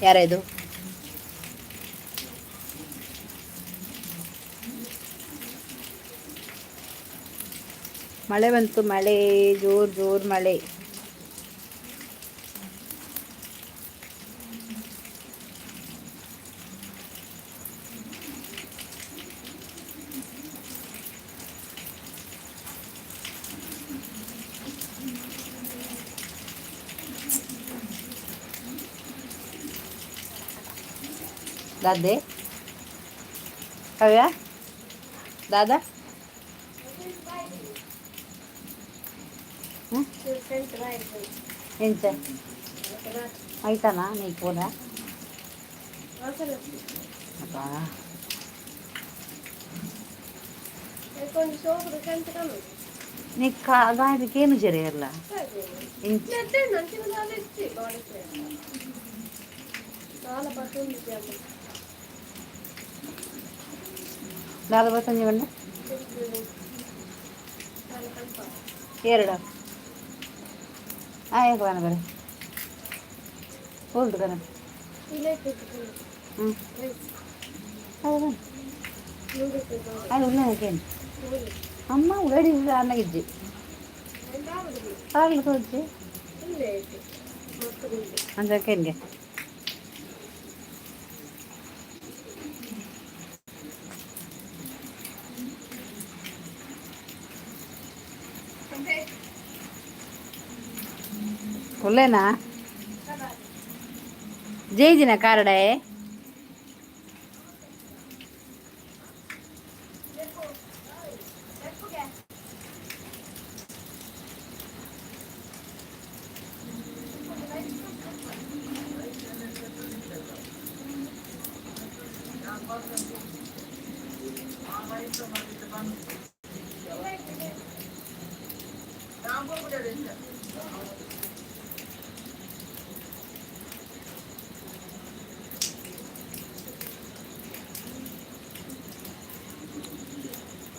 ಯಾರದು? ಮಳೆ ಬಂತು, ಮಳೆ, ಜೋರು ಜೋರು ಮಳೆ. ದಾದೆ ಕವ್ಯ ದಾದಾ. ಹ್ಞೂ, ಎಂಚ ಆಯ್ತಾನಾ ನೀ ಪೋನ? ಅಬ್ಬಾ. ನೀ ಗಾಡಿಗೆ ಏನು ಜರಿಯಲ್ಲ ಎಂಚ? ದಾದ ಬತ್ತಂಜಿ ಬಣ್ಣ ಎರಡು ಹಾಂ ಬರ ಬರ ಹೋಲ್ದು ಕಣ. ಹ್ಞೂ, ಹೌದು, ಅದು ಉಳ್ಳೇನು ಅಮ್ಮ ಉಳ್ಳಾಡಿ ಅನ್ನಗಿಜ್ಜಿ ಆಗಲಿ ತೋಜಿ ಅಂದಕ್ಕೆ. ಉಳ್ಳೇನಾ ಜೈದಿನ ಕಾರಡೆ.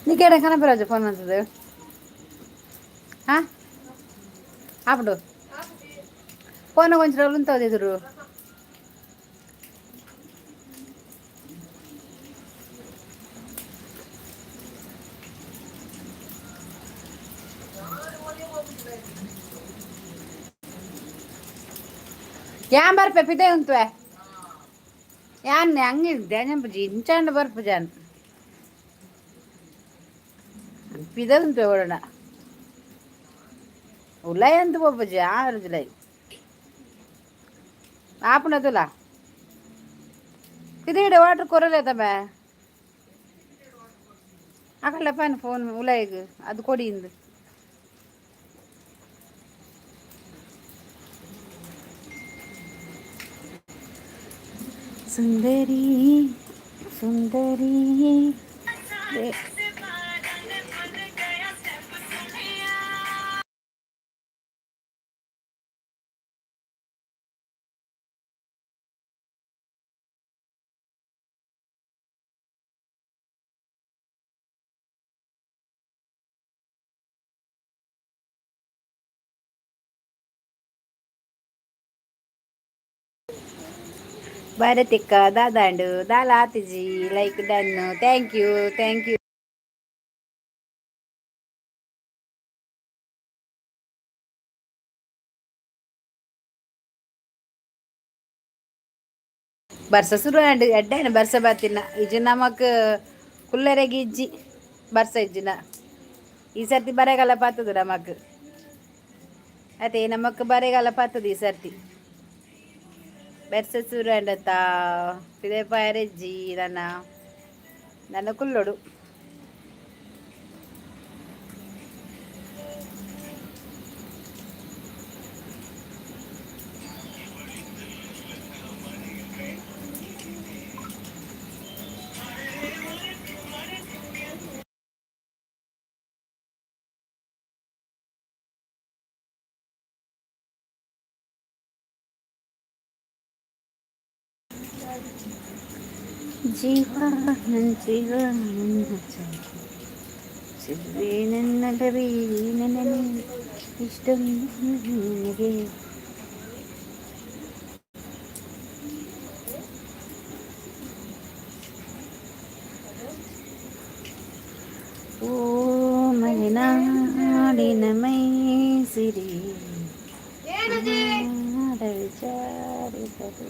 ನೀకేಡ ಕನಪರಾಜ ಫೋನ್ ಅಂತದ್ದು? ಹಾಂ, ಆಪುಂಡು. ಫೋನ್ ಕೊಂಚ ಉಂತವದು ಎದುರು. ಯಾನ್ ಬರ್ಪೆ ಪಿದೆ ಉಂತುವೆ. ಯಾನ್ ಹಂಗಿದ್ದೆ ನೆಂಪುಜಿ, ಇಂಚಾಂಡ ಬರ್ಪು ಜಾನ್ ಪಿದೆ ಉಂತುವೆ ಓಡೋಣ. ಉಲಾಯ್ ಅಂತ ಪೋಪುಜಿ ಆ ರುಜುಲೈ ಆಪುಂಡ ತುಲ ಪಿದೆಡೆ ವಾಟರ್ ಕೊರಲೆ ತಬೆ ಅಕಲ್ಲ ಪಾನ್ ಫೋನ್ ಉಲಾಯಿಗ್ ಅದು ಕೊಡಿ ಇಂದು. ಸುಂದರಿ ಸುಂದರಿ. ಭಾರತಿಕ್ಕ ದಾದಾಂಡು ದಾಲ ಆತಿಜಿ. Like done, thank you, thank you. ಬರ್ಸ ಶುರು ಆಂಡ್, ಎಡ್ಡೇನ ಬರ್ಸ ಬತ್ತಿನ ಇಜ್ಜಿ. ನಮಕ್ ಕುಲ್ಲರೆಗ್ ಇಜ್ಜಿ ಬರ್ಸ ಇಜ್ಜಿನ. ಈ ಸರ್ತಿ ಬರೆಗಾಲ ಪತ್ತದು ನಮಕ್ ಅದೇ, ನಮಕ್ ಬರೆಗಾಲ ಪತ್ತದು ಈ ಸರ್ತಿ. ಬರ್ಸ ಶುರು ಆಂಡತ್ತ, ಪಿದೆ ಪಾಯರೆಜ್ಜಿ. ನನ್ನ ನನ್ನ ಕುಲ್ಲೊಡು. ಜೀವ ನನ್ ಜೀವ ನನ್ನ ಚೆಲುವೆ ನನ್ನಲವೇ ನನನೆ ಇಷ್ಟೊಂದು ನಿನಗೆ. ಮಲೆನಾಡಿನ ಮೈಸಿರಿ ವಿಚಾರಿಸದೆ.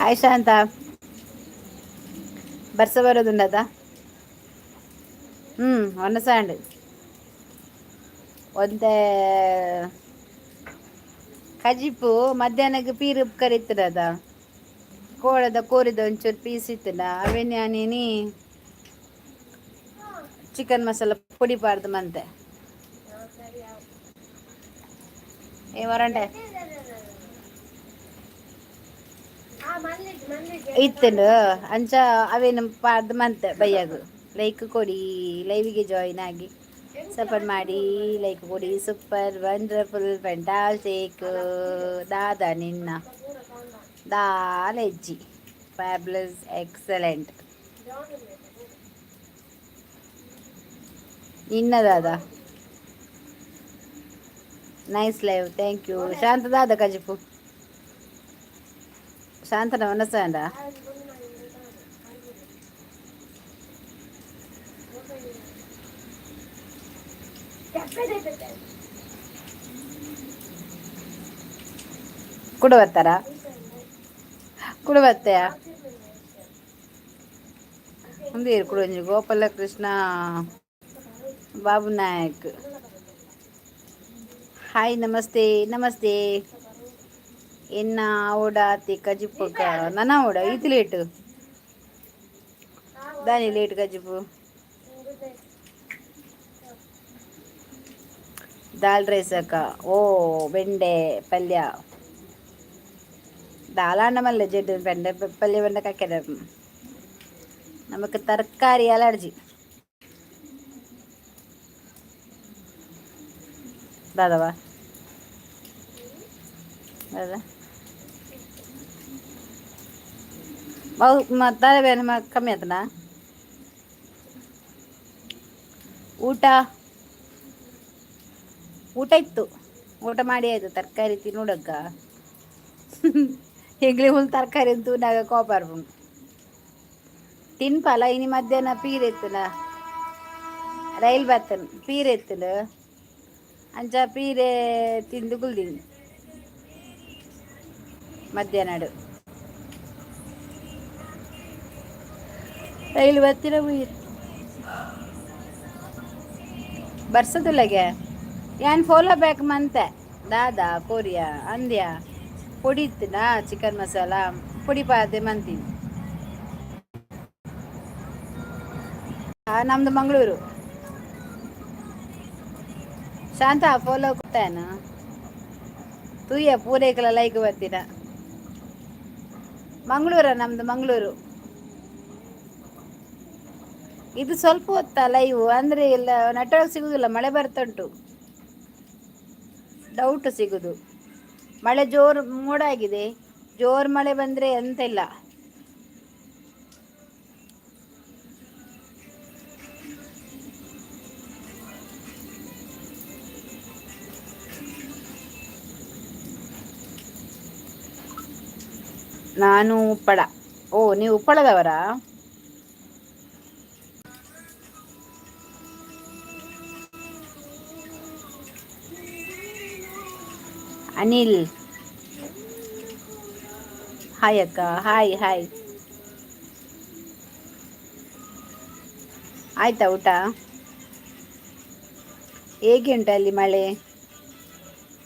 ಹಾಯ್ ಶಾಂತ, ಬರ್ಸ ಬರೋದುಂಡದ? ಹ್ಞೂ, ಒನ್ನಸಾಂಡ್ ಒಂತೆ ಕಜಿಪು. ಮಧ್ಯಾಹ್ನಕ್ಕೆ ಪೀರು ಕರಿತದ, ಕೋಳದ ಕೋರಿದ ಒಂಚೂರು ಪೀಸ್ ಇತ್ತದ. ಅವೇನು ನಾನೇನಿ ಚಿಕನ್ ಮಸಾಲ ಪೊಡಿ ಪಾಡ್ದು ಮಂತೆ. ಏ ವರಂಟೆ ಇತ್ತುಂಡು, ಅಂಚ ಅವೇನು ಪಾಡ್ದು ಮಂತೆ. ಬಯ್ಯಾಗು ಲೈಕ್ ಕೊಡಿ, ಲೈವಿಗೆ ಜಾಯಿನ್ ಆಗಿ ಸಪೋರ್ಟ್ ಮಾಡಿ, ಲೈಕ್ ಕೊಡಿ. Super, wonderful, fantastic. ದಾದಾ ನಿನ್ನ ದಾಲೆಜ್ಜಿ. Fabulous, excellent. ನಿನ್ನ ದಾದಾ. Nice live, thank you Shanta. ದಾದ ಕಜಿಪು ಶಾಂತನ ಮನಸ್ಸಾಂಡ. ಕುಡ ಬರ್ತಾರ, ಕುಡ ಬತ್ತೆಯ ಮುಂದೆ ಕುಡೊಂಜಿ. ಗೋಪಾಲಕೃಷ್ಣ ಬಾಬು ನಾಯಕ್, ಹಾಯ್, ನಮಸ್ತೆ, ನಮಸ್ತೆ. ಎನ್ನ ಓಡಾತಿ ಕಜಿಪುಕ ನನ ಓಡ ಈತ್ ಲೇಟ್ ದಾನಿ ಲೇಟ್ ಕಜಿಪು. ದಾಲ್ ರೈಸ್ ಅಕ್ಕ. ಓ, ಬೆಂಡೆ ಪಲ್ಯ. ದಾಲಾಂಡ ಮಲ್ಲೆ ಜೆಡ್ ಬೆಂಡೆ ಪಲ್ಯ ಬೆಂಡೆ ಕಕ್ಕೆದ. ನಮಕ್ ತರಕಾರಿ ಅಲರ್ಜಿ. ದಾದವಾ ದಾದಾ ದಾದ ಕಮ್ಮಿ ಆತನಾ? ಊಟ ಊಟ ಇತ್ತು, ಊಟ ಮಾಡಿ ಆಯ್ತು. ತರಕಾರಿ ತಿನ್ನುಡಕ್ಕ ಎಂಗ್ಲಿ ಹುಲ್ ತರಕಾರಿ ತೂನಾಗ ಕೋಪ ಬರ್ಪುಂಡು. ತಿನ್ಪಲ. ಇನಿ ಮಧ್ಯಾಹ್ನ ಪೀರ್ ಎತ್ತುನ ರೈಲ್ ಬತ್ತನ್ ಪೀರ್ ಎತ್ತುಂಡು. ಅಂಚ ಪೀರೆ ತಿಂದು ಕುಲ್ದಿನಿ ಮಧ್ಯಾಹ್ನಡು. ರೈಲ್ ಬತ್ತಿನ ಪೀರ್ ಬರ್ಸದುಲ್ಲಗೆ. ಯಾನ್ ಫಾಲೋ ಬ್ಯಾಕ್ ಮಂತೆ. ದಾದಾ ಕೊರಿಯಾ ಅಂದ್ಯಾ ಪೊಡಿ ಇತ್ತುನಾ ಚಿಕನ್ ಮಸಾಲ ಪೊಡಿ ಪಾದೆ ಮಂತೀನಿ. ನಮ್ದು ಮಂಗಳೂರು. ಶಾಂತ, ಫಾಲೋ ಕೊಡ್ತಾನ ತೂಯ ಪೂರೈಕಲ ಲೈಕ್ ಬರ್ತೀನ. ಮಂಗಳೂರ ನಮ್ದು ಮಂಗಳೂರು. ಇದು ಸ್ವಲ್ಪ ಹೊತ್ತ ಲೈವ್ ಅಂದ್ರೆ ಇಲ್ಲ, ನೆಟ್ವರ್ಕ್ ಸಿಗುದಿಲ್ಲ. ಮಳೆ ಬರ್ತುಂಟು, ಡೌಟ್ ಸಿಗುದು. ಮಳೆ ಜೋರು ಮೋಡ ಆಗಿದೆ. ಜೋರು ಮಳೆ ಬಂದ್ರೆ ಎಂತ ಇಲ್ಲ. ನಾನು ಉಪ್ಪಳ. ಓ, ನೀವು ಉಪ್ಪಳದವರಾ? ಅನಿಲ್, ಹಾಯ್ ಅಕ್ಕ. Hi hi. ಆಯ್ತಾ ಊಟ? ಹೇಗೆ ಉಂಟು ಅಲ್ಲಿ ಮಳೆ?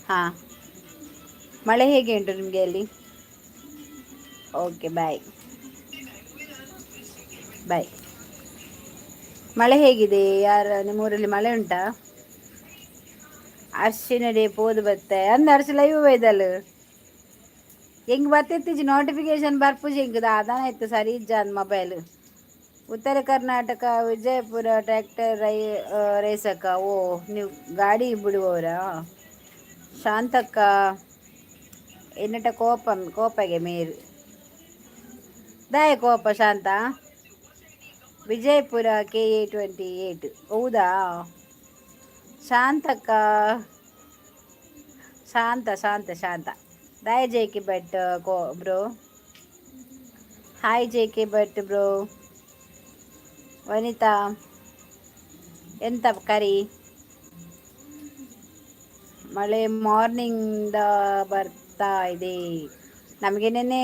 ಹಾಂ, ಮಳೆ ಹೇಗೆ ಉಂಟು ನಿಮಗೆ ಅಲ್ಲಿ? Okay, bye bye. ಮಳೆ ಹೇಗಿದೆ? ಯಾರ ನಿಮ್ಮೂರಲ್ಲಿ ಮಳೆ ಉಂಟಾ? ಅರ್ಶಿನಡೆ ಪೋದು ಬತ್ತೆ ಅಂದ ಅರ್ಶಿ ಲೈವ್ ಬೈದಲ್ ಹೆಂಗ್ ಬತ್ತಿತ್ತೀಜಿ ನೋಟಿಫಿಕೇಶನ್ ಬರ್ಪುಜಿ. ಹೆಂಗ್ ದಾದಾನ ಇತ್ತು ಸರಿ ಇಜ್ಜ ಅಂದ್ ಮೊಬೈಲ್. ಉತ್ತರ ಕರ್ನಾಟಕ ವಿಜಯಪುರ. ಟ್ರ್ಯಾಕ್ಟರ್ ರೇಸಕ್ಕ. ಓ, ನೀವು ಗಾಡಿ ಬಿಡುವವರಾ? ಶಾಂತಕ್ಕ, ಎನ್ನಟ ಕೋಪ ಕೋಪಗೆ ಮೇರು. ದಾಯ ಕೋಪ ಶಾಂತ. ವಿಜಯಪುರ KA 28. ಹೌದಾ ಶಾಂತಕ್ಕ? ಶಾಂತ ಶಾಂತ ಶಾಂತ. ದಾಯ ಜೆ ಕೆ ಭಟ್ ಕೋ bro? Hi J K Bhat bro. Vanitha, ಎಂತ ಕರಿ? ಮಳೆ ಮಾರ್ನಿಂಗ್ ಬರ್ತಾ ಇದೆ ನಮಗೆ. ನಿನ್ನೆ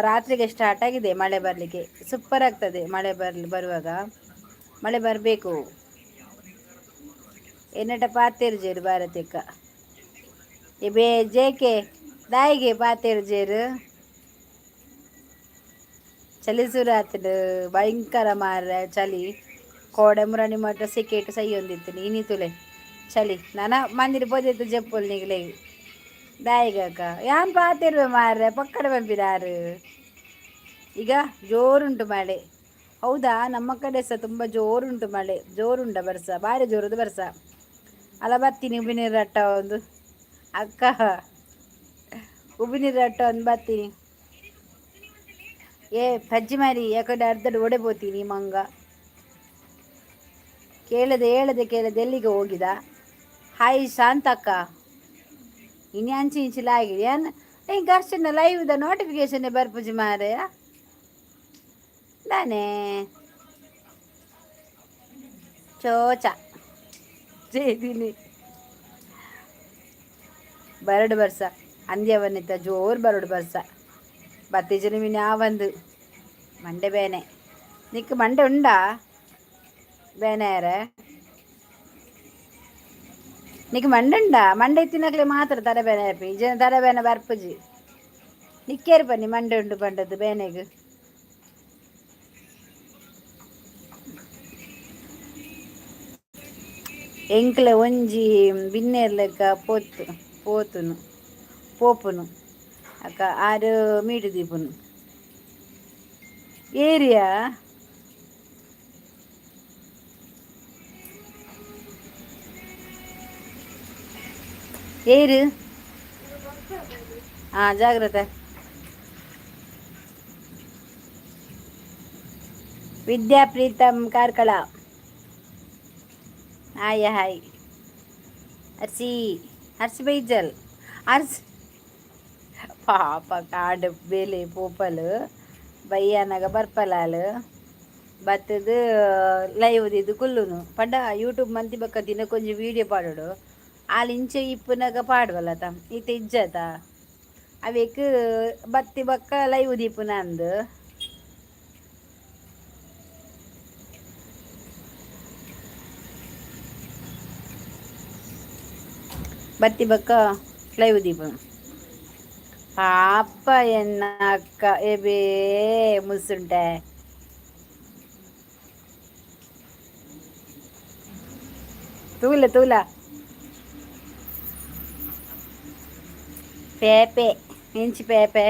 ರಾತ್ರಿಗೆ ಸ್ಟಾರ್ಟ್ ಆಗಿದೆ ಮಳೆ ಬರಲಿಕ್ಕೆ. ಸೂಪರ್ ಆಗ್ತದೆ ಮಳೆ ಬರ್ಲಿ. ಬರುವಾಗ ಮಳೆ ಬರಬೇಕು. ಎನ್ನಟ ಪಾತೆರ್ಜೇರು ಭಾರತಿಕ್ಕ ಬೇ ಜೇಕೆ ದಾಯಿಗೆ ಪಾತೆರ್ಜೇರು. ಚಳಿ ಸುರಾತ್ಡ್ ಭಯಂಕರ ಮಾರ್ರೆ ಚಳಿ. ಕೋಡೆ ಮುರಣಿ ಮಟ್ಟ ಸೆಕೆಟ್ ಸೈಯೊಂದಿತ್ತು. ಇನಿ ತುಲೆ ಚಳಿ. ನನ ಮಂದಿರ ಪೋದಿತ್ತು ಜಪ್ಪುಲ್ ನಿಗ್ಲೆ. ದಾಯಿಗಕ್ಕ ಯಾನ್ ಪಾತಿರುವೆ ಮಾರ್ರೆ, ಪಕ್ಕಡ ಬಂಪಿದಾರು. ಈಗ ಜೋರುಂಟು ಮಳೆ. ಹೌದಾ? ನಮ್ಮ ಕಡೆ ಸಹ ತುಂಬ ಜೋರುಂಟು ಮಳೆ. ಜೋರುಂಡ ಬರ್ಸ, ಭಾರಿ ಜೋರದು ಬರ್ಸ. ಅಲ್ಲ, ಬರ್ತೀನಿ. ಉಬಿನೀರು ಅಟ್ಟ ಒಂದು ಅಕ್ಕ, ಉಬಿನೀರು ಅಟ್ಟ ಒಂದು ಬರ್ತೀನಿ. ಏ ಪಜ್ಜಿ ಮಾರಿ, ಯಾಕಂದ್ರೆ ಅರ್ಧಡ್ ಒಡೆ ಪೋತೀನಿ. ಮಂಗ ಕೇಳದೆ ಹೇಳದೆ ಕೇಳದೆ ಎಲ್ಲಿಗೆ ಹೋಗಿದ? ಹಾಯ್ ಶಾಂತಕ್ಕ. ಇನ್ನು ಅಂಚಿ ಇಂಚಿ ಆಗಿದೆ. ಏನು ಹಿಂಗೆ ಅರ್ಶನ ಲೈವ್ದ ನೋಟಿಫಿಕೇಶನ್ ಬರ್ಪುಜಿ ಮಾರೆ ದಾನೆ? ಚೋಚ ಜೇದಿನಿ. ಬರಡು ಬರ್ಸ ಅಂದ್ಯವನಿತ ಜೋರು ಬರಡು ಬರ್ಸ. ಬತ್ತಿಜನ ಒಂದು ಮಂಡೆ ಬೇನೆ. ನಿಕ್ ಮಂಡೆ ಉಂಡಾ ಬೇನೆ? ನಿಕ್ ಮಂಡೆ ಉಂಡಾ? ಮಂಡೆ ಇತ್ತಿನಕ್ಲೆ ಮಾತ್ರ ತಲೆ ಬೇನೆ ಆಪಿ ಜನ ತಲೆ ಬೇನೆ ಬರ್ಪುಜಿ. ನಿಕ್ಕೇರು ಬನ್ನಿ ಮಂಡೆ ಉಂಡು ಪಂಡದ್ದು ಬೇನೆಗ್. ಎಂಕ್ಲೆ ಒಂಜಿ ಬಿನ್ನೆರ್ ಲೆಕ್ಕ ಪೋತು ಪೋತುನು ಪೋಪುನು ಅಕ್ಕ. ಆರು ಮೀಟು ದೀಪುನು ಏರಿಯಾ. ಏರು. ಹಾಂ, ಜಾಗ್ರತೆ. ವಿದ್ಯಾ ಪ್ರೀತಮ್ ಕಾರ್ಕಳ, ಹಾಯ್ ಹಾಯ್. ಅರ್ಸಿ ಅರ್ಸಿ ಬೈಜಲ್ ಅರ್ಸಿ. ಪಾಪ ಕಾಡು ಬೇಲೆ ಪೋಪಲ್ ಬಯ್ಯಾನಾಗ ಬರ್ಪಲಾಲ್. ಬತ್ತದು ಲೈವ್ ಇದು ಕುಲ್ಲುನು ಪಂಡ ಯೂಟ್ಯೂಬ್ ಮಂತಿ ಬಕ್ಕ ದಿನಕ್ಕೊಂಜಿ ವೀಡಿಯೋ ಪಾಡೋಡು. ಆಲ್ ಇಂಚ ಇಪ್ಪುನಗ ಪಾಡುವಲ್ಲತ, ಇತ್ತೆ ಇಜ್ಜತ. ಅವೇಕ್ ಬತ್ತಿ ಬಕ್ಕ ಲೈವ್ ದೀಪುನ ಅಂದು. ಬತ್ತಿ ಬಕ್ಕ ಲೈವ್ ದೀಪುನ. ಪಾಪ ಎನ್ನ ಅಕ್ಕ. ಎಬೇ ಮುಸುಂಟೆ. ತೂಲ ತೂಲ ಪೇಪೆ ಇಂಚಿ ಪೇಪೆ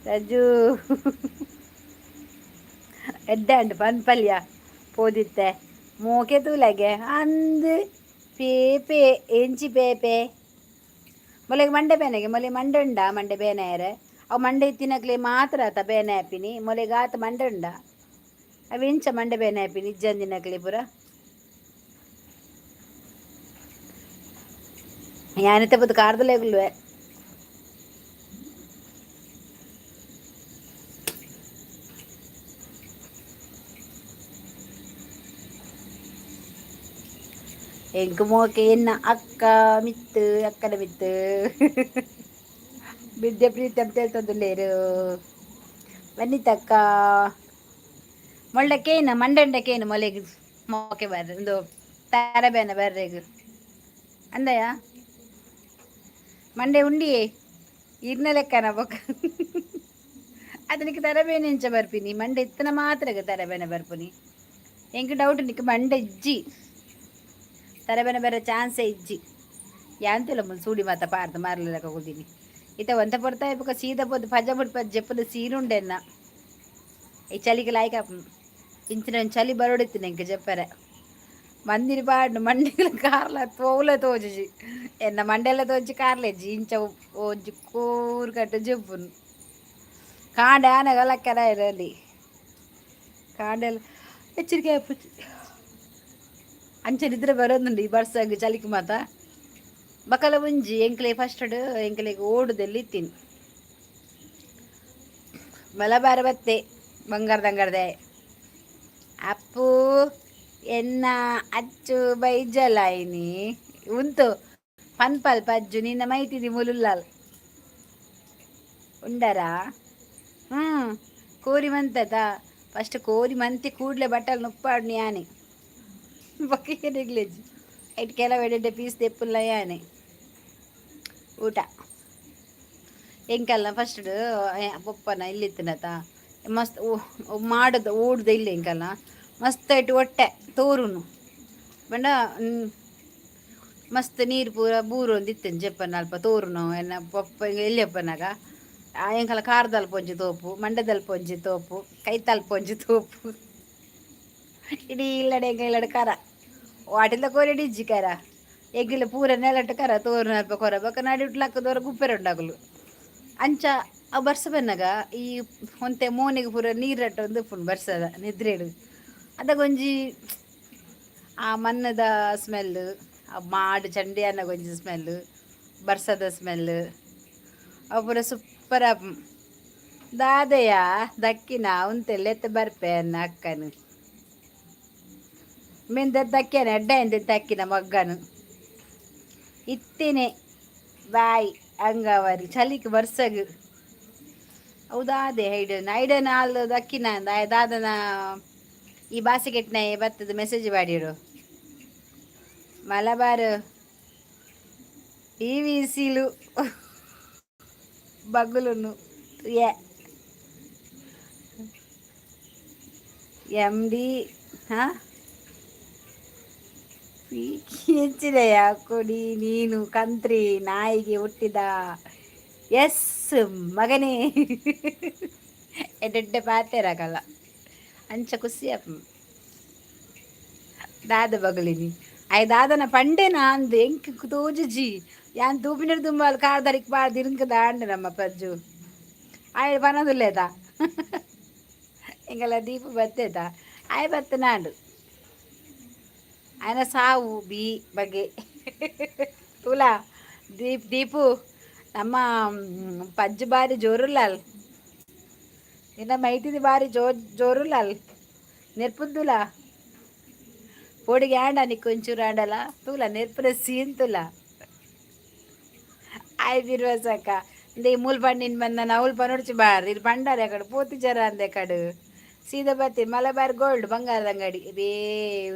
ರಜು ಎಡ್ಡೆ ಪನ್ಪಲ್ಯ ಪೋದಿತ್ತೆ ಮೋಕೆ ತೂಲಗೆ ಅಂದ್ ಪೇಪೆ ಎಂಚಿ ಪೇಪೆ. ಮೊಲೆಗೆ ಮಂಡೆ ಬೇನೆಗೆ, ಮೊಲೆ ಮಂಡೆ ಉಂಡ? ಮಂಡೆ ಬೇನೆಯರೆ. ಅವು ಮಂಡೆ ಇತ್ತಿನಕ್ಲೆ ಮಾತ್ರ ಆತ ಬೇನೆ ಆಪಿನಿ. ಮೊಲೆಗೆ ಆತ ಮಂಡೆ ಉಂಡ? ಅವು ಎಂಚ ಮಂಡೆ ಬೇನೆ ಆಪಿನಿ ಇಜ್ಜಂದಿನಕ್ಲೆ ಪೂರ? ಯಾನಿತ್ತೆ ಪೊತ್ತು ಕಾರ್ದಲೇಗುಲ್ವೆ. ಎಂಕ್ ಮೋಕೆ ಎನ್ನ ಅಕ್ಕ ಮಿತ್ತು, ಅಕ್ಕನ ಮಿತ್ತು. ವಿದ್ಯಾ ಪ್ರೀತಮ್ ತೇಲ್ತೊಂದುಲ್ಲೇರು. ವನಿತಕ್ಕ, ಮೊಳ್ಳೆ ಕೇನ ಮಂಡಂಡ ಕೇನು. ಮೊಲೆಗ್ ಮೋಕೆ ಬರ್ರೆ, ಒಂದು ತರಬೇನ ಬರ್ರೆಗ್ ಅಂದಯ. ಮಂಡೆ ಉಂಡಿಯೇ ಇರ್ನ ಲೆಕ್ಕನ ಬೊಕ್ಕ ಅದನಿಗೆ ತರಬೇನೆ ಎಂಚ ಬರ್ಪಿನಿ? ಮಂಡೆ ಇತ್ತನ ಮಾತ್ರ ತರಬೇನೆ ಬರ್ಪುನಿ. ಎಂಕ್ ಡೌಟ್, ನಿಕ್ ಮಂಡೆ ಇಜ್ಜಿ, ತರಬೇನೆ ಬೇರೆ ಚಾನ್ಸೇ ಇಜ್ಜಿ. ಯಾಂತಿಲ್ಲ ಮುಲ್ ಸೂಡಿ ಮಾತ ಪಾರ್ದು ಮಾರ್ಲಿಲ್ಲ ಕೂದಿನಿ. ಇತ್ತ ಒಂತ ಪೊರ್ತಾ ಬೊಕ ಸೀದ ಪೋದು ಪಜ ಬುಡ್ಪ ಜೆಪ್ಪುದ ಸೀನುಂಡೆನ್ನ. ಈ ಚಳಿಗೆ ಲಾಯ್ಕ ಇಂಚಿನ ಚಳಿ ಬರೋಡಿತ್ತು ಎಂಕ್ ಜೆಪ್ಪರೆ. ಮಂದಿರ ಪಾಡ್ನು ಮಂಡಿಗಳ ಕಾರ್ಲ ತೋಲ ತೋಜುಜಿ. ಎನ್ನ ಮಂಡೆಲ್ಲ ತೋಜಿ, ಕಾರ್ಲೆಜ್ಜಿ. ಇಂಚ ಒಂಜಿ ಕೋರು ಕಟ್ಟು ಜೆಪ್ಪುನು. ಕಾಂಡೆ ಆನಗ ಲಕ್ಕರ ಇರಲಿ. ಕಾಂಡೆಲ್ ಎಚ್ಚರಿಕೆ ಆಪುಜಿ. ಅಂಚ ನಿದ್ರೆ ಬರೋದುಂಡು ಈ ಬರ್ಸಗ್, ಚಳಿಕ್ ಮಾತ. ಬಕಲ ಒಂಜಿ ಎಂಕ್ಲೆ ಫಸ್ಟ್ ಎಂಕ್ಲೆಗ್ ಓಡುದೆಲ್ಲ ಇತ್ತೀನಿ. ಮಲಬಾರ ಬತ್ತೆ ಬಂಗಾರದಂಗಾರ್ದೆ. ಅಪ್ಪು ಎನ್ನ ಅಚ್ಚು ಬೈಜಲಾಯಿನಿ ಉಂತು ಪನ್ಪಲ್ ಪಜ್ಜು ನಿನ್ನ ಮೈತಿದಿ ಮುಲುಲ್ಲಾಲ್ ಉಂಡರಾ? ಹ್ಞೂ, ಕೋರಿ ಮಂತದ. ಫಸ್ಟ್ ಕೋರಿ ಮಂತಿ ಕೂಡಲೇ ಬಟ್ಟಲು ನುಪ್ಪಾಡು ಯಾನೆ. ಬೊಕ್ಕ ನೆಗ್ಲೇಜ್ ಐಟ್ ಕೆಲವು ಎಡೆ ಪೀಸ್ ದೆಪ್ಪುಲ್ಲ ಯಾನೆ. ಊಟ ಎಂಕಲ್ನ ಫಸ್ಟ್ ಪೊಪ್ಪನ ಇಲ್ಲಿತ್ತಿನತ ಮಸ್ತ್ ಮಾಡದ ಓಡ್ದ ಇಲ್ಲ. ಎಂಕಲ್ನ ಮಸ್ತ್ ಐಟ್ ಒಟ್ಟೆ ತೋರುನು ಪಂಡ ಮಸ್ತ್ ನೀರು ಪೂರ ಬೂರೊಂದಿತ್ತು ಜಪ್ಪನ ಅಲ್ಪ ತೋರುನು. ಎನ್ನ ಪೊಪ್ಪ ಎಲ್ಲಿಯಪ್ಪನಾಗ ಎಂಕಲ ಕಾರ್ದಲ್ಪ ಒಂಜಿ ತೋಪು, ಮಂಡದಲ್ಪ ಒಂಜಿ ತೋಪು, ಕೈತಲ್ಪ ಒಂಜಿ ತೋಪು, ಇಡೀ ಇಲ್ಲಡೆ ಎಂಕ ಇಲ್ಲಡೆ ಕರ ವಾಟಿಂದ ಕೋರಿಡಿ ಇಜ್ಜಿ ಕರ. ಎಗ್ಗಿಲ ಪೂರ ನೆಲಟ್ಟು ಕರ ತೋರುನ ಅಲ್ಪ ಕೊರ ಬೊಕ ನಡುಟ್ ಲಕ್ಕದವರ ಗುಪ್ಪೆರೆ ಉಂಡಾಗುಲು. ಅಂಚ ಆ ಬರ್ಸ ಬನ್ನಗ ಈ ಒಂತೆ ಮೋನೆಗೆ ಪೂರ ನೀರು ಒಂದು ಉಪ್ಪುಂಡು. ಬರ್ಸದ ನಿದ್ರೆಡು ಅದಗೊಂಜಿ ಆ ಮಣ್ಣದ ಸ್ಮೆಲ್, ಆ ಮಾಡು ಚಂಡಿ ಒಂಜಿ ಸ್ಮೆಲ್, ಬರ್ಸದ ಸ್ಮೆಲ್, ಅವು ಪೂರ ಸೂಪರ್. ದಾದೆಯ ದಕ್ಕಿನ ಉಂತೆಲ್ಲ ಬರ್ಪೆ ಅನ್ನ ಅಕ್ಕನು ಮೆಂದ ದಕ್ಕಿನ ಎಡ್ಡ ಎಂದ ದಕ್ಕಿನ ಮಗ್ಗನು ಇತ್ತೇನೆ. ಬಾಯ್ ಹಂಗವರಿ ಚಲಿಕ್ ಬರ್ಸಗ್. ಹೌದಾದೆ ಐಡನ್ ಐಡನ್ ಆಲ್ ದಕ್ಕಿನ ದಾದನ ಈ ಬಾಸಿಗೆಟ್ನ ಬತ್ತದ ಮೆಸೇಜ್ ಮಾಡಿರು. ಮಲಬಾರ್ ಟಿ ವಿ ಸಿಲು ಬಗ್ಗುಲುನು ಎ ಎಮ್ ಡಿ. ಹಾಂ, ಹೆಚ್ಚಿದೆಯ ಕೊಡಿ ನೀನು ಕಂತ್ರಿ ನಾಯಿಗೆ ಹುಟ್ಟಿದ ಎಸ್ ಮಗನೇ. ಎಡ್ಡೆ ಪಾತೆರಾಗಲ್ಲ. ಅಂಚ ಖುಷಿ. ದಾದ ಬಗಲಿನಿ ಆಯ್ ದಾದನ ಪಂಡೆನ ಅಂದ್ ಎಂಕ್ ತೋಜುಜಿ. ಯಾನ್ ತೂಪಿನ ದುಂಬಾಲ್ ಕಾರ್ದರಿಕ್ ಬಾರ್ ದಿರಂಕ ದಾಂಡ ನಮ್ಮ ಪಜ್ಜು ಆಯ್ ಪನದುಲ್ಲೇದ. ಎಂಗಲ ದೀಪ ಬತ್ತೇದ ಆಯ್ ಬತ್ತನಾಂಡು ఆయన ಸಾವು ಬಿ ಬಗ್ಗೆ ತುಲಾ ದೀಪ್ ದೀಪು ನಮ್ಮ ಪಜ್ಜು ಬಾರಿ ಜೋರುಲ್ಲಾಲ್. ನಿನ್ನ ಮೈತಿದಿ ಬಾರಿ ಜೋರುಲ್ಲಾಲ್ ನೆರ್ಪುಂದುಲ ಪೊಡಿಗೆ ಆಂಡ ನೀ ಒಂಚೂರು ಆಂಡಲ ತೂಲ ನೆರ್ಪುನ ಸೀನ್ ತುಲ. ಆಯ್ ಬಿರ್ವಸಕ್ಕ ಇಂದ ಮೂಲ್ ಪಂಡಿನ ಬಂದ ನೌಲ್ ಪನೊಡ್ಚಿ ಬಾರ್ ಇಲ್ಲಿ ಪಂಡಾರೆ ಕಡೆ ಪೋತಿ ಜರ ಅಂದೆ ಕಡು ಸೀದಾ ಬತ್ತಿ. ಮಲಬಾರ್ ಗೋಲ್ಡ್ ಬಂಗಾರದ ಅಂಗಡಿ ಬೇ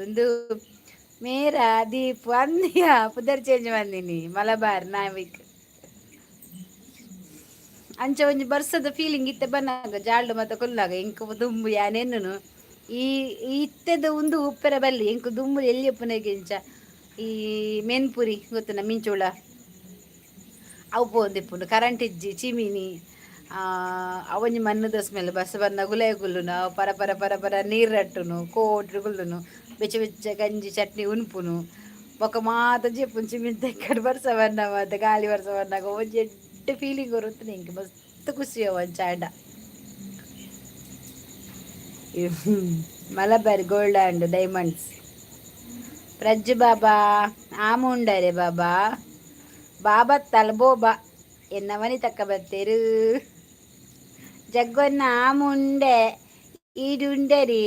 ಒಂದು ಮೇರಾ ದೀಪ್ ಅಂದಿಯ ಪುದರ್ ಚೇಂಜ್ ಬಂದಿನಿ ಮಲಬಾರ್ ನಾವಿಕ್. ಅಂಚ ಒಂಜಿ ಬರ್ಸದ ಫೀಲಿಂಗ್ ಇತ್ತೆ ಬನ್ನಾಗ ಜಾಲ್ಡು ಮತ್ತೆ ಕುಲ್ಲಾಗ ಇಂಕ ದುಂಬು ಯಾನೆನ್ನುನು ಈ ಇತ್ತೆದ ಒಂದು ಉಪ್ಪೆರ ಬಲ್ಲಿ ಇಂಕ ದುಂಬು ಎಲ್ಲಿ ಉಪ್ಪುನೆಗಿಂಚ ಈ ಮೆನ್ಪುರಿ ಗೊತ್ತುನ ಮಿಂಚುಳ ಅವು ಪೋಂದಿಪ್ಪುಂಡು. ಕರೆಂಟ್ ಇಜ್ಜಿ, ಚಿಮಿನಿ ಅವೊಂಜಿ ಮಣ್ಣುದ ಸ್ಮೆಲ್. ಬಸ್ ಬನ್ನ ಗುಲೆ ಗುಲ್ಲುನು ಪರ ಪರ ಪರ ಪರ ನೀರು ರಟ್ಟುನು ಕೋಟ್ರು ಗುಲ್ಲುನು ಬೆಚ್ಚ ಬೆಚ್ಚ ಗಂಜಿ ಚಟ್ನಿ ಉನ್ಪುನು. ಬೊಕ ಮಾತ ಜೆಪ್ಪುನು ಚಿಮಿನಿ ತೆಕ್ಕಡ್. ಬರ್ಸ ಬನ್ನ ಮಾತ ಗಾಳಿ ಬರ್ಸ ಬನ್ನಾಗ ಒಂಜಿ ಎಡ್ಡೆ ಫೀಲಿಂಗ್ ಬರುತ್ತೆ ಇಂಕ್. ಮಸ್ತ್ ಖುಷಿ ಒಂಚಾಂಡ. Malabar gold and diamonds. Prajju ಬಾಬಾ ಆಮುಂಡರೆ ಬಾಬಾ ಬಾಬಾ ತಲ್ಬೋಬಾ ಎನ್ನವನಿ ತಕ್ಕ ಬತ್ತೇರು ಜಗ್ಗೊನ್ನ ಆಮುಂಡೆ ಈಡುಂಡರಿ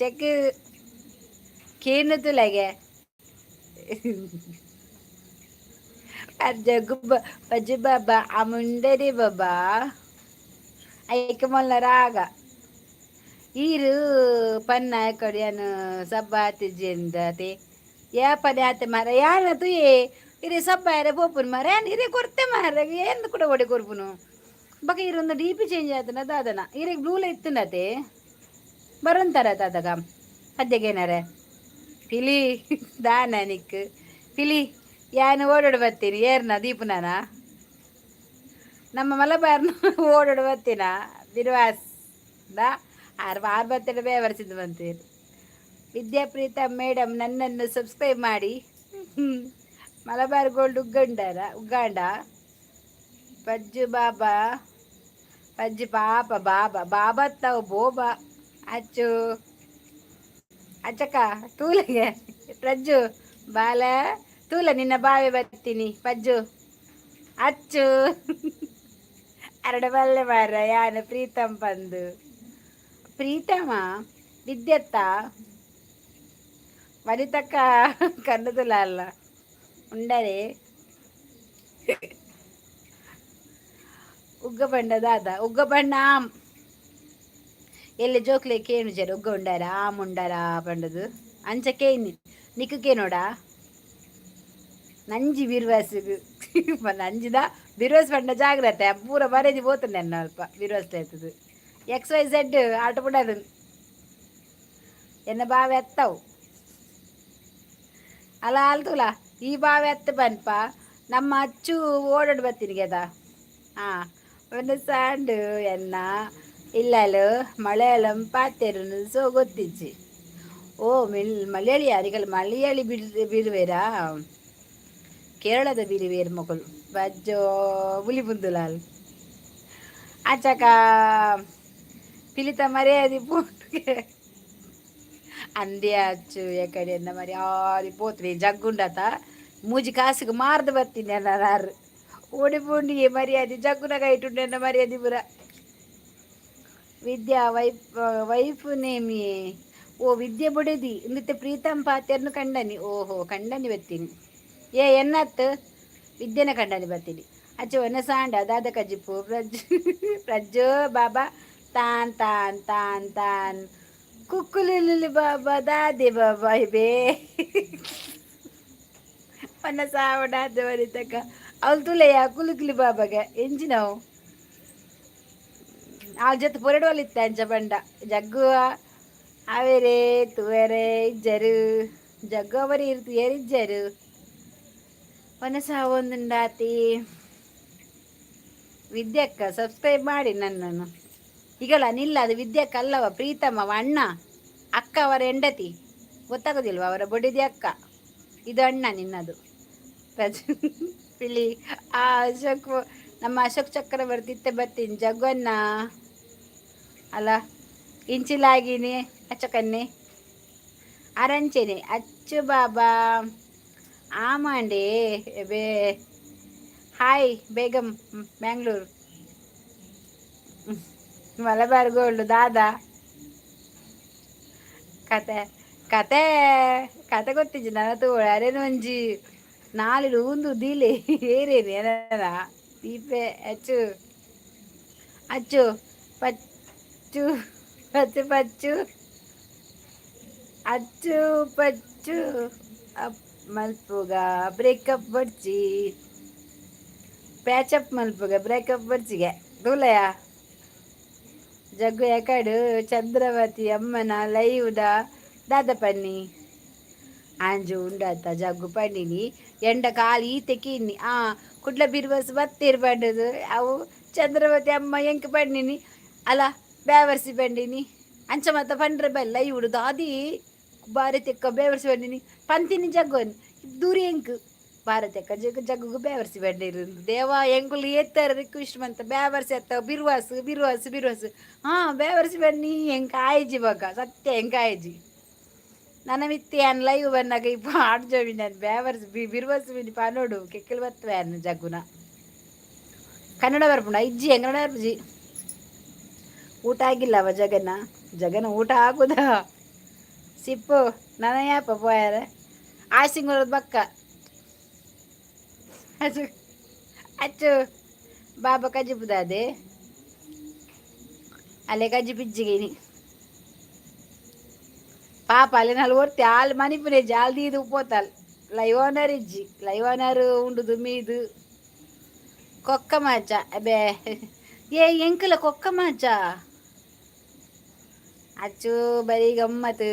ಚೆಕ್ ಕೇನುತುಲಗೆ ಜಗ್ಗು ಪಜ್ಜು ಬಾಬಾ ಆಮುಂಡರಿ ಬಾಬಾ ಐಕ ಮೊಲ್ಲ ರಾಗ ಈರು ಪನ್ನ ಕಡಿಯನು ಸಬ್ಬ ಆತಿಜ್ಜಿಂದತೆ ಯಾ ಪದ ಆತೆ ಮಾರ ಯಾನ ತುಯೇ ಇರೆ ಸಬ್ಬ ಇರೆ ಪೋಪುನು ಮಾರ ಯಾನ್ ಇರೆ ಕೊರ್ತೆ ಮಾರ ಏನು ಕೂಡ ಒಡೆ ಕೊರ್ಪುನು. ಬಕ ಇರೊಂದು ಡಿ ಪಿ ಚೇಂಜ್ ಆತನ ದಾದನ ಇರೆಗ್ ಬ್ಲೂ ಇತ್ತುನತೆ ಬರೊಂತಾರ ದಾದಗ ಅದ್ದೆಗೇನಾರೆ ಪಿಲಿ ದಾನ ನಿಕ್ ಪಿಲಿ ಯಾನು ಓಡೋಡು ಬರ್ತೀನಿ ಏರ್ನ ದೀಪುನಾನ ನಮ್ಮ ಮಲಬಾರ್ನ ಓಡೋಡು ಬರ್ತೀನ ಬಿರ್ವಾಸ್ ದಾ ಆರು ಆರು ಬರ್ತಡೆ ಬೇವರ್ಸಿದ್ದು ಬಂತೀರಿ. ವಿದ್ಯಾಪ್ರೀತ ಮೇಡಮ್, ನನ್ನನ್ನು ಸಬ್ಸ್ಕ್ರೈಬ್ ಮಾಡಿ. ಮಲಬಾರ್ ಗೋಲ್ಡ್ ಉಗ್ಗಂಡರ ಉಗ್ಗಾಂಡ. ಪಜ್ಜು ಬಾಬಾ ಪಜ್ಜಿ ಪಾಪ ಬಾಬಾ ಬಾಬತ್ತಾವು ಬೋಬಾ. ಅಚ್ಚು ಅಚ್ಚಕ್ಕ ತೂಲೆಗೆ ಪ್ರಜ್ಜು ಬಾಲ ತೂಲ ನಿನ್ನ ಬಾವೆ ಬರ್ತೀನಿ ಪಜ್ಜು ಅಚ್ಚು ಅರಡ ಬಲ್ಲೆ ಮಾರ ಯಾನ ಪ್ರೀತಮ್ ಬಂದು ಪ್ರೀತಮ ವಿದ್ಯತ್ತ ವನಿತಕ್ಕ ಕನ್ನದಲ್ಲ ಅಲ್ಲ ಉಂಡರೆ ಉಗ್ಗ ಬಂಡ ದಾದ ಉಗ್ಗ ಬಣ್ಣ ಆಮ್ ಎಲ್ಲಿ ಜೋಕ್ಲೆ ಕೇಣು ಜರ ಉಗ್ಗ ಉಂಡಾರ ಆಮ್ ಉಂಡಾರ ಪಂಡದು ಅಂಚ ಕೇನಿ ನಿಕ್ಕು ಕೇನೋಡ ನಂಜಿ ಬಿರ್ವಾಸಿಗು ನಂಜಿದ ಬಿರ್ವಾಸ್ ಪಂಡ ಜಾಗ್ರತೆ ಪೂರ ಬರೇದಿ ಪೋತುಂಡೆ ಅನ್ನ ಅಲ್ಪ ಬಿರ್ವಾಸ್ ಆಯ್ತದ ಎಕ್ಸ್ ವೈ ಝೆಡ್ ಆಟ ಬಿಡದು ಎನ್ನ ಬಾವೆ ಎತ್ತವು ಅಲ್ಲ ಅಲ್ತುಲ ಈ ಬಾವೆ ಎತ್ತ ಬನ್ಪ ನಮ್ಮ ಅಚ್ಚು ಓಡಾಡ್ ಬರ್ತೀನಿ ಗೆದ. ಹಾಂ ಒಂದು ಸಾಂಡು ಎನ್ನ ಇಲ್ಲಲು ಮಲಯಾಳಂ ಪಾತೆರುನು ಸೊ ಗೊತ್ತಿಜ್ಜಿ. ಓ ಮಿಲ್ ಮಲಯಾಳಿ ಅರಿಗಲ್ ಮಲಯಾಳಿ ಬಿಲ್ ಬಿರುವೇರಾ ಕೇರಳದ ಬಿರುವೇರು ಮಗಳು ಬಜ್ಜೋ ಬುಲಿ ಬುಂದುಲಾಲ್ ಆಚಕ ಪಿಲಿತ ಮರ್ಯಾದೆ ಪೋಟುಗೆ ಅಂದೆ ಅಚ್ಚು ಎಕಡೆ ಎನ್ನ ಮರಿ ಆದಿ ಪೋತ್ರಿ ಜಗ್ಗುಂಡತ ಮೂಜಿ ಕಾಸಿಗೆ ಮಾರ್ದು ಬರ್ತೀನಿ ಅನ್ನ ಓಡಿ ಪೋಂಡಿಗೆ ಮರ್ಯಾದೆ ಜಗ್ಗುನ ಕೈಟುಂಡು ಎನ್ನ ಮರ್ಯಾದೆ ಪುರ. ವಿದ್ಯಾ ವೈಫ್ ವೈಫ್ ನೇಮಿ. ಓ ವಿದ್ಯೆ ಬೊಡೆದಿ ಇಂದಿತ್ತೆ ಪ್ರೀತಮ್ ಪಾತೆರ್ನು ಕಂಡನಿ. ಓಹೋ ಕಂಡನಿ ಬರ್ತೀನಿ ಏ ಎನ್ನತ್ತು ವಿದ್ಯೆನ ಕಂಡನಿ ಬರ್ತೀನಿ ಅಚ್ಚು ಒನ್ನ ಸಾಂಡ ದಾದ ಕಜಿಪು ಪ್ರಜ್ಜು ಪ್ರಜ್ಜು ಬಾಬಾ ತಾನ್ ತಾನ್ ತಾನ್ ತಾನ್ ಕುಕ್ಕುಲು ಬಾಬಾ ದಾದೆ ಬಾಬಾ ಬೇ ಪನ್ನ ಸಾವಡ ಬರಿತಕ್ಕ ಅವಳು ತುಲೆಯ ಕುಲುಕುಲಿ ಬಾಬಾಗ ಎಂಜಿನವು ಆ ಜೊತೆ ಪೊರಡುವಲ್ಲಿತ್ತ ಅಂಚ ಬಂಡ ಜಗ್ಗುವ ಅವೆರೆ ತುವೆರೆ ಇಜ್ಜರು ಜಗ್ಗು ಅವರಿ ಇರ್ತು ಇಜ್ಜರು ಒಂದುಂಡಾತಿ. ವಿದ್ಯಕ್ಕ ಸಬ್ಸ್ಕ್ರೈಬ್ ಮಾಡಿ ನನ್ನನ್ನು. ಈಗಲ್ಲ ನಿಲ್ಲ ಅದು ವಿದ್ಯಕ್ಕ ಅಲ್ಲವ ಪ್ರೀತಮ್ಮ ಅಣ್ಣ ಅಕ್ಕ ಅವರ ಹೆಂಡತಿ ಗೊತ್ತಾಗೋದಿಲ್ವ ಅವರ ಬೊಡಿದಿ ಅಕ್ಕ ಇದು ಅಣ್ಣ ನಿನ್ನದು ಪಿಳಿ. ಆ ಅಶೋಕ್ ನಮ್ಮ ಅಶೋಕ್ ಚಕ್ರವರ್ತಿ ಇತ್ತೆ ಬರ್ತೀನಿ ಜಗ್ಗನ್ನ ಅಲ್ಲ ಇಂಚಿಲಾಗಿನಿ ಅಚ್ಚಕನ್ನೆ ಅರಂಚೆನೆ ಅಚ್ಚು ಬಾಬಾ ಆಮಾಂಡೆ ಬೇ. ಹಾಯ್ ಬೇಗಂ ಬ್ಯಾಂಗ್ಳೂರು ಮಲಬಾರ್ ಗೋಲ್ಡ್ ದಾದಾ ಕತೆ ಕತೆ ಕತೆ ಗೊತ್ತಿಜ್ಜಿ ನನ್ನ ತೋಳಾರೇನು ಒಂಜಿ ನಾಲಿಡು ಉಂದು ದೀಲೆ ಏರೇನು ಏನ ದೀಪೆ ಅಚ್ಚು ಅಚ್ಚು ಪಚ್ಚು ಪಚ್ಚು ಪಚ್ಚು ಅಚ್ಚು ಪಚ್ಚು ಅಪ್ ಮಲ್ಪುಗ ಬ್ರೇಕಪ್ ಬಡ್ಚಿ ಪ್ಯಾಚಪ್ ಮಲ್ಪುಗ ಬ್ರೇಕಪ್ ಬರ್ಚಿಗೆ ತೂಲಯ ಜಗ್ಗು ಎಕಡು ಚಂದ್ರವತಿ ಅಮ್ಮನ ಲೈವ್ದ ದಾದ ಪನ್ನಿ ಆಂಜು ಉಂಡತ್ತ ಜಗ್ಗು ಪಂಡಿನಿ ಎಂಡ ಕಾಲು ಈತೆ ಕಿನ್ನಿ ಆ ಕುಡ್ಲ ಬಿರ್ವಸ್ ಬತ್ತೀರ್ ಪಂಡದು ಅವು ಚಂದ್ರವತಿ ಅಮ್ಮ ಎಂಕ್ ಪಂಡಿನಿ ಅಲ್ಲ ಬೇವರ್ಸಿ ಪಂಡಿನಿ ಅಂಚ ಮತ್ತ ಪಂಡ್ರೆ ಬಲ್ಲ ಇವುಡು ದಾದಿ ಭಾರತಕ್ಕ ಬೇವರ್ಸಿ ಪಂಡಿನಿ ಪಂತಿನಿ ಜಗ್ಗೋನ್ ದೂರಿ ಎಂಕ್ ಭಾರತಕ್ಕ ಜಗ್ಗು ಜಗ್ಗು ಬೇವರ್ಸಿ ಬಂಡಿರು ದೇವ ಎಂಕುಲು ಏತ್ತಾರ ರಿಕ್ವೆಸ್ಟ್ ಮಂತ ಬೇವರ್ಸಿ ಅತ್ತ ಬಿರ್ವಾಸು ಬಿರ್ವಾಸು ಬಿರ್ವಾಸು. ಹಾಂ ಬೇವರ್ಸಿ ಬನ್ನಿ ಎಂಕ್ ಆಯ್ಜಿ ಬೊಕ ಸತ್ಯ ಎಂಕ್ ಆಯ್ಜಿ ನನ್ನ ಮಿತ್ತಿ ಯಾನ್ ಲೈವ್ ಬನ್ನಾಗ ಇಪ್ಪ ಆಡ್ಜೋವಿ ನಾನು ಬೇವರ್ಸ್ ಬಿ ಬಿರ್ವಸ್ ಬಿನಿ ಪನೋಡು ಕೆಕ್ಕಲು ಬತ್ತವೆ ಅನ್ನ ಜಗ್ಗುನ. ಕನ್ನಡ ಬರ್ಪುಂಡ ಇಜ್ಜಿ ಕನ್ನಡ ಬರ್ಪುಜಿ. ಊಟ ಆಗಿಲ್ಲವ ಜಗನ ಜಗನ ಊಟ ಆಗುದ ಸಿಪ್ಪು ನನ್ನ ಯಾಪ ಪೋಯಾರ ಆಸಿಂಗುರದ ಬಕ್ಕ ಅಚ್ಚು ಅಚ್ಚು ಬಾಬಾ ಕಜಿಪುದಾದೆ ಅಲ್ಲೇ ಕಜ್ಜಿ ಪಿಜ್ಜಿಗೇನಿ ಪಾಪ ಅಲ್ಲಿ ನಾಲ್ ಒರ್ತಿ ಆಲ್ ಮನಿಪುನೆ ಜಾಲ್ ದೀದು ಪೋತಾಲ್ ಲೈವ್ ಓನರ್ ಇಜ್ಜಿ ಲೈವ್ ಓನರ್ ಉಂಡುದು ಮೀದು ಕೊಕ್ಕ ಮಾಚ ಅಬೆ ಏ ಎಂಕಲ ಕೊಕ್ಕ ಮಾಚ ಅಚ್ಚು ಬರೀ ಗಮ್ಮತ್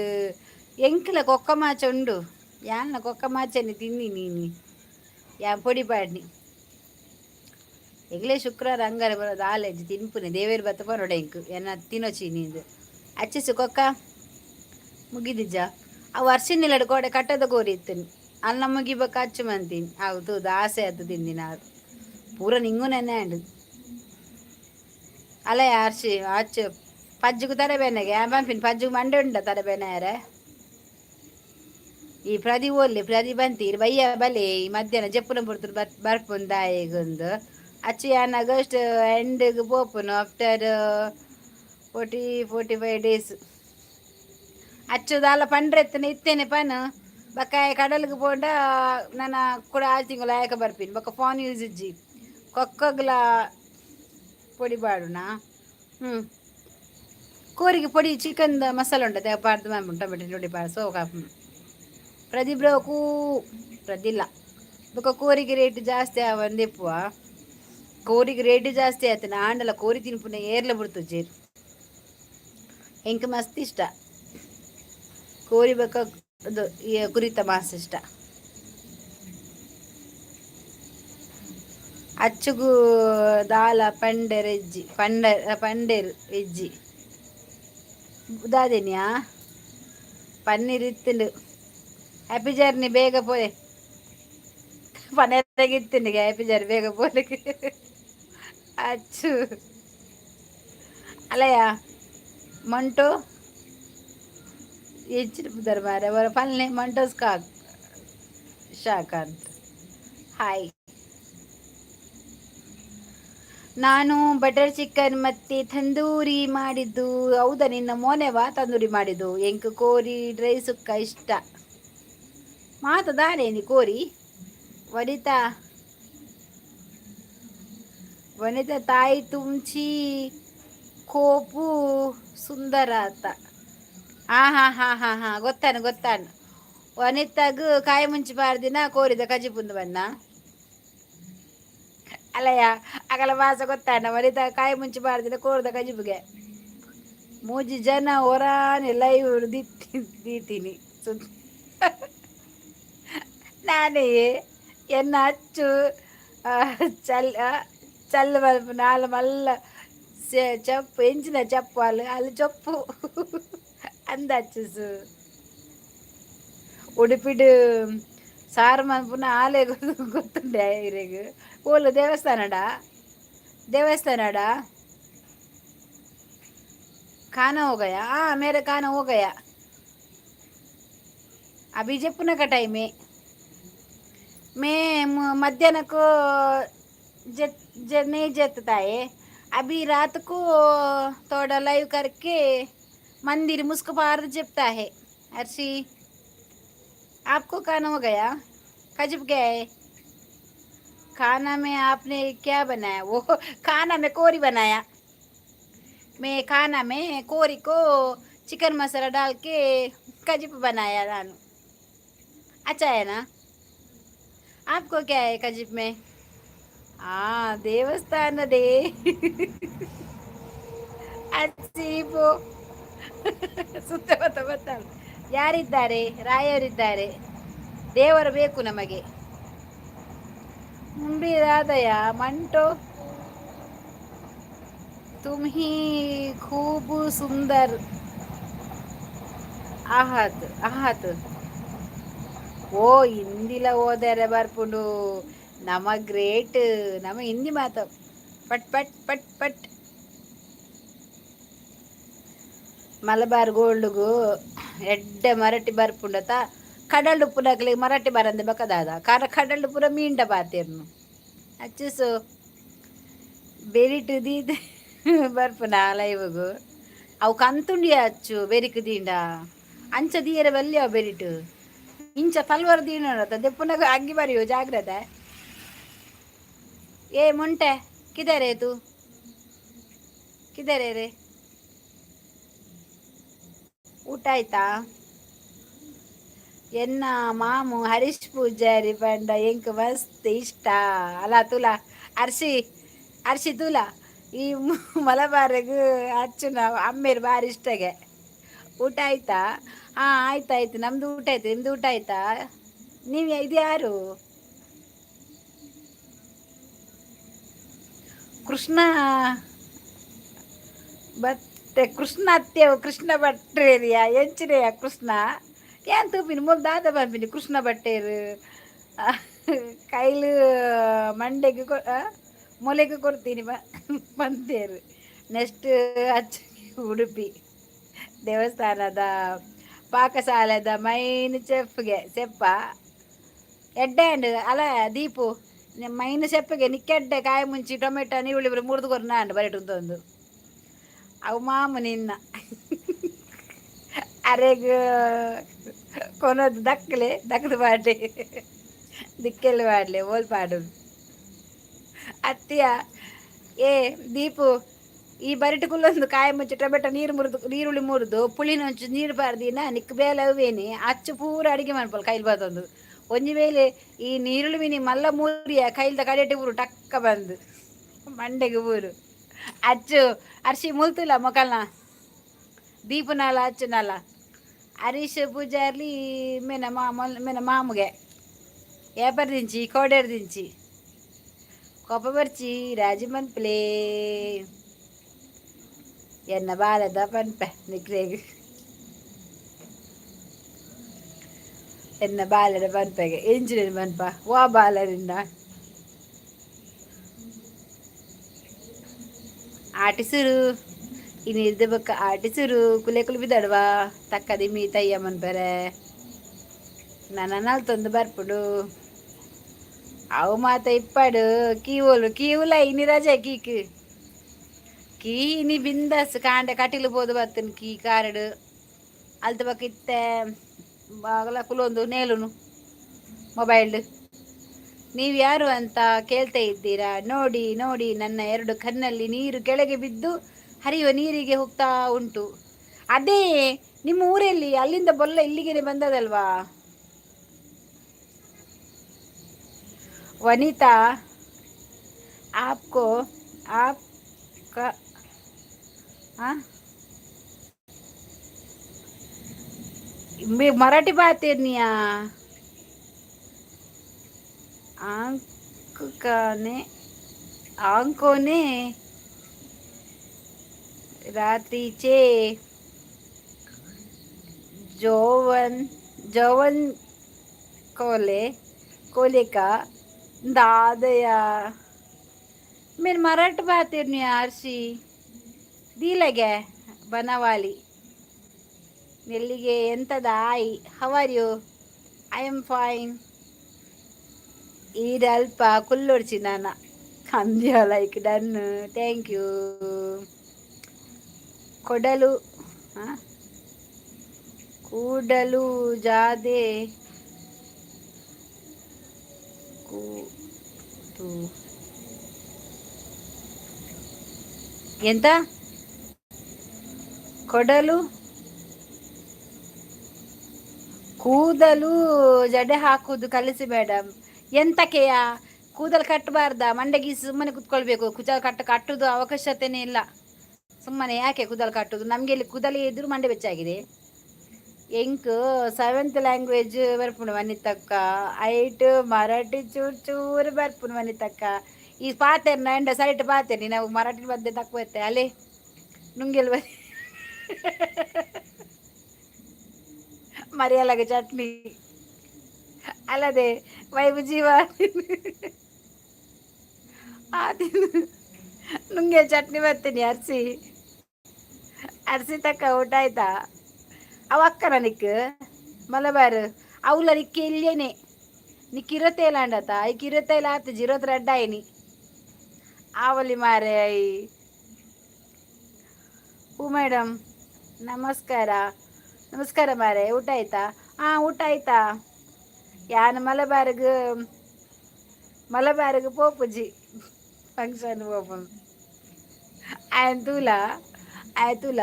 ಎಂಕಲ ಕೊಕ್ಕ ಮಾಚ ಉಂಡು ಯಾನ್ನ ಕೊಕ್ಕ ಮಾಚನಿ ತಿನ್ನಿ ನೀನಿ ಯಾ ಪೊಡಿ ಪಾಡ್ನಿ ಎಗ್ಲೇ ಶುಕ್ರವಾರ ಅಂಗಾರೆ ಬರೋದು ಆಲೇಜ್ ತಿನ್ಪುನೆ ದೇವೇರು ಬತ್ತ ಪರೋಡ ಎಂಕ್ ಎನ್ನ ತಿನ್ನೊಚಿ ನೀಂದು ಅಚ್ಚಿಸು ಕೊಕ್ಕ ಮುಗಿದಿಜ್ಜ ಆ ವರ್ಷ ಕೋಡೆ ಕಟ್ಟದ ಕೋರಿ ಇತ್ತು ಅಲ್ಲ ಮುಗಿಬಕ್ಕ ಅಚ್ಚು ಮಂತೀನಿ ಹೌದು ಆಸೆ ಅದು ತಿಂದಿನ ಪೂರ ನಿಂಗು ನೆನೆ ಅಂಡು. ಅಲ್ಲ ಅರ್ಶಿ ಅಚ್ಚು ಪಜ್ಜುಗು ತರಬೇನೆಗೆ ಪಂಪಿನ ಪಜ್ಜುಗು ಮಂಡೆ ಉಂಡ ತರಬೇನಾರೆ. ಈ ಪ್ರದಿ ಓಲ್ಲಿ ಪ್ರದಿ ಬಂತೀರ್ ಬಯ್ಯ ಬಲೆ ಈ ಮಧ್ಯಾಹ್ನ ಜಪ್ಪುನ ಪುರ್ತುಡು ಬರ್ಪುಂದಾಯಿಗೊಂದು ಅಚ್ಚು ಯಾನ್ ಆಗಸ್ಟ್ ಎಂಡ್ಗ್ ಪೋಪುನು ಆಫ್ಟರ್ 40-45 ಡೇಸ್. ಅಚ್ಚು ದಾಲ ಪಂಡ್ರೆ ಎತ್ತನೆ ಇತ್ತೇನೆ ಪನ್ ಬೊಕ್ಕ ಕಡಲ್ಗ್ ಪೋಂಡ ನನ ಕೂಡ ಆರು ತಿಂಗಳು ಆಯಕ ಬರ್ಪಿನಿ. ಬೊಕ್ಕ ಫೋನ್ ಯೂಸ್ ಇಜ್ಜಿ, ಕೊಕ್ಕಗ್ಲ ಪೊಡಿ ಪಾಡುನ. ಕೋರಿಗೆ ಪೊಡಿ, ಚಿಕನ್ ಮಸಾಲ ಉಂಟು, ಪಾಡ್ದು ಮನ್ಪುನು. ಟೊಮೆಟೊ ಪೊಡಿ ಪಾಡ್ ಸೋಕು ಆಪುಂಡು. ಪ್ರದೀಪ್ ಕೂ ಪ್ರದಿಲ್ಲ. ಬೊಕ್ಕ ಕೋರಿಗೆ ರೇಟ್ ಜಾಸ್ತಿ ಆವಂದಿಪ್ಪುವ. ಕೋರಿಗೆ ರೇಟ್ ಜಾಸ್ತಿ ಆಯ್ತು ಆಂಡಲ ಕೋರಿ ತಿನ್ಪುನ ಏರ್ಲ ಬಿಡ್ತುಜೆರ್. ಎಂಕ್ ಮಸ್ತ್ ಇಷ್ಟ ಕೋರಿ. ಬೊಕ್ಕ ಅದು ಈ ಕುರಿತ ಮಾಂಸ ಇಷ್ಟ. ಅಚ್ಚುಗು ದಾಲ ಪಂಡೆರ್ ಇಜ್ಜಿ, ಪಂಡ ಪಂಡೆರ್ ಇಜ್ಜಿ. ದಾದೆನ್ಯಾ ಪನ್ನೀರ್ ಇತ್ತುಂಡು. ಹ್ಯಾಪಿ ಜರ್ನಿ, ಬೇಗ ಪೋಲೆ. ಪನ್ನೀರ್ ಇತ್ತುಂಡು. ಹ್ಯಾಪಿ ಜರ್ನಿ, ಬೇಗ ಪೋಲೆ ಅಚ್ಚು. ಅಲ್ಲಯ್ಯ ಮಂಟೋ ಎಂಚಿನ ಪುದರ್ ಮಾರೆ ಅವರ ಪಲ್ನೆ ಮಂಟೋಸ್ ಕಾಕ್ ಶಾಕಾಂತ್. ಹಾಯ್. ನಾನು ಬಟರ್ ಚಿಕನ್ ಮತ್ತೆ ತಂದೂರಿ ಮಾಡಿದ್ದು. ಹೌದಾ? ನಿನ್ನ ಮೋನೆವಾ ತಂದೂರಿ ಮಾಡಿದ್ದು? ಎಂಕ್ ಕೋರಿ ಡ್ರೈ ಸುಕ್ಕ ಇಷ್ಟ. ಮಾತ ದಾನೇನಿ ಕೋರಿ. ವನಿತಾ, ವನಿತಾ ತಾಯಿ तुमची खूप सुंदर ಆತ. ಹಾಂ ಹಾಂ ಹಾಂ ಹಾಂ ಹಾಂ, ಗೊತ್ತಾನು ಗೊತ್ತಾನು. ವನಿತಾಗ್ ಕಾಯಿ ಮುಂಚಿ ಪಾರ್ದಿನ ಕೋರಿದ ಕಜಿಪುಂದು ಬನ್ನ ಅಲ್ಲಯ್ಯ. ಅಗಲ ವಾಸ ಗೊತ್ತಾನ. ವನಿತಾ ಕಾಯಿ ಮುಂಚಿ ಪಾರ್ದಿನ ಕೋರಿದ ಕಜಿಪುಗೆ. ಮೂಜಿ ಜನ ಹೊರಾನೆ ಲೈವ್ ದೀತೀನಿ. ನಾನೇ ಎನ್ನ ಅಚ್ಚು ಚಲ್ ಚಲ್ ಮಲ್ಪುನ ಆಲ್ ಮಲ್ಲ ಚಪ್ಪು ಎಂಚಿನ ಚಪ್ಪು ಅಲ್ ಅಲ್ಲಿ ಚೊಪ್ಪು ಅಂದಚ್ಚುಸು. ಉಡುಪಿಡು ಸಾರು ಮನ್ಪುನ ಆಲೆ ಗೊತ್ತುಂಡೆ ಇರೆಗ್. ಓಲು ದೇವಸ್ಥಾನಡ? ದೇವಸ್ಥಾನಡ खाना हो गया? हाँ, मेरा खाना हो गया. अभी जपने का टाइम है. मैं मध्याह्न को नहीं जतता है. अभी रात को थोड़ा लाइव करके मंदिर मुस्क पार जपता है. हर्षी, आपको खाना हो गया? कजब गया है. खाना में आपने क्या बनाया? वो खाना में कोरी बनाया. मैं खाना में कोरी को चिकन मसाला डाल के कजिप बनाया रानू. अच्छा है ना? आपको क्या है कजिप में? ಆ ದೇವಸ್ಥಾನದೇ ಅಚ್ಚೀಪು ಸುತ್ತಮುತ್ತ ಬರ್ತಾಳೆ. ಯಾರಿದ್ದಾರೆ? ರಾಯರಿದ್ದಾರೆ. ದೇವರು ಬೇಕು ನಮಗೆ. ಮುಂಬಿರಾದಯ ಮಂಟೋ तुम्ही खूप सुंदर आहात आहात. ಓ ಹಿಂದಿಲ ಓದರೆ ಬರ್ಪುಂಡು. ನಮ ಗ್ರೇಟ್. ನಮ ಹಿಂದಿ ಮಾತ ಪಟ್ ಪಟ್ ಪಟ್ ಪಟ್. ಮಲಬಾರ್ ಗೋಲ್ಡ್ಗು ಎಡ್ಡೆ ಮರಟಿ ಬರ್ಪುಂಡತ. ಕಡಲ್ಡ್ ಉಪ್ಪುನಕ್ಲೆಗ್ ಮರಟಿ ಬರಂದೆ ಬೊಕ ದಾದ? ಕಡಲ್ಡ್ ಪೂರ ಮೀಂಡ ಪಾತೆರ್ನು. ಅಚ್ಚುಸು ಬೆರಿಟ್ ದೀದ್ ಬರ್ಪುನ ಲೈವ್ಗು. ಅವು ಕಂತುಂಡಿ ಅಚ್ಚು ಬೆರಿಕ್ ದೀಂಡ ಅಂಚ ದೀಯರೆ ಬಲ್ಲಿ. ಅವು ಬೆರಿಟ್ ಇಂಚ ತಲ್ವಾರ್ ದೀಂಡ ದೆಪ್ಪುನಗ ಅಂಗಿ ಬರಿಯೋ, ಜಾಗ್ರತೆ. ए मुंटे, किधर है तू? किधर है रे? ಊಟ ಆಯ್ತಾ? ಎನ್ನ ಮಾಮು ಹರೀಶ್ ಪೂಜಾರಿ ಪಂಡ ಎಂಕ್ ಮಸ್ತ್ ಇಷ್ಟ. ಅಲ್ಲ ತುಲಾ ಅರ್ಶಿ, ಅರ್ಶಿ ತುಲಾ. ಈ ಮಲಬಾರ್ಗ್ ಅಚ್ಚುನ ಅಮ್ಮೇರು ಬಾರಿ ಇಷ್ಟಗೆ. ಊಟ ಆಯ್ತಾ? ಹಾಂ, ಆಯ್ತು ಆಯ್ತು, ನಮ್ದು ಊಟ ಆಯ್ತು. ನಿಮ್ದು ಊಟ ಆಯ್ತಾ? ನೀವು ಇದು ಯಾರು? ಕೃಷ್ಣ ಬತ್ತೆ ಕೃಷ್ಣ ಅತ್ಯವು ಕೃಷ್ಣ ಭಟ್ರೇರಿಯ ಎಂಚಿನೆಯ ಕೃಷ್ಣ ಏನ್ ತೂಪಿನಿ ಮೂಲು ದಾದ ಪನ್ಪಿನಿ. ಕೃಷ್ಣ ಭಟ್ಟೇರು ಕೈಲು ಮಂಡೆಗ್ ಮೊಲೆಗ್ ಕೊರ್ತೀನಿ ಬಂತೇರು. ನೆಕ್ಸ್ಟ್ ಅಚ್ಚ ಉಡುಪಿ ದೇವಸ್ಥಾನದ ಪಾಕಶಾಲೆದ ಮೈನ್ ಚೆಫ್ಗೆ ಚೆಪ್ಪ ಎಡ್ಡೆ ಅಂಡ್ ಅಲ್ಲ ದೀಪು, ಮೈನ್ ಚೆಪ್ಪಿಗೆ ನಿಕ್ಕೆಡ್ಡೆ ಕಾಯಿ ಮುಂಚಿ, ಟೊಮೆಟೊ, ನೀರುಳ್ಳಿ ಮುರಿದು ಕೊರ್ನ ಅಂಡ್ ಬರೆಟು ಒಂದು ಅವು ಮಾಮು ನಿನ್ನ ಅರೆಗ್ ಕೊನೊದು ದಕ್ಕಲೆ ದಕ್ಕದು ಪಾಡ್ಲೆ, ದಿಕ್ಕೆಲ್ಲ ಪಾಡ್ಲೆ, ಓಲ್ ಪಾಡುದು ಅತ್ತಿಯ? ಏ ದೀಪು, ಈ ಬರಿಟು ಕುಲ್ಲೊಂದು ಕಾಯಿ ಮುಂಚೆ, ಟೊಮೆಟೊ, ನೀರು ಮುರಿದು, ನೀರುಳ್ಳಿ ಮುರಿದು, ಪುಳಿನ ಒಂಚು ನೀರು ಪಾರ್ದಿನ ನಿಕ್ ಬೇಲೆ ಅವೇನಿ. ಅಚ್ಚು ಪೂರ ಅಡಿಗೆ ಮನ್ಪಲ್ ಕೈಲ್ ಬತ್ತೊಂದು. ಒಂಜಿ ಮೇಲೆ ಈ ನೀರುಳ್ಳಿ ಮಿನಿ ಮಲ್ಲ ಮೂರಿಯ ಕೈಲ್ದ ಕಡೆಟಿ ಊರು ಟಕ್ಕ ಬಂದು ಮಂಡೆಗೆ ಊರು. ಅಚ್ಚು ಅರ್ಶಿ ಮುಲ್ತಿಲ್ಲ ಮೊಕಲ್ನ ದೀಪನಾಲ ಅಚ್ಚುನಲ. ಹರೀಶ್ ಪೂಜಾರ್ಲಿ ಮೇನ ಮಾಮ, ಮೇನ ಮಾಮುಗೆ ಏಪರ್ ದಿಂಚಿ ಕೋಡೇರ್ ದಿಂಚಿ ಕೊಪ್ಪ ಬರ್ಚಿ ರಾಜಿ ಮನ್ಪ್ಲೇ ಎನ್ನ ಬಾಲದ ಪನ್ಪೆ ನಿಕ್ಲೇಗ್. ಎನ್ನ ಬಾಲದ ಪನ್ಪೆಗೆ ಇಂಜಿನಿಯರ್ ಪನ್ಪ ವಾ ಬಾಲರಿಂದ ಆಟಿಸುರು ಇನ್ನು ಬೊಕ್ಕ ಆಟಿಸುರು ಕುಲೆ ಕುಲು ಬಿದಡ್ವಾ ತಕ್ಕದಿ ಮೀ ತಯ್ಯ ಮನ್ಪರೆ ನನ ನಲ್ತೊಂದು ಬರ್ಪುಡು. ಅವು ಮಾತ ಇಪ್ಪಡು ಕೀವೋಲು ಕೀವುಲ ಇನಿ ರಜೆ. ಕೀಕ್ ಕೀ ಇನಿ ಬಿಂದಾಸ್ ಕಾಂಡೆ ಕಟಿಲು ಪೋದು ಬತ್ತನ್ ಕೀ ಕಾರಡು ಅಲ್ತ ಬೊಕ ಇತ್ತೆ ಬಾಗಲ ಕುಲೊಂದು ನೇಲುನು ಮೊಬೈಲ್. ನೀವು ಯಾರು ಅಂತ ಕೇಳ್ತಾ ಇದ್ದೀರಾ? ನೋಡಿ ನೋಡಿ, ನನ್ನ ಎರಡು ಕಣ್ಣಲ್ಲಿ ನೀರು ಕೆಳಗೆ ಬಿದ್ದು ಹರಿಯುವ ನೀರಿಗೆ ಹೋಗ್ತಾ ಉಂಟು. ಅದೇ ನಿಮ್ಮ ಊರಲ್ಲಿ ಅಲ್ಲಿಂದ ಬೊಲ್ಲ ಇಲ್ಲಿಗೆ ಬಂದದಲ್ವಾ? ವನಿತಾ, आपको आपका हाँ मराठी बातेनिया आंकने आंकोने रात्रीचे जोवन जवन कोले कोले का दादया मेरे मराठी बातें आरसी ದೀಲಗೆ ಬನವಾಲಿ ನೆಲ್ಲಿಗೆ ಎಂತದ ಆಯ್. How are you? I am fine. ಈರಲ್ಪ ಕುಲ್ಲೊಡ್ಚಿ ನಾನ ಕಂದ್ಯ. Like done, thank you. ಕೊಡಲು ಕೂಡಲು ಜಾದೆ ಕೂತು ಎಂತ ಕೊಡಲು ಕೂದಲು ಜಡೆ ಹಾಕುವುದು ಕಲಿಸಿ ಮೇಡಮ್. ಎಂತಕ್ಕೆಯ ಕೂದಲು ಕಟ್ಟಬಾರ್ದ? ಮಂಡೆಗೆ ಸುಮ್ಮನೆ ಕುತ್ಕೊಳ್ಬೇಕು. ಕೂದಲು ಕಟ್ಟುದು ಅವಕಾಶತೆನೇ ಇಲ್ಲ. ಸುಮ್ಮನೆ ಯಾಕೆ ಕೂದಲು ಕಟ್ಟುದು? ನಮಗೆ ಇಲ್ಲಿ ಕೂದಲು ಇದ್ರು ಮಂಡೆ ಬೆಚ್ಚಾಗಿದೆ. ಎಂಕ್ ಸೆವೆಂತ್ ಲ್ಯಾಂಗ್ವೇಜ್ ಬರ್ಪುಂಡು ವನಿತಕ್ಕ. ಐಟ್ ಮರಾಠಿ ಚೂರು ಚೂರು ಬರ್ಪುಂಡು ವನಿತಕ್ಕ. ಈ ಪಾತೆರ್ನ ಎಂಡ ಸೈಟ್ ಪಾತೆರ್ನಿ ನಾವು ಮರಾಠಿ ಮಧ್ಯೆ ತక్కుವ ಅಲ್ಲೇ ನುಂಗೆಲ್ ಬರಿ ಮರಿಯಲಾಗ ಚಟ್ನಿ ಅಲ್ಲದೆ ವೈಬು ಜೀವ ನುಂಗೆ ಚಟ್ನಿ ಬರ್ತೀನಿ. ಅರ್ಸಿ ಅರ್ಸಿ ತಕ್ಕ ಊಟ ಆಯ್ತಾ? ಅವ ಅಕ್ಕನ ನಿಕ್ ಮಲಬಾರು ಅವಲ ನಿಕ್ಕ ಇಲ್ಲೇನೆ ನಿಕ್ ಇರತ್ತೇಲಾಂಡತ ಐಕ್ ಇರತ್ತೈಲ ಆತು ಜಿರೋತ್ ರಡ್ಡಾಯಿನಿ ಆವಲಿ ಮಾರೆ I. ಹ್ಞೂ ಮೇಡಮ್, ನಮಸ್ಕಾರ. ನಮಸ್ಕಾರ ಮಾರೆ, ಊಟ ಆಯ್ತಾ? ಹಾಂ, ಊಟ ಆಯ್ತಾ? ಯಾನ್ ಮಲಬಾರ್ಗ್ ಮಲಬಾರ್ಗ್ ಪೋಪುಜಿ, ಫಂಕ್ಷನ್ ಪೋಪುನು. ಆಯನ್ ತೂಲ ಆಯ್ ತೂಲ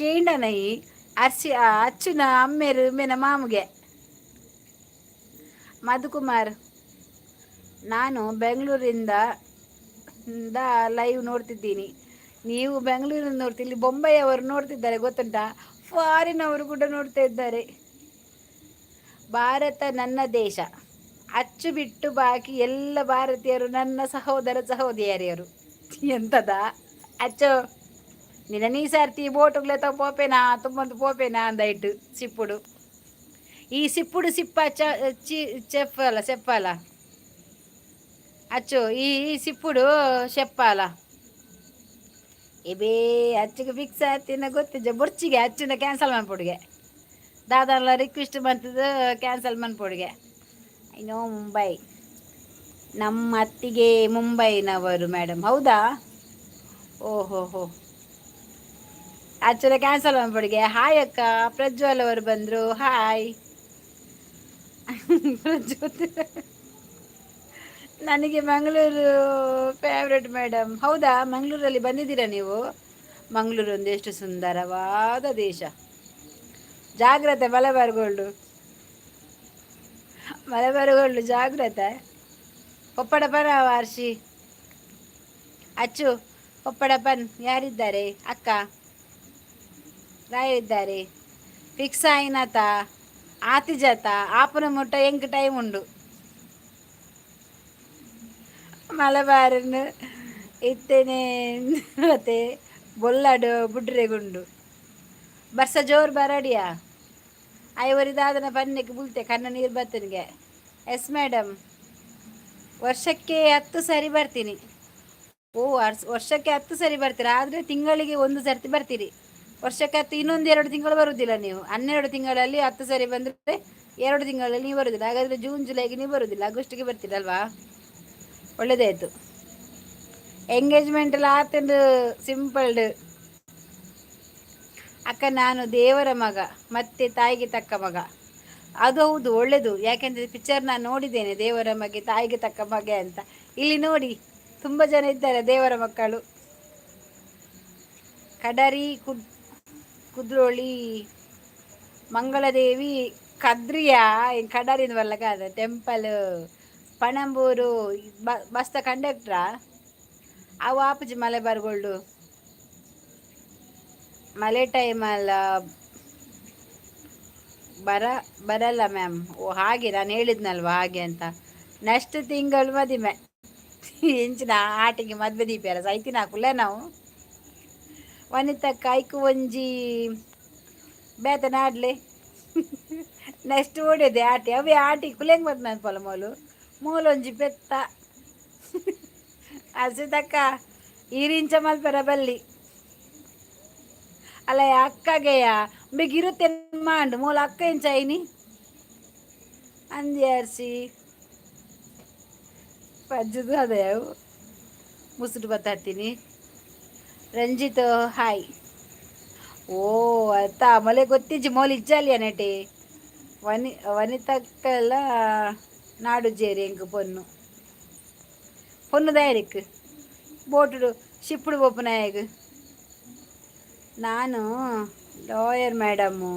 ಕೇಂಡನೈ ಅರ್ಶಿ ಅಚ್ಚುನ ಅಮ್ಮೇರು ಮೇನ ಮಾಮುಗೆ. ಮಧುಕುಮಾರ್, ನಾನು ಬೆಂಗಳೂರಿಂದ ಲೈವ್ ನೋಡ್ತಿದ್ದೀನಿ. ನೀವು ಬೆಂಗಳೂರಿಂದ ನೋಡ್ತೀರಿ, ಇಲ್ಲಿ ಬೊಂಬೈಯವರು ನೋಡ್ತಿದ್ದಾರೆ ಗೊತ್ತುಂಟಾ? ಫಾರಿನ್ ಅವರು ಕೂಡ ನೋಡ್ತಾ ಇದ್ದಾರೆ. ಭಾರತ ನನ್ನ ದೇಶ. ಅಚ್ಚು ಬಿಟ್ಟು ಬಾಕಿ ಎಲ್ಲ ಭಾರತೀಯರು ನನ್ನ ಸಹೋದರ ಸಹೋದರಿಯರು. ಎಂತದ ಅಚ್ಚು ನಿನ್ನ ನೀ ಸರ್ತಿ ಬೋಟುಗ್ಲೆ ಪೋಪೇನಾ ತುಂಬಂದು ಪೋಪೇನಾ ಅಂದೈಟು ಸಿಪ್ಪುಡು ಈ ಸಿಪ್ಪುಡು ಸಿಪ್ಪ ಚ ಚಿ ಚೆಪ್ಪಲ ಚೆಪ್ಪಲ ಅಚ್ಚು ಈ ಸಿಪ್ಪುಡು ಚೆಪ್ಪಾಲ. ಎಬೇ ಅಚ್ಚಿಗೆ ಫಿಕ್ಸ್ ಆತಿನ ಗೊತ್ತಿಜ್ಜ ಬೊರ್ಚಿಗೆ ಅಚ್ಚಿನ ಕ್ಯಾನ್ಸಲ್ ಮನ್ಪೊಡುಗೆ. ದಾದಾನ್ಲ ರಿಕ್ವೆಸ್ಟ್ ಬಂತದ, ಕ್ಯಾನ್ಸಲ್ ಮನ್ಪೊಡುಗೆ. I know Mumbai. ನಮ್ಮ ಅತ್ತಿಗೆ ಮುಂಬೈನವರು ಮೇಡಮ್. ಹೌದಾ? ಓಹೋ ಹೋ, ಆಕ್ಚುಲಿ ಕ್ಯಾನ್ಸಲ್ ಮಾಡ್ಬಿಡಿಗೆ. ಹಾಯ್ ಅಕ್ಕ. ಪ್ರಜ್ವಲ್ ಅವರು ಬಂದರು. ಹಾಯ್ ಪ್ರಜ್ವಲ್. ನನಗೆ ಮಂಗಳೂರು ಫೇವ್ರೆಟ್ ಮೇಡಮ್. ಹೌದಾ? ಮಂಗಳೂರಲ್ಲಿ ಬಂದಿದ್ದೀರಾ ನೀವು? ಮಂಗಳೂರು ಒಂದು ಎಷ್ಟು ಸುಂದರವಾದ ದೇಶ. ಜಾಗ್ರತೆ ಮಲಬಾರ್ ಗೋಲ್ಡು, ಮಲಬಾರ್ ಗೋಲ್ಡು, ಜಾಗ್ರತೆ. ಪೊಪ್ಪಡ ಪನ ವಾರ್ಷಿ ಅಚ್ಚು ಪೊಪ್ಪಡ ಪನ್. ಯಾರಿದ್ದಾರೆ ಅಕ್ಕ? ರಾಯರಿದ್ದಾರೆ. ಫಿಕ್ಸ್ ಆಯಿನತ ಆತಿಜತ ಆಪನ ಮುಟ್ಟ ಎಂಕ್ ಟೈಮ್ ಉಂಡು. ಮಲಬಾರನ್ ಇತ್ತೇನೆ ಮತ್ತೆ ಬೊಲ್ಲಾಡು ಬುಡ್ರೆಗುಂಡು. ಬರ್ಸ ಜೋರು ಬರಡಿಯಾ. ಐವರಿದಾದನ ಪನ್ನೆಗೆ ಬುಲ್ತೆ, ಕಣ್ಣ ನೀರು ಬರ್ತನಿಗೆ. ಎಸ್ ಮೇಡಮ್, ವರ್ಷಕ್ಕೆ 10 ಸರಿ ಬರ್ತೀನಿ. ಓ, ವರ್ಷಕ್ಕೆ 10 ಸರಿ ಬರ್ತೀರಾ? ಆದರೆ ತಿಂಗಳಿಗೆ ಒಂದು ಸರ್ತಿ ಬರ್ತೀರಿ. ವರ್ಷಕ್ಕೆ 10, ಇನ್ನೊಂದು 2 ತಿಂಗಳು ಬರುವುದಿಲ್ಲ ನೀವು. 12 ತಿಂಗಳಲ್ಲಿ 10 ಸರಿ ಬಂದರೆ 2 ತಿಂಗಳಲ್ಲಿ ನೀವು ಬರುವುದಿಲ್ಲ. ಹಾಗಾದರೆ ಜೂನ್ ಜುಲೈಗೆ ನೀವು ಬರುವುದಿಲ್ಲ, ಆಗಸ್ಟಿಗೆ ಬರ್ತೀರಲ್ವಾ? ಒಳ್ಳೆದಾಯಿತು. ಎಂಗೇಜ್ಮೆಂಟ್ ಎಲ್ಲ ಆತಂದು ಸಿಂಪಲ್ಡ್. ಅಕ್ಕ, ನಾನು ದೇವರ ಮಗ ಮತ್ತೆ ತಾಯಿಗೆ ತಕ್ಕ ಮಗ. ಅದು ಹೌದು, ಒಳ್ಳೆಯದು. ಯಾಕೆಂದರೆ ಪಿಕ್ಚರ್ ನಾನು ನೋಡಿದ್ದೇನೆ, ದೇವರ ಮಗೆ ತಾಯಿಗೆ ತಕ್ಕ ಮಗ ಅಂತ. ಇಲ್ಲಿ ನೋಡಿ, ತುಂಬ ಜನ ಇದ್ದಾರೆ ದೇವರ ಮಕ್ಕಳು. ಕಡರಿ ಕುದ್ರೋಳಿ ಮಂಗಳದೇವಿ ಕದ್ರಿಯ ಕಡರಿನ ಬಲ್ಲಕ ಟೆಂಪಲ್ ಪಣಂಬೂರು ಬಸ್ತ ಕಂಡಕ್ಟ್ರಾ ಅವು ಆಪುಜಿ. ಮಲಬಾರ್ ಗೋಲ್ಡು ಮಳೆ ಟೈಮಲ್ಲ ಬರಲ್ಲ ಮ್ಯಾಮ್. ಓ ಹಾಗೆ, ನಾನು ಹೇಳಿದ್ನಲ್ವ ಹಾಗೆ ಅಂತ. ನೆಕ್ಸ್ಟ್ ತಿಂಗಳು ಮದಿಮೆ. ಎಂಚಿನ ಆಟಿಗೆ ಮದ್ವೆ ದೀಪಿಯಾರ ಸೈತಿನ ಹಾಕುಲ್ಲ ನಾವು. ವನಿತಕ್ಕ, ಐಕು ಒಂಜಿ ಬೇತ ನಾಡ್ಲೆ. ನೆಕ್ಸ್ಟ್ ಓಡೇದೆ ಆಟಿ ಅವೇ ಆಟಿ ಕುಲೆಂಗ್ ಬತ್ ಪೊಲ ಮೋಲು ಮೂಲೊಂಜಿ ಪೆತ್ತ. ಅಸಿತಕ್ಕ, ಈರಿಂಚ ಮಲ್ಪೆರ ಬಲ್ಲಿ ಅಲ್ಲ ಅಕ್ಕಗೆಯ ಬೇಗ ಮಾಂಡು ಮೂಲ ಅಕ್ಕ ಎಂಚಾಯಿನಿ ಅಂದ್ಯಾರ್ಸಿ ಪಜ್ಜದು ಅದೇ ಮುಸುಡು ಬತ್ತಾಡ್ತೀನಿ. ರಂಜಿತ್ ಹಾಯ್. ಓ ಅತ್ತ ಮೊಲೆ ಗೊತ್ತಿಜ್ಜಿ ಮೋಲಿ ಇಜ್ಜಾಲಿಯ ನೆಟೆ. ವನಿತಕ್ಕೆಲ್ಲ ನಾಡು ಜೇರಿ ಎಂಕ್ ಪೊನ್ನು ಪೊನ್ನು ದಾಯರಿಕ್ ಬೋಟುಡು ಶಿಪ್ಪುಡು ಪೋಪುನಾಯಗ್. ನಾನು ಲಾಯರ್ ಮೇಡಮು,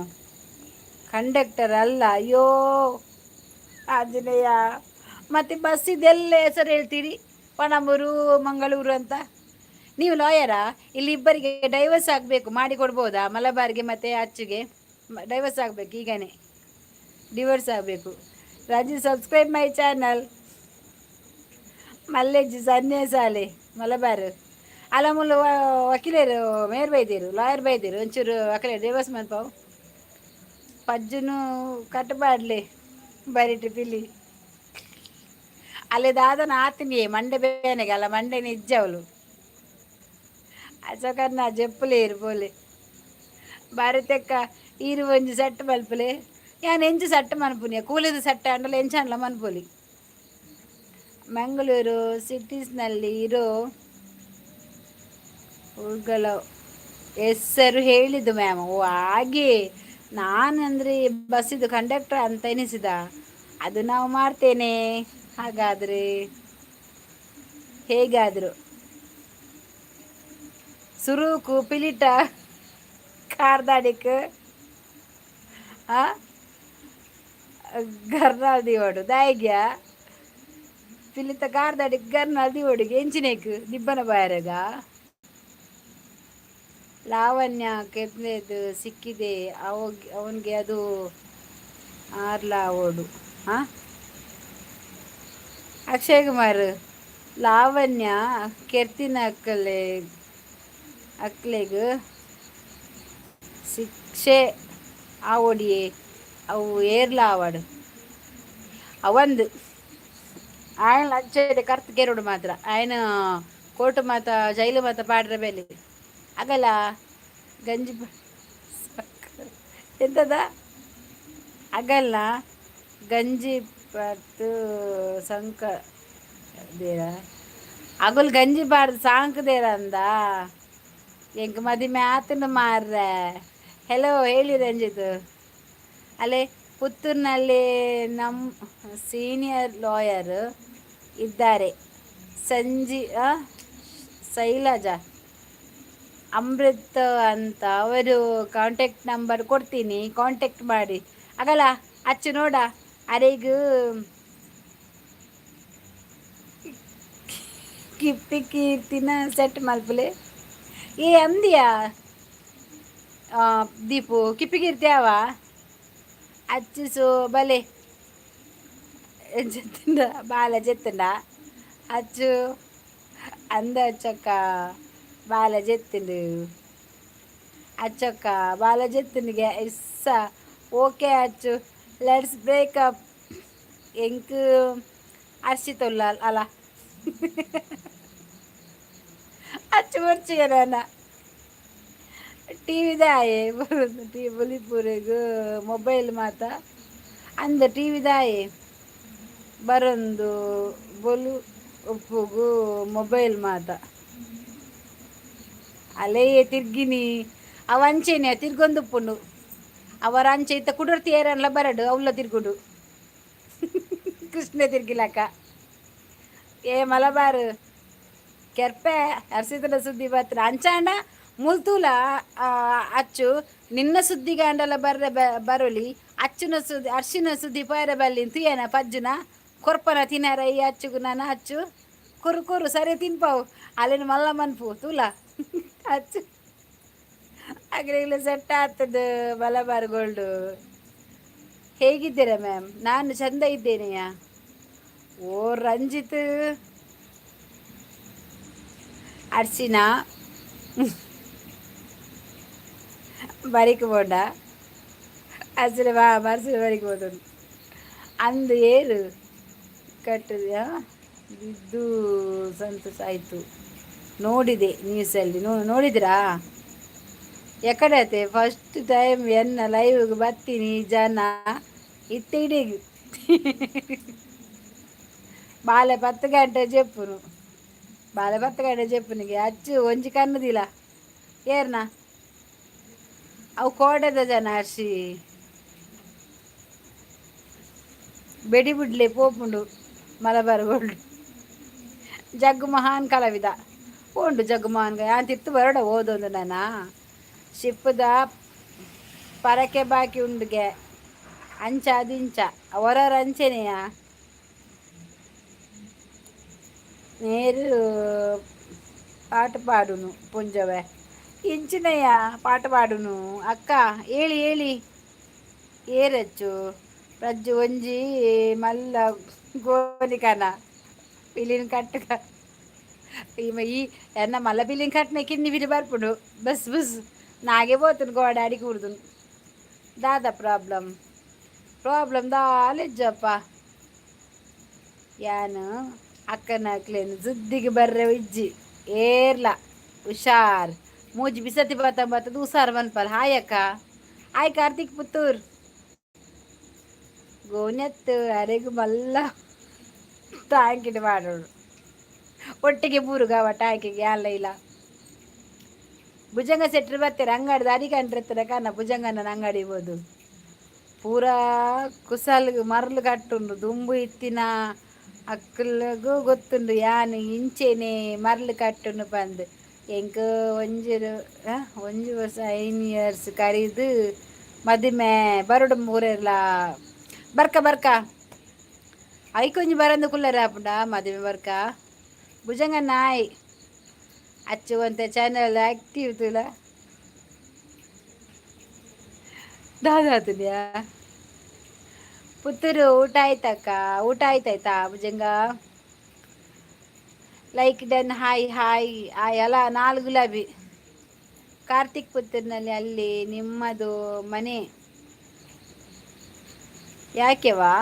ಕಂಡಕ್ಟರ್ ಅಲ್ಲ. ಅಯ್ಯೋ ಆಂಜನೇಯ, ಮತ್ತು ಬಸ್ಸಿದೆಲ್ಲ ಹೆಸರು ಹೇಳ್ತೀರಿ, ಪಣಂಬೂರು ಮಂಗಳೂರು ಅಂತ. ನೀವು ಲಾಯರಾ? ಇಲ್ಲಿ ಇಬ್ಬರಿಗೆ ಡೈವರ್ಸ್ ಆಗಬೇಕು, ಮಾಡಿ ಕೊಡ್ಬೋದಾ? ಮಲಬಾರ್ಗೆ ಮತ್ತು ಅಚ್ಚುಗೆ ಡೈವರ್ಸ್ ಆಗಬೇಕು, ಈಗನೇ ಡಿವೋರ್ಸ್ ಆಗಬೇಕು. Raju, subscribe my channel. ಮಲ್ಲೆಜ್ಜಿ ಸನ್ಯಾಸಾಲೆ Malabar ಅಲ್ಲ ಮುಲ್ಲ ವಕೀಲರು ಮೇರ್ ಬೈದಿರು, ಲಾಯರ್ ಬೈದಿರು. ಒಂಚೂರು ವಕೀಲರು ಡಿವೋರ್ಸ್ ಮನ್ಪಾವು. ಪಜ್ಜುನು ಕಟ್ಟಬಾಡ್ಲೆ ಬರಿಟು ಪಿಲಿ. ಅಲ್ಲಿ ದಾದನ ಆತಿನಿ ಮಂಡೆ ಬೇನೆಗೆ ಅಲ್ಲ ಮಂಡೆ ನಿಜ್ಜವಳು ಅಚಕನ್ನ ಜೆಪ್ಪುಲೇರು ಪೋಲೆ. ಭಾರತಕ್ಕ ಈರು ಒಂಜಿ ಸೆಟ್ ಮಲ್ಪುಲೆ. ಯಾನ್ ಎಂಚ ಸೆಟ್ ಮನ್ಪುನಿಯ? ಕೂಲಿದ ಸೆಟ್ ಅಂಡಲ ಎಂಚಾಂಡ್ಲ ಮನ್ಪೊಲಿ. ಮಂಗಳೂರು ಸಿಟೀಸ್ನಲ್ಲಿ ಇರೋ ಊರುಗಳ ಹೆಸರು ಹೇಳಿದ್ದು ಮ್ಯಾಮ್. ಓ ಹಾಗೆ. ನಾನಂದರೆ ಬಸ್ಸಿದು ಕಂಡಕ್ಟರ್ ಅಂತ ಎನಿಸಿದ. ಅದು ನಾವು ಮಾಡ್ತೇನೆ ಹಾಗಾದರೆ ಹೇಗಾದರು. ಸುರುಕು ಪಿಲಿಟ ಕಾರ್ದಾಡಿಕ್ ಗರ್ನಾಲ್ ದಿವಡು ದಾಯಿಗ್ಯ ಪಿಲಿತ ಕಾರ್ದಾಡಿಕ್ ಗರ್ನಾಲ್ ದಿವಡಿಗೆ ಎಂಚಿನೇಕ್ ದಿಬ್ಬನ ಬಾಯರಗ. ಲಾವಣ್ಯ ಕೆತ್ತನೇದು ಸಿಕ್ಕಿದೆ ಅವನಿಗೆ. ಅದು ಆರ್ಲಾ ಓಡು. ಹಾಂ ಅಕ್ಷಯ್ ಕುಮಾರ್. ಲಾವಣ್ಯ ಕೆರ್ತಿನ ಅಕ್ಕಲೆ ಅಕ್ಲೆಗ್ ಶಿಕ್ಷೆ ಆವೊಡಿಯೇ, ಅವು ಏರ್ಲ ಆವಡ್ ಅವಂದು ಆಯನ ಅಂಚೆ ಕರ್ತ್ ಕೆರಡು ಮಾತ್ರ ಆಯನ ಕೋರ್ಟ್ ಮಾತ ಜೈಲು ಮಾತ ಪಾಡ್ರ ಬೇಲೆ. ಅಗಲ ಗಂಜಿ ಎಂತದ ಅಗಲ್ನ ಗಂಜಿ ಪತ್ತು ಸಂಕ ದೇರ. ಅಗುಲ್ ಗಂಜಿ ಪಾಡ್ದು ಸಾಂಕುದೇರ ಅಂದ. ಎಂಕ್ ಮದಿಮೆ ಆತುಂಡು ಮಾರ್ರೆ. ಹೆಲೋ ಹೇಳಿ ರಂಜಿತ್. ಅಲ್ಲೇ ಪುತ್ತೂರಿನಲ್ಲಿ ನಮ್ಮ ಸೀನಿಯರ್ ಲಾಯರ್ ಇದ್ದಾರೆ, ಸಂಜಿ ಶೈಲಜಾ ಅಮೃತ್ ಅಂತ. ಅವರು ಕಾಂಟ್ಯಾಕ್ಟ್ ನಂಬರ್ ಕೊಡ್ತೀನಿ, ಕಾಂಟ್ಯಾಕ್ಟ್ ಮಾಡಿ. ಆಗಲ್ಲ ಅಚ್ಚು ನೋಡ ಅರೆಗ್ ಕಿಪ್ಪಿ ಕೀರ್ತಿನ ಸೆಟ್ ಮಲ್ಪಲೆ. ಏ ಅಂದಿಯಾ ದೀಪು ಕಿಪ್ಪಿ ಕೀರ್ತಿ ಅವ ಅಚ್ಚು. ಬಲೆ ಜೆತ್ತುಂಡ ಬಾಲ ಜೆತ್ತುಂಡ ಅಚ್ಚು ಅಂದ. ಅಚ್ಚಕ್ಕ ಬಾಲ ಜೆತ್ತುಂಡು. ಅಚ್ಚಕ್ಕ ಬಾಲ ಜೆತ್ತುಂಡಿಗೆ ಇಸ್ಸ. ಓಕೆ ಅಚ್ಚು, let's breakup. ಎಂಕ್ ಅರ್ಶಿತುಲ್ಲ ಅಲ್ಲ. ಅಚ್ಚು ಬರ್ಚಿಗೆ ನಾನು ಟಿ ವಿದಾಯೆ ಟಿ ಬುಲಿಪುರಿಗು ಮೊಬೈಲ್ ಮಾತ ಅಂದ. ಟಿ ವಿದಾಯೆ ಬರೊಂದು ಬೊಲು ಉಪ್ಪುಗು ಮೊಬೈಲ್ ಮಾತ. ಅಲೆಯೇ ತಿರ್ಗಿನಿ ಅವ ಅಂಚೆನೆ ತಿರ್ಗೊಂದುಪ್ಪುಂಡು. ಅವರ ಅಂಚೆ ಇತ್ತ ಕುಡರ್ತಿ ಏರನ್ಲ ಬರಡು ಅವಲ್ಲ ತಿರ್ಗುಡು ಕೃಷ್ಣ ತಿರ್ಗಿಲಕ್ಕ. ಏ ಮಲಬಾರು ಕೆರ್ಪೆ ಅರ್ಸಿತನ ಸುದ್ದಿ ಬತ್ರ ಅಂಚಾಂಡ ಮುಲ್ತೂಲ ಅಚ್ಚು ನಿನ್ನ ಸುದ್ದಿಗಾಂಡಲ ಬರ್ರೆ ಬರೊಲಿ. ಅಚ್ಚುನ ಸುದ್ದಿ ಅರ್ಶಿನ ಸುದ್ದಿ ಪೋಯರ ಬಲ್ಲಿ ತುಯನ ಪಜ್ಜುನ ಕೊರ್ಪನ ತಿನ್ನರ ಈ ಅಚ್ಚುಗು. ನಾನು ಅಚ್ಚು ಕುರು ಕುರು ಸರಿ ತಿನ್ಪಾವು ಅಲ್ಲಿನ ಮಲ್ಲ ಮನ್ಪು ತೂಲ ಅಚ್ಚು. ಅಗ್ರಿಗ್ಲ ಸೆಟ್ ಆಗ್ತದೆ. ಮಲಬಾರ್ ಗೋಲ್ಡು. ಹೇಗಿದ್ದೀರಾ ಮ್ಯಾಮ್? ನಾನು ಚಂದ ಇದ್ದೇನೆಯಾ. ಓ ರಂಜಿತ್, ಅರ್ಶಿನ ಬರಿಕ್ ಬೋಂಡ ಅರ್ಶಿನ ಬಾ ಅರ್ಶಿನ ಬರಿಕ್ ಬೋದು ಅಂದು ಏರು ಕಟ್ಟುದ್ಯಾ ಬಿದ್ದು ಸಂತೋಷ ಆಯಿತು. ನೋಡಿದೆ ನ್ಯೂಸಲ್ಲಿ. ನೋಡಿದ್ರಾ? ಎಕಡತೆ ಫಸ್ಟ್ ಟೈಮ್ ಎನ್ನ ಲೈವ್ಗೆ ಬರ್ತೀನಿ ಜನ ಇತ್ತೆ ಇಡೀ ಬಾಲೆ 10 ಗಂಟೆ ಜೆಪ್ಪುನು. ಬಾಲೆ 10 ಗಂಟೆ ಜೆಪ್ಪುನಿಗೆ ಅಚ್ಚು ಒಂಜಿ ಕಣ್ಣುದಿಲ್ಲ ಏರ್ನ ಅವು ಕೋಡೆದ ಜನ. ಅರ್ಶಿ ಬೆಡಿ ಬುಡ್ಲೆ ಪೋಪುಂಡು. ಮಲಬಾರ್ ಗೋಲ್ಡ್ ಜಗ್ಗು ಮಹಾನ್ ಕಲಾವಿದ ಉಂಡು. ಜಗ್ಗು ಮಹಾನ್ ಯಾನ್ ತಿತ್ತು ಬರಡ ಓದೊಂದು ನಾನ ಶಿಪ್ಪುದ ಪರಕೆ ಬಾಕಿ ಉಂಡುಗೆ ಅಂಚ ಅದಿಂಚ ಅವರವರ ಅಂಚೆನೆಯ ನೇರು ಪಾಟ ಪಾಡುನು ಪುಂಜವೆ ಇಂಚಿನಯ್ಯ ಪಾಟ ಪಾಡುನು. ಅಕ್ಕ ಹೇಳಿ ಹೇಳಿ ಏರಚ್ಚು ಪ್ರಜ್ಜು ಒಂಜಿ ಮಲ್ಲ ಗೋಲಿಕನ ಪಿಲಿನ್ ಕಟ್ಟಕ ಈಮ ಈ ಎನ್ನ ಮಲ್ಲ ಬಿಲ್ಲಿನ ಕಟ್ಟನೆ ಕಿನ್ನಿ ಬಿರಿ ಬರ್ಪುಂಡು. ಬಸ್ ಬಸ್ ನಾಗೆ ಪೋತುನು ಗೋಡೆ ಅಡಿ ಕೂರ್ದುನು. ದಾದ ಪ್ರಾಬ್ಲಮ್? ಪ್ರಾಬ್ಲಮ್ ದಾಲಿಜ್ಜಪ್ಪ. ಯಾನು ಅಕ್ಕನ ಸುದ್ದಿಗೆ ಬರ್ರೆ ಇಜ್ಜಿ ಏರ್ಲ ಹುಷಾರ್ ಮೂಜಿ ಬಿಸತಿ ಬತ್ತ ಬತ್ತದ ಹುಷಾರ್ ಮನ್ಪಲ್. ಹಾಯ್ ಅಕ್ಕ. ಹಾಯ್ ಕಾರ್ತಿಕ್ ಪುತ್ತೂರ್. ಗೋನೆತ್ತು ಅರೆಗು ಮಲ್ಲ ಟ್ಯಾಂಕಿಡ್ ಮಾಡೋಡು ಒಟ್ಟಿಗೆ ಬೂರುಗಾವ ಟ್ಯಾಂಕಿಗೆ ಅಲ್ಲ ಇಲ್ಲ. ಭುಜಂಗ ಸೆಟ್ರು ಬರ್ತಾರೆ ಅಂಗಡಿ ದಾರಿ ಕಂಡಿರ್ತಾರೆ ಕನ್ನ ಭುಜಂಗನ ಅಂಗಡಿ ಬೋದು. ಪೂರಾ ಕುಸಲ್ಗ್ ಮರ್ಲು ಕಟ್ಟುಂಡು. ದುಂಬು ಇತ್ತಿನ ಅಕ್ಕಲ್ಗೂ ಗೊತ್ತುಂಡು ಯಾನ್ ಇಂಚೆನೆ ಮರ್ಲು ಕಟ್ಟುಂಡು ಪಂದ್. ಎಂಕ್ ಒಂಜಿ ಒಂಜಿ ವರ್ಷ 5 ಇಯರ್ಸ್ ಕರಿದು ಮದಿಮೆ ಬರಡು ಮೂರೆರ್ಲ ಬರ್ಕ ಬರ್ಕ ಐಕೊಂಜಿ ಬರಂದು ಕುಲ್ಲರ ಆಪುಂಡ ಮದಿಮೆ ಬರ್ಕ. ಭುಜಂಗ ನಾಯ್ ಅಚ್ಚು ಒಂತೆ ಚಾನಲ್ ಆಕ್ಟಿವ್ ತುಲ ದಾದಾತುನ್ಯಾ. ಪುತ್ತೂರು ಊಟ ಆಯ್ತಕ್ಕ? ಊಟ ಆಯ್ತಾಯ್ತಾ Bhujanga? Like done. Hi hi hi. ಅಲ್ಲ ನಾಲ್ ಗುಲಾಬಿ. ಕಾರ್ತಿಕ್ ಪುತ್ತೂರಿನಲ್ಲಿ ಅಲ್ಲಿ ನಿಮ್ಮದು ಮನೆ ಯಾಕೆವಾ?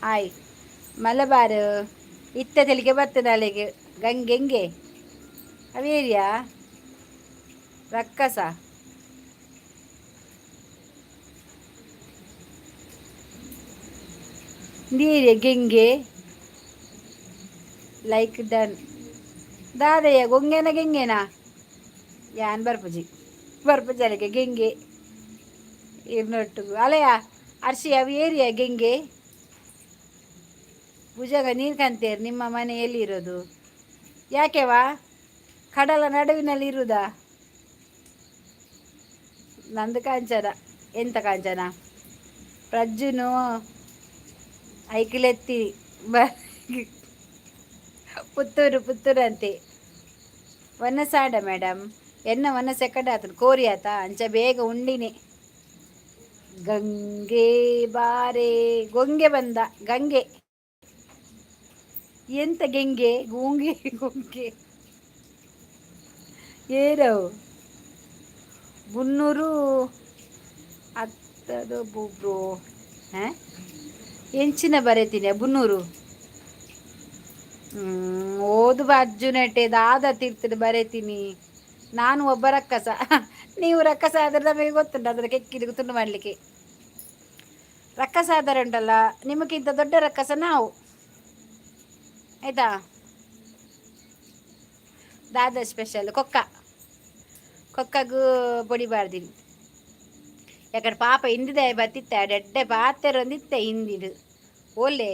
ಹಾಯ್ ಮಲಬಾರು. ಇತ್ತ ತೆಲಿಗೆ ಬರ್ತದೆ ಅಲ್ಲಿಗೆ ಗಂಗೆಂಗೆ ಅವೇರಿಯಾ. ರಕ್ಕಸ. ನೀರೆ ಗೆಂಗೆ ಲೈಕ್ ಡನ್. ದಾದಯ್ಯ ಗೊಂಗೆನ ಗೆಂಗೆನಾ? ಯಾನ್ ಬರ್ಪುಜಿ ಬರ್ಪುಜಲಿಗೆ ಗೆಂಗೆ ಇರ್ನೊಟ್ಟುಗು ಅಲಯ ಅರ್ಶಿ ಅವು ಏರಿಯಾ ಗೆಂಗೆ ಭುಜಗ ನೀರು ಕಂತೇರು. ನಿಮ್ಮ ಮನೆ ಎಲ್ಲಿರೋದು? ಯಾಕೆವಾ ಕಡಲ ನಡುವಿನಲ್ಲಿ ಇರುವುದಾ? ನಂದು ಕಾಂಚನ. ಎಂತ ಕಾಂಚನ? ಪ್ರಜ್ಜುನು ಐಕಿಲೆತ್ತಿ ಬ ಪುತ್ತೂರು ಪುತ್ತೂರು ಅಂತೆ. ವನಸಾಡ ಮೇಡಮ್ ಎನ್ನ ವನ ಸೆಕಂಡ್ ಆತನು ಕೋರಿ ಆತ ಅಂಚ ಬೇಗ ಉಂಡಿನಿ. ಗಂಗೆ ಬಾರೆ ಗೊಂಗೆ ಬಂದ ಗಂಗೆ. ಎಂತ ಗೆಂಗೆ ಗೊಂಗೆ ಗೊಂಗೆ ಏರವು ಮುನ್ನೂರು ಹತ್ತದು ಬುಬ್ರು. ಹಾಂ, ಎಂಚಿನ ಬರೆತೀನಿ ಬುನ್ನೂರು. ಓದು ಅರ್ಜುನಟೆ ದಾದ ತೀರ್ಥದ ಬರೆತೀನಿ. ನಾನು ಒಬ್ಬ ರಕ್ಕಸ, ನೀವು ರಕ್ಕಸ ಆದರೆ ನಮಗೆ ಗೊತ್ತುಂಟು ಅದರ ಕೆಕ್ಕಿಗೆ ತುಂಡು ಮಾಡಲಿಕ್ಕೆ. ರಕ್ಕಸ ಆದರೆ ಉಂಟಲ್ಲ, ನಿಮಗಿಂತ ದೊಡ್ಡ ರಕ್ಕಸ ನಾವು, ಆಯ್ತಾ? ದಾದ ಸ್ಪೆಷಲ್ ಕೊಕ್ಕ, ಕೊಕ್ಕಗೂ ಬಡಿಬಾರ್ದಿನಿ. ಯಾಕಂದ್ರೆ ಪಾಪ ಹಿಂದಿದೆ ಬತ್ತಿತ್ತ ಎಡ್ಡೆ ಪಾತೆರೊಂದಿತ್ತೆ ಹಿಂದಿಡು ಓಲೆ.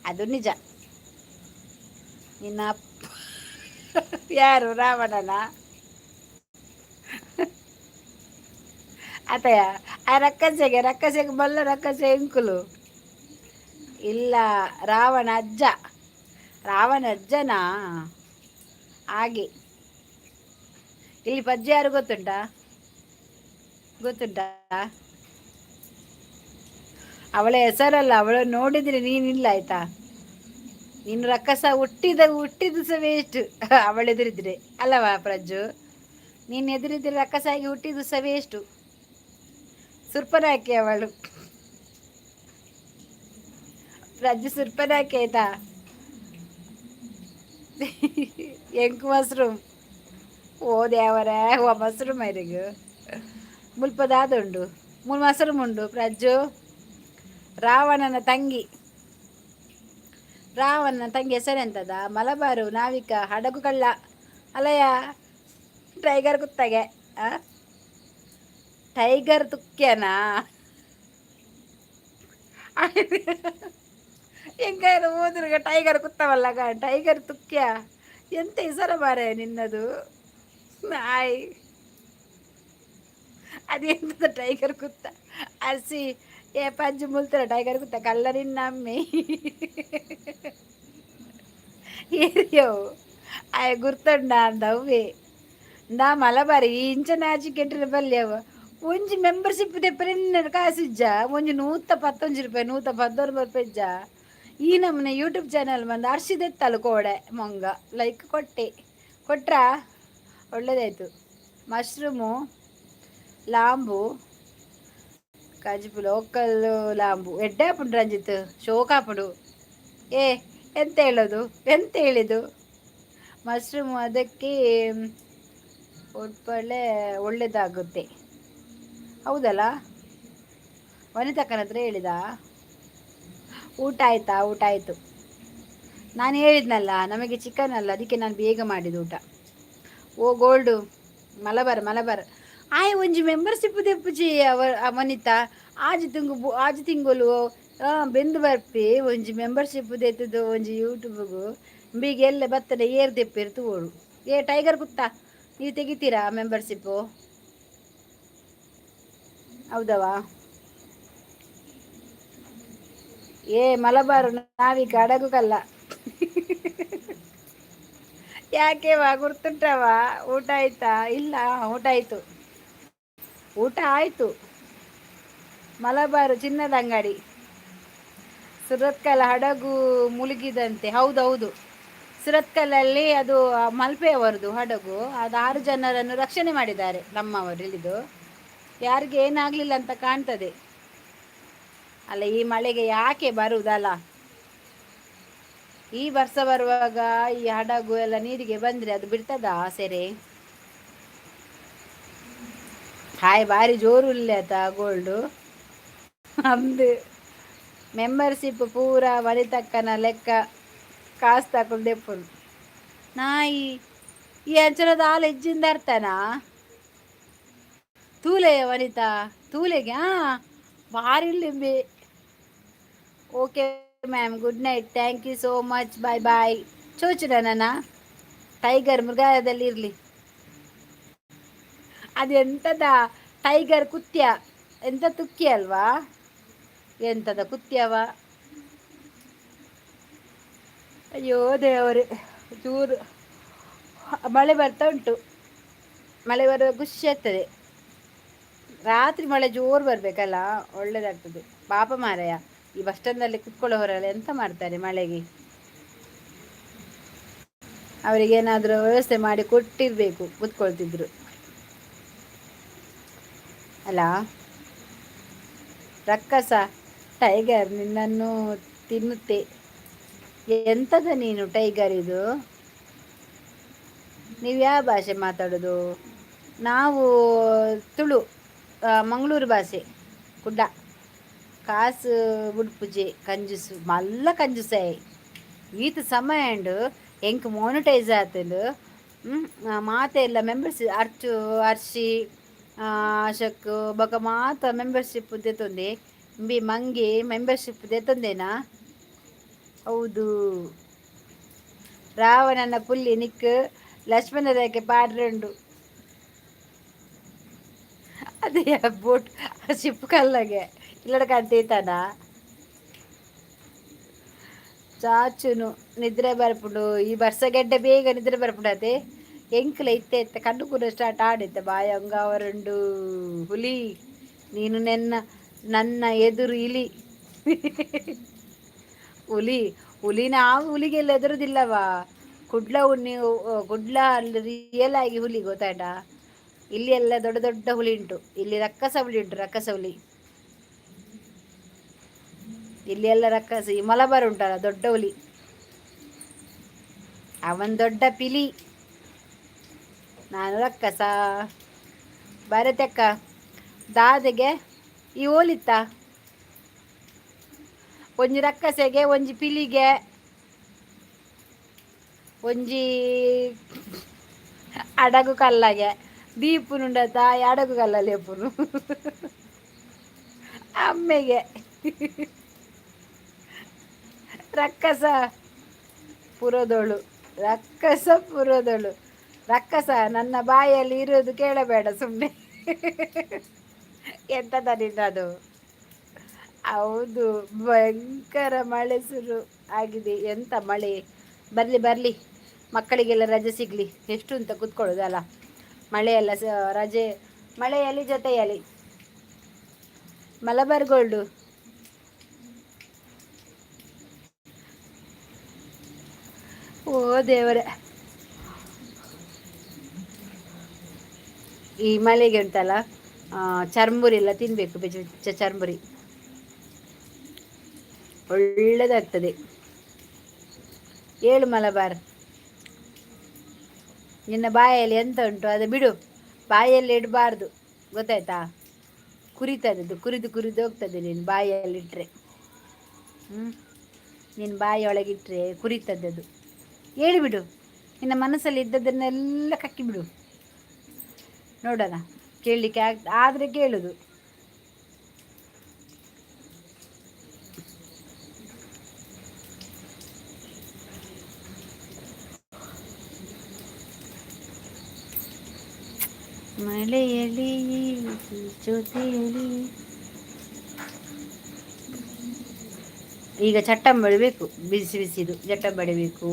ಅದು ನಿಜ. ನಿನ್ನ ಅಪ್ಪ ಯಾರು? ರಾವಣನ ಆತಯ ಆ ರಕ್ಕಸೆಗೆ ರಕ್ಕಸೆಗೆ ಬಲ್ಲ ರಕ್ಕಸೆ ಎಂಕುಲು ಇಲ್ಲ. ರಾವಣ ಅಜ್ಜ, ರಾವಣ ಅಜ್ಜನಾ? ಹಾಗೆ ಇಲ್ಲಿ ಪಜ್ಜೆ ಯಾರು ಗೊತ್ತುಂಟಾ? ಗೊತ್ತುಂಟಾ? ಅವಳ ಹೆಸರಲ್ಲ, ಅವಳು ನೋಡಿದ್ರೆ ನೀನಿಲ್ಲ ಆಯ್ತಾ? ನೀನು ರಕ್ಕಸ ಹುಟ್ಟಿದ ಹುಟ್ಟಿದ ಸಹ ವೇಸ್ಟ್ ಅವಳೆದುರಿದ್ರೆ, ಅಲ್ಲವಾ ಪ್ರಜ್ಜು? ನೀನು ಎದುರಿದ್ರೆ ರಕ್ಕಸಾಗಿ ಹುಟ್ಟಿದ್ದು ಸಹ ವೇಸ್ಟು. ಸುರ್ಪನಾಕಿ ಅವಳು ಪ್ರಜ್ಜು, ಸುರ್ಪನಾಕಿ ಆಯ್ತಾ? ಎಂಕು ಮಶ್ರೂಮ್ ಓ ದೇವರೇ, ಓ ಮಶ್ರೂಮ್ ಐರಿಗು ಮುಲ್ಪದಾದುಂಡು ಮೂಲು ಮಶ್ರೂಮ್ ಉಂಡು. ಪ್ರಜ್ಜು ರಾವಣನ ತಂಗಿ, ರಾವಣನ ತಂಗಿ ಹೆಸರೆಂತದ? ಮಲಬಾರು ನಾವಿಕ ಹಡಗು ಕಳ್ಳ ಅಲ್ಲಯ್ಯ. ಟೈಗರ್ ಕುತ್ತಗೆ, ಟೈಗರ್ ತುಕ್ಯನಾ? ಎಂಕಾರು ಓದುರ್ಗ ಟೈಗರ್ ಕುತ್ತವಲ್ಲ, ಟೈಗರ್ ತುಕ್ಯ. ಎಂತ ಹೆಸರ ಮಾರಾಯ ನಿನ್ನದು? ನಾಯಿ ಅದೆಂತದ ಟೈಗರ್ ಕುತ್ತ? ಅರಸಿ ಏ ಪಂಜು ಮುಲ್ತರ ಟೈಗರ್ ಕುತ್ತ ಕಲ್ಲ ನಿನ್ನ ಅಮ್ಮೆ ಏರಿಯವು ಆಯ ಗುರ್ತುಂಡ ಅಂದವ್ವೆ. ನಾ ಮಲಬಾರಿ ಇಂಚ ನಾಚಿಕೆಟ್ಟಿನ ಬಲ್ಯವ. ಒಂಜಿ ಮೆಂಬರ್ಶಿಪ್ ದೆಪ್ಪರೆ ಕಾಸಿಜ್ಜ, ಒಂಜಿ 119 ರೂಪಾಯಿ, 119 ರೂಪಾಯಿ ಇಜ್ಜ. ಈ ನಮ್ಮನೆ ಯೂಟ್ಯೂಬ್ ಚಾನಲ್ ಬಂದು ಅರ್ಶಿದೆತ್ತಲು ಕೋಡೆ ಮೊಂಗ. ಲೈಕ್ ಕೊಟ್ಟೆ, ಕೊಟ್ರಾ? ಒಳ್ಳೆದಾಯಿತು. ಮಶ್ರೂಮು ಲಾಂಬು ಕಜಿಪು ಲೋಕಲ್ ಲಾಂಬು ಎಡ್ಡೆ ಆಪುಂಡು ರಂಜಿತ್, ಶೋಕ ಆಪುಂಡು. ಏ ಎಂತ ಹೇಳೋದು, ಎಂತ ಹೇಳಿದು? ಮಶ್ರೂಮು ಅದಕ್ಕೆ ಒಟ್ಪಳೆ ಒಳ್ಳೆಯದಾಗುತ್ತೆ, ಹೌದಲ್ಲ? ವನಿತಕ್ಕನ ಹತ್ರ ಹೇಳಿದ. ಊಟ ಆಯಿತಾ? ಊಟ ಆಯಿತು. ನಾನು ಹೇಳಿದ್ನಲ್ಲ, ನಮಗೆ ಚಿಕನ್ ಅಲ್ಲ, ಅದಕ್ಕೆ ನಾನು ಬೇಗ ಮಾಡಿದ್ದು ಊಟ. ಓ ಗೋಲ್ಡು ಮಲಬಾರ್ ಮಲಬಾರ್ ಆಯ್ ಒಂಜಿ ಮೆಂಬರ್ಶಿಪ್ ದೆಪ್ಪುಜಿ ಅವ ವನಿತಾ. ಆಜಿ ತಿಂಗು ಆಜಿ ತಿಂಗಳು ಬೆಂದು ಬರ್ಪಿ. ಒಂಜಿ ಮೆಂಬರ್ಶಿಪ್ ದೆತ್ತದು ಒಂಜಿ ಯೂಟ್ಯೂಬ್ಗು ಬೀಗ ಎಲ್ಲ ಬರ್ತದೆ ಏರ್ ದೆಪ್ಪಿರ್ ತೂವೊಡು. ಏ ಟೈಗರ್ ಕುತ್ತಾ, ನೀವು ತೆಗಿತೀರಾ ಮೆಂಬರ್ಶಿಪ್ಪು? ಹೌದವಾ? ಏ ಮಲಬಾರು ನಾವಿಕ ಹಡಗು ಕಲ್ಲ ಯಾಕೆವಾ ಗುರ್ತುಂಟವಾ? ಊಟ ಆಯ್ತಾ? ಇಲ್ಲ, ಊಟ ಆಯಿತು, ಊಟ ಆಯಿತು. ಮಲಬಾರು ಚಿನ್ನದ ಅಂಗಡಿ. ಸುರತ್ಕಲ್ ಹಡಗು ಮುಳುಗಿದಂತೆ. ಹೌದೌದು, ಸುರತ್ಕಲಲ್ಲಿ ಅದು ಮಲ್ಪೆಯವರದು ಹಡಗು. ಅದು 6 ಜನರನ್ನು ರಕ್ಷಣೆ ಮಾಡಿದ್ದಾರೆ ನಮ್ಮವರು ಇಳಿದು. ಯಾರಿಗೆ ಏನಾಗಲಿಲ್ಲ ಅಂತ ಕಾಣ್ತದೆ. ಅಲ್ಲ, ಈ ಮಳೆಗೆ ಯಾಕೆ ಬರುವುದಲ್ಲ? ಈ ವರ್ಷ ಬರುವಾಗ ಈ ಹಡಗು ಎಲ್ಲ ನೀರಿಗೆ ಬಂದರೆ ಅದು ಬಿಡ್ತದಾ ಸೆರೆ? ಹಾಯ್ ಬಾರಿ ಜೋರು ಉಲ್ಲೆ ಆತ ಗೋಲ್ಡು. ಅಂದು ಮೆಂಬರ್ಶಿಪ್ ಪೂರ ವನಿತಕ್ಕನ ಲೆಕ್ಕ ಕಾಸು ತಕೊಂಡು ದೆಪ್ಪುನು ನಾಯಿ. ಈ ಅಂಚನದ ಆಲ್ ಹೆಜ್ಜಿಂದ ಅರ್ಥನಾ? ತೂಲೆ ವನಿತಾ ತೂಲೆಗೆ. ಹಾಂ, ಭಾರಿ ಲಿಂಬಿ. Okay ma'am, good night, thank you so much, bye bye. ಚೋಚುಡ ನನ್ನ ಟೈಗರ್ ಮೃಗಾಲಯದಲ್ಲಿ ಇರಲಿ. ಅದೆಂತದ ಟೈಗರ್ ಕುತ್ಯ? ಎಂತ ತುಕ್ಕಿ ಅಲ್ವಾ? ಎಂತದ ಕುತ್ಯವ? ಅಯ್ಯೋ ದೇವರೇ, ಚೂರು ಮಳೆ ಬರ್ತಾ ಉಂಟು. ಮಳೆ ಬರುವ ಖುಷಿ ಆಗ್ತದೆ. ರಾತ್ರಿ ಮಳೆ ಜೋರು ಬರಬೇಕಲ್ಲ, ಒಳ್ಳೆದಾಗ್ತದೆ. ಪಾಪ ಮಾರಾಯ, ಈ ಬಸ್ ಸ್ಟ್ಯಾಂಡಲ್ಲಿ ಕುತ್ಕೊಳ್ಳೋರೆಲ್ಲ ಎಂತ ಮಾಡ್ತಾರೆ ಮಳೆಗೆ? ಅವರಿಗೆ ಏನಾದರೂ ವ್ಯವಸ್ಥೆ ಮಾಡಿ ಕೊಟ್ಟಿರಬೇಕು, ಕುತ್ಕೊಳ್ತಿದ್ರು ಅಲ್ಲ. ರಕ್ಕಸ ಟೈಗರ್ ನಿನ್ನನ್ನು ತಿನ್ನುತ್ತೆ. ಎಂತದ ನೀನು ಟೈಗರ್ ಇದು? ನೀವು ಯಾವ ಭಾಷೆ ಮಾತಾಡೋದು? ನಾವು ತುಳು, ಮಂಗಳೂರು ಭಾಷೆ. ಕುಡ್ಡ ಕಾಸು ಬುಡ್ಪುಜೆ ಕಂಜೂಸು, ಮಲ್ಲ ಕಂಜೂಸೆ. ಈತ ಸಮಯ ಉಂಡು ಎಂಕ್ ಮೋನಿಟೈಸ್ ಆತುಂಡು. ಮಾತೆಲ್ಲ ಮೆಂಬರ್ಶಿಪ್ ಅರ್ಚು ಅರ್ಶಿ ಅಶಕ್ ಬೊಕ ಮಾತ ಮೆಂಬರ್ಶಿಪ್ ದೆತೊಂದೆ. ಇಂಬಿ ಮಂಗೆ ಮೆಂಬರ್ಶಿಪ್ ದೆತೊಂದೇನಾ? ಹೌದು. ರಾವಣನ ಪುಲ್ಲಿ ನಿಕ್ ಲಕ್ಷ್ಮಣ ರೇಖೆ ಪಾಡ್ರುಂಡು. ಅದೇ ಬೋಟ್ ಶಿಪ್ ಕಲ್ಲಗೆ ಇಲ್ಲಡ ಕಂತೀತಾನ ಚಾಚುನು. ನಿದ್ರೆ ಬರ್ಪುಂಡು ಈ ಬರ್ಸಗೆಡ್ಡೆ, ಬೇಗ ನಿದ್ರೆ ಬರ್ಪುಂಡು. ಅದೇ ಎಂಕ್ಲ ಇತ್ತೆ ಇತ್ತೆ ಕಣ್ಣು ಕೂಡ ಸ್ಟಾರ್ಟ್ ಆಡಿತ್ತೆ. ಬಾಯಿ ಅಂಗಾವರುಂಡು. ಹುಲಿ ನೀನು ನೆನ್ನ ನನ್ನ ಎದುರು ಇಲಿ. ಹುಲಿ ಹುಲಿ, ನಾವು ಹುಲಿಗೆಲ್ಲ ಎದುರುದಿಲ್ಲವಾ. ಕುಡ್ಲ ಉಣ್ಣಿ, ಕುಡ್ಲ ಅಲ್ಲಿ ರಿಯಲ್ ಆಗಿ ಹುಲಿ, ಗೊತ್ತಾಯ್ತಾ? ಇಲ್ಲಿ ಎಲ್ಲ ದೊಡ್ಡ ದೊಡ್ಡ ಹುಲಿ ಉಂಟು. ಇಲ್ಲಿ ರಕ್ಕಸ ಹುಲಿ ಉಂಟು, ರಕ್ಕಸ ಹುಲಿ. ಇಲ್ಲಿ ಎಲ್ಲ ರಕ್ಕಸ. ಈ ಮಲಬಾರ್ ಉಂಟಲ್ಲ, ದೊಡ್ಡ ಹುಲಿ. ಅವನ್ ದೊಡ್ಡ ಪಿಲಿ, ನಾನು ರಕ್ಕಸ. ಭಾರತಕ್ಕ ದಾದೆಗೆ ಈ ಓಲಿತ್ತ ಒಂಜಿ ರಕ್ಕಸೆಗೆ, ಒಂಜಿ ಪಿಲಿಗೆ, ಒಂಜಿ ಅಡಗು ಕಲ್ಲಗೆ ದೀಪುನುಂಡತ ಅಡಗು ಕಲ್ಲ ಲೇಪುನು ಅಮ್ಮೆಗೆ. ರಕ್ಕಸ ಪುರದೋಳು, ರಕ್ಕಸ ಪುರದೋಳು. ರಕ್ಕಸ ನನ್ನ ಬಾಯಲ್ಲಿ ಇರೋದು ಕೇಳಬೇಡ ಸುಮ್ಮನೆ. ಎಂತದ ನಿನ್ನದು? ಹೌದು, ಭಯಂಕರ ಮಳೆ ಶುರು ಆಗಿದೆ. ಎಂತ ಮಳೆ ಬರಲಿ ಬರಲಿ, ಮಕ್ಕಳಿಗೆಲ್ಲ ರಜೆ ಸಿಗಲಿ. ಎಷ್ಟು ಅಂತ ಕೂತ್ಕೊಳ್ಳೋದಲ್ಲ ಮಳೆಯೆಲ್ಲ ರಜೆ ಮಳೆಯಲ್ಲಿ ಜೊತೆಯಲ್ಲಿ. ಮಲಬಾರ್ ಗೋಲ್ಡು. ಓ ದೇವರೇ, ಈ ಮಳೆಗೆ ಉಂಟಲ್ಲ ಚರ್ಮುರಿ ಎಲ್ಲ ತಿನ್ನಬೇಕು. ಬೆಚ್ಚ ಬೆಚ್ಚ ಚರ್ಮುರಿ ಒಳ್ಳೆದಾಗ್ತದೆ. ಏಳು ಮಲಬಾರ್, ನಿನ್ನ ಬಾಯಲ್ಲಿ ಎಂತ ಉಂಟು ಅದು ಬಿಡು. ಬಾಯಲ್ಲಿ ಇಡಬಾರ್ದು, ಗೊತ್ತಾಯ್ತಾ? ಕುರಿತದೆ, ಕುರಿದು ಕುರಿದು ಹೋಗ್ತದೆ ನೀನು ಬಾಯಲ್ಲಿ ಇಟ್ಟರೆ. ಹ್ಞೂ, ನಿನ್ನ ಬಾಯಿಯೊಳಗಿಟ್ಟರೆ ಕುರಿತದೆ ಅದು. ಹೇಳಿಬಿಡು, ನಿನ್ನ ಮನಸ್ಸಲ್ಲಿ ಇದ್ದದನ್ನೆಲ್ಲ ಕಕ್ಕಿಬಿಡು. ನೋಡೋಣ, ಕೇಳಲಿಕ್ಕೆ ಆಗ್ ಆದರೆ ಕೇಳುದು. ಮಳೆಯಲಿ ಜೊತೆಯಲಿ. ಈಗ ಚಟ್ಟಂಬಳಿ ಬೇಕು, ಬಿಸಿ ಬಿಸಿದು ಚಟ್ಟಂಬಳಿ ಬೇಕು.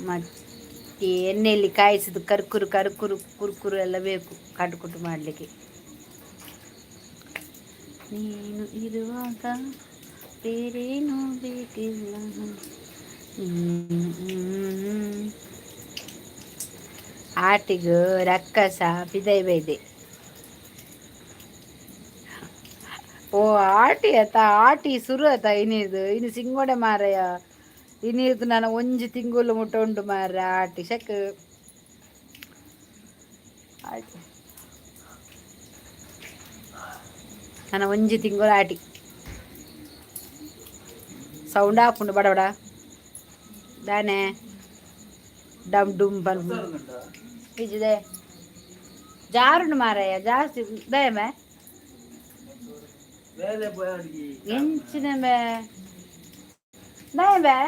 ಮತ್ತು ಎಣ್ಣೆಯಲ್ಲಿ ಕಾಯಿಸಿದ ಕರ್ಕುರು ಕರ್ಕುರು ಕುರ್ಕುರು ಎಲ್ಲ ಬೇಕು ಕಾಟುಕುಟ್ಟು ಮಾಡಲಿಕ್ಕೆ. ನೀನು ಇರುವಾಗ ಬೇರೇನೂ ಬೇಕಿಲ್ಲ. ಆಟಿಗು ರಕ್ಕಸ ಪಿದೈ ಬೈದೆ. ಓ ಆಟಿ ಆತ, ಆಟಿ ಸುರು ಆತ. ಇನಿದು ಇನ್ನು ಸಿಂಗೋಡೆ ಮಾರಯ್ಯ. ಇನಿದು ನಾನು ಒಂಜಿ ತಿಂಗುಲು ಮುಟ್ಟ ಉಂಟು ಮಾರ ಆಟಿ ಶಕ್ ಆಟಿ. ನನ್ನ ಒಂಜಿ ತಿಂಗಳು ಆಟಿ ಸೌಂಡ್ ಆಪುಂಡು ಬಡಬಡ ದಾನೆ ಡಮ್ ಡುಮ್ ಪನ್ಪುಂಡು. ಇಜ್ಜಿದೆ ಜಾರುಂಡು ಮಾರಾಯ ಜಾಸ್ತಿ ದಯಮೆ. ಎಂಚಿನ ಬೇ ದಯಮೆ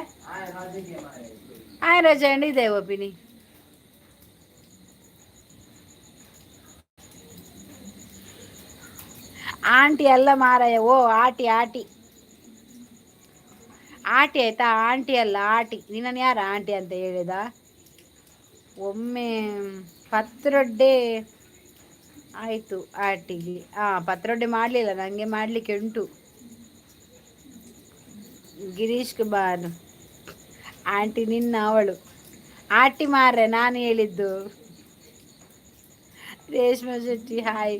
ಆಯ್ ರಜೆ ಇದೆ ಒಪ್ಪಿನಿ. ಆಂಟಿ ಅಲ್ಲ ಮಾರಾಯ, ಓ ಆಟಿ ಆಟಿ ಆಟಿ ಆಯ್ತಾ, ಆಂಟಿ ಅಲ್ಲ ಆಟಿ. ನಿನ್ನನ್ನು ಯಾರು ಆಂಟಿ ಅಂತ ಹೇಳಿದ? ಒಮ್ಮೆ ಪತ್ರೊಡ್ಡೆ ಆಯಿತು ಆಟಿಗೆ. ಹಾಂ, ಪತ್ರೊಡ್ಡೆ ಮಾಡಲಿಲ್ಲ, ನನಗೆ ಮಾಡಲಿಕ್ಕೆ ಉಂಟು. ಗಿರೀಶ್ ಕುಮಾರ್ ಆಂಟಿ ನಿನ್ನ ಅವಳು ಆಟಿ ಮಾರ್ರೆ ನಾನು ಹೇಳಿದ್ದು. ರೇಷ್ಮಾ ಶೆಟ್ಟಿ ಹಾಯ್.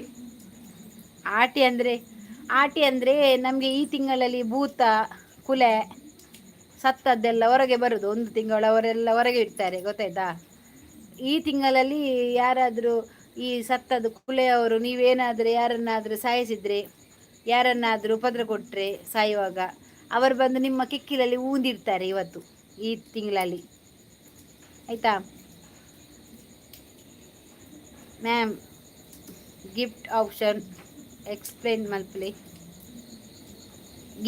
ಆಟಿ ಅಂದರೆ, ಆಟಿ ಅಂದರೆ ನಮಗೆ ಈ ತಿಂಗಳಲ್ಲಿ ಭೂತ ಕುಲೆ ಸತ್ತದ್ದೆಲ್ಲ ಹೊರಗೆ ಬರೋದು. ಒಂದು ತಿಂಗಳು ಅವರೆಲ್ಲ ಹೊರಗೆ ಇಡ್ತಾರೆ, ಗೊತ್ತಾಯ್ತಾ? ಈ ತಿಂಗಳಲ್ಲಿ ಯಾರಾದರೂ ಈ ಸತ್ತದ್ದು ಕುಲೆಯವರು ನೀವೇನಾದರೂ ಯಾರನ್ನಾದರೂ ಸಾಯಿಸಿದರೆ, ಯಾರನ್ನಾದರೂ ಉಪದ್ರ ಕೊಟ್ಟರೆ ಸಾಯುವಾಗ ಅವರು ಬಂದು ನಿಮ್ಮ ಕಿಕ್ಕಿಲಲ್ಲಿ ಊಂದಿರ್ತಾರೆ ಇವತ್ತು ಈ ತಿಂಗಳಲ್ಲಿ, ಆಯಿತಾ? ಮ್ಯಾಮ್ ಗಿಫ್ಟ್ ಆಪ್ಷನ್ ಎಕ್ಸ್ಪ್ಲೇನ್ ಮಲ್ಪಲಿ.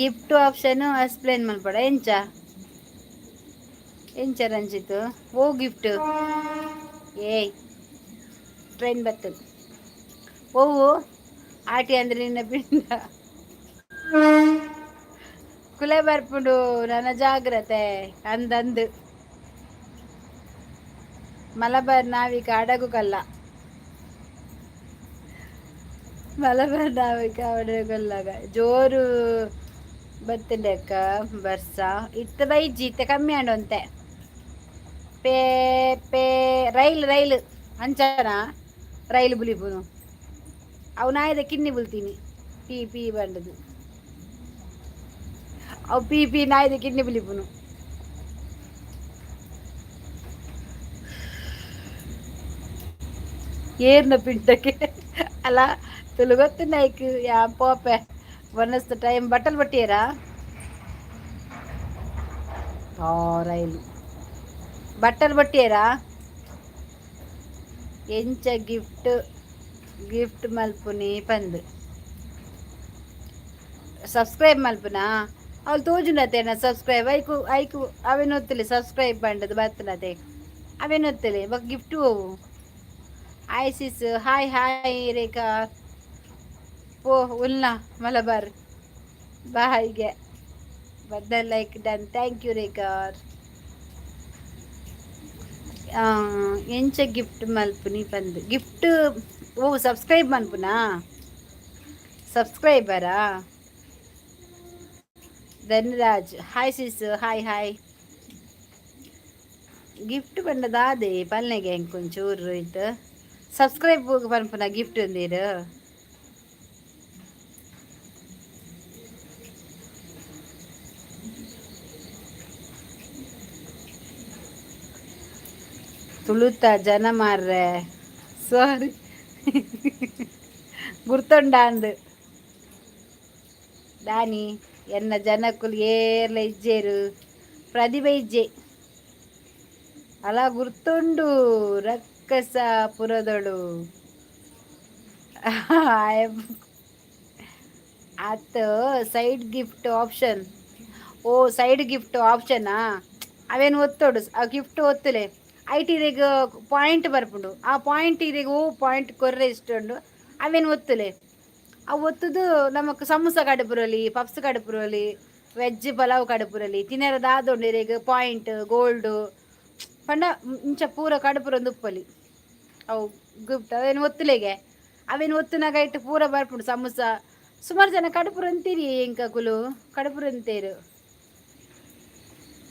ಗಿಫ್ಟ್ ಆಪ್ಷನ್ ಎಕ್ಸ್ಪ್ಲೇನ್ ಮಲ್ಪಡ. ಎಂಚ ಎಂಚ ರಂಜಿತ್? ಓ ಗಿಫ್ಟ್, ಏಯ್ ಟ್ರೈನ್ ಬರ್ತದೆ. ಓವು ಆಟಿ ಅಂದರೆ ನಿನ್ನ ಪಿಂಡ ಕುಲೆ ಬರ್ಪುಂಡು, ನನ್ನ ಜಾಗ್ರತೆ ಅಂದಂದು. ಮಲಬಾರ್ ನಾವಿಕ ಹಡಗು ಕಲ್ಲ, ಮಲಬಾರ್ ನಾವಿಕ ಹಡಗಲ್ಲಾಗ. ಜೋರು ಬರ್ತದೆ ಅಕ್ಕ ಬರ್ಸ. ಇತ್ತ ಬೈಜಿ ಇತ್ತ ಕಮ್ಮಿ ಆಂಡಂತೆ. ಪೇ ಪೇ ರೈಲ್ ರೈಲ್ ಅಂಚನ ರೈಲ್ ಬುಲಿಪುನು. ಅವು ನಾಯಿದ ಕಿನ್ನಿ ಬುಲ್ತೀನಿ ಪೀ ಪೀ ಬಂಡದು. ಅವು ಪೀ ಪೀ ನಾಯಿದ ಕಿನ್ನಿ ಬುಲಿಪುನು. ಏರ್ನ ಪಿಂಡಕ್ಕೆ ಅಲ್ಲ ತುಳು ಗೊತ್ತು ನಾಯ್ಕ್ ಯಾ ಪೋಪೆ ಒನಸ್ತ ಟೈಮ್ ಬಟ್ಟಲ್ ಬಟ್ಟಿಯರಾ. ಆ ರೈಲು ಬಟ್ಟಲ್ ಬಟ್ಟಿಯರಾ. ಎಂಚ ಗಿಫ್ಟ್ ಗಿಫ್ಟ್ ಮಲ್ಪುನಿ ಪಂದ್ ಸಬ್ಸ್ಕ್ರೈಬ್ ಮಲ್ಪುನಾ? ಅವ್ಳು ತೋಜುನತೇನ ಸಬ್ಸ್ಕ್ರೈಬ್ ಐಕು ಐಕು ಅವೇನು ಒತ್ತಲೆ ಸಬ್ಸ್ಕ್ರೈಬ್ ಬಂಡದು ಬರ್ತನತೆ ಅವೇನು ಒತ್ತಲೆ ಬೊಕ್ಕ ಗಿಫ್ಟ್ ಹೋವು. ಐಸಿಸ್ ಹಾಯ್ ಹಾಯ್ ರೇಖಾ. ಪೋ ಉಲ್ನಾ ಮಲಬಾರ್ ಬಾಯ್ಗೆ ಬದ್ದ like done. Thank you Rekha. ಎಂಚ ಗಿಫ್ಟ್ ಮಲ್ಪುನಿ ಪಂದ್ ಗಿಫ್ಟ್ ಓ ಸಬ್ಸ್ಕ್ರೈಬ್ ಮನ್ಪುನಾ? ಸಬ್ಸ್ಕ್ರೈಬರಾ? Dhanraj hi sis hi hi. Gift ಪಂಡದಾದೆ ಪಲ್ನೆಗೆ ಎಂಕೊಂಚೂರು ಇತ್ತು ಸಬ್ಸ್ಕ್ರೈಬ್ ಪನ್ಪುನ ಗಿಫ್ಟ್ ಒಂದೀರು. ತುಳುತ ಜನ ಮಾರ್ರೆ ಸಾರಿ ಗುರ್ತೊಂಡಾಂದು ದಾನಿ ಎನ್ನ ಜನಕ್ಕುಲು ಏರ್ಲ ಇಜ್ಜೇರು ಪ್ರತಿಭೆ ಇಜ್ಜೆ ಅಲ ಗುರ್ತುಂಡು ರಕ್ಕಸ ಪುರದಳು ಆತ. ಸೈಡ್ ಗಿಫ್ಟ್ ಆಪ್ಷನ್, ಓ ಸೈಡ್ ಗಿಫ್ಟ್ ಆಪ್ಷನಾ? ಅವೇನು ಒತ್ತೋಡು, ಆ ಗಿಫ್ಟ್ ಒತ್ತಲೆ ಐಟ್ ಇರೆಗ್ ಪಾಯಿಂಟ್ ಬರ್ಪುಂಡು. ಆ ಪಾಯಿಂಟ್ ಇರೆಗ್ ಓ ಪಾಯಿಂಟ್ ಕೊರ್ರೆ ಇಷ್ಟ ಉಂಡು ಅವೇನು ಒತ್ತುಲೆ. ಅವು ಒತ್ತುದು ನಮಕ್ ಸಮೋಸ ಕಡುಪುರಲಿ, ಪಪ್ಸ್ ಕಡುಪುರಲಿ, ವೆಜ್ ಪಲಾವ್ ಕಡುಪುರಲಿ, ತಿನ್ನರ ದಾದ ಉಂಡು ಇರೆಗ್ ಪಾಯಿಂಟ್ ಗೋಲ್ಡು ಪಂಡ ಇಂಚ ಪೂರ ಕಡುಪುರೊಂದು ಉಪ್ಪಲಿ. ಅವು ಗಿಫ್ಟ್ ಅವೇನು ಒತ್ತುಲೆಗೆ ಅವೇನು ಒತ್ತುನಾಗ ಇಟ್ಟು ಪೂರ ಬರ್ಪುಂಡು ಸಮೋಸ. ಸುಮಾರು ಜನ ಕಡುಪುರಂತೀರಿ, ಎಂಕಕುಲು ಕಡುಪುರಂತೇರು.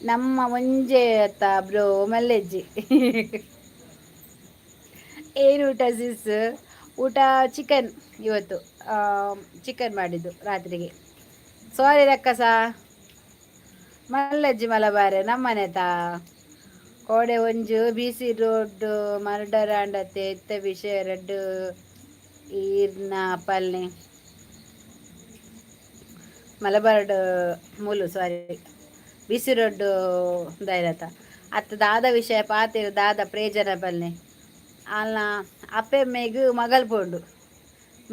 ನಮ್ಮ ಒಂಜೆ ಅತ್ತ ಬ್ರೋ ಮಲ್ಲೆಜ್ಜಿ. ಏನು ಊಟ ಸಿಸ್? ಊಟ ಚಿಕನ್ ಇವತ್ತು, ಚಿಕನ್ ಮಾಡಿದ್ದು ರಾತ್ರಿಗೆ. ಸಾರಿ ರಕ್ಕಸ ಮಲ್ಲಜ್ಜಿ ಮಲಬಾರೆ ನಮ್ಮನೆ ತಾ ಕೋಡೆ ಒಂಜು ಬಿ ಸಿ ರೋಡ್ ಮರ್ಡರ್ ಆಂಡತೆ ಇತ್ತ ವಿಷಯ ರಡ್ಡು ಈರ್ನ ಪಲ್ನೆ. ಮಲಬಾರ್ಡ್ ಮೂಲು, ಸಾರಿ, ಬಿಸಿ ರೋಡ್ ದಾಯರತ ಅತ್ತ. ದಾದ ವಿಷಯ ಪಾತೆರ್, ದಾದ ಪ್ರಯೋಜನ ಪಲ್ನೆ? ಅಲ್ನ ಅಪ್ಪೆ ಅಮ್ಮೆಗ್ ಮಗಲ್ ಪೋಂಡು.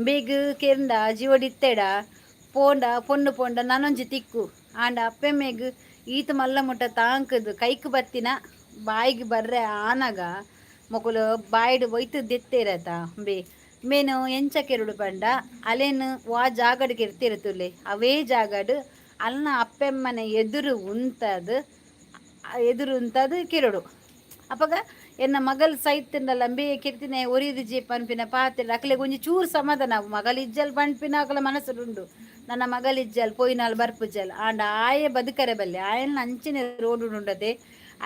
ಬೇಗ ಕೆಂಡ ಜೀವಡಿತ್ತೆಡ ಪೋಂಡ, ಪೊಣ್ಣು ಪೋಂಡ ನನೊಂಜಿ ತಿಕ್ಕು. ಆಂಡ ಅಪ್ಪೆಮ್ಮೆಗ್ ಈತ್ ಮಲ್ಲ ಮುಟ್ಟ ತಾಂಕುದು ಕೈಕ್ ಬತ್ತಿನ ಬಾಯಿಗ್ ಬರ್ರೆ ಆನಗ ಮೊಕುಲು ಬಾಯಿಡ್ ಒಯ್ತು ದೆತ್ತೇರತ. ಬೇ ಮೇನು ಎಂಚ ಕೆರುಡು ಪಂಡ, ಅಲೆನ್ ವಾ ಜಾಗಡ್ ಕೆರ್ತಿರ್ತುಲೆ ಅವೇ ಜಾಗಡ್ ಅಲ್ನ ಅಪ್ಪೆಮ್ಮನ ಎದುರು ಉಂತದ್, ಎದುರು ಉಂತದ್ ಕೆರೊಡು. ಅಪಗ ಎನ್ನ ಮಗಲ್ ಸೈತ್ಂಡಲ ಅಂಬೆ ಕೆರ್ತಿನ ಒರಿದಿಜಿ ಪನ್ಪಿನ ಪಾತೆರ ಅಕ್ಲೆಗ್ ಒಂಜಿ ಚೂರು ಸಮಾಧಾನ. ಮಗಲ್ ಇಜ್ಜಲ್ ಪನ್ಪಿನ ಅಕಲ ಮನಸ್ಸುಡುಂಡು. ನನ್ನ ಮಗಲ್ ಇಜ್ಜಲ್, ಪೋಯಿನಾಲ್ ಬರ್ಪುಜಲ್. ಆಂಡ ಆಯೆ ಬದುಕರೆ ಬಲ್ಲೆ. ಆಯನ ಅಂಚನೆ ರೋಡ್ ಉಂಡತೆ.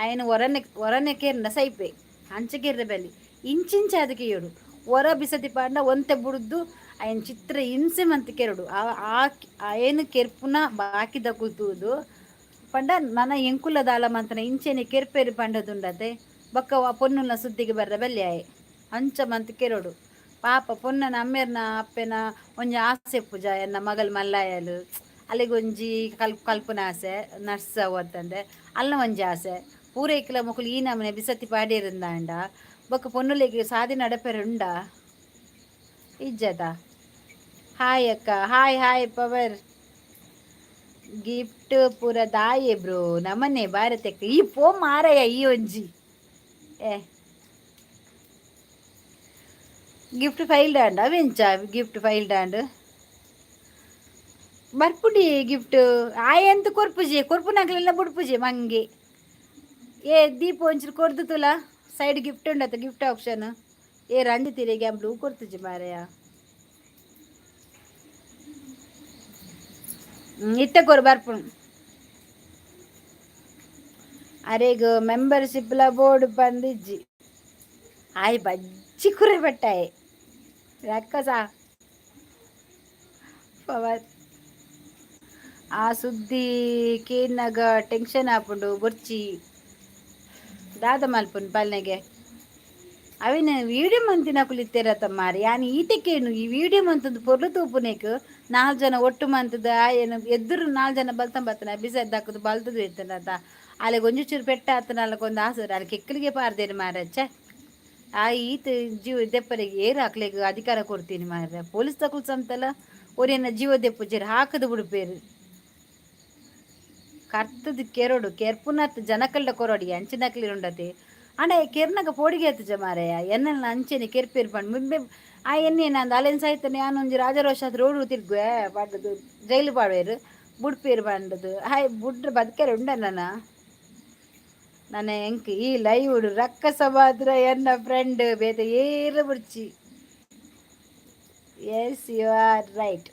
ಆಯನ ಒರನೆ ಒರನೆ ಕೆರ್ನ ಸೈಪೆ. ಅಂಚ ಕೆರ್ರೆ ಬಲ್ಲಿ. ಇಂಚಿಂಚ ಅದಕ್ಕೆ ಏಡು ಒರ ಬಿಸತಿ ಪಾಂಡ ಒಂತೆ ಬುಡ್ದು ಅಯನ್ ಚಿತ್ರ ಹಿಂಸೆ ಮಂತ್ ಕೆರಡು. ಆ ಆಯನ್ ಕೆರ್ಪುನ ಬಾಕಿದ ತೂದು ಪಂಡ ನನ ಎಂಕುಲ ದಾಲ ಮಂತನ ಇಂಚೆನೆ ಕೆರ್ಪೆರು ಪಂಡದುಂಡತೆ. ಬೊಕ್ಕ ವಾ ಪೊನ್ನುನ ಸುದ್ದಿಗೆ ಬರ್ರ ಬಲ್ಲೆ ಆಯೆ. ಅಂಚ ಮಂತ್ ಕೆರೊಡು. ಪಾಪ ಪೊನ್ನನ ಅಮ್ಮೆರ್ನ ಅಪ್ಪೆನ ಒಂಜಿ ಆಸೆ ಪೂಜಾ, ಎನ್ನ ಮಗಲ್ ಮಲ್ಲಾಯಲು, ಅಲ್ಲಿಗೊಂಜಿ ಕಲ್ಪುನ ಆಸೆ, ನರ್ಸ್ ಅಂತಂದೆ ಅಲ್ಲ ಒಂಜಿ ಆಸೆ. ಪೂರೈಕ್ಲ ಮೊಕುಲು ಈ ನಮನೆ ಬಿಸತಿ ಪಾಡೇರಿಂದಾಂಡ ಬೊಕ್ಕ ಪೊನ್ನುಲೆಗ್ ಸಾದಿ ನಡಪೆರುಂಡ ಇಜ್ಜದ? ಹಾಯ್ ಅಕ್ಕ. Hi hi power. Gift ಪೂರ ದಾಯೆ ಬ್ರೋ? ನಮನೆ ಭಾರತಕ್ಕೆ ಈ ಪೋ ಮಾರಯ್ಯ. ಈ ಒಂಜಿ ಏ ಗಿಫ್ಟ್ ಫೈಲ್ಡ್ ಆಂಡ ಅವೆಂಚ? ಗಿಫ್ಟ್ ಫೈಲ್ಡ್ ಆಂಡ್ ಬರ್ಪುಡಿ. ಗಿಫ್ಟ್ ಆಯೆಂತ ಕೊರ್ಪುಜಿ, ಕೊರ್ಪುನಕ್ಲೆಲ್ಲ ಬುಡ್ಪುಜಿ ಮಂಗೆ. ಏ ದೀಪ, ಒಂಚೂರು ಕೊರ್ದು ತುಲ. ಸೈಡ್ ಗಿಫ್ಟ್ ಉಂಡತ್ತ, ಗಿಫ್ಟ್ ಆಪ್ಷನ್. ಏ ರಂಜಿತಿರಿಗೆ ಬ್ಲೂ ಕೊರ್ತುಜಿ ಮಾರಯ್ಯ. ಇತ್ತೆ ಕೊರು, ಬರ್ಪುಂಡು. ಅರೆಗ್ ಮೆಂಬರ್ಶಿಪ್ಲ ಬೋರ್ಡ್ ಬಂದಿಜ್ಜಿ. ಆಯ್ ಬಜ್ಜಿ ಕುರೆ ಬಟ್ಟಾಯೆ ರಕ್ಕಸ ಪವರ್. ಆ ಸುದ್ದಿ ಕೇನ್ನಗ ಟೆನ್ಷನ್ ಆಪುಂಡು. ಬೊರ್ಚಿ, ದಾದ ಮಲ್ಪುನ್ ಪಲ್ನೆಗೆ? ಅವಿನ ವೀಡಿಯೋ ಮಂತಿನಕುಲು ಇತ್ತೆರತ್ತ ಮಾರಿ. ಯಾನ್ ಈತೆ ಕೇನು, ಈ ವೀಡಿಯೋ ಮಂತದ್ದು ಪೊರ್ಲು ತೂಪುನೇಕ್ ನಾಲ್ ಜನ ಒಟ್ಟು ಮಂತದ್ದು ಆಯನ ಎದುರು ನಾಲ್ ಜನ ಬಲ್ತಂ ಬತ್ತನ ಬಿಸದ್ದಾಕುದು ಬಲ್ತದು ಇತ್ತನತ. ಅಲೆಗ್ ಒಂಜಿ ಚೂರು ಪೆಟ್ಟ ಆತನ ಒಂದು ಆಸೆ ಅಲ್ಲಿ ಕೆಕ್ಕಲಿಗೆ ಪಾರ್ದೇನು ಮಾರಚ್ಚ. ಆ ಈತ ಜೀವ ದೆಪ್ಪರಿಗೆ ಏರು ಅಕ್ಲೆಗ್ ಅಧಿಕಾರ ಕೊಡ್ತೀನಿ ಮಾರ್ರೆ? ಪೊಲೀಸ್ ತಕುಲ್ ಸಂತಲ ಒರಿಯನ ಜೀವ ದೆಪ್ಪುಜೆರ್, ಹಾಕದು ಬಿಡುಪೇರು. ಕರ್ತದ ಕೆರೊಡು, ಕೆರ್ಪುನತ್ ಜನಕಲ್ಡ ಕೊರೊಡಿ ಅಂಚಿನಕ್ಲಿ ಉಂಡತೆ. ಆಂಡ ಕೆರ್ನಗ ಪೋಡಿಗೆ ಆತುಜ ಮಾರಾಯ. ಎನ್ನಲ್ನ ಅಂಚೆನೆ ಕೆರ್ಪೇರು ಪಂಡ್ ಮುಂಬೆ ಆ ಎನ್ನೇನ ಅಂದ್ ಅಲೆನ್ ಸೈತನೆ ಯಾನೊಂಜಿ ರಾಜರೋಷ ರೋಡು ತಿರ್ಗುವೆ ಪಂಡದು ಜೈಲು ಪಾಡ್ವೇರು, ಬುಡ್ಪೇರು ಪಂಡದು. ಹಾಯ್ ಬುಡ್ರ ಬದುಕೆರೆ ಉಂಡ ನನ್ನ ನನ್ನ ಎಂಕ್ ಈ ಲೈವ್ ರಕ್ಕಸ ಮಾತ್ರ ಎನ್ನ ಫ್ರೆಂಡ್, ಬೇತೆ ಏರ ಬುಡ್ಚಿ. Yes, you are right.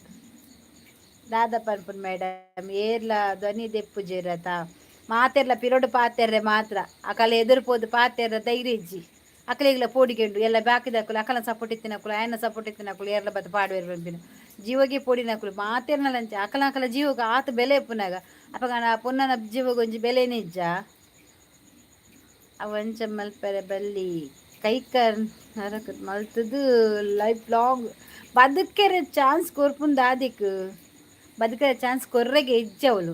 ದಾದ ಪನ್ಪುನ್ ಮೇಡಮ್? ಏರ್ಲ ಧ್ವನಿ ದೆಪ್ಪುಜೆರತ. ಮಾತೆರ್ಲ ಪಿರೊಡು ಪಾತೆರ್ರೆ ಮಾತ್ರ. ಅಕಲ ಎದುರು ಪೋದು ಪಾತೆರ್ರ ಧೈರ್ಯ ಇಜ್ಜಿ ಅಕಲೆಗ್ಲ. ಪೋಡಿಗೆಂಡು ಎಲ್ಲ ಬಾಕಿದಕುಲು, ಅಕಲ ಸಪೋರ್ಟ್ ಇತ್ತಿನಕುಲು, ಆಯನ ಸಪೋರ್ಟ್ ಇತ್ತಿನಕುಲು ಏರ್ಲ ಬತ್ತು ಪಾಡುವೆರ್ ಪನ್ಪಿನ. ಜೀವಗೆ ಪೋಡಿನಕುಲು ಮಾತೆರ್ನಲಂಚ. ಅಕಲ ಅಕಲ ಜೀವಗ ಆತ್ ಬೆಲೆ ಇಪ್ಪುನಾಗ ಅಪಗ ಆ ಪೊನ್ನನ ಜೀವಗೊಂಜಿ ಬೆಲೆನೇ ಇಜ್ಜ? ಅವಂಚ ಮಲ್ಪೆರೆ ಬಲ್ಲಿ. ಕೈಕರ್ ನರಕ ಮಲ್ತದು ಲೈಫ್ ಲಾಂಗ್ ಬದುಕೆರೆ ಚಾನ್ಸ್ ಕೊರ್ಪುಂದು ದಾದಿಕ್? ಬದುಕೆರೆ ಚಾನ್ಸ್ ಕೊರ್ರೆಗೆ ಇಜ್ಜಿ ಅವಳು.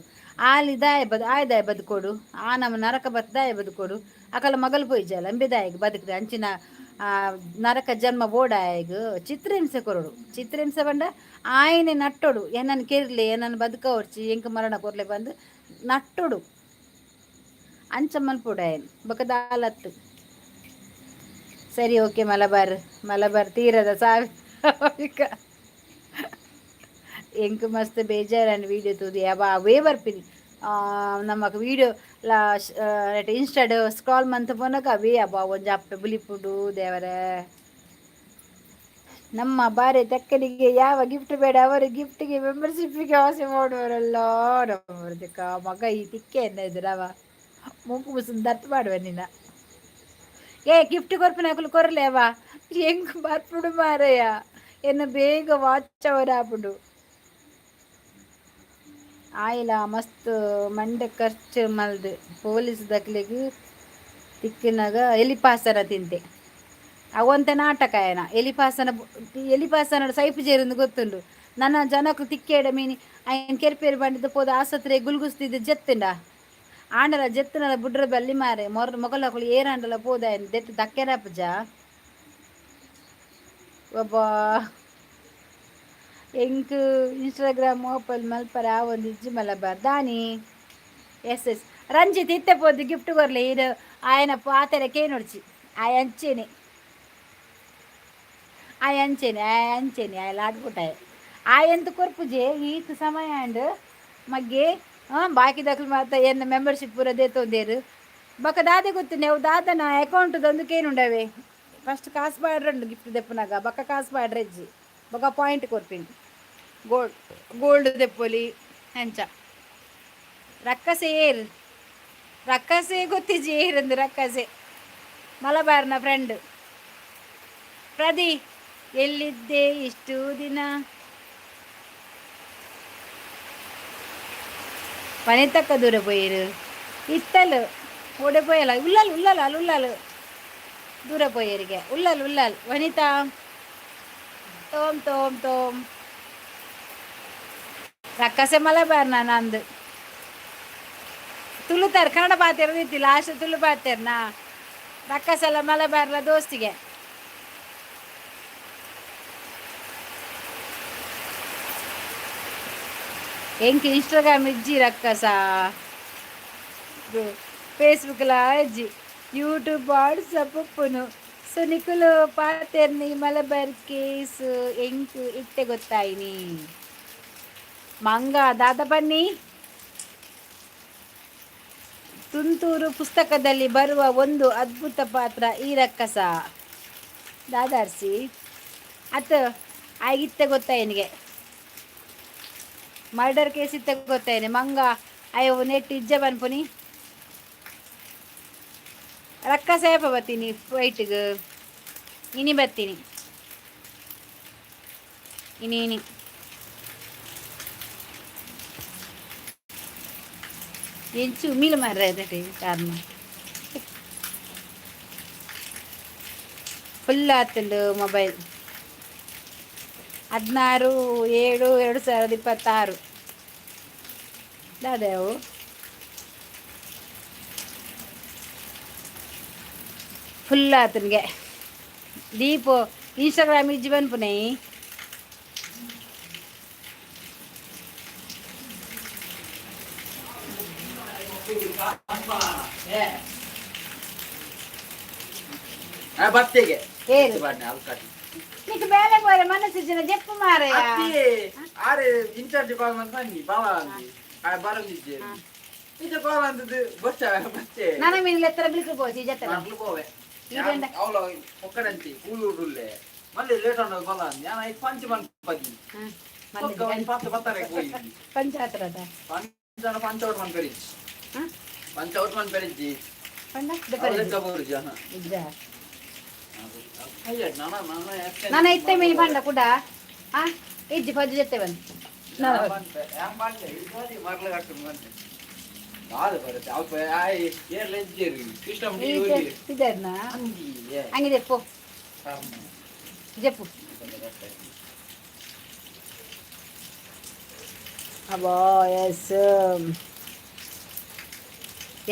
ಆಲಿ ದಾಯ ಬದು ಆಯ್ ದಾಯ ಬದುಕೋಡು? ಆ ನಮ್ಮ ನರಕ ಬತ್ ದಾಯ ಬದುಕೋಡು? ಅಕಲ ಮಗಲು ಪೋಯಿಜಲ್ಲ, ಅಂಬೆ ದಾಯಗ್ ಬದುಕ್ರೆ? ಅಂಚಿನ ನರಕ ಜನ್ಮ ಬೋಡಾಯಗ್? ಚಿತ್ರಹಿಂಸೆ ಕೊರೊಡು. ಚಿತ್ರಹಿಂಸೆ ಪಂಡ ಆಯನೆ ನಟ್ಟೊಡು, ಎನ್ನನ್ ಕೆರ್ಲೆ, ಎನ್ನನ್ ಬದುಕವರ್ಚಿ, ಎಂಕ್ ಮರಣ ಕೊರ್ಲೆ ಬಂದು ನಟ್ಟೊಡು. ಅಂಚ ಮಲ್ಪೊಡು ಆಯನ್. ಬೊಕ ದಾಲತ್ತು. ಸರಿ, ಓಕೆ. ಮಲಬಾರ್ ಮಲಬಾರ್ ತೀರದ ಸಾವಿಕ. ಎಂಕ್ ಮಸ್ತ್ ಬೇಜಾರಾಂಡ್ ವೀಡಿಯೋ ತೂದು. ಯಾವ ಅವೇ ಬರ್ಪಿನಿ ನಮಕ್ ವೀಡಿಯೋ ಇನ್ಸ್ಟಾಡ್ ಸ್ಕ್ರಾಲ್ ಮಂತ್ ಪೋನಗ ಅವೇ. ಅಬ್ಬಾ, ಒಂಜಿ ಅಪ್ಪೆ ಬುಲಿಪುಂಡು ದೇವರೇ. ನಮ್ಮ ಬಾರೆ ತಕ್ಕನಿಗೆ ಯಾವ ಗಿಫ್ಟ್ ಬೇಡ. ಅವರು ಗಿಫ್ಟಿಗೆ ಮೆಂಬರ್ಶಿಪ್ಪಿಗೆ ಆಸೆ ಮಾಡುವರಲ್ಲ. ನಮ್ಮ ಮಗ ಈ ತಿಕ್ಕೆ ಎನ್ನ ಇದ್ರವ ಮೂಕು ಮುಸುನ್ ದತ್ತು ಮಾಡುವ ನಿನ್ನ. ಏ ಗಿಫ್ಟ್ ಕೊರ್ಪಿನ ಅಕುಲು ಕೊರ್ಲೇವಾ. ಎಂಕ್ ಬರ್ಪುಡು ಮಾರಯ್ಯ. ಎನ್ನ ಬೇಗ ವಾಚ್ ಅವರ್ ಆಪುಂಡು. ಆಯಿಲ ಮಸ್ತ್ ಮಂಡೆ ಖರ್ಚು ಮಲ್ದು ಪೊಲೀಸ್ ದಕ್ಲೆಗ್ ತಿಕ್ಕಿನಾಗ ಎಲಿಪಾಸನ ತಿಂತೆ. ಅವಂತೆ ನಾಟಕ ಆಯನ. ಎಲಿಪಾಸನ ಎಲಿಪಾಸನ ಸೈಪು ಜೇರಿಂದು ಗೊತ್ತುಂಡು. ನನ್ನ ಜನಕ್ಕೆ ತಿಕ್ಕೇಡ ಮೀನಿ ಐನ್ ಕೆರ್ಪೇರು ಬಂಡಿದ್ದು ಪೋದು ಆಸ್ಪತ್ರೆ ಗುಲ್ಗುಸ್ತಿದ್ದು ಜೆತ್ತುಂಡ ಆಂಡಲ ಜೆತ್ತುನಲ ಬುಡ್ರ ಬಲ್ಲಿ ಮಾರೆ ಮೊರ ಮೊಗಲಕುಲು ಏರಾಂಡಲ ಪೋದ ದೆತ್ತು ದಕ್ಕೆರಪಜ ಒಬ್ಬ. ಎಂಕ್ ಇನ್ಸ್ಟಾಗ್ರಾಮ್ ಓಪನ್ ಮಲ್ಪರ ಒಂದು ಇಜ್ಜಿ ಮಲಬಾರ್ ದಾನಿ. ಎಸ್ ಎಸ್ ರಂಜಿತ್, ಇತ್ತೆ ಪೋದು ಗಿಫ್ಟ್ ಕೊರ್ಲೆ. ಇದು ಆಯನ ಪಾತೆರ ಕೇನೊಡ್ಚಿ. ಆಯ ಅಂಚೆನೆ, ಆಯ ಅಂಚೆನೆ, ಆಯ ಅಂಚೆನೆ, ಆಯ ಲಾಡ್ಪುಟಾಯ. ಆಯಂತ ಕೊರ್ಪುಜೆ ಈತ್ ಸಮಯ ಅಂಡ್ ಮಗ್ಗೆ. ಹಾಂ, ಬಾಕಿದಕ್ಲು ಮಾತ ಎನ್ನ ಮೆಂಬರ್ಶಿಪ್ ಪೂರ ದೇತೊಂದೇರು. ಬೊಕ ದಾದೆ ಗೊತ್ತು, ಅವು ದಾದನ ಅಕೌಂಟ್ ದೊಂದುಕೇನುಂಡವೆ. ಫಸ್ಟ್ ಕಾಸು ಪಾಡ್ರಂಡು ಗಿಫ್ಟ್ ದೆಪ್ಪುನಾಗ, ಬೊಕ ಕಾಸು ಪಾಡ್ರೆಜ್ಜಿ, ಬೊಕ ಪಾಯಿಂಟ್ ಕೊರ್ಪಿನಿ. ಗೋಲ್ಡ್ ಗೋಲ್ಡ್ ದೆಪ್ಪೊಲಿ ಅಂಚ. ರಕ್ಕಸೆ ಏರ್? ರಕ್ಕಸೆ ಗೊತ್ತಿಜ್ಜಿ, ಏರಂದು ರಕ್ಕಸೆ? ಮಲಬಾರ್ನ ಫ್ರೆಂಡ್ ಪ್ರದಿ, ಎಲ್ಲಿದ್ದೆ ಇಷ್ಟು ದಿನ? ಪನಿತಕ್ಕ ದೂರ ಪೋಯಿರು. ಇತ್ತಲು ಓಡೆ ಪೋಯಲ್ಲ. ಉಲ್ಲಲ್ ಉಲ್ಲಲ್ ಅಲ್ಲಿ ಉಲ್ಲಲ್ ದೂರ ಪೋಯರಿಗೆ. ಉಲ್ಲಲ್ ಉಲ್ಲಲ್ ವನಿತಾ. ತೋಮ್ ತೋಮ್ ತೋಮ್. ರಕ್ಕಸೆ ಮಲಬಾರ್ ನಂದು. ತುಳುತಾರ, ಕನ್ನಡ ಪಾತೆರ ಇತ್ತಿಲ್ಲ. ಲಾಸ್ಟ್ ತುಳು ಪಾತೆರ್ನಾ. ರಕ್ಕಸೆಲ್ಲ ಮಲಬಾರ್ಲ ದೋಸ್ತಿಗೆ. ಎಂಕ್ ಇನ್ಸ್ಟಾಗ್ರಾಮ್ ಇಜ್ಜಿ ರಕ್ಕಸ, ಫೇಸ್ಬುಕ್ಲ ಇಜ್ಜಿ, ಯೂಟ್ಯೂಬ್, ವಾಟ್ಸಪ್ ಉಪ್ಪುನು. ಸೊ ನಿಕುಲು ಪಾತೆರ್ನಿ ಮಲಬಾರ್ ಕೇಸ್ ಎಂಕ್ ಇತ್ತೆ ಗೊತ್ತಾಯಿನಿ. ಮಂಗ ದಾದ ಬನ್ನಿ. ತುಂತುರು ಪುಸ್ತಕದಲ್ಲಿ ಬರುವ ಒಂದು ಅದ್ಭುತ ಪಾತ್ರ ಈ ರಕ್ಕಸ. ದಾದಾರ್ಸಿ ಅತ್ ಆಗಿತ್ತೆ ಗೊತ್ತಾಯಿನಿಗೆ. ಮರ್ಡರ್ ಕೇಸ್ ಇತ್ತೆ ಗೊತ್ತಾಯಿನಿ. ಮಂಗ ಅಯ್ಯೋ ನೆಟ್ ಇಜ್ಜ ಪನ್ಪುನಿ. ರಕ್ಕಸ ಏಪ ಬತ್ತೀನಿ ಫೈಟ್ಗೆ? ಇನಿ ಬತ್ತೀನಿ, ಇನಿ ಇನಿ. ಎಂಚು ಉಮಿಲ್ ಮಾರ್ರೆ ಕಾರಣ ಫುಲ್ ಆತಂಡು ಮೊಬೈಲ್. 16/7/2026 ದಾದವು. ಫುಲ್ ಆತನಿಗೆ. ದೀಪು, ಇನ್ಸ್ಟಾಗ್ರಾಮ್ ಇಜ್ಜಿ ಪನ್ಪುನೈ. ಬತ್ತೆಗೆ. ಏರು? ನಿಕ್ ಬೇಲೆ ಪೋರೆ ಮನಸ್ಸಿಜ್ಜಿನ ಜೆಪ್ಪು ಮಾರಾಯ. ಆರೆ ಇನ್ಚಾರ್ಜ್ ಕಾಲ್ ಅಂತ ಬನ್ನಿ ಬಾವ ಅಂದಿ. ಆ ಬರಂದಿದ್ದೆ ಇಜ್ಜ ಕಾಲ್ ಅಂತದ್ದು ಬಚ್ಚ ಬಚ್ಚೆ. ನನ ಮೀನು ಲೆತ್ತರ ಬಿಲ್ಕು ಪೋಸಿ ಜತ್ತಲ. ಮಕ್ಳು ಪೋವೆ. ಈರೆಂಡ? ಅವಳ ಒಕ್ಕಡಂತಿ ಕೂಲೂರುಲ್ಲೆ ಮಲ್ಲಿ ಲೇಟ್ ಅನ್ನೋದು ಬಲ ಅಂದಿ. ನಾನು ಐದು ಪಂಚ ಮನ್ ಪದಿ ಒಕ್ಕ ಒಂದು ಪತ್ತು ಬತ್ತಾರೆ ಹೋಯಿ. ಪಂಚಾತ್ರದ. ಪಂಚನ ಪಂಚ ಔಟ್ ಮನ್ ಪೆರಿಜ್. ಪಂಚ ಔಟ್ ಮನ್ ಪೆರಿಜಿ. ಪಂಡ. ಅವಳೆಕ್ಕ ಬೋರ್ಜಿ. ಇಜ್ಜ. ಅಯ್ಯ, ನಾನು ನಾನು. ನಾನು ಇತ್ತೆ ಮೀನು ಪಂಡ ಕುಡ. ಆ ಇಜ್ಜಿ ಪಜ್ಜು ಜೊತೆ ಬಂದು. ಇದನ್ನ ಹಂಗೆ ಜೆಪ್ಪು ಜೆಪ್ಪು. ಅಬ್ಬಾ, ಎಸ್.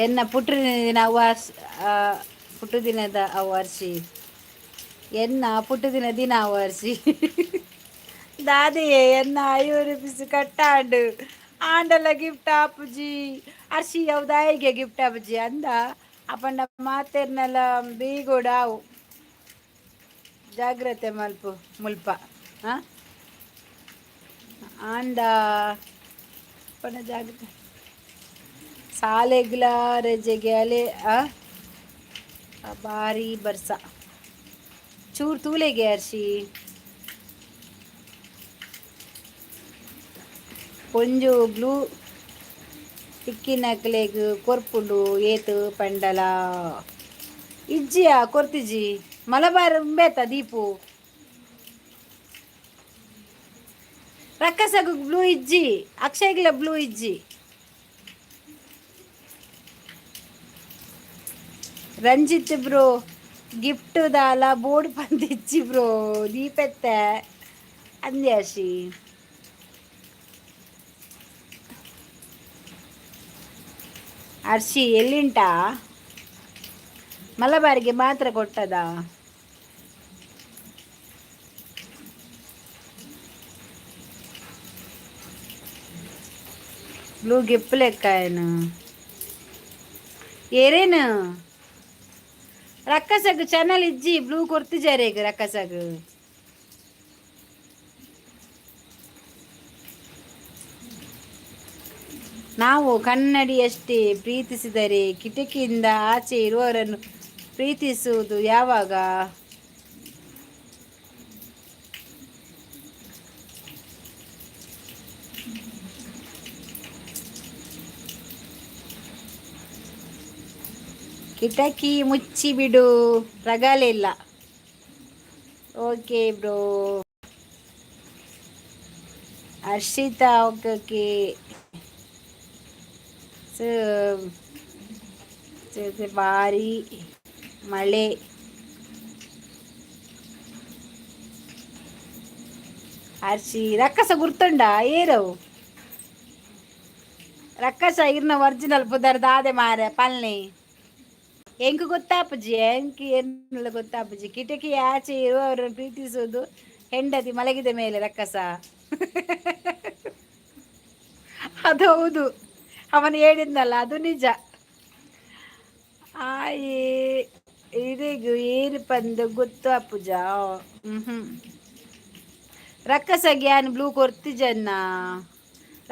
ಎನ್ನ ಪುಟ್ಟದಿನ ಅವಾರ್ಸ್, ಪುಟ್ಟುದಿನದ ಅವಾರ್ಸಿ, ಎನ್ನ ಪುಟ್ಟುದಿನ ದಿನ ಅವಾರ್ಸಿ. ದಾದೆಯೇ, ಎನ್ನ 5 ರುಪೀಸ್ ಕಟ್ಟಾಂಡು ಆಂಡಲ ಗಿಫ್ಟ್ ಆಪುಜಿ. ಅರ್ಶಿ, ಯಾವ್ದಾಯಿಗೆ ಗಿಫ್ಟ್ ಆಪುಜಿ ಅಂದ. ಅಪಂಡ ಮಾತೆರ್ನಲ ಬೀಗೋಡ ಅವು. ಜಾಗ್ರತೆ ಮಲ್ಪು ಮುಲ್ಪ. ಹಾಂ, ಆಂಡ ಪಂಡ ಜಾಗ್ರತೆ. ಸಾಲೆಗ್ಲ ರಜೆಗೆ ಅಲೆ. ಆ ಬಾರಿ ಬರ್ಸ. ಚೂರು ತೂಲೆಗೆ ಅರ್ಶಿ. ಒಂಜು ಬ್ಲೂ ತಿಕ್ಕಿನಕ್ಲೆಗ್ ಕೊರ್ಪುಂಡು ಏತ್ ಪಂಡಲ ಇಜ್ಜಿಯ ಕೊರ್ತಿಜಿ. ಮಲಬಾರ್ ಉಂಬೇತ ದೀಪು. ರಕ್ಕಸಗು ಬ್ಲೂ ಇಜ್ಜಿ, ಅಕ್ಷಯ್ಗ್ಲ ಬ್ಲೂ ಇಜ್ಜಿ. ರಂಜಿತ್ ಬ್ರೋ, ಗಿಫ್ಟ್ ದಾಲ ಬೋರ್ಡ್ ಪಂದಿಜ್ಜಿ ಬ್ರೋ. ದೀಪೆತ್ತೆ ಅಂದ್ಯಾಶಿ. ಅರ್ಶಿ ಎಲ್ಲಿಂಟ ಮಲಬಾರಿಗೆ ಮಾತ್ರ ಕೊಟ್ಟದ. ಬ್ಲೂ ಗಿಪ್ ಲೆಕ್ಕ ಏನು? ಏರೇನು ರಕ್ಕಸಗ್ ಚಾನಲ್ ಇಜ್ಜಿ, ಬ್ಲೂ ಕೊರ್ತಿಜಾರೇಗ್ ರಕ್ಕಸಗ್. ನಾವು ಕನ್ನಡಿಯಷ್ಟೇ ಪ್ರೀತಿಸಿದರೆ ಕಿಟಕಿಯಿಂದ ಆಚೆ ಇರುವವರನ್ನು ಪ್ರೀತಿಸುವುದು ಯಾವಾಗ? ಕಿಟಕಿ ಮುಚ್ಚಿ ಬಿಡು, ರಗಳೆಲ್ಲ. Okay bro Harshita, okay okay. ಭಾರಿ ಮಳೆ. ಹರ್ಷಿ ರಕ್ಕಸ ಗುರ್ತುಂಡ ಏರವು ರಕ್ಕಸ ಇರ್ನ ಒರಿಜಿನಲ್ ಪುದರ್ ದಾದೆ ಮಾರೆ ಪಲ್ನಿ. ಎಂಕ್ ಗೊತ್ತಾಪುಜಿ, ಎಂಕ್ ಏನುಲ ಗೊತ್ತಾಪುಜಿ. ಕಿಟಕಿ ಆಚೆ ಇರುವವರನ್ನು ಪ್ರೀತಿಸುವುದು ಹೆಂಡತಿ ಮಲಗಿದ ಮೇಲೆ ರಕ್ಕಸ. ಅದು ಹೌದು, ಅವನು ಹೇಳಿದ್ನಲ್ಲ ಅದು ನಿಜ. ಆಯೇ ಇರೆಗ್ ಏರು ಪಂದ್ ಗೊತ್ತಾಪುಜ? ಹ್ಮ್. ರಕ್ಕಸ ಗ್ಯಾನ್ ಬ್ಲೂ ಕೊರ್ತಿಜನ್ನ.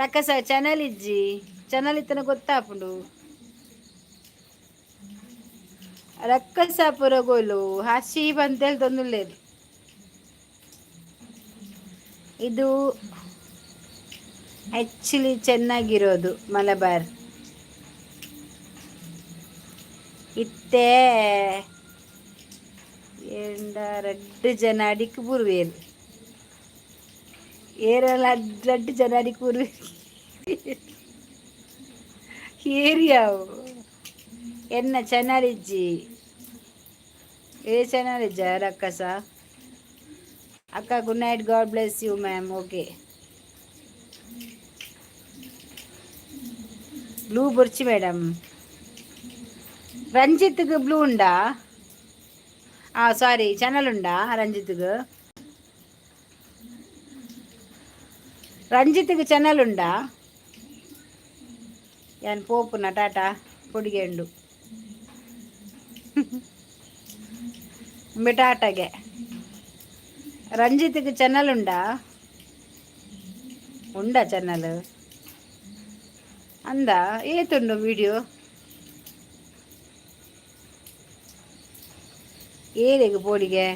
ರಕ್ಕಸ ಚಾನಲ್ ಇಜ್ಜಿ, ಚಾನಲ್ ಇತ್ತನ ಗೊತ್ತಾಪುಂಡು. ರಕ್ಕಸ ಪುರಗೋಲು ಹಸಿ ಬಂತೇಳಿ ತೊಂದುಲ್ಲೇರು. ಇದು ಆ್ಯಕ್ಚುಲಿ ಚೆನ್ನಾಗಿರೋದು ಮಲಬಾರ್. ಇತ್ತೆ ಎಂಡ ರಡ್ಡು ಜನ ಅಡಿಕ್ ಬೂರ್ವೇರು, ಏರಲ್ಲ ರಡ್ಡು ಜನ ಅಡಿಕ್ ಬೂರ್ವೇರು. ಏರಿಯಾವು ಎನ್ನ ಚಾನಲ್ ಇಜ್ಜಿ. ಏ ಚಾನಲ್ ಇಜ್ಜ ರಕ್ಕಸ? ಅಕ್ಕ, good night, God bless you ma'am. Okay, blue ಬೊರ್ಚಿ madam. ರಂಜಿತ್ಗೆ blue ಉಂಡಾ? ಆ ಸಾರಿ, ಚಾನಲ್ ಉಂಡಾ ರಂಜಿತ್ಗೆ? ರಂಜಿತ್ಗೆ ಚಾನಲ್ ಉಂಡಾ? ಯಾನ್ ಪೋಪುನ, ಟಾಟಾ. ಪೊಡಿಗೆಂಡು ಟಾಟಾಗೆ. ರಂಜಿತ್ಗೆ ಚಾನಲ್ ಉಂಡಾ? ಉಂಡಾ ಚಾನಲ್ ಅಂದ? ಏತುಂಡು ವಿಡಿಯೋ? ಏರೆಗ್ ಪೋಡಿಗೆ?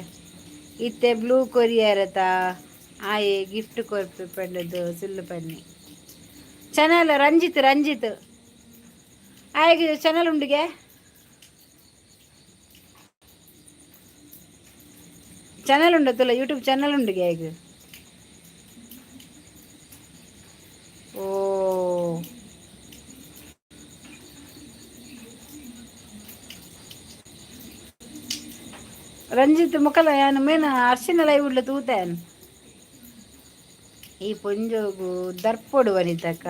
ಇತ್ತೆ ಬ್ಲೂ ಕೊರಿಯರತ ಆಯೆ ಗಿಫ್ಟ್ ಕೊರ್ಪೆ ಪಂಡದು ಸುಲ್ಲು ಪನ್ನಿ. ಚಾನಲ್ ರಂಜಿತ್, ರಂಜಿತ್ ಆಯೆಗ್ ಚಾನಲ್ ಉಂಡುಗೆ? ಚಾನಲ್ ಉಂಡತ್ತಲ್ಲ, ಯೂಟ್ಯೂಬ್ ಚಾನಲ್ ಉಂಡುಗೆ ಆಯೆಗ್? ಓ ರಂಜಿತ್ ಮುಖಲ ಯಾನ್ ಮೇನ ಅರ್ಶಿನ ಲೈವ್ ಉಡ್ಲ ತೂತೇನ್. ಈ ಪೊಂಜೋಗು ದರ್ಪೊಡು ವನಿತಕ್ಕ.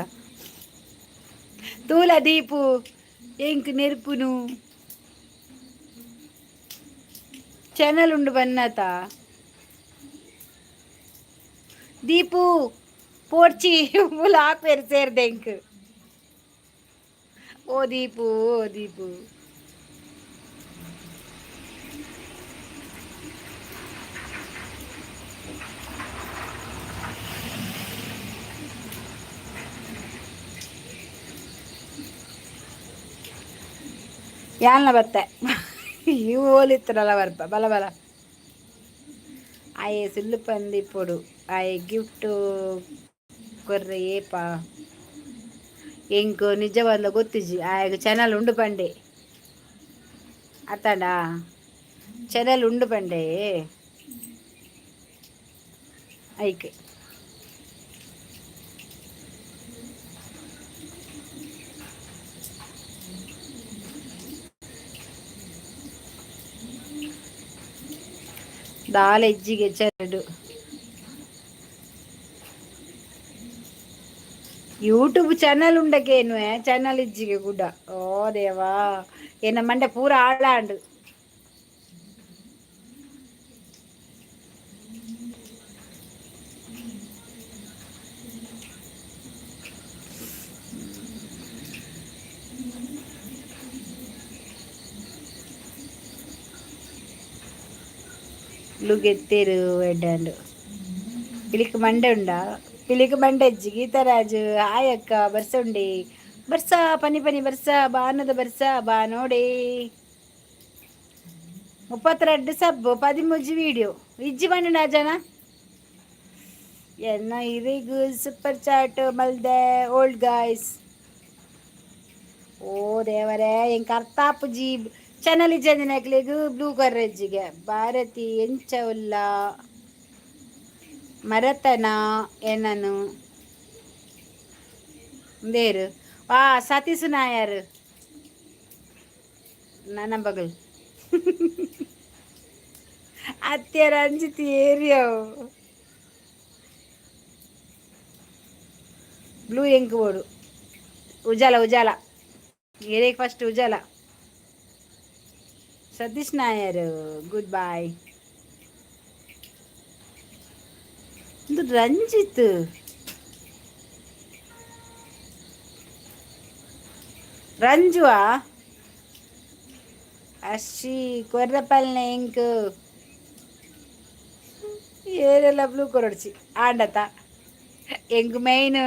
ತೂಲ ದೀಪು ಎಂಕ್ ನೆರ್ಪುನು. ಚಾನಲ್ ಉಂಡು ಬನ್ನತ ದೀಪು ಪೋಡ್ಚಿ ಮೂಲ ಹಾಕ್ವೇರು ಸೇರ್ದೆ ಎಂಕ್. ಓ ದೀಪು, ಓ ದೀಪು. ಯಾಲ್ನ ಬತ್ತೆ ಇವು ಓಲಿತ್ತರಲ್ಲ ಬರ್ಪ ಬಲ ಬಲ. ಆಯೆ ಸುಲ್ಲು ಪಂದಿಪ್ಪೊಡು. ಆಯೆ ಗಿಫ್ಟ್ ಕೊರ್ರೆ ಏಪ? ಎಂಕ್ ನಿಜವಾದ್ಲ ಗೊತ್ತಿಜ್ಜಿ. ಆಯಗ್ ಚಾನಲ್ ಉಂಡು ಪಂಡೆ ಅತ್ತಂಡ? ಚಾನಲ್ ಉಂಡು ಪಂಡೆ ಐಕ್. ದಾಲ ಇಜ್ಜಿಗೆ ಚೆರಡು. ಯೂಟ್ಯೂಬ್ ಚಾನಲ್ ಉಂಡಕೇನು ಚಾನಲ್ ಇಜ್ಜಿಗೆ ಗುಡ್ಡ. ಓ ದೇವಾ, ಏನ ಮಂಡೆ ಪೂರ ಆಳಾಂಡು. లుగెత్తేరు ఎడ్డాండు. ಪಿಲಿಕ್ ಮಂಡೆ ಉಂಡಾ? ಪಿಲಿಕ್ ಮಂಡೆ ಇಜ್ಜಿ. ಗೀತರಾಜು ಹಾಯ್ ಅಕ್ಕ, ಬರ್ಸ ಉಂಡಿ? ಬರ್ಸ ಪನಿ ಪನಿ ಬರ್ಸ, ಬಾನದ ಬರ್ಸ ಬಾ ನೋಡಿ. 32 ಸಬ್ಬು, 13 ವೀಡಿಯೋ ಇಜ್ಜಿ ಬಂಡ ಜನ. ಎನ್ನ ಇರಿಗು ಸೂಪರ್ ಚಾಟ್ ಮಲ್ದೆ ಓಲ್ಡ್ ಗಾಯ್ಸ್. ಓ ದೇವರೇ, ಎಂಕ್ ಅರ್ಥ ಆಪುಜಿ. ಚಾನಲ್ ಇಜ್ಜಂದಿನಕ್ಲೆಗ್ ಬ್ಲೂ ಕರ್ರೆಜ್ಜಿಗೆ ಭಾರತಿ ಎಂಚ ಉಲ್ಲ ಮರತನ ಏನನು ಉಂದೇರು. ವಾ ಸತೀಶ್ ನಾಯರ್ ನನ್ನ ಬಗಲ್ ಅತ್ತೆ ರಂಜಿತ್ ಏರಿಯಾವು. ಬ್ಲೂ ಎಂಕ್ ಬೋಡು. Ujala Ujala ಏರಿಯಾಕ್ first Ujala. Satish Nair good bye. ಇದು ರಂಜಿತ್ ರಂಜುವಾ ಅಶ್ಶಿ ಕೊರ್ರಪಲ್ನೆ ಎಂಕ್ ಏರೆಲ್ಲ ಬ್ಲೂ ಕೊರಡ್ಚಿ ಆಂಡತ ಎಂಕ್ ಮೈನ್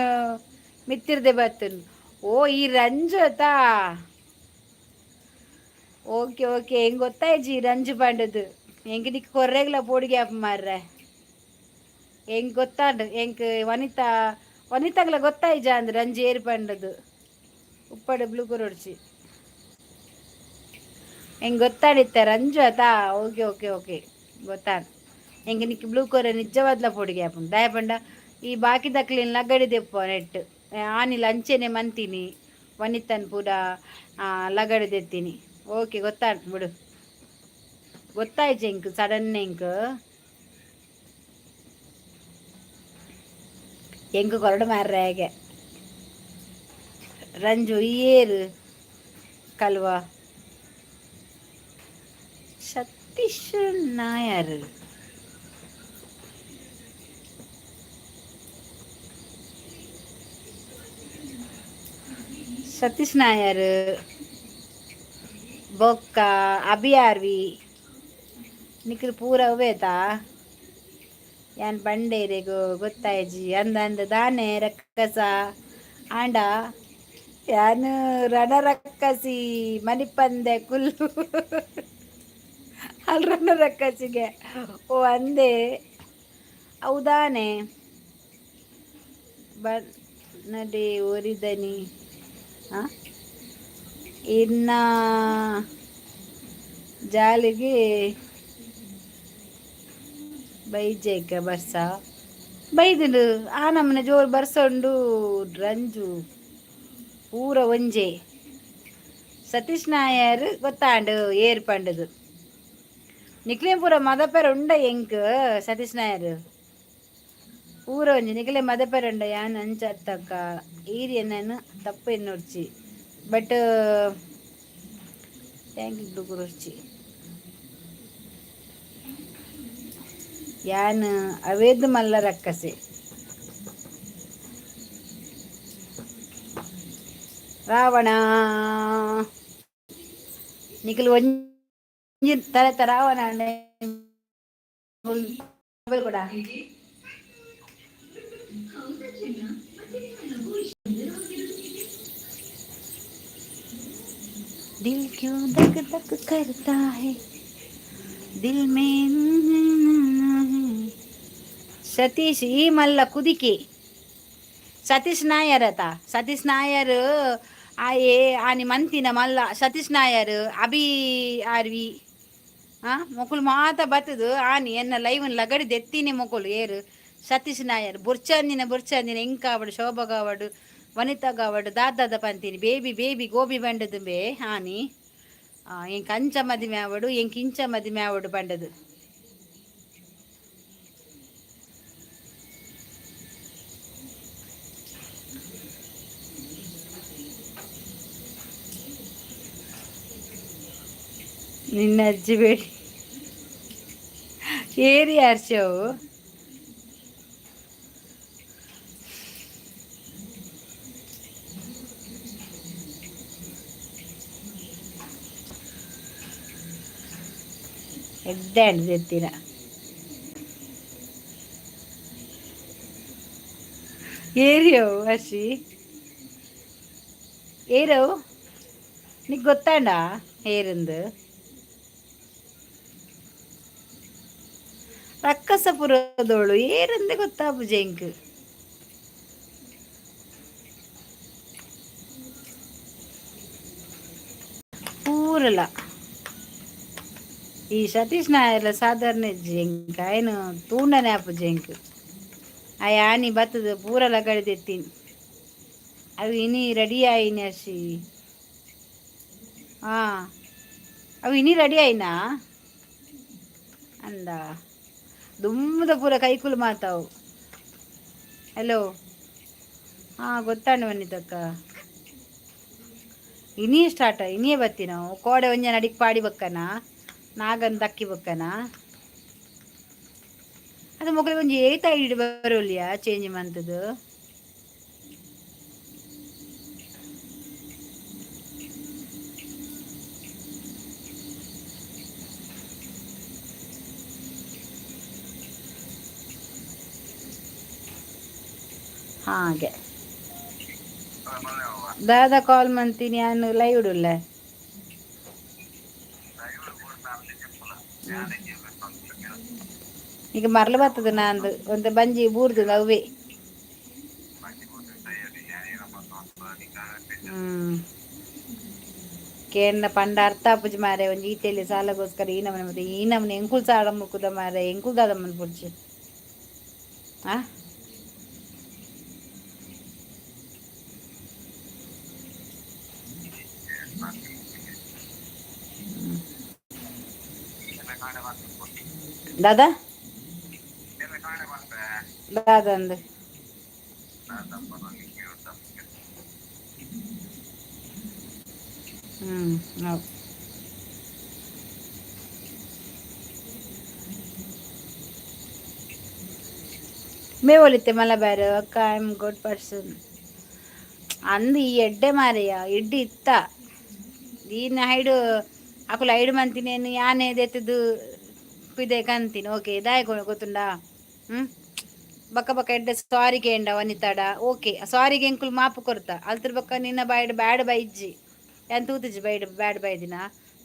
ಮಿತ್ತಿರ್ದೆ ಬತ್ತುಂಡು. ಓ ಈ ರಂಜು ಅತಾ. ಓಕೆ ಓಕೆ, ಎಂಗ್ ಗೊತ್ತಾಯ್ಜಿ ರಂಜು ಪಂಡದು. ಎಂಕ್ ನಿಕ್ ಕೊರ್ರೆಗ್ಲ ಪೋಡಿಗೆ ಆಪ್ ಮಾರ್ರೆ. ಎಂಕ್ ಗೊತ್ತಾಂಡು. ಎಂಕ್ ವನಿತಾ ವನಿತಾಗ್ಲ ಗೊತ್ತಾಯ್ಜ ಅಂದ್ ರಂಜು ಏರ್ ಪಂಡದು. ಉಪ್ಪಡು ಬ್ಲೂ ಕೊರೊಡ್ಚಿ. ಎಂಕ್ ಗೊತ್ತಾಡಿತ್ತೆ ರಂಜು ಅತಾ. ಓಕೆ ಓಕೆ ಓಕೆ, ಗೊತ್ತಾಂಡ್ ಎಂಕ್. ನಿಕ್ ಬ್ಲೂ ಕೊರೆ ನಿಜವಾದ್ಲ ಪೋಡಿಗೆ ಆಪುಂಡು. ದಾಯೆ ಪಂಡ ಈ ಬಾಕಿದಕ್ಲೆನ್ ಲಗಡಿ ದೆಪ್ಪು ನೆಟ್ ಆನಿಲ್ ಅಂಚೆನೆ ಮಂತೀನಿ. ವನಿತನ್ ಪೂರ ಲಗಡಿ ದೆತ್ತೀನಿ. ಓಕೆ, ಗೊತ್ತಾಂಡ್ ಬಿಡು. ಗೊತ್ತಾಯ್ತು ಎಂಕ್ ಸಡನ್. ಎಂಕ್ ಎಂಕ್ ಕೊರಡು ಮಾರ್ರೆ ಹೇಗೆ ರಂಜು ಏರು ಕಲ್ವಾ. ಸತೀಶ್ ನಾಯರ್ ಸತೀಶ್ ನಾಯರ್ ಬೊಕ್ಕ ಅಭಿಯಾರ್ವಿ ನಿಕ್ಲು ಪೂರ ಅವ್ವೇತಾ. ಯಾನ್ ಬಂಡೇರೆಗು ಗೊತ್ತಾಯ್ಜಿ. ಅಂದ ಅಂದ ದಾನೆ ರಕ್ಕಸ ಆಂಡ ಯಾನ್ ರಣ ರಕ್ಕಸಿ ಮನಿಪಂದೆ ಕುಲ್ಲು ಅಲ್ಲಿ ರಣ ರಕ್ಕಸಿಗೆ. ಓ ಅಂದೆ ಹೌದಾನೆ ಬನ್ನಡೆ ಒರಿದನಿ. ಆ ಇನ್ನ ಜಾಲಿಗೆ ಬೈಜೇಕ ಬರ್ಸ ಬೈದುಂಡು. ಆ ನಮ್ಮನೆ ಜೋರು ಬರ್ಸ ಉಂಡು ರಂಜು ಪೂರ ಒಂಜೆ. ಸತೀಶ್ ನಾಯರ್ ಗೊತ್ತಾಂಡು ಏರ್ ಪಂಡದು. ನಿಕ್ಲೇನ್ ಪೂರ ಮದಪೆರ ಉಂಡ ಎಂಕ್. ಸತೀಶ್ ನಾಯರ್ ಪೂರ ಒಂಜಿ ನಿಕ್ಲೆ ಮದಪೆರ ಉಂಡ. ಯಾನ್ ಅಂಚ ಅತ್ತಕ್ಕ, ಈರ್ ತಪ್ಪು ಎನ್ನೊಡ್ಚಿ. ಬಟ್ thank you ಗುರುರ್ಚಿ. ಯಾನ್ ಅವೇದ್ ಮಲ್ಲ ರಕ್ಕಸೆ. ರಾವಣ ನಿಕಲ್ ಒಂಜಿ ತರತ ರಾವಣ ಕೂಡ. दिल क्यों धक धक करता है दिल में. ಸತೀಶ್ ಈ ಮಲ್ಲ ಕುದಿಕೆ ಸತೀಶ್ ನಾಯರ್ ಅತ. ಸತೀಶ್ ನಾಯರ್ ಆಯೆ ಆನಿ ಮಂತಿನ ಮಲ್ಲ ಸತೀಶ್ ನಾಯರ್ ಅಭಿ ಆರ್ವಿ ಆ ಮೊಕುಲು ಮಾತ ಬತ್ತದು ಆನಿ ಎನ್ನ ಲೈವ್ ಲಗಡಿ ದೆತ್ತೀನಿ ಮೊಕುಲು. ಏರು ಸತೀಶ್ ನಾಯರ್ ಬುರ್ಚಂದಿನ ಬುರ್ಚಂದಿನ ಎಂಕಾವಡು ಶೋಭಗಾವಡು ವನಿತಾಗಾವಡು ದಾದಾದ ಪಂತೀನಿ ಬೇಬಿ ಬೇಬಿ ಗೋಬಿ ಬಂಡದು ಬೇ ಆನಿ ಎಂಕ್ ಅಂಚ ಮದಿಮೆ ಆವಡು ಎಂಕ್ ಇಂಚ ಮದಿಮೆ ಆವಡು ಪಂಡದು. ನಿನ್ನ ಅಜ್ಜಿ ಬೇಡಿ ಏರಿ ಹರ್ಷವು. ಎಡ್ಡೆ ಎತ್ತಿನ ಏರಿಯವು ಹರ್ಷಿ, ಏರವು నీకు ಗೊತ್ತಾಂಡ ಏರಿಂದು? ರಕ್ಕಸಪುರದೋಳು ಏರಂದೆ ಗೊತ್ತಾಪುಜೆ ಎಂಕ್. ಪೂರಲ ಈ ಸತೀಶ್ ನಾಯರ್ಲ ಸಾಧಾರಣ ಎಂಕ್ ಆಯ್ನು ತೂಂಡನೆ ಆಪುಜೆ ಎಂಕ್. ಆಯ್ ಆನಿ ಬತ್ತದ ಪೂರಲ ಕಡಿದೆತ್ತೀನಿ. ಅವು ಇನಿ ರೆಡಿ ಆಯಿನಿ ಅರ್ಷಿ. ಹಾಂ, ಅವು ಇನಿ ರೆಡಿ ಆಯಿನಾ ಅಂದ ದುಮ್ಮದ ಪೂರ ಕೈಕುಲು ಮಾತಾವು. ಹಲೋ, ಹಾಂ ಗೊತ್ತಾಂಡ ವನಿತಕ್ಕ. ಇನಿ ಸ್ಟಾರ್ಟ್, ಇನಿಯೇ ಬತ್ತಿ ನಾವು ಕೋಡೆ ಒಂಜನ ಅಡಿಕ್ ಪಾಡಿ ಬಕ್ಕನ, ನಾಗನ್ ದಕ್ಕಿ ಬಕ್ಕನ. ಅದು ಮೊಗಲಿಗೆ ಒಂಜಿ ಏತ ಐಡಿ ಬರೋಲಿಯಾ ಚೇಂಜ್ ಮಂತದು? ಹಾಗೆ ದಾದಾ ಕಾಲ್ ಮಂತೀನಿ, ನಾನು ಲೈವ್ ಇಡುಲ್ಲ. ಈಗ ಮರಳು ಬರ್ತದೆ ನಂದು ಒಂದು ಬಂಜಿ ಬೂರ್ದು ಅವೇ. ಹ್ಮ್ ಕೇಂದ್ರ ಪಂಡ ಅರ್ಥ ಆಪುಜಿ ಮಾರೆ. ಒಂಜಿ ಈತೆಲ್ಲಿ ಸಾಲಗೋಸ್ಕರ ಈ ನಮನೆ ಮತ್ತೆ ಈ ನಮನೆ ಎಂಕುಲ್ ಸಾಲ ಮುಕ್ಕುದ ಮಾರೆ, ಎಂಕುಲ್ ದಾದ ಮನ್ಪುಡ್ಚಿ. ಆ ದಾದಾ ದಾದಾ ಅಂದು ಹೌದು. ಮೇವೊಲಿತೆ ಮಲಬಾರು ಅಕ್ಕ, I am good person ಅಂದು. ಈ ಎಡ್ಡೆ ಮಾರೆಯ ಎಡ್ಡಿ ಇತ್ತ ಈನ ಹೈಡು ಅಕುಲು ಐಡು ಮಂತಿನೇನು ಯಾನೆ ದೆತ್ತದು ಪಿದೆ ಕಂತೀನಿ. ಓಕೆ, ದಾಯ ಗೊತ್ತುಂಡಾ? ಹ್ಞೂ, ಬಕ್ಕ ಬಕ್ಕ ಎಡ್ಡೆ ಸಾರಿ ಕೇಂಡ ವನಿತಾಡ. ಓಕೆ, ಸಾರಿಗೆ ಎಂಕುಲು ಮಾಪು ಕೊರ್ತ. ಅಲ್ತರ ಬಕ್ಕ ನಿನ್ನ ಬಾಯ್ಡ್ ಬ್ಯಾಡ್ ಬೈಜ್ಜಿ ಯಾನ್ ತೂತುಜಿ ಬೈಡ್ ಬ್ಯಾಡ್ ಬೈದಿನ.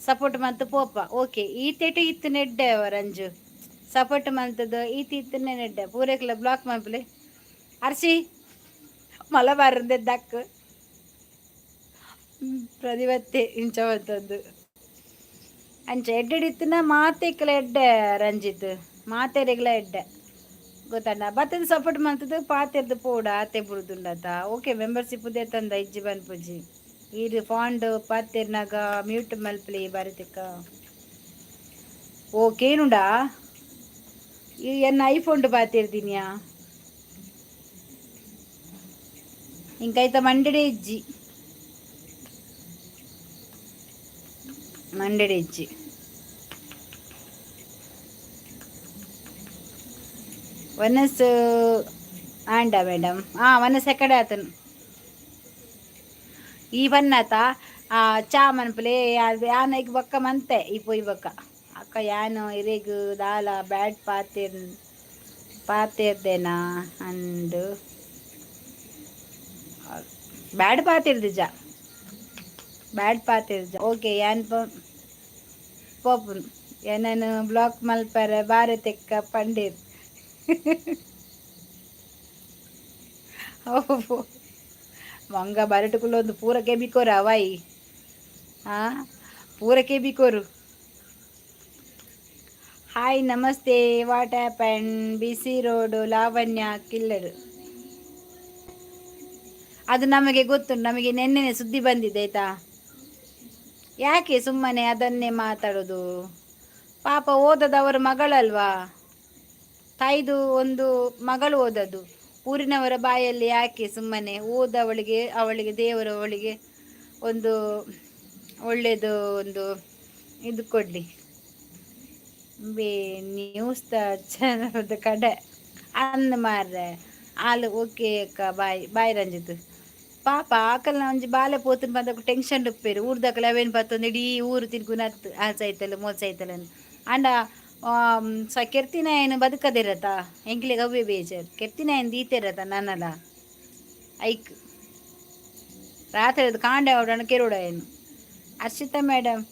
ಸಪೋರ್ಟ್ ಮಂತ್ ಪೋಪ. ಓಕೆ, ಈತೆಟು ಇತ್ತು ನೆಡ್ಡೆ ರಂಜು ಸಪೋರ್ಟ್ ಮಂತದ್ದು ಈತ ಇತ್ತನೆ ನೆಡ್ಡೆ ಪೂರೆಕ್ಲ ಬ್ಲಾಕ್ ಮನ್ಪುಲೆ. ಅರ್ಶಿ ಮಲಬಾರಂದೆ ದಕ್ ಪ್ರತಿಪತ್ತೆ ಇಂಚ ಬತ್ತದ್ದು ಅಂಚ ಎಡ್ಡೆಡಿತ್ತಿನ ಮಾತೆಕ್ಲ ಎಡ್ಡೆ ರಂಜಿತ್, ಮಾತೆರೆಗ್ಲ ಎಡ್ಡೆ ಗೊತ್ತಣ್ಣ. ಬತ್ತದ ಸಪೋರ್ಟ್ ಮಂತದ್ದು ಪಾತೆರ್ದು ಪೋಡ ಆತೆ ಬುಡುದುಂಡತ. ಓಕೆ, ಮೆಂಬರ್ಶಿಪ್ ತಂದ ಇಜ್ಜಿ ಬನ್ಪುಜಿ. ಈರು ಫಾಂಡ್ ಪಾತೆರ್ನಾಗ ಮ್ಯೂಟ್ ಮಲ್ಪಲಿ ಬರತಿಕ್ಕ. ಓಕೇನುಂಡಾ ಈ ಎನ್ನ ಐಫೋನ್ ಪಾತಿರ್ದಿನ್ಯಾ? ಇಂಕೈತ ಮಂಡೆಡೆ ಇಜ್ಜಿ, ಮಂಡೆಡೆ ಇಜ್ಜಿ. ವನಸ್ ಆಂಡ ಮೇಡಮ್. ಹಾಂ, ವನಸ್ ಎಕಡೆ ಆತನು ಈ ಬನ್ನಾತ ಚಾ ಮನ್ಪುಲೆ. ಯಾನ್ ಐಕ್ ಬೊಕ್ಕ ಮಂತೆ ಈ ಪೊಯ್ ಬೊಕ್ಕ ಅಕ್ಕ ಯಾನು ಇರೆಗ್ ದಾಲ ಬ್ಯಾಡ್ ಪಾತೆರ್ ಪಾತೆರ್ದೆನಾ ಅಂದು. ಬ್ಯಾಡ್ ಪಾತೆರ್ದಿಜ, ಬ್ಯಾಡ್ ಪಾತೆರ್ಜ. ಓಕೆ, ಯಾನ್ ಪೋಪುನ್ ಏನನು ಬ್ಲಾಕ್ ಮಲ್ಪರೆ ಬಾರೆ ತೆಕ್ಕ ಪಂಡೀರ್. ಓ ಮಂಗ ಬರಟುಕುಲು ಒಂದು ಪೂರ ಕೆಬಿಕೋರು ಅವಾಯಿ. ಹಾಂ, ಪೂರ ಕೆಬಿಕೋರು. ಹಾಯ್, ನಮಸ್ತೆ. What happen BC road Lavanya killer? ಅದು ನಮಗೆ ಗೊತ್ತು, ನಮಗೆ ನಿನ್ನೆನೆ ಸುದ್ದಿ ಬಂದಿದೆ ಆಯ್ತಾ. ಯಾಕೆ ಸುಮ್ಮನೆ ಅದನ್ನೇ ಮಾತಾಡೋದು? ಪಾಪ ಓದದವರ ಮಗಳಲ್ವಾ, ತಾಯ್ದು ಒಂದು ಮಗಳು ಓದದ್ದು. ಊರಿನವರ ಬಾಯಲ್ಲಿ ಯಾಕೆ ಸುಮ್ಮನೆ? ಓದವಳಿಗೆ ಅವಳಿಗೆ ದೇವರು ಅವಳಿಗೆ ಒಂದು ಒಳ್ಳೆಯದು ಒಂದು ಇದು ಕೊಡ್ಲಿ ಬೇ ನ್ಯೂಸ್ ಚಾನಲ್ದ ಕಡೆ ಅಂದ್ ಮಾರ್ರೆ. ಆಲು ಓಕೆ ಅಕ್ಕ, ಬಾಯ್ ಬಾಯ್ ರಂಜಿತ್. ಪಾಪ ಆಕಲ್ನ ಒಂಜಿ ಬಾಲೆ ಪೋತುನ್ ಪಂದకు ಟೆನ್ಷನ್ ಉಪ್ಪೇರು. ಊರ್ದಕಲೆ ಅವೇನು ಪತ್ತೊಂದು ಇಡೀ ಊರು ತಿರ್ಗುನತ್ತು ಆ ಸೈತಲ್ ಮೋಲ್ ಸೈತಲ್ ಅಂಡ ಸ ಕೆರ್ತಿನಾಯನ್ ಬದುಕದಿರತ. ಎಂಕ್ಲೆಗ್ ಅವ್ವೆ ಬೇಜಾರ್, ಕೆರ್ತಿನಾಯನ್ ದೀತೆರತ ನನಲ ಐಕ್ ರಾತ್ರಿ ಕಾಂಡೆ ಅವಡಣ ಕೆರುಡಾಯನು. ಹರ್ಷಿತಾ ಮೇಡಮ್,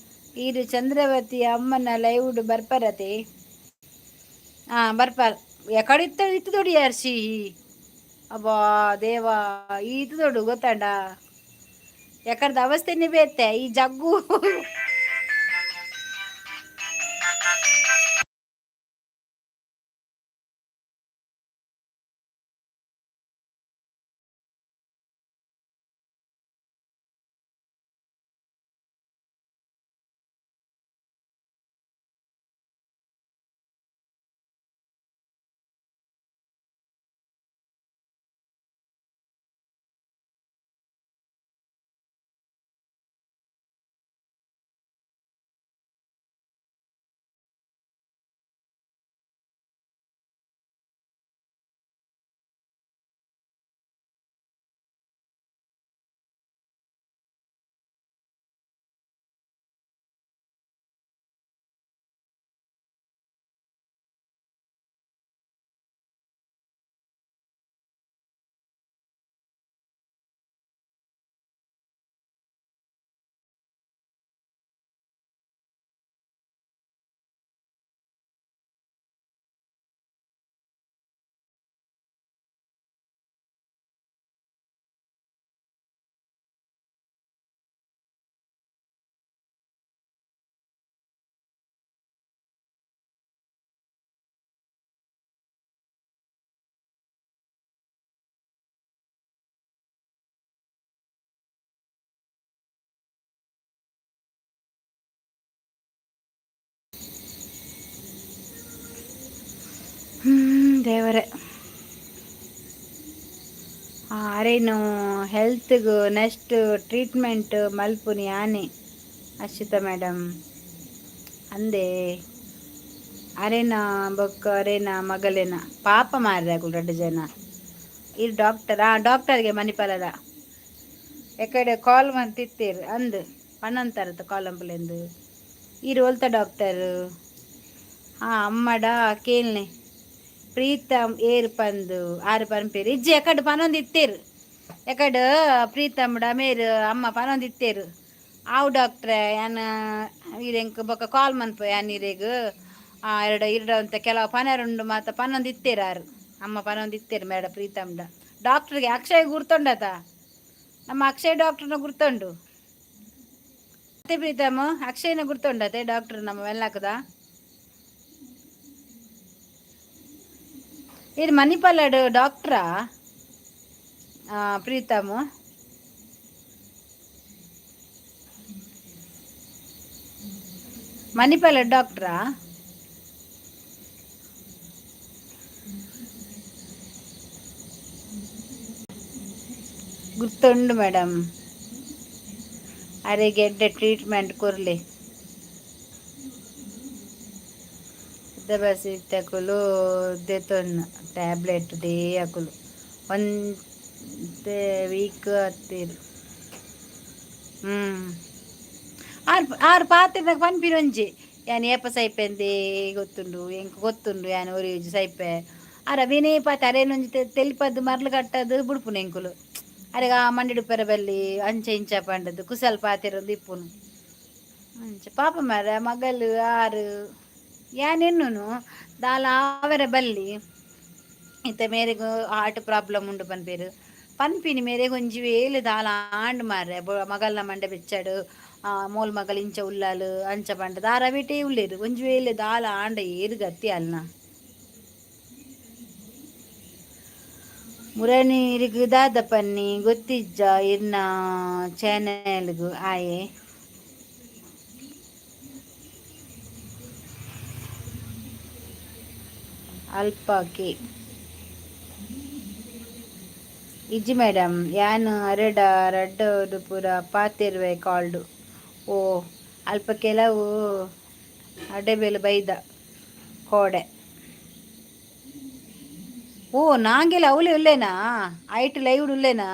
ಈರು ಚಂದ್ರವತಿ ಅಮ್ಮನ ಲೈವ್ಡ್ ಬರ್ಪರತೆ? ಹಾಂ, ಬರ್ಪಾರ್. ಎಕಡಿತ್ತ ಇತ್ತು ದೊಡಿ ಹರ್ಷಿ. ಅಬ್ಬಾ ದೇವಾ, ಈತು ದೊಡ್ಡು ಗೊತ್ತಾಂಡ ಎಕಡ್ದ ಅವಸ್ಥೆನೇ ಬೇತೆ ಈ ಜಗ್ಗು. ದೇವರೇ. ಅರೇನು ಹೆಲ್ತ್ಗೂ ನೆಕ್ಸ್ಟ್ ಟ್ರೀಟ್ಮೆಂಟ್ ಮಲ್ಪುನಿ ಆನೆ ಅರ್ಷಿತಾ ಮೇಡಮ್ ಅಂದೆ. ಅರೇನಾ ಬೊಕ್ಕ ಅರೇನಾ ಮಗಲೇನ ಪಾಪ ಮಾರ್ರೆ ಅಕುಲು ರಡ್ಡ್ ಜನ. ಇರ್ ಡಾಕ್ಟರ್? ಆ ಡಾಕ್ಟರ್ಗೆ ಮಣಿಪಾಲದ ಎಕಡೆ ಕಾಲ್ ಮಂತಿತ್ತೇರು ಅಂದ್ ಪನ್ನೊಂತರತ ಕಾಲಂಪುಲೆಂದು. ಈರ್ ಒಲ್ತ ಡಾಕ್ಟರ್? ಹಾಂ, ಅಮ್ಮಡ ಕೇಳ್ನೆ ಪ್ರೀತಮ್ ಏರ್ ಪಂದು ಆರು ಪನ್ಪೇರು. ಇಜ್ಜಿ, ಎಕಡ್ ಪನೊಂದು ಇತ್ತೇರು. ಎಕಡ್ ಪ್ರೀತಮ್ಡ ಮೇರು ಅಮ್ಮ ಪನೊಂದು ಇತ್ತೇರು. ಆವು ಡಾಕ್ಟ್ರೆ ಯಾನ್ ಈರೆಂಕ್ ಬೊಕ್ಕ ಕಾಲ್ ಮನ್ಪು ಯಾನ್ ಈರೆಗ್ ಎರಡು ಇರಡ ಅಂತ ಕೆಲವು ಪನರುಂಡು ಮಾತ ಪನೊಂದು ಇತ್ತೇರು ಆರು. ಅಮ್ಮ ಪನೊಂದು ಇತ್ತೇರು ಮೇಡ ಪ್ರೀತಮ್ಡ ಡಾಕ್ಟ್ರಿಗೆ. ಅಕ್ಷಯ್ ಗುರ್ತೊಂಡತ, ನಮ್ಮ ಅಕ್ಷಯ್ ಡಾಕ್ಟ್ರನ್ನ ಗುರ್ತೊಂಡು. ಮತ್ತೆ ಪ್ರೀತಮ್ ಅಕ್ಷಯ್ನ ಗುರ್ತೊಂಡತೆ ಡಾಕ್ಟರ್ ನಮ್ಮ ವೆಲ್ಲಾಕದ. ಇದು ಮಣಿಪಾಲಡು ಡಾಕ್ಟ್ರಾ ಪ್ರೀತಮ್? ಮಣಿಪಾಲ ಡಾಕ್ಟ್ರಾ? ಗುರ್ತುಂಡು ಮೇಡಮ್. ಅರೆಗೆ ಎಡ್ಡೆ ಟ್ರೀಟ್ಮೆಂಟ್ ಕೊರ್ಲೆ. ಬಸ್ ಇತ್ತಕುಲು ದೆತೊನ್ನ ಟ್ಯಾಬ್ಲೆಟ್ they ಅಕುಲು ಒಂತೆ ವೀಕ್ ಅತ್ತೀರು. ಆರ್ ಆರ್ ಪಾತೆರ್ನಗ ಪನ್ಪಿನ ಒಂಜಿ ಯಾನ್ ಏಪ ಸೈಪೆಂದೇ ಗೊತ್ತುಂಡು, ಎಂಕ್ ಗೊತ್ತುಂಡು ಯಾನ್ ಒರಿ ಸೈಪೆ. ಆರ ವಿನೇ ಪಾತೆ ಅರೇನೊಂಜಿ ತೆಲಿಪದ್ದು ಮರ್ಲು ಕಟ್ಟದು ಬುಡ್ಪುನು ಎಂಕುಲು. ಅರೆಗ ಆ ಮಂಡಿಡುಪ್ಪೆರ ಬಲ್ಲಿ ಅಂಚೆ ಇಂಚ ಪಂಡದು ಕುಸಲ್ ಪಾತೆರೊಂದು ಇಪ್ಪುನು ಅಂಚ. ಪಾಪ ಮಾರ್ರೆ ಮಗಲು ಆರು ಯಾನ್ ಎನ್ನುನು ದಾಲ ಆವೆರ ಬಲ್ಲಿ. ಇತ್ತೆ ಮೇರೆಗ್ ಹಾರ್ಟ್ ಪ್ರಾಬ್ಲಮ್ ಉಂಡು ಪನ್ಪೇರು. ಪನ್ಪಿನಿ ಮೇರೆಗ್ ಒಂಜಿ ವೇಲೆ ದಾಲ ಆಂಡ್ ಮಾರ್ರೆ ಮಗಲ್ನ ಮಂಡೆ ಬೆಚ್ಚಡು ಮೋಲ್ ಮಗಲ್ ಇಂಚ ಉಲ್ಲಾಲು ಅಂಚ ಪಂಡ ದಾರ ಬೇಟೆ ಉಲ್ಲೇರು. ಒಂಜಿ ವೇಲೆ ದಾಲ ಆಂಡ ಏರು ಗತಿ ಅಲ್ನ. ಮುರನೀರಿಗೆ ದಾದ ಪನ್ನಿ ಗೊತ್ತಿಜ್ಜ ಇರ್ನ ಚಾನೆಲ್ಗು ಆಯೆ? ಅಲ್ಪಕ್ಕೆ ಇಜ್ಜಿ ಮೇಡಮ್, ಯಾನ್ ಅರೆಡ ರಡ್ಡ್ ಪೂರ ಪಾತೆರ್ವೆ ಕಾಲ್ಡ್. ಓ ಅಲ್ಪ ಕೆಲವು ಅಡೆಬೇಲು ಬೈದ ಕೋಡೆ. ಓ, ನಾಂಗೆಲ್ಲ ಅವಲೇ ಉಲ್ಲೇನಾ? ಐಟ್ ಲೈವ್ ಉಲ್ಲೇನಾ?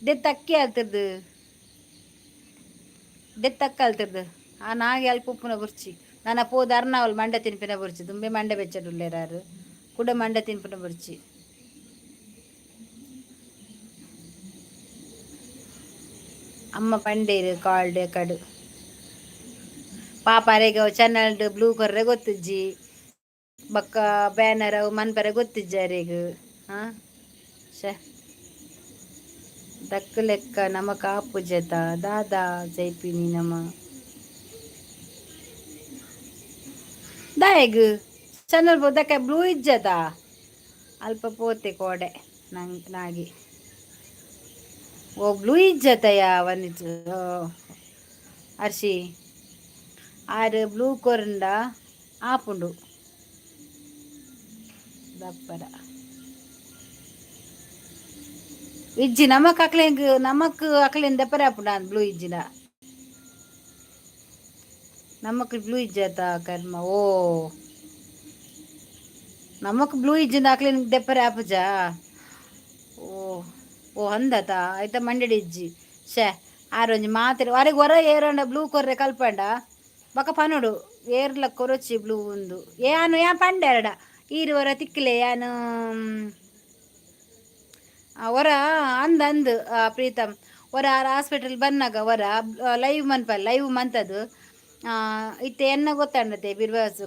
ದೆತ್ತಕ್ಕಿ ಆಲ್ತಿರ್ದು, ದೆತ್ತಕ್ಕ ಆಲ್ತಿರ್ದು. ಆ ನಾಗೆ ಅಲ್ಪ ಉಪ್ಪುನ ಬುರ್ಚಿ. ನನ್ನ ಪೋದು ಅರ್ನಾವಲ್ ಮಂಡೆ ತಿನ್ಪಿನ ಬುರ್ಚಿ. ದುಂಬೆ ಮಂಡೆ ಬೆಚ್ಚಡುಲ್ಲೇರಾರು ಕುಡ ಮಂಡೆ ತಿನ್ಪಿನ ಬುರ್ಚಿ. ಅಮ್ಮ ಪಂಡೇರು ಕಾಲ್ಡ್ ಕಡು ಪಾಪ ಅರೆಗ ಚಾನಲ್ಡ್ ಬ್ಲೂ ಕೊರ್ರೆ ಗೊತ್ತಿಜ್ಜಿ, ಬಕ್ಕ ಬ್ಯಾನರ್ ಅವು ಮನ್ಪರೆ ಗೊತ್ತಿಜ್ಜಿ ಅರೆಗ್. ಹಾ, ಶೇ ದಕ್ಕ ಲೆಕ್ಕ ನಮ ಕಾಪುಜತ ದಾದಾ ಜೈಪಿನಿ ನಮ ದಾಯೆಗ್ ಚಾನಲ್ ದಕ್ಕ ಬ್ಲೂ ಇಜ್ಜತ ಅಲ್ಪ ಪೋತೆ ಕೋಡೆ ನಂಗ್ ನಾಗಿ. ಓ, ಬ್ಲೂ ಇಜ್ಜತಯ ವನಿತ್ ಅರ್ಶಿ ಆರು ಬ್ಲೂ ಕೊರಂಡ ಆಪುಂಡು ದಪ್ಪರ ಇಜ್ಜಿ. ನಮಕ್ ಅಕ್ಲೆಂಗ್ ನಮಕ್ ಅಕ್ಲೆನ್ ದೆಪ್ಪರೆ ಆಪುಂಡು ಬ್ಲೂ ಇಜ್ಜಿನ. ನಮಕ್ ಬ್ಲೂ ಇಜ್ಜತ ಕರ್ಮ. ಓ, ನಮಕ್ ಬ್ಲೂ ಇಜ್ಜಿಂದ ಅಕ್ಲೆನ್ ದೆಪ್ಪರೆ ಆಪುಜಾ? ಓ ಓ, ಅಂದತ ಆಯ್ತಾ? ಮಂಡೆಡ್ ಇಜ್ಜಿ. ಶೇ, ಆರೊಂಜಿ ಮಾತ್ರೆ ಅರೆಗ್ ಹೊರ ಏರಂಡ ಬ್ಲೂ ಕೊರ್ರೆ ಕಲ್ಪಂಡ ಬೊಕ ಪನೊಡು ಏರ್ಲ ಕೊರೊಚಿ ಬ್ಲೂ ಉಂದು. ಯಾನು ಯಾನ್ ಪಂಡೆ ಅರಡ ಈರ್ ಹೊರ ತಿಕ್ಲೆ ಯಾನು ಹೊರ ಅಂದ್ ಅಂದ್ ಪ್ರೀತಮ್ ಹೊರ ಆರ್ ಹಾಸ್ಪಿಟಲ್ ಬನ್ನಾಗ ಹೊರ ಲೈವ್ ಮನ್ಪ ಲೈವ್ ಮಂತದು ಇತ್ತೆ ಎನ್ನ ಗೊತ್ತಂಡತೆ ಬಿರ್ವಾಸ್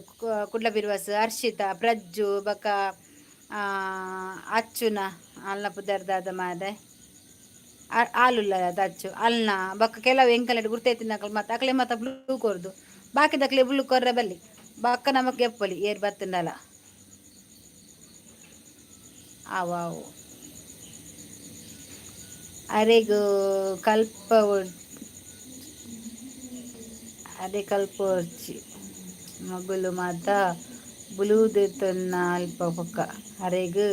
ಕುಡ್ಲ ಬಿರ್ವಾಸ್ ಹರ್ಷಿತಾ ಪ್ರಜ್ಜು ಬಕ ಅಚ್ಚುನ ಅಲ್ನ ಪುದರ್ದಾದ ಮಾರೆ ಆಲುಲ್ಲ ಅಚ್ಚು ಅಲ್ನ ಬೊಕ್ಕ ಕೆಲವು ಎಂಕಲೆಡ್ ಗುರ್ತೈತಿನಕಲ್ ಮತ್ತೆ ಅಕ್ಲೆ ಮತ್ತ ಬ್ಲೂ ಕೊರ್ದು ಬಾಕಿದಕ್ಲೆ ಬ್ಲೂ ಕೊರ್ರೆ ಬಲ್ಲಿ. ಬಕ್ಕ ನಮಕ್ ಎಪ್ಪೊಲಿ ಏರ್ ಬತ್ತುಂಡಲ. ಆವಾವು ಅರೆಗ್ ಕಲ್ಪ ಅರೆ ಕಲ್ಪೊರ್ಚಿ ಮಗುಲು ಮಾತ ಬ್ಲೂ ದೆತ್ತೊನ್ನ ಅಲ್ಪ ಬೊಕ್ಕ ಅರೆಗ್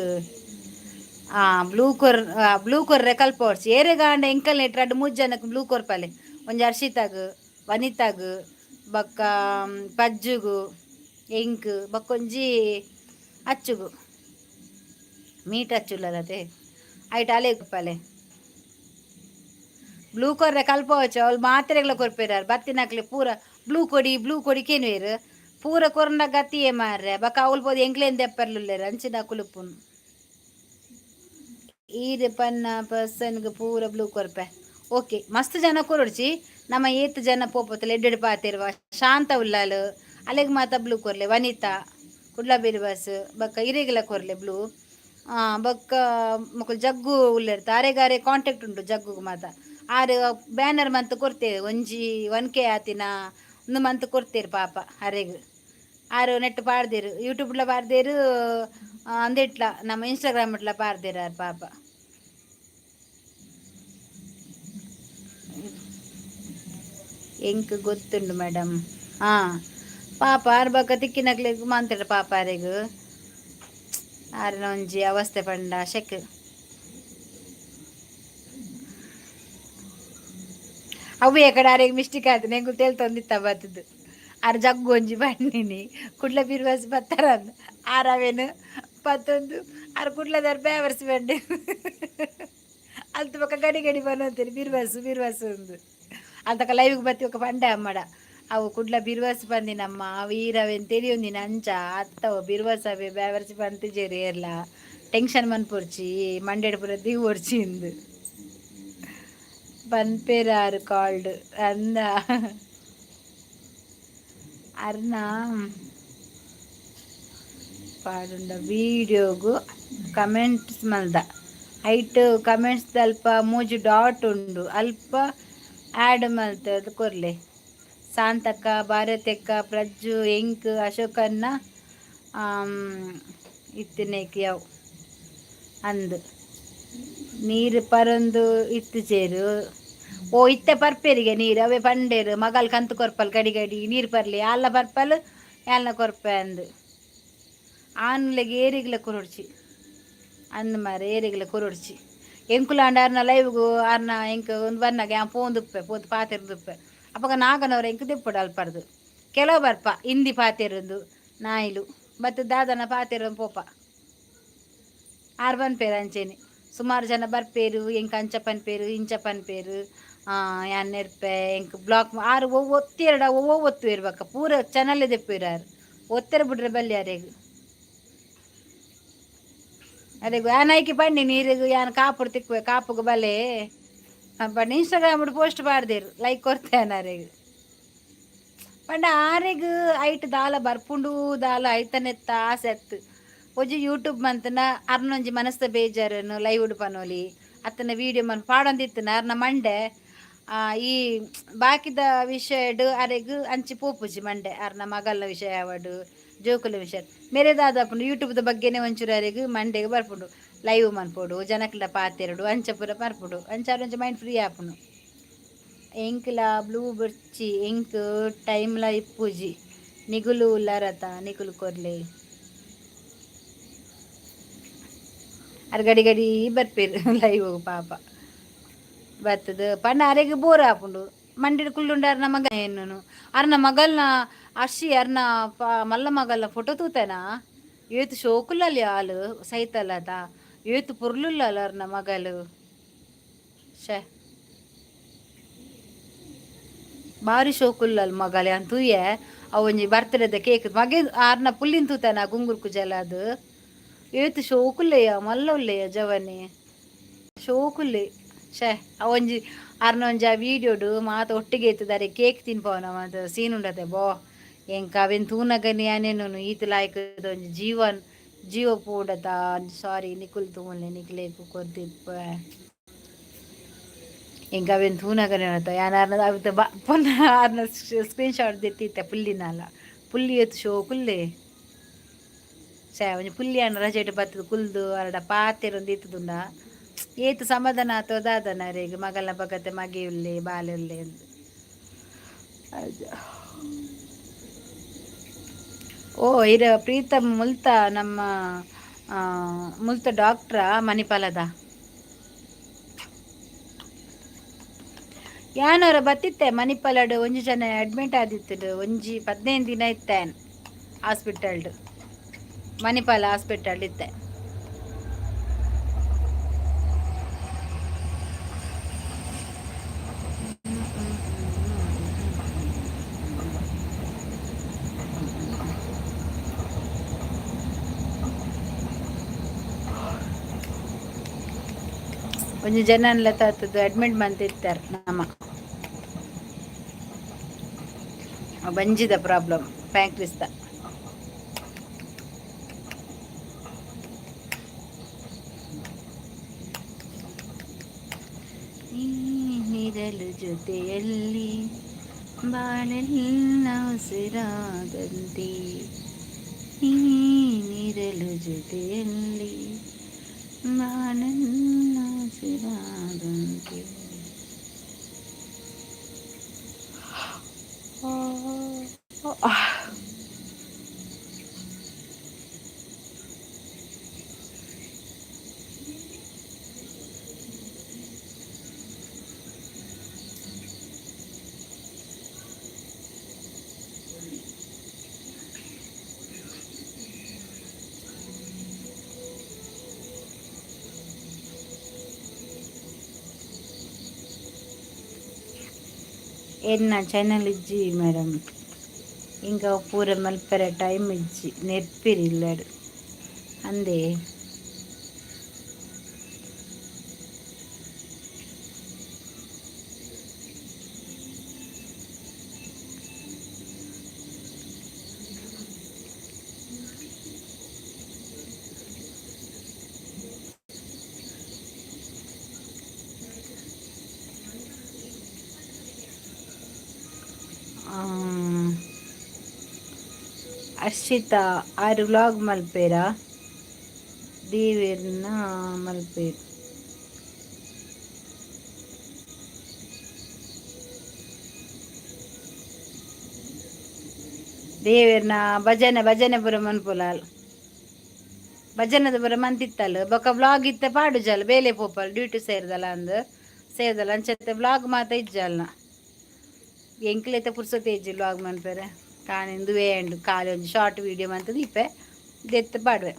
ಆ ಬ್ಲೂ ಕೊರ್ ಬ್ಲೂ ಕೊರ್ರೆ ಕಲ್ಪೊರ್ಚಿ. ಏರೆಗಾಂಡ ಎಂಕಲ್ನೆಟ್ ರಡ್ಡ್ ಮೂಜಿ ಜನಕ್ ಬ್ಲೂ ಕೊರ್ಪಲೆ. ಒಂಜಿ ಹರ್ಷಿತಾಗ್, ವನಿತಾಗ್, ಬೊಕ್ಕ ಪಜ್ಜುಗು, ಎಂಕ್, ಬೊಕ್ಕೊಂಜಿ ಅಚ್ಚುಗು, ಮೀಟ್ ಅಚ್ಚುಲ್ಲದೆ ಐಟ್ ಅಲೆ ಕೊರ್ಪಲೆ. ಬ್ಲೂ ಕೊರ್ರೆ ಕಲ್ಪವಚ್ಚು. ಅವ್ಲು ಮಾತ್ರೆಗಳ ಕೊರ್ಪೆರ್. ಬತ್ತಿನಕ್ಲೆ ಪೂರ ಬ್ಲೂ ಕೊಡಿ, ಬ್ಲೂ ಕೊಡಿ ಕೇನುವೆರ್. ಪೂರ ಕೊರ್ನ ಗತಿಯೇ ಮಾರ್ರೆ. ಬೊಕ್ಕ ಅವ್ಲು ಪೋದು ಎಂಕ್ಲೇನ್ ದೆಪ್ಪರ್ಲುಲ್ಲೆರ್. ಅಂಚಿನ ಅಕುಲು ಈರ್ ಪನ್ನ ಪರ್ಸನ್ಗ್ ಪೂರ ಬ್ಲೂ ಕೊರ್ಪೆ. ಓಕೆ, ಮಸ್ತ್ ಜನ ಕೊರೊಡ್ಚಿ. ನಮ್ಮ ಏತ್ ಜನ ಪೋಪೊತ್ತಲ್ಲ ಎಡ್ಡೆಡ್ ಪಾತೆರುವ ಶಾಂತ ಉಲ್ಲಾಲು ಅಲೆಗ್ ಮಾತ ಬ್ಲೂ ಕೊರ್ಲೆ. ವನಿತಾ ಕುಡ್ಲ ಬಿರ್ವಾಸ್ ಬೊಕ್ಕ ಇರೆಗ್ಲ ಕೊರ್ಲೆ ಬ್ಲೂ. ಬೊಕ್ಕ ಮೊಕುಲು ಜಗ್ಗು ಉಲ್ಲೆರ್ ಆರೆಗಾರೆ ಕಾಂಟ್ಯಾಕ್ಟ್ ಉಂಟು ಜಗ್ಗುಗ್ ಮಾತ. ಆರ್ ಬ್ಯಾನರ್ ಮಂತ್ ಕೊರ್ತೇರು. ಒಂಜಿ 1K ಆತಿನ ಒಂದು ಮಂತ್ ಕೊರ್ತೇರು ಪಾಪ ಅರೆಗ್. ಆರು ನೆಟ್ ಪಾಡ್ದೇರು, ಯೂಟ್ಯೂಬ್ಲ ಪಾಡ್ದೇರು, ಅಂದೆಟ್ಲ ನಮ್ಮ ಇನ್ಸ್ಟಾಗ್ರಾಮ್ ಇಟ್ಲ ಪಾಡ್ದೇರು ಆರ್ ಪಾಪ. ಎಂಕ್ ಗೊತ್ತುಂಡು ಮೇಡಮ್. ಹಾಂ, ಪಾಪ ಆರ್ ಬೊಕ್ಕ ತಿಕ್ಕಿನಕ್ಲೆಗ್ ಮಾಂತೆರ್ ಪಾಪ ಅರೆಗ್. ಆರ್ನ ಒಂಜಿ ಅವಸ್ಥೆ ಪಂಡ ಶೆಕ್. ಅವು ಕಡೆ ಆರೆಗ್ ಮಿಸ್ಟೇಕ್ ಆಯ್ತು. ಎಂಕುಲು ತೇಲ್ತೊಂದಿತ್ತ ಬತ್ತದು ಆರ್ ಜಗ್ಗು ಒಂಜಿ ಬನ್ನಿನಿ ಕುಡ್ಲ ಬಿರ್ವಾಸ್ ಬತ್ತಾರ ಆರ್ ಅವೇನು ಪತ್ತೊಂದು ಆರ್ ಕುಡ್ಲದಾರ್ ಬೇವರ್ಸ್ ಬಂಡಿ ಅಲ್ತ ಬೊಕ್ಕ ಗಡಿ ಗಡಿ ಬನ್ನಂತೇರಿ ಬಿರ್ವಾಸು ಬಿರ್ವಾಸು ಒಂದು ಅಂತಕ ಲೈವ್ಗೆ ಬತ್ತಿ ఒక ಪಂಡೆ ಅಮ್ಮಡ. ಅವು ಕುಡ್ಲ ಬಿರ್ವಾಸ್ ಬಂದಿನಮ್ಮ ಅವು ಈರವೇನು ತೆರಿಯೊಂದಿನ ಅಂಚ ಅತ್ತವ ಬಿರ್ವಾಸ್ ಅವೇ ಬೇವರ್ಸ್ ಬಂತಿಜೇರಿ ಏರ್ಲ ಟೆನ್ಷನ್ ಮನ್ಪೊರ್ಚಿ ಮಂಡೆಡ್ ಪೂರ ದಿವ್ವೊರ್ಚಿ ಇಂದು ಪನ್ಪೇರಾರು ಕಾಲ್ಡ್ ಅಂದ ಅರ್ನ ಪಾಡುಂಡ ವೀಡಿಯೋಗು ಕಮೆಂಟ್ಸ್ ಮಲ್ದ. ಐಟ್ ಕಮೆಂಟ್ಸ್ ಅಲ್ಪ ಮೂಜಿ ಡಾಟ್ ಉಂಡು, ಅಲ್ಪ ಆ್ಯಡ್ ಮಲ್ತದ್ ಕೊರ್ಲೆ. ಶಾಂತಕ್ಕ, ಭಾರತಕ್ಕ, ಪ್ರಜ್ಜು, ಎಂಕ್, ಅಶೋಕನ್ನ ಇತ್ತಿನೇಕ್ ಯಾವು ಅಂದ್ ನೀರು ಪರೊಂದು ಇತ್ತುಜೇರು. ಓ, ಇತ್ತೆ ಪರ್ಪೆರಿಗೆ ನೀರು ಅವೇ ಪಂಡೇರು. ಮಗಲ್ ಕಂತು ಕೊರ್ಪಲ್ ಗಡಿ ಗಡಿ ನೀರು ಪರ್ಲಿ ಅಲ್ಲ ಪರ್ಪಲ್ ಯಾಲ್ನ ಕೊರ್ಪೆ ಅಂದ್. ಆನ್ಲೆಗ್ ಏರಿಗ್ಲ ಕೊರೊಡ್ಚಿ ಅಂದ್ ಮಾರೆ, ಏರಿಗ್ಲ ಕೊರೊಡ್ಚಿ. ಎಂಕುಲಾಂಡ ಆರ್ನ ಲೈವ್ಗು ಆರ್ನ ಎಂಕ್ ಒಂದು ಬನ್ನಾಗ ಯಾನ್ ಪೋಂದುಪ್ಪೆ ಪೋದು ಪಾತೆರ್ದುಪ್ಪೆ. ಅಪಗ ನಾಗನವ್ರ ಎಂಕ್ ದೆಪ್ಪುಡು ಅಲ್ಪರ್ದು ಕೆಲವು ಬರ್ಪ ಹಿಂದಿ ಪಾತೆರುಂದು ನಾಯಿಲು ಬತ್ತು ದಾದನ ಪಾತೆರು ಪೋಪ ಆರ್ ಪನ್ಪೇರು ಅಂಚೆನೆ ಸುಮಾರು ಜನ ಬರ್ಪೇರು ಎಂಕ್ ಅಂಚ ಪನ್ಪೇರು ಇಂಚ ಪನ್ಪೇರು ಯಾನ್ ನೆರ್ಪೆ ಎಂಕ್ ಬ್ಲಾಕ್ ಆರು ಒವ್ವು ಒತ್ತೆರಡ ಒವ್ವು ಒತ್ತುವೇರು ಬಕ್ಕ ಪೂರ ಚಾನಲ್ ದೆಪ್ಪುವೆರ್ ಆರ್ ಒತ್ತೆರ ಬುಡ್ರೆ ಬಲ್ಲಿ ಅರೆಗ್ ಅರೆಗ್ ಯಾನ್ ಐಕೆ ಪಂಡಿ ನೀರಿಗ್ ಯಾನ್ ಕಾಪುಡು ತಿಕ್ಕುವೆ ಕಾಪುಗು ಬಲೆ ಪಂಡ ಇನ್ಸ್ಟಾಗ್ರಾಮ್ ಪೋಸ್ಟ್ ಪಾಡ್ದೇರು ಲೈಕ್ ಕೊರ್ತೇನೆ ಅರೆಗ್ ಪಂಡ ಆರೆಗ್ ಐಟ್ ದಾಲ ಬರ್ಪುಂಡು ದಾಲ ಐತನೆತ್ತ ಆಸೆ ಅತ್ತು ಒಂಜಿ ಯೂಟ್ಯೂಬ್ ಮಂತನ ಅರ್ನೊಂಜಿ ಮನಸ್ದ ಬೇಜಾರನ್ನು ಲೈವ್ ಪನೋಲಿ ಅತ್ತನ ವೀಡಿಯೋ ಮನ್ ಪಾಡೊಂದಿತ್ತನ ಅರ್ನ ಮಂಡೆ ಈ ಬಾಕಿದ ವಿಷಯಡ್ ಅರೆಗ್ ಅಂಚಿ ಪೋಪುಜಿ ಮಂಡೆ ಅರ್ನ ಮಗಲ್ನ ವಿಷಯ ಆವಡ್ ಜೋಕುಲ ವಿಷಯ ಮೇರೆ ದಾದಾಪುಂಡು ಯೂಟ್ಯೂಬ್ದ ಬಗ್ಗೆನೆ ಒಂಚೂರು ಅರೆಗ್ ಮಂಡೆಗ್ ಬರ್ಪುಂಡು ಲೈವ್ ಮನ್ಪೊಡು ಜನಕ್ಲ ಪಾತೆರಡು ಅಂಚ ಪೂರ ಬರ್ಪುಂಡು ಅಂಚ ಒಂಚ ಮೈಂಡ್ ಫ್ರೀ ಆಪುಂಡು. ಎಂಕ್ಲ ಬ್ಲೂ ಬೊರ್ಚಿ ಎಂಕ್ ಟೈಮ್ಲ ಇಪ್ಪುಜಿ ನಿಗುಲು ಉಲ್ಲರತ ನಿಕುಲು ಕೊರ್ಲೆ ಅರ್ ಗಡಿ ಗಡಿ ಬರ್ಪೇರು ಲೈವ್ ಪಾಪ ಬತ್ತದ ಪಂಡ ಅರೆಗ್ ಬೋರ್ ಆಪುಂಡು ಮಂಡಿಡ್ ಕುಲ್ಲುಂಡು ಅರ್ನ ಮಗ ಎನ್ನುನು ಅರ್ನ ಮಗಲ್ನ ಅರ್ಷಿ ಅರ್ನ ಮಲ್ಲ ಮಗಲ್ನ ಫೋಟೋ ತೂತೆನಾ ಏತ್ ಶೋಕುಲ್ಲಲ್ಲಿ ಆಲು ಸೈತಲ್ಲದ ಏತ್ ಪೊರ್ಲುಲ್ಲಲ್ಲ ಅರ್ನ ಮಗಲು ಶೇ ಬಾರಿ ಶೋಕುಲ್ಲಲ್ ಮಗಲೆ ಅಂತ ತೂಯೆ ಅವು ಒಂಜಿ ಬರ್ತ್ಡೇದ ಕೇಕ್ ಮಗೆ ಆರ್ನ ಪುಲ್ಲಿನ್ ತೂತೆನಾ ಗುಂಗುರು ಕುಜಲ ಅದು ಏತ್ ಶೋಕುಲ್ಲೆಯ ಮಲ್ಲ ಉಲ್ಲೆಯ ಜವನೆ ಶೋಕುಲ್ಲೆ ಶೇ ಅವಂಜಿ ಅರ್ನ ಒಂಜಿ ಆ ವೀಡಿಯೋಡು ಮಾತ ಒಟ್ಟಿಗೆ ಇತ್ತದಾರೆ ಕೇಕ್ ತಿನ್ಪವನ ಮಾತ ಸೀನ್ ಉಂಡತೆ ಬೋ ಎಂಕ್ ಅವೆನ್ ತೂನಗನೆ ಯಾನೇನು ಈತ್ ಲಾಯ್ಕ್ ಒಂಜಿ ಜೀವನ್ ಜೀವ ಪೂಡತ ಸಾರಿ ನಿಕುಲ್ ತೂನ್ಲೆ ನಿಕ್ಲೇಕು ಕೊರ್ದಿಪ್ಪ ಎಂಕ್ ಅವೆನ್ ತೂನಗನೆ ಯಾನ್ ಅರ್ನ ಅವಿತ ಬ ಪೊನ್ನ ಅರ್ನ ಸ್ಕ್ರೀನ್ ಶಾಟ್ ದೆತ್ತಿತ್ತೆ ಪುಲ್ಲಿನಾಲ ಪುಲ್ಲಿ ಏತ್ ಶೋಕುಲ್ಲೆ ಛೆ ಒಂಜಿ ಪುಲ್ಲಿ ಆಂಡ ರಜೆಟ್ ಬತ್ತುದು ಕುಲ್ದು ಅರಡ ಪಾತೆರೊಂದು ಇತ್ತುದುಂಡ ಏತ್ ಸಮಾಧಾನ ಆತೋ ದಾದನ ಅರೆಗ್ ಮಗಲ್ನ ಪಗತೆ ಮಗೆ ಉಲ್ಲೆ ಬಾಲೆ ಉಲ್ಲೆ ಅಂದ್. ಓ ಇರ ಪ್ರೀತಮ್ ಮುಲ್ತ ನಮ್ಮ ಮುಲ್ತ ಡಾಕ್ಟ್ರಾ ಮಣಿಪಾಲದ ಯಾನವರ ಬತ್ತಿತ್ತೆ ಮಣಿಪಾಲಡ್ ಒಂಜಿ ಜನ ಅಡ್ಮಿಟ್ ಆದಿತ್ತು ಒಂಜಿ 15 ದಿನ ಇತ್ತೆ ಹಾಸ್ಪಿಟಲ್ಡ್ ಮಣಿಪಾಲ ಹಾಸ್ಪಿಟಲ್ ಇತ್ತೆ. ಒಂಜಿ ಜನನ್ಲ ತಾತದ್ದು ಅಡ್ಮಿಟ್ ಮಂತಿತ್ತಾರೆ ನಮ್ಮ ಬಂಜಿದ ಪ್ರಾಬ್ಲಮ್ ಪ್ಯಾಂಕ್ರಿಸ್ತ. ನೀನಿರಲು ಜೊತೆಯಲ್ಲಿ ಬಾಳೆಲ್ಲ ಉಸಿರಾದಂತೆ ನೀನಿರಲು ಜೊತೆಯಲ್ಲಿ ಬಾಳೆಲ್ಲ ಉಸಿರಾದಂತೆ. ಎನ್ನ ಚಾನಲ್ ಇಜ್ಜಿ ಮೇಡಮ್ ಇಂಕ ಪೂರ ಮಲ್ಪೆರೆ ಟೈಮ್ ಇಜ್ಜಿ ನೆರ್ಪಿರಿ ಇಲ್ಲಡ್ ಅಂದೇ. ಅರ್ಷಿತಾ ಆರ್ ವ್ಲಾಗ್ ಮಲ್ಪೇರಾ ದೇವೆರ್ನ ಮಲ್ಪೇರ್. ದೇವೆರ್ನ ಭಜನೆ ಭಜನೆ ಪೂರ ಮನ್ಪುಲಾಲ್ ಭಜನೆದ ಪೂರ ಮಂತಿತ್ತಲ್ ಬೊಕ ವ್ಲಾಗ್ ಇತ್ತೆ ಪಾಡುಜಲ್ ಬೇಲೆ ಪೋಪಲ್ ಡ್ಯೂಟಿ ಸೇರ್ದಲ್ಲ ಅಂದ್ ಸೇರ್ದಲ್ಲ ಅಂಚತ್ತೆ ವ್ಲಾಗ್ ಮಾತ ಇಜ್ಜಲ್ನ. ಎಂಕ್ಲೈತ ಪುರ್ಸೊತೆ ಇಜ್ಜಿ ವ್ಲಾಗ್ ಮನ್ಪೆರೆ ಕಾಣಿಂದು ವೇಂಡು ಖಾಲಿ ಒಂಜಿ ಶಾರ್ಟ್ ವೀಡಿಯೋ ಮಂತುದು ಇಪ್ಪೆ ದೆತ್ತ್ ಪಾಡುವೆ.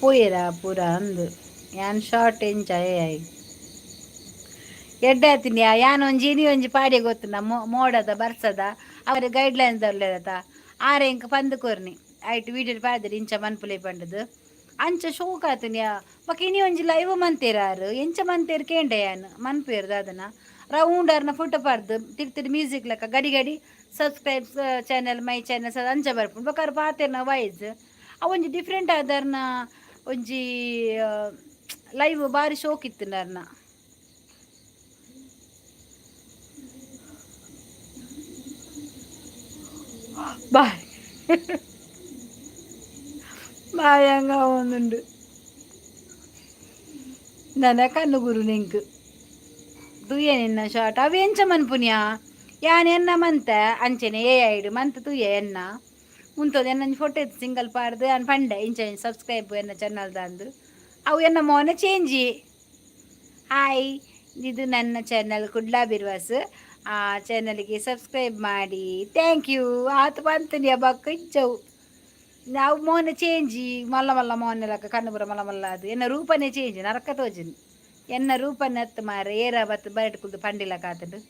ಪೋಯೆರ ಪೂರ ಅಂದು ಯಾನ್ ಶಾರ್ಟ್ ಎಂಚ ಆಯ್ ಎಡ್ಡೆ ಆತಿನಿ. ಯಾನ್ ಒಂಜಿ ಇನಿ ಒಂಜಿ ಪಾಡ್ಯ ಗೊತ್ತುಂಡ ಮೋಡದ ಬರ್ಸದ ಅವರ ಗೈಡ್ಲೈನ್ಸ್ ದರ್ಲೇತ ಆರೆ ಎಂಕ್ ಪಂದ್ ಕೊರ್ನಿ ಐಟ್ ವೀಡಿಯೋ ಪಾಡ್ದೆರ್ ಇಂಚ ಮನ್ಪುಲೆ ಪಂಡುದು ಅಂಚ ಶೋಕ್ ಆತುನಿ. ಬೊಕ ಇನಿ ಒಂಜಿ ಲೈವ್ ಮಂತೇರ್ ಆರ್ ಎಂಚ ಮಂತೇರ್ ಕೇಂಡೆ ಯಾನ್ ಮನ್ಪುವೆರ್ ದಾದನ ರೌಂಡ್ ಆರ್ನ ಫೋಟೋ ಪಾಡ್ದು ತಿರ್ತಿಡ್ ಮ್ಯೂಸಿಕ್ ಲೆಕ್ಕ ಗಡಿ ಗಡಿ ಸಬ್ಸ್ಕ್ರೈಬ್ ಚಾನೆಲ್ ಮೈ ಚಾನೆಲ್ ಅಂಚ ಬರ್ಪುಂಡು. ಬೊಕ ಆರ್ ಪಾತೆರ್ನ ವಾಯ್ಸ್ ಅವು ಒಂಜಿ ಡಿಫ್ರೆಂಟ್ ಆದರ್ನ ಒಂಜಿ ಲೈವ್ ಬಾರಿ ಶೋಕ್ ಇತ್ತುಂಡು ಅರ್ನ. ಬಾಯ್ ಬಾಯಂಗ ಒಂದುಂಡು ನನ ಕಣ್ಣು ಗುರು ನಿಂಕ್ ತೂಯೆ ನಿನ್ನ ಶಾರ್ಟ್ ಅವು ಎಂಚ ಮನ್ಪುನಿಯಾ ಯಾನ್ ಎನ್ನ ಮಂತೆ ಅಂಚೆನೆ ಏ ಐಡ್ ಮಂತ್ ತೂಯೆ ಎನ್ನ ಉಂತೊಂದು ಎನ್ನ ಫೋಟೋ ಇತ್ತು ಸಿಂಗಲ್ ಪಾಡ್ದು ಯಾನ್ ಪಂಡೆ ಇಂಚ ಸಬ್ಸ್ಕ್ರೈಬ್ ಎನ್ನ ಚಾನಲ್ದ ಅಂದು ಅವು ಎನ್ನ ಮೋನೆ ಚೇಂಜಿ. ಹಾಯ್, ಇದು ನನ್ನ ಚಾನಲ್ ಕುಡ್ಲ ಬಿರ್ವಾಸ್, ಆ ಚಾನಲ್ಗೆ ಸಬ್ಸ್ಕ್ರೈಬ್ ಮಾಡಿ, thank you. ಆತು ಬಂತನಿ ಬಕ್ಕ ಇಜ್ಜವು ನಾವು ಮೋನೆ ಚೇಂಜಿ ಮಲ್ಲ ಮಲ್ಲ ಮೋನೆ ಲೆಕ್ಕ ಕಣ್ಣು ಪೂರ ಮಲ್ಲ ಮಲ್ಲ ಅದು ಎನ್ನ ರೂಪನೇ ಚೇಂಜ್ ನರಕ ತೋಜಿನಿ ಎನ್ನ ರೂಪನೇ ಅತ್ತು ಮಾರೆ ಏರ ಬತ್ತು ಬರಟ್ ಕುಲ್ದು ಪಂಡಿಲ ಕಾತುಂಡು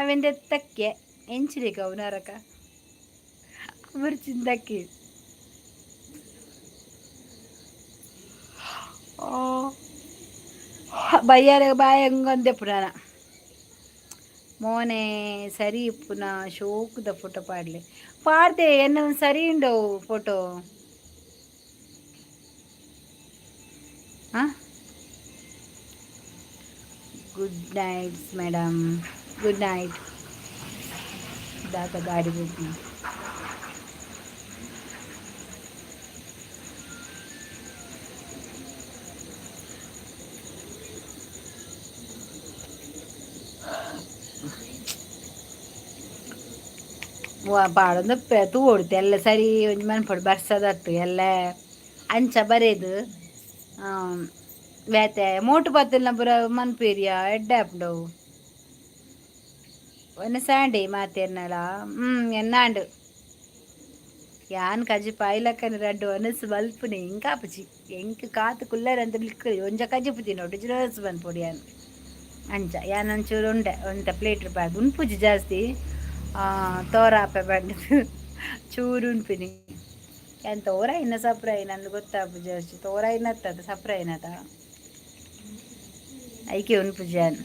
ಅವೆಂದೆ ತಕ್ಕೆ ಎಂಚಿನಿಕ ಅವು ನರಕ ಮುರ್ಚಿನ ಬಯ್ಯಾರ ಬಾಯಂಗೊಂದೆ ಪುನಾನ ಮೋನೆ ಸರಿ ಇಪ್ಪುನ ಶೋಕುದ ಫೋಟೋ ಪಾಡ್ಲೆ ಪಾಡ್ದೆ ಎನ್ನ ಸರಿ ಉಂಡವು ಫೋಟೋ. ಹಾಂ, good night madam, good night. ದಾತ ಗಾಡಿ ಬುಕ್ ಪಾಡೊಂದು ತೂವೊಡು ಎಲ್ಲ ಸರಿ ಒಂಜಿ ಮನ್ಪೊಡು ಬರ್ಸದತ್ತು ಎಲ್ಲ ಅಂಚ ಬರೇದು ಬೇತೆ ಮೋಟು ಪತ್ತಿಲ್ನ ಪೂರ ಮನ್ಪೇರಿಯ ಎಡ್ಡೆ ಆಪುಂಡವು ಒಂಜಿ ಸ್ಯಾಂಡಿ ಮಾತೆರ್ನಲ ಎನ್ನಾಂಡು ಯಾನ್ ಕಜಿಪ ಐಲಕ್ಕನ ರಡ್ಡು ಒನಸು ಮಲ್ಪುನೆ ಎಂಕಾಪುಜಿ ಎಂಕ್ ಕಾತ್ ಕುಲ್ಲರಂತ ಲಿಕ್ಕುಲಿ ಒಂಜ ಕಜಿಪು ತಿನ್ನೊಡು ಒನಸು ಮನ್ಪೊಡು ಯಾನ್ ಅಂಚ ಯಾನ್ ಒಂಚೂರು ಉಂಡೆ ಒಂತೆ ಪ್ಲೇಟ್ ಪಾಡ್ದು ಉನ್ಪುಜಿ ಜಾಸ್ತಿ ತೋರಾಪೆ ಬಂಡದು ಚೂರು ಉನ್ಪಿನಿ ಯಾನ್ ತೋರಾಯಿನ ಸಪ್ರಾಯಿನ ಅಂದ್ ಗೊತ್ತಾಪುಜಿ ಅಷ್ಟು ತೋರಾಯಿನತ್ತದ ಸಪ್ರಾಯಿನತ ಐಕೆ ಉನ್ಪುಜಿ ಯಾನ್.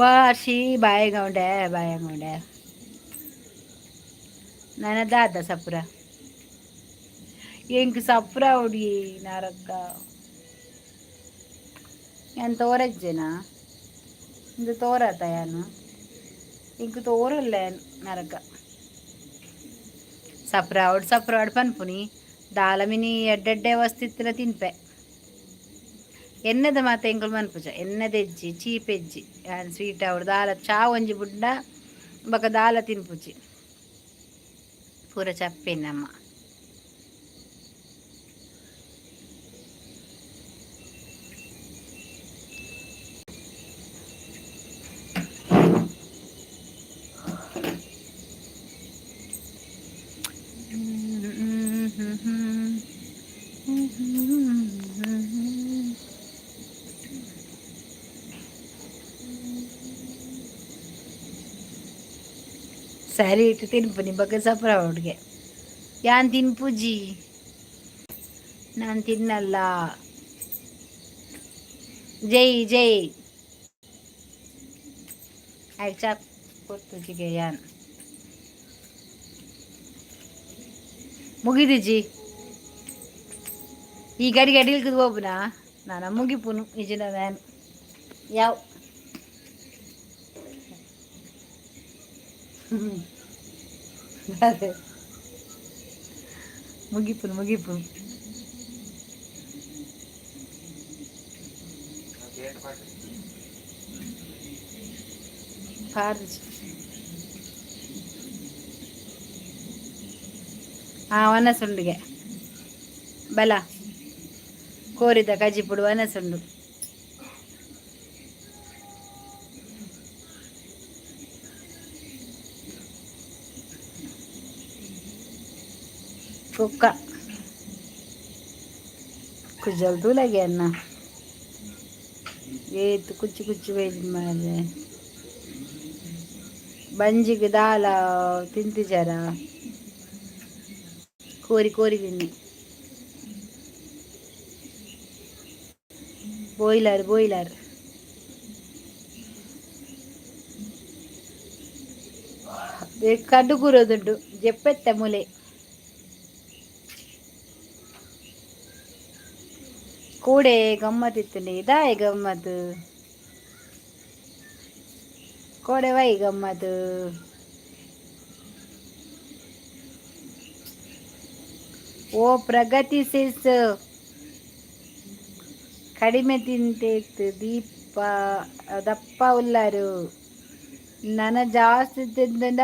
ಬಾರ್ಷಿ ಬಾಯಂಗ ಉಂಡೆ ಬಾಯಂಗ ಉಂಡೆ ನನ ದಾದ ಸಪ್ರ ಎಂಕ್ ಸಪ್ರ ಉಡಿ ನರಕ್ಕ ಯಾನ್ ತೋರಜ್ಜೆನಾ ಇಂದು ತೋರತ ಯಾನು ಇಂಕ್ ತೋರಲ್ಲ ನರಕ ಸಪ್ರ ಅವಡು ಸಪ್ರ ಅವಡು ಪನ್ಪುನಿ ದಾಲ ಮಿನಿ ಎಡ್ಡೆಡ್ಡೆ ವಸ್ತಿತ್ತಿನ ತಿನ್ಪೆ ಎಣ್ಣೆದ ಮಾತ ಎಂಕುಲು ಮನ್ಪುಜ ಎಣ್ಣೆದ ಎಜ್ಜಿ ಚೀಪ್ ಎಜ್ಜಿ ಯಾನ್ ಸ್ವೀಟ್ ಅವಡು ದಾಲ ಚಾ ಒಂಜಿ ಬುಡ್ಡ ಬೊಕ ದಾಲ ತಿನ್ಪುಜಿ ಪೂರ ಚಪ್ಪೆನಮ್ಮ. ಸರಿ ಇಟ್ಟು ತಿನ್ಪುನಿ ಬೊಕ ಸಪ್ರ ಹುಡುಗೆ ಯಾನ್ ತಿನ್ಪುಜಿ ನಾನು ತಿನ್ನಲ್ಲ. ಜೈ ಜೈ ಆಯ್ತು ಚಾಕ್ ಕೊಡ್ತುಜಿಗೆ ಯಾನ್ ಮುಗಿದಿಜಿ ಈ ಗಡಿ ಗಡಿಲ್ಕದ ಹೋಗ್ಬುನಾ ನಾನು ಮುಗಿಪುನು ನಿಜನ ವ್ಯಾನ್ ಯಾವ ಅದೇ ಮುಗಿಪುನು ಮುಗಿಪುನು. ಪಾರ್ಜ್ ಆ ವನಸುಂಡಿಗೆ ಬಲ ಕೋರಿದ ಕಜಿಪುಡು ವನಸುಂಡು. ಕುಕ್ಕ ಕುಜ್ಜಲ್ ತೂಲಗೆ ಅನ್ನ ಏತ್ ಕುಚ್ಚು ಕುಚ್ಚು ಬೈದು ಮಾರ್ರೆ. ಬಂಜಿಗೆ ದಾಲ ತಿಂತಿಜಾರ? ಕೋರಿ ಕೋರಿ ತಿನ್ನಿ. Boiler boiler. ಕಡುಗುರೋದುಂಡು ಜೆಪ್ಪೆತ್ತೆ ಮೂಲೆ. ಕೂಡೆ ಗಮ್ಮತ್ತಿತ್ತುಂಡೆ ಇದಾಯ ಗಮ್ಮತ್ತು ಕೋಡೆ ವೈ ಗಮ್ಮತ್ತು. ಓ ಪ್ರಗತಿ ಸಿಸ್ ಕಡಿಮೆ ತಿಂತೇತ್ತು ದೀಪ ದಪ್ಪ ಉಲ್ಲಾರು. ನನ ಜಾಸ್ತಿ ತಿಂದ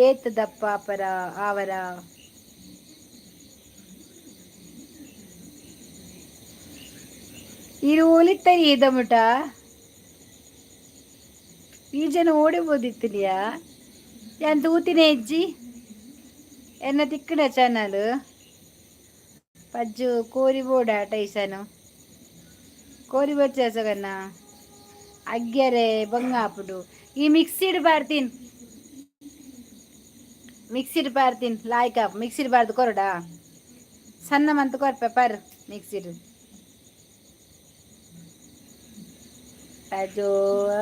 ಏತ್ ದಪ್ಪ ಅಪರ ಆವರ. ಇರು ಒಲಿತರಿ ಇದಮುಟ ಈ ಜನ ಓಡಿಬೋದಿತ್ತಿನಿಯಾ ಯಾನ್ ತೂತಿನ ಇಜ್ಜಿ ಎನ್ನ ತಿಕ್ಕಡ ಚಾನಲ್ ಪಜ್ಜು ಕೋರಿ ಬೋಡ ಟೈಸನು ಕೋರಿ ಬಚ್ಚ ಅಗ್ಗೆರೆ ಬಂಗಾಪುಡು. ಈ ಮಿಕ್ಸಿಡ್ ಬಾರ್ತೀನಿ, ಮಿಕ್ಸಿಡ್ ಬಾರ್ತೀನಿ ಲಾಯ್ಕ ಮಿಕ್ಸಿಡ್ ಬಾರ್ದು ಕೊರಡಾ ಸಣ್ಣ ಮಂತ್ ಕೊರ್ಪೆ ಪರ್ ಮಿಕ್ಸಿಡ್. ಬಜೋ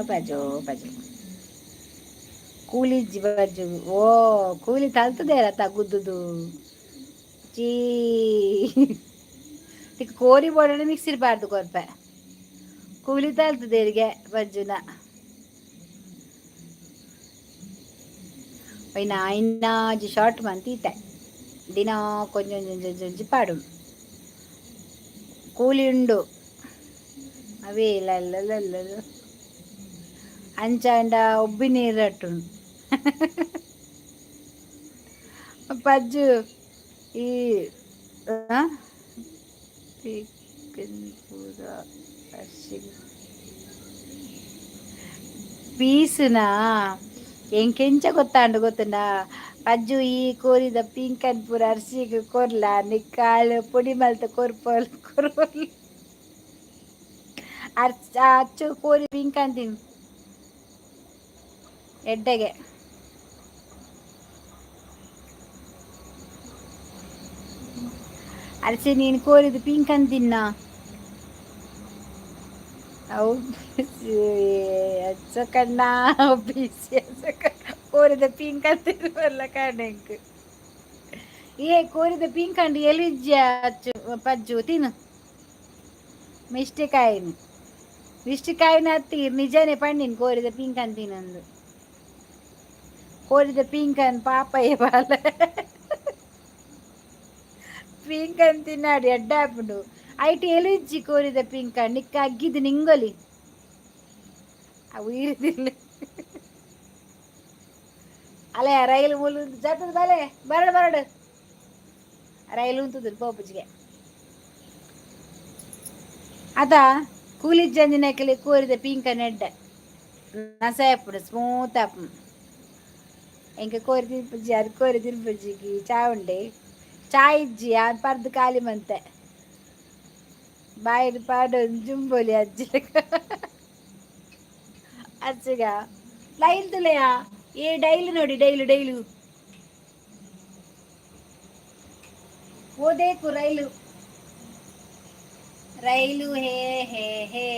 ಬಜೋ ಬಜೋ ಕೂಲಿ ಬಜ್ಜು. ಓ ಕೂಲಿ ತಲ್ತದೆ ತಗುದ್ದುದು ಚೀ ತಿಕ್ ಕೋರಿ ಬೋಡಣ ಮಿಕ್ಸಿಡ್ ಬಾರ್ದು ಕೊರ್ಪೆ ಕೂಲಿ ತಲ್ತದೇರಿಗೆ ಬಜ್ಜುನ. ಒಯ್ನ ಐನಾಜಿ ಶಾರ್ಟ್ ಮಂತೀತೆ ದಿನ ಕೊಂಚ ಒಂಜಿ ಪಾಡು ಕೂಲಿ ಉಂಡು ಅವೇ ಇಲ್ಲ. ಅಂಚಾಂಡ ಒಬ್ಬಿ ನೀರಟ್ಟುಂಡು ಪಜ್ಜು ಈ ಪೀಸುನಾ ಎಂಕೆಂಚ ಗೊತ್ತಾಂಡು ಗೊತ್ತುಂಡ ಪಜ್ಜು ಈ ಕೋರಿದ ಪಿಂಕನ್ ಪೂರ ಅರ್ಶಿಗ್ ಕೊರ್ಲ ನಿಕ್ಕಾಲು ಪೊಡಿ ಮಲ್ತ ಕೊರ್ಪೋಲ್ ಕೊರ್ಪೋಲ್ ಅರ್ಚ ಅಚ್ಚು ಕೋರಿ ಪಿಂಕನ್ ತಿನ್ ಎಡ್ಡೆಗೆ. ಅರ್ಚೆ ನೀನು ಕೋರಿದ ಪಿಂಕನ್ ತಿನ್ನ ಅವು ಅಚ್ಚ ಕಣ್ಣ ಬಿಸಿ ಕೋರಿದ ಪಿಂಕನ್ ತಿನ್ನುವಲ್ಲ ಕಾಣೆಂಕ್. ಏ ಕೋರಿದ ಪಿಂಕಂಡು ಎಲಿಜ್ಜ ಅಚ್ಚು ಪಜ್ಜು ತಿನ್ನು ಮಿಸ್ಟೇಕ್ ಆಯಿನಿ ಮಿಸ್ಟೇಕ್ ಆಯಿನ ಅತ್ತಿ ನಿಜನೇ ಪಂಡಿನ ಕೋರಿದ ಪಿಂಕನ್ ತಿನ್ನಂದು. ಕೋರಿದ ಪಿಂಕನ್ ಪಾಪಯ್ಯ ಬಾಲ ಪಿಂಕನ್ ತಿನ್ನಾಡು ಎಡ್ಡಾಪುಂಡು ಐಟ್ ಎಲಿಜ್ಜಿ ಕೋರಿದ ಪಿಂಕನ್ ನಿಕ್ಕ ಅಗ್ಗಿದ್ದು ನಿಂಗೊಲಿ ಅವು ಇರುದಿಲ್ಲ. ಅಲೆ ರೈಲು ಮುಲು ಜಾತದ ಬಲೆ ಬರಡು ಬರಡು ರೈಲು ಉಂತುದು ಪೋಪುಜಿಗೆ ಅದ ಕೂಲಿ ಜಂಜಿನಕಲಿ ಕೋರಿದ ಪಿಂಕನ್ ಎಡ್ಡೆ ನಸೆ ಆಪುಂಡು ಸ್ಮೂತ್ ಆಪುಂಡು. ಎಂಕ ಕೋರಿ ತಿನ್ಪುಜಿ ಅದು ಕೋರಿ ತಿನ್ಪುಜಿಗೆ ಚಾ ಉಂಡೆ ಚಾ ಇಜ್ಜಿ ಆನ್ ಪರ್ದು ಖಾಲಿ ಮಂತೆ ಬಾಯಿಡ್ ಪಾಡೊಂದು ಜುಂಬೊಲಿ ಅಜ್ಜಿ ಅಚ್ಚಗ ಲೈಲ್ ತುಲೆಯ ಏ ಡೈಲಿ ನೋಡಿ ಡೈಲು ಡೈಲು वो देखो रैलू रैलू हे हे हे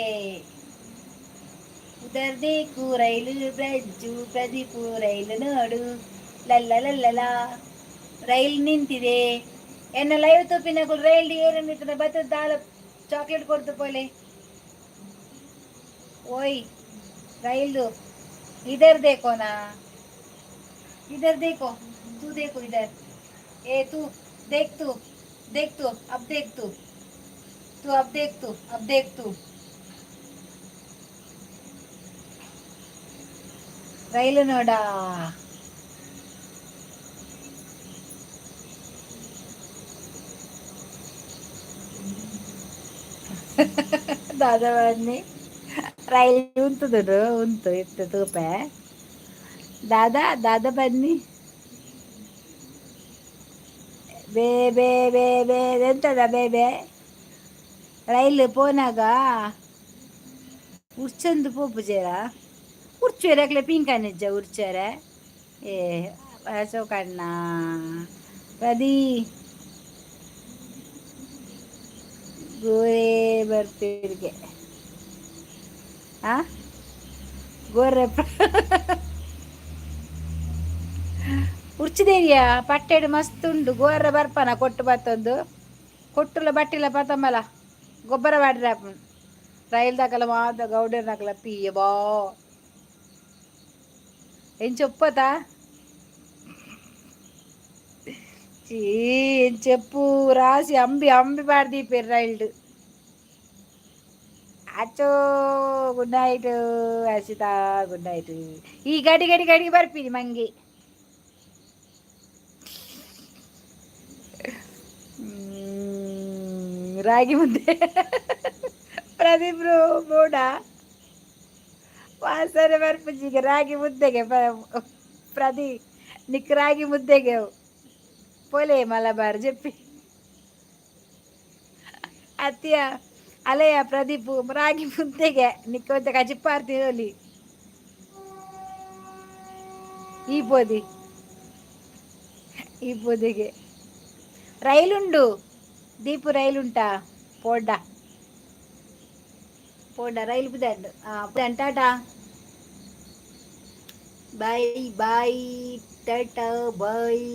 उधर देखो ರೈಲು ಬ್ರಜ್ಜು ಪ್ರದೀಪು ರೈಲು ನೋಡು ಲಲ್ಲ ಲಲ್ಲಲ ರೈಲ್ ನಿಂತಿದೆ. ಎನ್ನ ಲೈವ್ ತುಪ್ಪಿನಕುಲು ರೈಲ್ ಏರ ನಿಂತಿದೆ ಬತ್ತದ ದಾಲ ಚಾಕ್ಲೇಟ್ ಕೊಡ್ತು ಪೋಲೆ. ಓಯ್ ರೈಲು, इधर देखो ना, इधर देखो, तू देखो इधर। ए तू देख, तू देख, तू अब देख, तू तू अब देख, तू अब देख तू। ರೈಲು ನೋಡ. ದಾದಾ ಬನ್ನಿ. ರೈಲು ಉಂತುದುಡು ಉಂತು ಇತ್ತು ತೂಪೆ. ದಾದಾ, ದಾದಾ ಬನ್ನಿ. ಬೇ ಬೇ ಬೇ ಬೇ. ಎಂತದ ಬೇ ಬೇ? ರೈಲು ಪೋನಾಗ ಉರ್ಚಂದು ಪೋಪುಜೇರ? ಉರ್ಚುವೆರ್ ಪಿಂಕನಿಜ್ಜ ಉರ್ಚರೆ. ಏ ಅಶೋಕಣ್ಣ, ಪ್ರದಿ ಗೋರೆ ಬರ್ತಿರ್ಗೆ. ಆ ಗೋರೆ ಉರ್ಚಿದೇರಿಯ ಪಟ್ಟೆಡು ಮಸ್ತ್ ಉಂಡು. ಗೋರೆ ಬರ್ಪನ ಕೊಟ್ಟು ಬತ್ತೊಂದು ಕೊಟ್ಟುಲ ಬಟ್ಟಿಲ ಪತಂಬಲ ಗೊಬ್ಬರ ಬಾಡ್ರ ರೈಲ್ ದಾಕಲ ಮಾತ ಗೌಡರ್ನಕಲ ಪೀಯ ಬಾ. ಏನ್ చెప్పతా? చీ, ఏం చెప్పు రాసి అంబి అంబి పాడదీపారు రైల్డ్. ಅಚ್ಚೋ, good night Harshitha, good night. ಈ ಗಡಿ ಗಡಿ ಗಡಿ ಬರ್ಪಿನಿ ಮಂಗಿ. ರಾಗಿ ಮುದ್ದೆ ಪ್ರದೀಪ್ ಬೋಡ ವಾಸನೆ ಬರ್ಪುಜಿಗೆ ರಾಗಿ ಮುದ್ದೆಗೆ. ಪ್ರದಿ ನಿಕ್ ರಾಗಿ ಮುದ್ದೆಗೆ ಪೋಲೆ ಮಲಬಾರ್ ಜೆಪ್ಪಿ ಅತ್ತಿಯ ಅಲೆಯ. ಪ್ರದೀಪ್, ರಾಗಿ ಮುದ್ದೆಗೆ ನಿಕ್ಕ ಕಜಿಪ್ಪಾರ್ತಿರೋಲಿ. ಈ ಪೋದಿ ಈ ಪೋದಿಗೆ ರೈಲುಂಡು. ದೀಪು, ರೈಲುಂಟಾ? ಪೋಡ ಪೋಂಡ ರೈಲು ಬುದಂಡು. ಟಾಟಾ, ಬಾಯ್ ಬಾಯ್, ಟಾಟಾ ಬಾಯ್.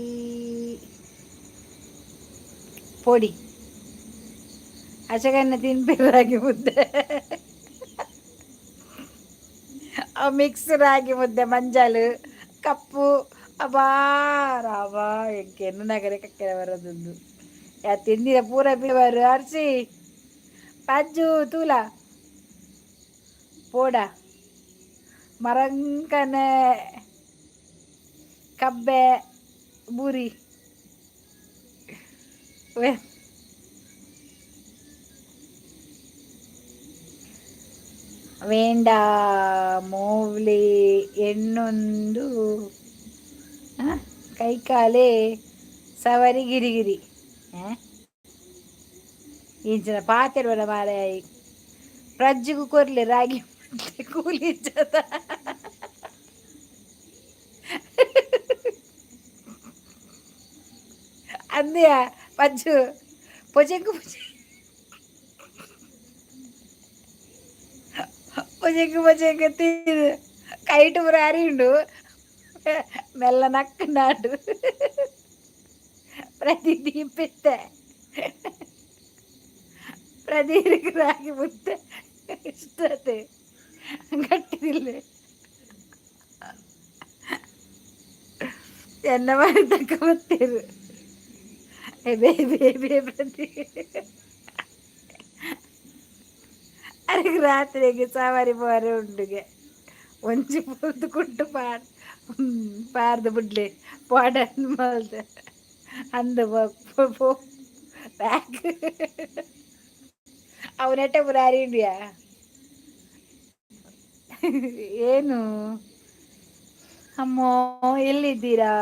ಪೋಡಿ ಅಶಕನ್ನ ತಿನ್ಪಿ ರಾಗಿ ಮುದ್ದೆ. ಆ ಮಿಕ್ಸ್ ರಾಗಿ ಮುದ್ದೆ, ಮಂಜಾಲು ಕಪ್ಪು. ಅಬ್ಬಾ ರಾಮ, ಎಂಕೆನ್ನು ನಗರ ಕಕ್ಕೆರೆ ಬರೋದೊಂದು ಯಾ ತಿಂದಿರ ಪೂರ ಬರು. ಅರ್ಸಿ ಪಜ್ಜು ತೂಲ ಪೋಡ ಮರಂಕನೆ ಕಬ್ಬೆ ಬೂರಿ. ವೇಂಡ ಮೋವ್ಲಿ ಎಣ್ಣೊಂದು ಕೈಕಾಲೆ ಸವರಿ ಗಿರಿಗಿರಿ ಇಂಚಿನ ಪಾತೆರ್ವನ ಮಾರಾಯ. ಪ್ರಜ್ಜಿಗೂ ಕೊರ್ಲಿ ರಾಗಿ ಕೂಲಿ ಜತ. ಅಂದ್ಯ ಪಜ್ಜು ಪೊಜೆಂಗು ಪೊಜೆಂಗು ಪೊಜೆಂಗು ತೀರು ಕೈಟು ಪೂರ ಅರಿಯುಂಡು. ಮೆಲ್ಲ ನಕ್ಕು ಪ್ರತಿದೀಪಿತ್ತೆ. ಪ್ರದೀಪ್ ರಾಗಿ ಮುದ್ದೆ ಇಷ್ಟತೆ ಗಟ್ಟಿದಿಲ್ಲ. ಎನ್ನ ಮಾಡಿ ತಕ್ಕ ಬತ್ತೀರು. ಬೇ ಬೇ ಬೇ ಪ್ರತಿ ಅರೆಗ್ ರಾತ್ರಿಗೆ ಸವಾರಿ ಪೋರೆ ಉಂಡುಗೆ. ಒಂಜಿ ಪೊರ್ತು ಕುಟ್ಟು ಪಾರ್ ಪಾರ್ದು ಬುಡ್ಲೆ ಪೋಡ ಮಲ್ತೆ ಅಂದು ಪೋ ಬ್ಯಾಕ್. ಅವನೆಟ್ಟೆ ಪೂರ ಅರಿಂಡಿಯಾ ಏನು? ಅಮ್ಮೋ, ಎಲ್ಲಿದ್ದೀರಾ?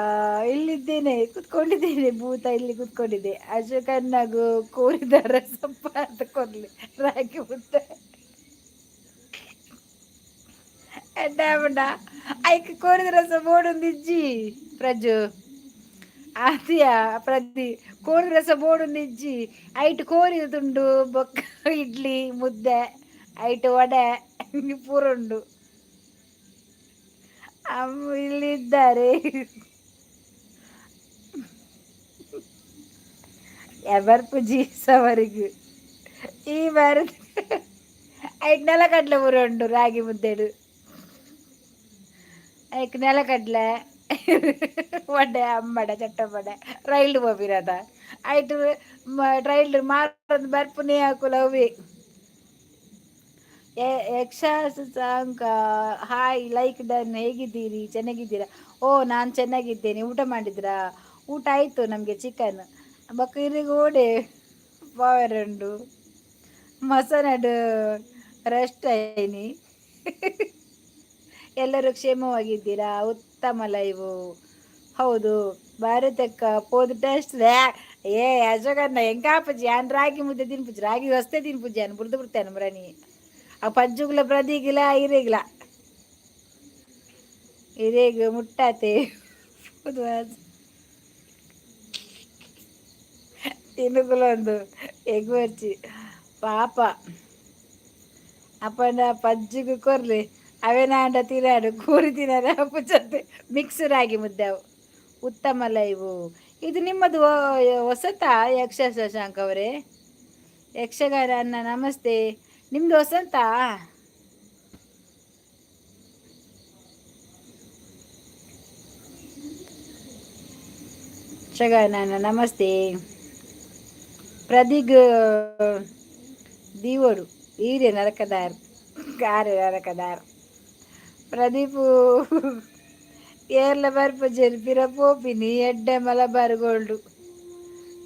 ಎಲ್ಲಿದ್ದೇನೆ? ಕುತ್ಕೊಂಡಿದ್ದೇನೆ ಭೂತ, ಇಲ್ಲಿ ಕುತ್ಕೊಂಡಿದ್ದೆ. ಅಶೋಕಣ್ಣಗೂ ಕೋರಿದ ರಸಪ್ಪ ಅಂತ ಕೊರ್ಲಿ ರಾಗಿ ಮುದ್ದೆ. ಎಡ್ಡ ಐಕ್ ಕೋರಿದ ರಸ ಬೋಡೊಂದಿಜ್ಜಿ ಪ್ರಜು ಆತಿಯ. ಪ್ರತಿ ಕೋರಿ ರಸ ಬೋಡೊಂದಿಜ್ಜಿ. ಐಟ್ ಕೋರಿದ ತುಂಡು ಬೊಕ್ಕ ಇಡ್ಲಿ ಮುದ್ದೆ, ಐಟ್ ವಡೆ ಪೂರ ಉಂಡು. ಅಮ್ಮ ಇಲ್ಲಿದ್ದಾರೆ. ಎವರ್ಪುಜಿ ಸವರಿಗು ಈ ಬಾರಿ. ಐಟ್ ನೆಲಕಡ್ಲೆ ಊರುಂಡು ರಾಗಿ ಮುದ್ದೆಡು. ಐಕ್ ನೆಲಕಡ್ಲೆ ವಡೆ, ಅಂಬಡೆ, ಚಟ್ಟಂಬಡೆ. ರೈಲ್ಡ್ ಪೋಪಿರದ ಐಟ್ ರೈಲ್ ಮಾರೊಂದು ಬರ್ಪುನೇ ಅಕುಲು ಅವೇ. ಯಕ್ಷ ಸಾಂಕ, ಹಾಯ್, ಲೈಕ್ ಡನ್. ಹೇಗಿದ್ದೀರಿ? ಚೆನ್ನಾಗಿದ್ದೀರಾ? ಓ, ನಾನು ಚೆನ್ನಾಗಿದ್ದೇನೆ. ಊಟ ಮಾಡಿದ್ರಾ? ಊಟ ಆಯಿತು ನಮಗೆ, ಚಿಕನ್. ಬೊಕ್ಕ ಇರಿಗೆ ಓಡೆ ಪೋವೆರುಂಡು? ಮಸನಡ್ ರೆಸ್ಟ್ ಐನಿ. ಎಲ್ಲರೂ ಕ್ಷೇಮವಾಗಿದ್ದೀರಾ? ಉತ್ತಮ ಲೈವು. ಹೌದು ಭಾರತಕ್ಕ ಪೋದು ಟೇಸ್ಟ್. ಏ ಅಶೋಕಣ್ಣ, ಎಂಕಾಪುಜಿ? ಯಾನ್ ರಾಗಿ ಮುದ್ದೆ ತಿನ್ಪುಜಿ, ರಾಗಿ ಹೊಸ್ತೆ ತಿನ್ಪುಜಿ. ಯಾನ್ ಬುಡ್ದು ಬಿಡ್ತೇನೆ ಮುರಣಿ. ಆ ಪಜ್ಜುಗುಲ ಪ್ರದೀಗಿಲ ಇರೆಗ್ಲ ಇರೆಗ್ ಮುಟ್ಟಾತೆ. ತಿನುಕುಲೊಂದು ಎಗ್ವರ್ಚಿ ಪಾಪ. ಅಪ್ಪಂಡ ಪಜ್ಜಿಗೆ ಕೊರ್ಲಿ, ಅವೇನಾಂಡ ತಿನಾಡು. ಕೋರಿ ತಿನ್ನರೆ ಅಪ್ಪುಚತ್ತೆ. ಮಿಕ್ಸ್ ರಾಗಿ ಮುದ್ದೆ ಅವು. ಉತ್ತಮ ಲೈವು. ಇದು ನಿಮ್ಮದು ಹೊಸತಾ ಯಕ್ಷ ಶಶಾಂಕ್ ಅವರೇ? ಯಕ್ಷಗಾನ ಅಣ್ಣ ನಮಸ್ತೆ. ನಿಮ್ಮದು ವಸಂತ? ಯಕ್ಷಗಾನ ಅಣ್ಣ ನಮಸ್ತೆ. ಪ್ರದಿಗ್ ದೀವೋಡು ಈರೆ ನರಕದಾರ್ ಕಾರೆ ನರಕದಾರ್. ಪ್ರದೀಪು ಏರ್ಲ ಬರ್ಪುಜೆರ್, ಪಿರ ಪೋಪಿನಿ. ಎಡ್ಡೆ ಮಲಬಾರ್ ಗೋಲ್ಡು.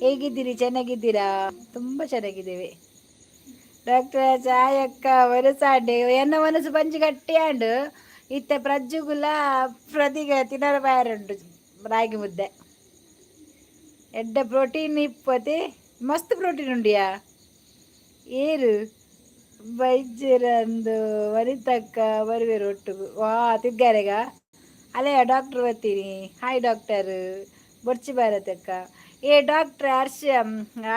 ಹೇಗಿದ್ದೀರಿ? ಚೆನ್ನಾಗಿದ್ದೀರಾ? ತುಂಬ ಚೆನ್ನಾಗಿದ್ದೇವೆ. ಡಾಕ್ಟರ್ ಛಾಯಕ್ಕ ವನಸಾಂಡೆ. ಎನ್ನ ಮನಸ್ಸು ಪಂಚಿ ಗಟ್ಟಿ ಆಂಡ್. ಇತ್ತೆ ಪ್ರಜ್ಜುಗುಲ ಪ್ರತಿಗ ತಿನ್ನರ ಬಾರುಂಡು. ರಾಗಿ ಮುದ್ದೆ ಎಡ್ಡೆ ಪ್ರೋಟೀನ್ ಇಪ್ಪತ್ತೆ, ಮಸ್ತ್ ಪ್ರೋಟೀನ್ ಉಂಡಿಯಾ. ಏರು ಬೈಜರಂದು ವನಿತಕ್ಕ ಬರುವೆರು ಒಟ್ಟುಗು. ವಾ ತಿರ್ಗಾರೆಗ ಅಲ್ಲೇ ಡಾಕ್ಟ್ರ್ ಬರ್ತೀನಿ. ಹಾಯ್ ಡಾಕ್ಟರ್, ಬೊಡ್ಚಿ ಭಾರತಕ್ಕ. ಏ ಡಾಕ್ಟ್ರ್ ಹರ್ಷ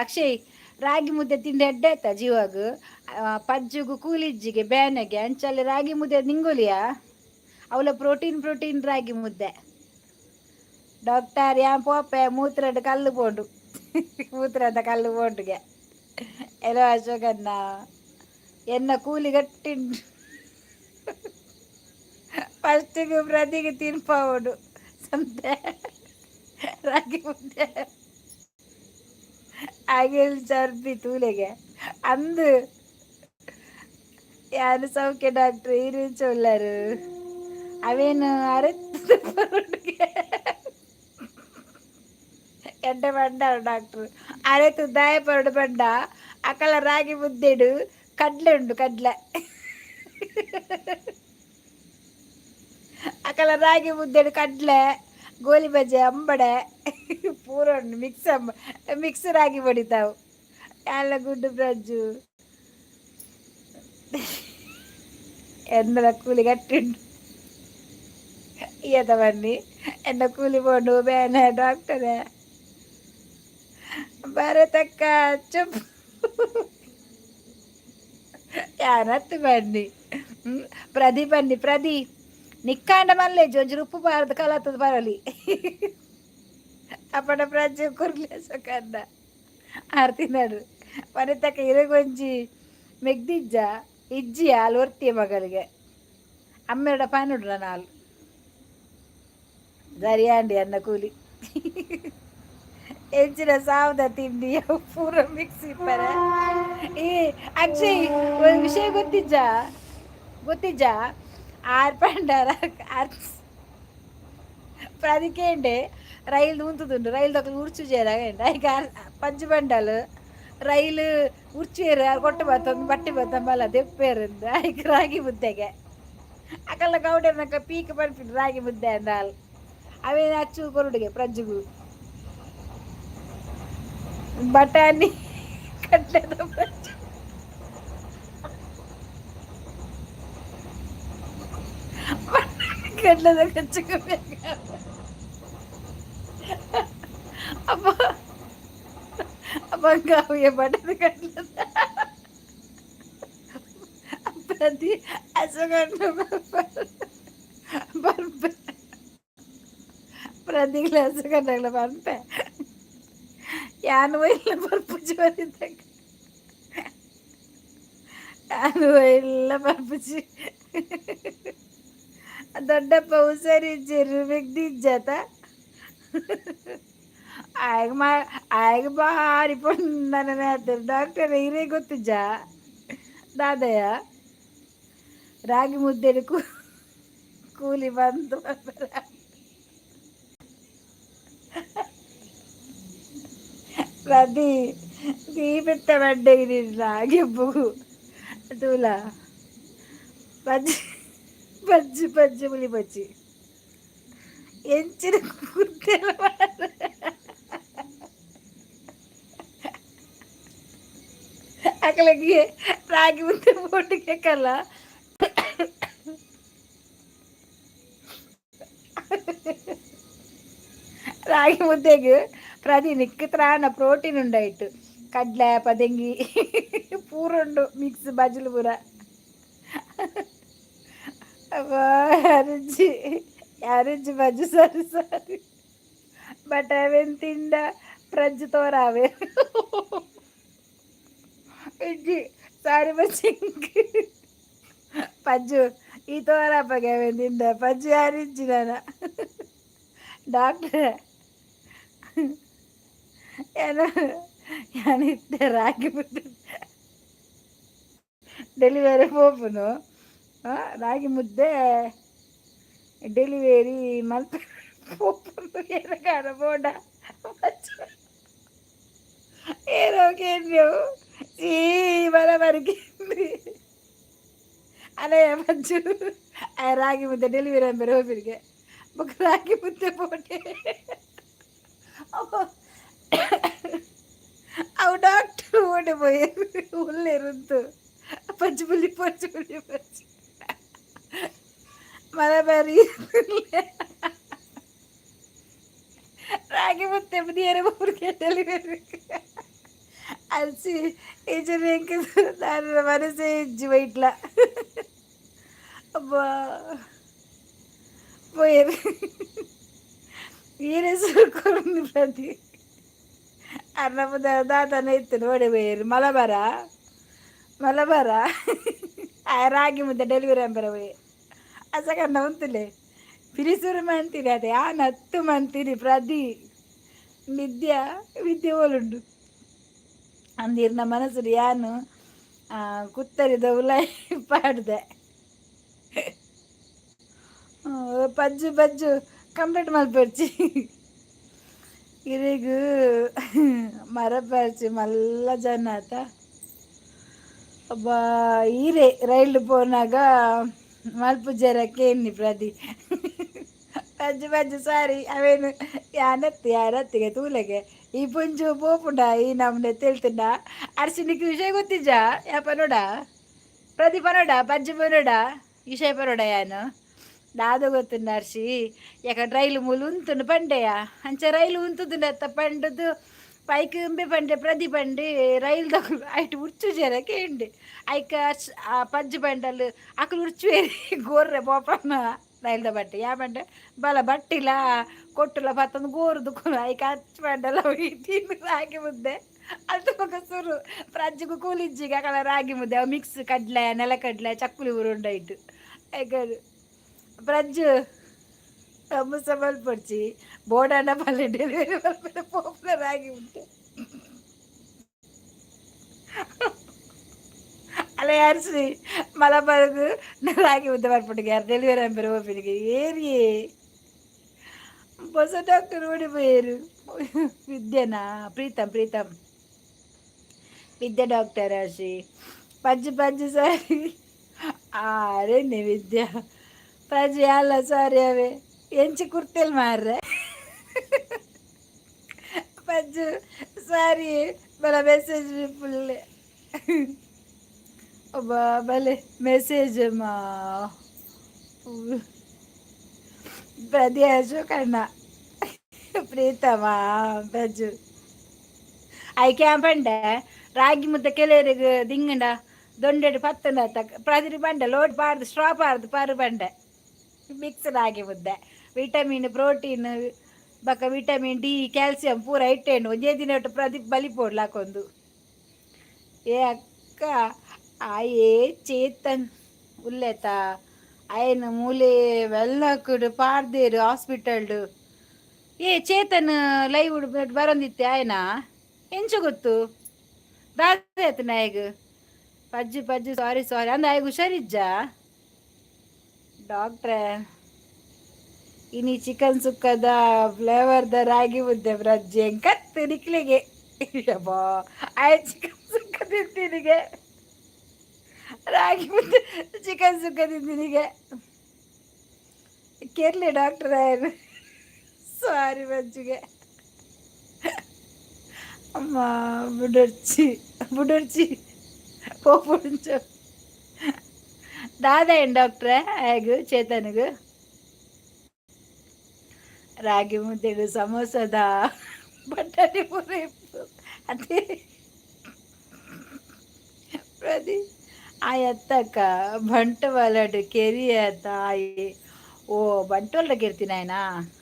ಅಕ್ಷಯ್, ರಾಗಿ ಮುದ್ದೆ ತಿಂಡಿ ಎಡ್ಡೆ ಆಯ್ತಾ ಜೀವಾಗ? ಪಜ್ಜುಗು ಕೂಲಿಜ್ಜಿಗೆ ಬೇನೆಗೆ ಅಂಚಲ್ಲಿ ರಾಗಿ ಮುದ್ದೆ ನಿಂಗುಲಿಯಾ? ಅವಳ ಪ್ರೋಟೀನ್ ಪ್ರೋಟೀನ್ ರಾಗಿ ಮುದ್ದೆ. ಡಾಕ್ಟರ್ ಯಾನ್ ಪೋಪೆ, ಮೂತ್ರಡ್ ಕಲ್ಲು ಪೋಂಡು, ಮೂತ್ರದ ಕಲ್ಲು ಪೋಂಡುಗೆ. ಎಲ್ಲೋ ಅಶೋಕಣ್ಣ, ಎನ್ನ ಕೂಲಿ ಗಟ್ಟಿ. ಫಸ್ಟಿಗೆ ಪ್ರತಿಗೆ ತಿನ್ಪಾವಡು ಸಂತೆ ರಾಗಿ ಮುದ್ದೆ. ಅಗಿಲ್ ಚರ್ಬಿ ತೂಲೆಗೆ ಅಂದು. ಯಾರು ಸೌಖ್ಯ ಡಾಕ್ಟ್ರ್ ಈರಿಂಚ ಉಳ್ಳಾರು? ಅವೇನು ಅರೆತ್ ಎಡ್ಡೆ ಬಂಡ ಡಾಕ್ಟ್ರು. ಅರೆತು ದಾಯ ಪರಡು ಬಂಡ. ಅಕಲ ರಾಗಿ ಮುದ್ದೆಡು ಕಡ್ಲೆ ಉಂಡು, ಕಡ್ಲೆ. ಅಕಲ ರಾಗಿ ಮುದ್ದೆಡು ಕಡ್ಲೆ, ಗೋಲಿ ಬಜೆ, ಅಂಬಡೆ ಪೂರ ಉಂಡು. ಮಿಕ್ಸ್ ಮಿಕ್ಸ್ ರಾಗಿ ಬಡಿತಾವು ಎಲ್ಲ. ಗುಡ್ಡು ಬ್ರಜ್ಜು എന്നല ಕೂಲಿ ಗಟ್ಟಿ ಈಯತ ಬನ್ನಿ. ಎನ್ನ ಕೂಲಿ ಪೋಂಡು ಬೇನೆ ಡಾಕ್ಟರೇ. ಭರತಕ್ಕ ಚುಪ್ ಯಾನತ್ತು ಬನ್ನಿ. ಪ್ರದಿ ಬನ್ನಿ. ಪ್ರದಿ ನಿಕ್ಕಾಂಡ ಮಲ್ಲೇಜ್ ಒಂಜಿ ಉಪ್ಪು ಬಾರದು ಕಲತ್ತದ ಬರಲಿ. ಅಪ್ಪಣ ಪ್ರಜ್ಜೆ ಕುರ್ಲೆ ಸೊಕಂದ ಆರ್ತಿನಾಡು. ವನಿತಕ್ಕ ಇರಗೊಂಜಿ ಮೆಗ್ದಿಜ್ಜ ಇಜ್ಜಿ? ಆಲ್ ಒರ್ತಿಯ ಮಗಳಿಗೆ ಅಮ್ಮೆರಡ ಪಾನುಡ್ರ ನಾಲ್ ಸರಿಯಾಂಡಿ. ಅನ್ನ ಕೂಲಿ ಎಂಚಿನ ಸಾವದ ತಿಂಡಿ ಪೂರ ಮಿಕ್ಸ್ ಇಪ್ಪರೆ. ಏ ಅಕ್ಷಯ್, ಒಂದು ವಿಷಯ ಗೊತ್ತಿಜ್ಜ? ಗೊತ್ತಿಜ್ಜ? ಆರ್ ಪಂಡಾರ ಆರ್ ಪ್ರದಿಕೇಂಡೆ ರೈಲ್ ಉಂತುದುಂಡು. ರೈಲ್ ದಕ್ಕಲು ಉರ್ಚುಜೇರ ಐಕ್ ಪಂಚು ಬಂಡಲ್ ರೈಲ್ ಉರ್ಚುಯೆರ್. ಆರ್ ಕೊಟ್ಟು ಬತ್ತೊಂದು ಬಟ್ಟಿ ಬತ್ತಂಬಲ್ಲ ದೆಪ್ಪೇರು ಐಕ್ ರಾಗಿ ಮುದ್ದೆಗೆ. ಅಕಲ್ಲ ಗೌಡರ್ನಕ ಪೀಕ್ ಪನ್ಪಿನ ರಾಗಿ ಮುದ್ದೆ ಅಂದಾಲ್. ಅವೇನು ಅಚ್ಚು ಕೊರುಡುಗೆ ಪ್ರಜ್ಜುಗು ಬಟಾಣಿ ಕಡ್ಲೆದ ಪ್ರಜ್ಜು. ಕಡ್ಲೆದ ಕಚ್ಚುಗು ಅಪ್ಪ ಬಂಗಾವಿಯ ಬಟದ ಕಡ್ಲೆದ ಪ್ರತಿ ಅಸಗಂಡು ಬರ್ಪೆ. ಪ್ರತಿ ಗ್ಲಾಸ್ ಕಂಡಾಗಲ ಪನ್ಪೆ. ಯಾನ್ ಒಯ್ಲ ಬರ್ಪುಜಿ ಬರಿತಕ್ಕ. ಅದು ಎಲ್ಲ ಪರ್ಪುಜಿ. ದೊಡ್ಡಪ್ಪ ಹುಷಾರಿಜ್ಜೆರ್ ಮೆಗ್ದಿಜ್ಜತ ಆಯಗ್ ಮಾ ಆಯಗ್ ಬಾರಿ ಪೊಣ್ಣನ ಡಾಕ್ಟರ್ ಇರೇ ಗೊತ್ತಿಜ್ಜ ದಾದಯ ರಾಗಿ ಮುದ್ದೆ ಕೂಲಿ ಬಂದು ರದಿ ದೀಪೆತ್ತ ಬಡ್ಡೆಗಿರಿಲ್ಲ ಗೆಬ್ಬು ತೂಲ ಬಜ್ಜಿ ಬಜ್ಜಿ ಬಜ್ಜಿ ಪುಲಿ ಬಜ್ಜಿ ಎಂಚಿನ ಕುರ್ತೆಲ ಅಕಲಗೆ ರಾಗಿ ಮುದ್ದೆ ಬೋಟಿಗೆ ಕಲ್ಲ ರಾಗಿ ಮುದ್ದೆಗೆ ಪ್ರತಿ ನಿಕ್ಕ್ ತ್ರಾಣ ಪ್ರೋಟೀನ್ ಉಂಡಾಯ್ತು ಕಡಲೆ ಪದೆಂಗಿ ಪೂರ ಉಂಡು ಮಿಕ್ಸ್ ಬಜ್ಲು ಪೂರ. ಅಬ್ಬಾ ರುಚಿ ರುಚಿ ಬಜ್ಜು ಸಾರಿ ಸಾರಿ ಬಟ್ ಅವೇನು ತಿಂಡ ಪ್ರಜ್ಜು ತೋರಾವೆ ಇಜ್ಜಿ ಸಾರಿ ಬಜ್ಜಿ ಪಜ್ಜು ಈ ತೋರಪ್ಪಗೆ ಅವೇನು ತಿಂಡ ಪಜ್ಜು ಯಾರು ಇಜ್ಜಿ ನಾನು ಡಾಕ್ಟ್ರೆ ಏನೋ ಯಾನಿತ್ತೆ ರಾಗಿ ಮುದ್ದೆ ಡೆಲಿವರಿ ಪೋಪುನು ರಾಗಿ ಮುದ್ದೆ ಡೆಲಿವರಿ ಮಲ್ಪ ಪೋಪುನು ಏನಕಾರ ಬೋಡ ಏನೋ ಕೇಂದ್ರವು ಈ ಬರಬರಿಗೆ ಅಲೆ ಬಜ್ಜು ಆ ರಾಗಿ ಮುದ್ದೆ ಡೆಲಿವರಿ ಅಂಬರೆ ಹೋಗಿರಿಗೆ ಬೊಕ್ಕ ರಾಗಿ ಮುದ್ದೆ ಪೋಟೆ ಅವು ಡಾಕ್ಟರ್ ಓಡೆ ಪೋಯೆರ್ ಉಲ್ಲೆರುಂತು ಪಜ್ಜು ಪುಲಿ ಪಜ್ಜು ಪುಲಿ ಪಜ್ಜು ಮಲಬಾರಿ ರಾಗಿ ಮುದ್ದೆ ಬದಿಯರ ಊರಿಗೆ ಡೆಲಿವರಿ ಅಲ್ಸಿ ಈಚೆ ಎಂಕ್ ದಾದ ಮನಸ್ಸೇ ಇಜ್ಜಿ ವೈಟ್ಲ ಅಬ್ಬಾ ಪೋಯೆರ್ ಈರೆ ಸುರು ಪ್ರತಿ ಅರ್ನ ದಾದನ ಇತ್ತು ಓಡೆ ಪೋಯೆರ್ ಮಲಬಾರ ಮಲಬಾರ ಆ ರಾಗಿ ಮುದ್ದೆ ಡೆಲಿವರಿ ಅಂಬರ ಪೋಯೆ ಅಸಕನ್ನ ಉಂತುಲೆ ಪಿರಿಸುರು ಮಂತಿರಿ ಅದೇ ಆನ್ ಹತ್ತು ಮಂತಿರಿ ಪ್ರತಿ ವಿದ್ಯಾ ವಿದ್ಯೆ ಓಲುಂಡು ಅಂದಿರ್ನ ಮನಸ್ಸು ಯಾನು ಕುತ್ತರಿದ ಉಲಾಯಿ ಪಾಡ್ದೆ ಪಜ್ಜು ಪಜ್ಜು ಕಂಪ್ಲೀಟ್ ಮಲ್ಪೊಡ್ಚಿ ಇರೆಗ್ ಮರಪರ್ಚಿ ಮಲ್ಲ ಜನ ಆತ ಅಬ್ಬಾ ಈರೆ ರೈಲು ಪೋನಾಗ ಮಲ್ಪುಜೆರ ಕೇನ್ನಿ ಪ್ರತಿ ಪಜ್ಜು ಪಜ್ಜು ಸಾರಿ ಅವೇನು ಯಾನತ್ತು ಯಾರತ್ತಿಗೆ ತೂಲೆಗೆ ಈ ಪುಂಜು ಪೋಪುಂಡ ಈ ನಮ್ನೆ ತೆಲ್ತುಂಡ ಅರ್ಶಿನಿಕ್ ವಿಷಯ ಗೊತ್ತಿಜ್ಜ ಯಾ ಪನೋಡ ಪ್ರತಿ ಪನೋಡ ಪಜ್ಜು ಪನೋಡ ವಿಷಯ ಪನೋಡ ಯಾನು ದಾದ ಗೊತ್ತುಂಡ ಅರ್ಶಿ ಯಾಕಂದ್ರೆ ರೈಲು ಮೂಲು ಉಂತುಂಡು ಪಂಡೆಯ ಅಂಚ ರೈಲು ಉಂತುದುಂಡು ಅತ್ತ ಪಂಡದು ಪೈಕ್ ಇಂಬೆ ಪಂಡೆ ಪ್ರತಿ ಪಂಡೆ ರೈಲ್ ದಕುಲು ಐಟ್ ಉರ್ಚು ಜರ ಕೇಂಡೆ ಐಕ ಆ ಪಜ್ಜು ಪಂಡಲ್ ಅಕುಲು ಉರ್ಚುವೇರಿ ಗೋರ್ರೆ ಪೋಪನ ರೈಲ್ದ ಬಟ್ಟೆ ಯಾ ಪಂಡೆ ಬಲ ಬಟ್ಟಿಲ ಕೊಟ್ಟುಲ ಪತ್ತೊಂದು ಗೋರುದು ಐಕ ಅಚ್ಚು ಪಂಡಲ ತಿಂದು ರಾಗಿ ಮುದ್ದೆ ಅಲ್ತ ಬೊಕ ಸುರು ಪ್ರಜ್ಜುಗು ಕೂಲಿಜ್ಜಿಗೆ ಅಕಲ ರಾಗಿ ಮುದ್ದೆ ಅವು ಮಿಕ್ಸ್ ಕಡಲೆ ನೆಲಕಡಲೆ ಚಕ್ಕುಲಿ ಉರುಂಡೈಟು ಐಕ ಪ್ರಜ್ಜು ಮುಸ ಮಲ್ಪೊಡ್ಚಿ ಬೋಡಾಂಡ ಪಲ್ಲೆ ಡೆಲಿವರಿ ಮಲ್ಪೆರೆ ಪೋಪುನ ರಾಗಿ ಮುದ್ದೆ ಅಲ್ಲ ಯಾರ್ಸಿ ಮಲಬಾರ್ದು ರಾಗಿ ಮುದ್ದೆ ಬರ್ಪುಂಡು ಯಾರು ಡೆಲಿವರಿ ಅಂಬೆರೆ ಪೋಪಿನಿಗೆ ಏರಿಯೇ ಹೊಸ ಡಾಕ್ಟರ್ ಓಡಿ ಪೋಯೆರು ವಿದ್ಯೆನಾ ಪ್ರೀತಮ್ ಪ್ರೀತಮ್ ವಿದ್ಯೆ ಡಾಕ್ಟರ್ ಅಶಿ ಪಜ್ಜು ಪಜ್ಜು ಸಾರಿ ಆರೇನೆ ವಿದ್ಯಾ ಪಜ್ಜು ಅಲ್ಲ ಸಾರಿ ಅವೇ ಎಂಚಿ ಕುರ್ತೆಲ್ ಮಾರ್ರೆ ಪಜ್ಜು ಸಾರಿ ಬಲ ಮೆಸೇಜ್ ಫುಲ್ ಅಬ್ಬಾ ಬಲೆ ಮೆಸೇಜ್ ಮಾ ಪ್ರದಿ ಅಶೋಕ್ ಅಣ್ಣ ಪ್ರೀತಮ ಪಜ್ಜು ಐಕೆ ಪಂಡೆ ರಾಗಿ ಮುದ್ದೆ ಕೆಲವರಿಗೆ ದಿಂಗಂಡ ದೊಂಡೆಡ್ ಪತ್ತಂಡ ಪ್ರತಿರಿ ಪಂಡೆ ಲೋಡ್ ಪಾರ್ದು ಸ್ಟ್ರಾ ಪಾರ್ದು ಪಾರು ಪಂಡೆ ಮಿಕ್ಸ್ ರಾಗಿ ಮುದ್ದೆ ವಿಟಮಿನ್ ಪ್ರೋಟೀನ್ ಬೊಕ ವಿಟಮಿನ್ ಡಿ ಕ್ಯಾಲ್ಸಿಯಂ ಪೂರ ಇಟ್ಟೇಂಡು ಒಂಜೇ ದಿನ ಪ್ರದೀಪ್ ಬಲಿ ಪೋಡ್ಲಾಕೊಂದು ಏ ಅಕ್ಕ ಆಯೇ ಚೇತನ್ ಉಲ್ಲೇತ ಆಯನ ಮೂಲೆ ವೆಲ್ಲಕುಡು ಪಾಡ್ದೇರು ಹಾಸ್ಪಿಟಲ್ಡು. ಏ ಚೇತನ್ ಲೈವ್ ಬರಂದಿತ್ತೆ ಆಯನ ಎಂಚ ಗೊತ್ತು ದಾದ ಆಯ್ತು ನಾಯಗ್ ಪಜ್ಜು ಪಜ್ಜು ಸಾರಿ ಸಾರಿ ಅಂದ ಆಯಗ್ ಹುಷಾರಿಜ್ಜ ಡಾಕ್ಟ್ರೆ. ಇನಿ ಚಿಕನ್ ಸುಕ್ಕದ ಫ್ಲೇವರ್ದ ರಾಗಿ ಮುದ್ದೆ ಬ್ರಜ್ಜೆ ಕತ್ತು ನಿಕ್ಲಿಗೆ. ಅಬ್ಬಾ, ಆಯ್ ಚಿಕನ್ ಸುಕ್ಕ ತಿಂತೀನಿಗೆ, ರಾಗಿ ಮುದ್ದೆ ಚಿಕನ್ ಸುಕ್ಕ ತಿಂತೀನಿಗೆ. ಕೇರ್ಲಿ ಡಾಕ್ಟರ್ ಸಾರಿ ಬಜ್ಜಿಗೆ. ಅಮ್ಮ ಬುಡರ್ಚಿ ಬುಡರ್ಚಿ ಪೋಪುಂಚು ದಾದ ಏನು ಡಾಕ್ಟ್ರೆ ಆಗ ಚೇತನ್ಗೆ ರಾಗಿ ಮುದ್ದೆಗೆ ಸಮೋಸದ ಬಟಾಣಿ ಪುರಿ ಅದೇ ಪ್ರದಿ ಆಯತ್ತಕ್ಕ ಬಂಟವಾಲಡ್ ಕೆರಿಯ ತಾಯಿ. ಓ ಬಂಟ್ವಾಳ ಕೆರ್ತೀನಿ ಆಯ್ನಾ?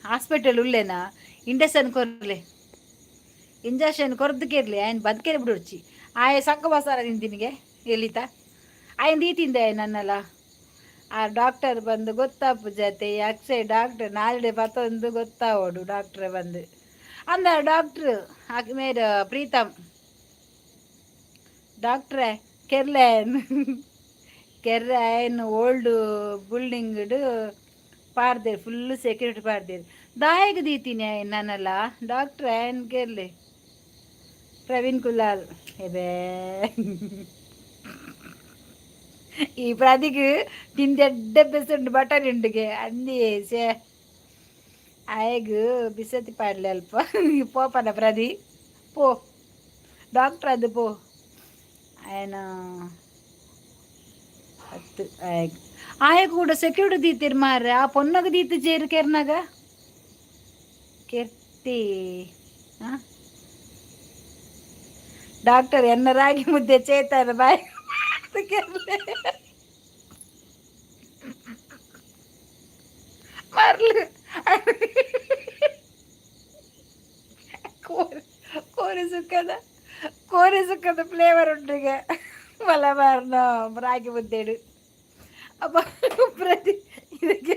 ಹಾಸ್ಪಿಟಲ್ ಉಲ್ಲೇನಾ? ಇಂಡಸನ್ ಕೊರ್ಲೆ, ಇಂಜೆಕ್ಷನ್ ಕೊರ್ದು ಕೇರ್ಲಿ. ಆಯ್ನ ಬದುಕೇರಿ ಬಿಡುರ್ಚಿ. ಆಯ ಸಂಕ ಬಸಾರ ತಿಂತಿನಿಗೆ ಎಲ್ಲಿತ ಆಯ್ನ ದೀತಿಂದೆ ನನ್ನಲ್ಲ. ಆ ಡಾಕ್ಟರ್ ಬಂದು ಗೊತ್ತಾಪು ಜತೆ ಅಕ್ಷಯ್ ಡಾಕ್ಟರ್ ನಾಲ್ಡೆ ಪತ್ತೊಂದು ಗೊತ್ತಾವೋಡು ಡಾಕ್ಟ್ರೆ ಬಂದು ಅಂದ ಡಾಕ್ಟ್ರು ಆಕೆ ಮೇರ ಪ್ರೀತಮ್ ಡಾಕ್ಟ್ರೆ ಕೆರ್ಲೆ ಕೆರ್ರೆ. ಆಯ್ನ ಓಲ್ಡ್ ಬಿಲ್ಡಿಂಗ್ಡು ಪಾಡ್ದೇರು, ಫುಲ್ ಸೆಕ್ಯೂರಿಟಿ ಪಾಡ್ದೇರು. ದಾಯಗ ದೀತೀನಿ ಆಯ್ನ ನನ್ನಲ್ಲ ಡಾಕ್ಟ್ರೆ ಆಯ್ನ ಕೆರ್ಲೆ. ಪ್ರವೀಣ್ ಕುಲಾಲ್ ಎಬೇ ಈ ಪ್ರದಿಗ್ ತಿಂದೆಡ್ಡೆ ಬೆಸುಂಡು ಬಟನ್ ಉಂಡುಗೆ ಅಂದಿ ಸೇ ಆಯಗ್ ಬಿಸತಿ ಪಾಡ್ಲೆ ಅಲ್ಪ ಪೋಪನ ಪ್ರದಿ ಪೋ ಡಾಕ್ಟ್ರ್ ಅದು ಪೋ ಆಯನ ಅತ್ತು ಆಯಗ್ ಆಯಗ್ ಕೂಡ ಸೆಕ್ಯೂರಿಟಿ ದೀತಿರ್ ಮಾರ್ರೆ. ಆ ಪೊನ್ನಗ ದೀತು ಜೇರು ಕೆರ್ನಾಗ ಕೆರ್ತಿ. ಹಾಂ ಡಾಕ್ಟರ್ ಎನ್ನ ರಾಗಿ ಮುದ್ದೆ ಚೇತನ ಬಾಯ್ ಕೆರ್ಲೆ ಮರ್ಲು ಕೋರಿ ಕೋರಿ ಸುಕ್ಕದ ಕೋರಿ ಸುಕ್ಕದ ಫ್ಲೇವರ್ ಉಂಟಿಗೆ ಮಲಬಾರ್ನ ರಾಗಿ ಮುದ್ದೆಡು. ಅಪ್ಪ ಪ್ರತಿ ಇದಕ್ಕೆ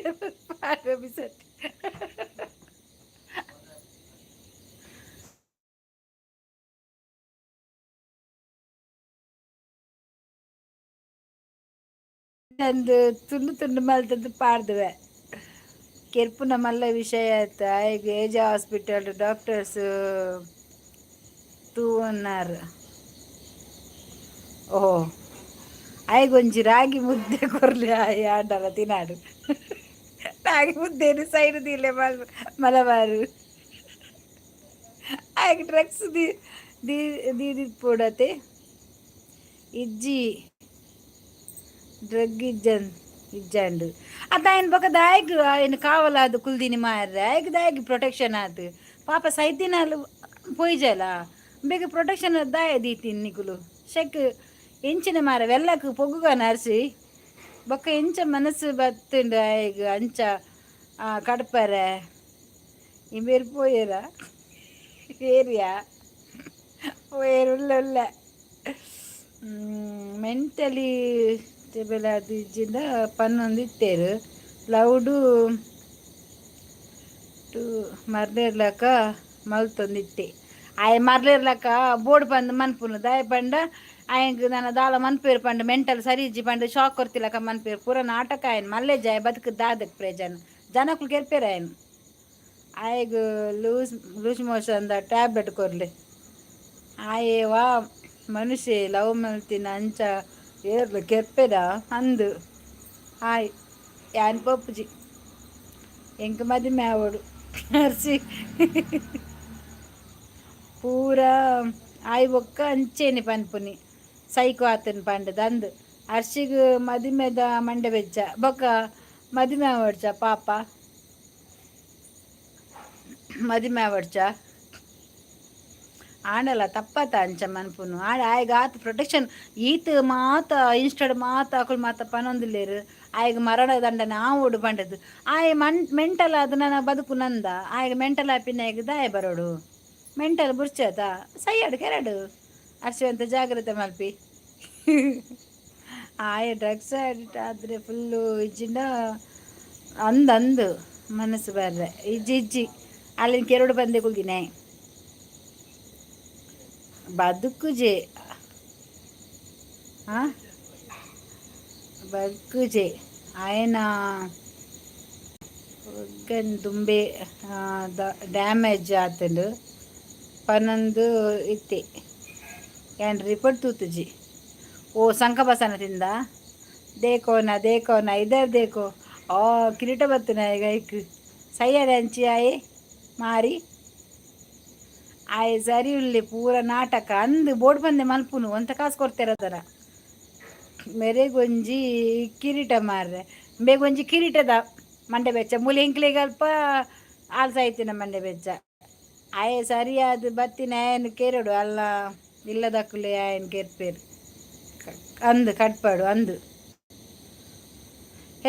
ಬಿಸತ್ತಿ ನಂದು ತುಂಡು ತುಂಡು ಮಲ್ತದ್ದು ಪಾಡ್ದುವೆ. ಕೆರ್ಪುನ ಮಲ್ಲ ವಿಷಯ ಆಯ್ತು. ಆಯ್ಗ ಏಜ್ ಹಾಸ್ಪಿಟಲ್ ಡಾಕ್ಟರ್ಸ್ ತೂವನ್ನಾರು. ಓಹೋ ಆಯ್ಗೊಂಜಿ ರಾಗಿ ಮುದ್ದೆ ಕೊರ್ಲಿ ಆಂಡಲ ತಿನಾಡು. ರಾಗಿ ಮುದ್ದೇನು ಸೈಡ್ ದೀಲೆ ಮಲಬಾರು. ಆಯ್ಗ ಡ್ರಗ್ಸ್ the ದೀದಿಪ್ಪುಡತೆ ಇಜ್ಜಿ ಡ್ರಗ್ ಇಜ್ಜನ್ ಇಜ್ಜಂಡು ಅತ್ತ ఆయన ಬೊಕ ದಾಯಗ್ ఆయన ಕಾವಲಾದ್ ಕುಲ್ದಿನಿ ಮಾರ್ರೆ. ಆಯ್ಗ್ ದಾಯಗ್ ಪ್ರೊಟೆಕ್ಷನ್ ಆತ್ ಪಾಪ ಸೈತಿನಾಲ್ ಪೋಯಿಜಲ ಬೇಗ ಪ್ರೊಟೆಕ್ಷನ್ ದಾಯ ದೀತಿನ್ ನಿಕುಲು ಶೆಕ್ ಎಂಚಿನ ಮಾರ ವೆಲ್ಲಕ್ ಪೊಗ್ಗುಗ ನರ್ಸಿ ಬೊಕ್ಕ ಎಂಚ ಮನಸ್ಸು ಬತ್ತುಂಡು ಆಯ್ಗ್ ಅಂಚ ಕಡ್ಪರೆ. ಇಂಬೇರ್ ಪೋಯೆರ ಏರಿಯಾ ಪೋಯೆರ್ ಉಲ್ಲ ಉಲ್ಲ ಮೆಂಟಲಿ ಸ್ಟೇಬಲ್ ಆದ್ ಇಜ್ಜಿಂಡ ಪನ್ನೊಂದಿತ್ತೆರ್ ಲೌಡು ಟು ಮರ್ಲೇರ್ಲಕ ಮಲ್ತೊಂದಿತ್ತೆ. ಆಯೆ ಮರ್ಲೇರ್ಲಕ ಬೋರ್ಡ್ ಪಂದ್ ಮನ್ಪುನು ದಾಯೆ ಪಂಡ ಆಯಗ್ ನನ ದಾಲ ಮನ್ಪೇರು ಪಂಡ ಮೆಂಟಲ್ ಸರಿ ಇಜ್ಜಿ ಪಂಡ ಶಾಕ್ ಕೊರ್ತಿಲಕ ಮನ್ಪೇರು. ಪೂರ ನಾಟಕ. ಆಯನ್ ಮಲ್ಲೆಜ್ಜ ಆಯೆ ಬದುಕು ದಾದಕ್ ಪ್ರಯೋಜನ? ಜನಕುಲು ಕೆರ್ಪೇರು ಆಯನ್. ಆಯಗ್ loose loose motion the tablet ಕೊರ್ಲೆ. ಆಯೆ ವಾ ಮನುಷ್ಯೆ ಲವ್ ಮಲ್ತಿನ ಅಂಚ ಏರ್ಲು ಕೆರ್ಪೆರ ಅಂದು ಹಾಯ್ ಯಾನ್ ಪೋಪುಜಿ ಎಂಕ್ ಮದಿಮೆ ಆವೊಡು ಅರ್ಸಿ ಪೂರ ಆಯ್ ಬೊಕ್ಕ ಅಂಚೆನೆ ಪನ್ಪುನಿ ಸೈಕೋ ಆತನ್ ಪಂಡದ ಅಂದ್ ಅರ್ಶಿಗ್ ಮದಿಮೆದ ಮಂಡೆ ಬೆಚ್ಚ ಬೊಕ್ಕ ಮದಿಮೆ ಆವೊಡ್ಚ ಪಾಪ ಮದಿಮೆ ಆವೊಡ್ಚ ಆಂಡಲ ತಪ್ಪತ ಅಂಚ ಮನ್ಪುನು. ಆಂಡ ಆಯಗ್ ಆತ್ ಪ್ರೊಟೆಕ್ಷನ್ ಈತ್ ಮಾತ ಇನ್ಸ್ಟಾಡ್ ಮಾತ ಅಕುಲು ಮಾತ ಪನೊಂದುಲ್ಲೆರ್ ಆಯಗ್ ಮರಣ ದಂಡನೆ ಆವೊಡು ಪಂಡದು. ಆಯೆ ಮನ್ ಮೆಂಟಲ್ ಆದ್ ನನ ಬದುಕು ನಂದ. ಆಯಗ್ ಮೆಂಟಲ್ ಆಪಿನಾಯಗ್ ದಾಯೆ ಬರೋಡು? ಮೆಂಟಲ್ ಬುರ್ಚತ ಸೈಯಡ್ ಕೆರಡು. ಅರ್ಶಿವಂತ ಜಾಗ್ರತೆ ಮಲ್ಪಿ. ಆಯ ಡ್ರಗ್ಸ್ ಅಡಿಕ್ಟ್ ಆದರೆ ಫುಲ್ಲು ಇಜ್ಜಿಂಡ ಅಂದ್ ಅಂದು ಮನಸ್ಸು ಬರ್ರೆ ಇಜ್ಜಿ ಇಜ್ಜಿ ಅಲ್ಲಿನ ಕೆರಡು ಬಂದೆ ಕುಲ್ದಿನೆ ಬದುಕುಜೆ. ಆ ಬದುಕುಜೆ. ಆಯನ ದುಂಬೆ ಡ್ಯಾಮೇಜ್ ಆತಂಡು ಪನ್ನೊಂದು ಇತ್ತೆ ಯಾನ್ ರಿಪೋರ್ಟ್ ತೂತುಜಿ. ಓ ಸಂಕಬಸನ ತಿಂದ. देखो ना, देखो ना, इधर देखो. ಓ ಕಿರೀಟ ಬತ್ತನ ಈಗ ಐಕ್ ಸಯ್ಯದ ಅಂಚಿ ಆಯೆ ಮಾರಿ ಆಯೆ ಸರಿ ಉಲ್ಲೆ ಪೂರ ನಾಟಕ ಅಂದ್ ಬೋರ್ಡ್ ಬಂದೆ ಮಲ್ಪುನು ಒಂತ ಕಾಸು ಕೊಡ್ತಿರದರ ಮೆರೆಗೊಂಜಿ ಕಿರೀಟ ಮಾರ್ರೆ. ಬೇಗೊಂಜಿ ಕಿರೀಟದ ಮಂಡೆ ಬೆಚ್ಚ ಮೂಲೆ ಎಂಕ್ಲೆಗಲ್ಪ ಆಲ್ಸಾಯ್ತಿನ ಮಂಡೆ ಬೆಚ್ಚ. ಆಯೆ ಸರಿಯಾದ ಬತ್ತಿನ ಆಯನ್ ಕೇರಡು ಅಲ್ಲ ಇಲ್ಲದಕ್ಕುಲೆ ಆಯನ್ ಕೇರ್ಪೇರು ಅಂದು ಕಟ್ಪಾಡು ಅಂದು.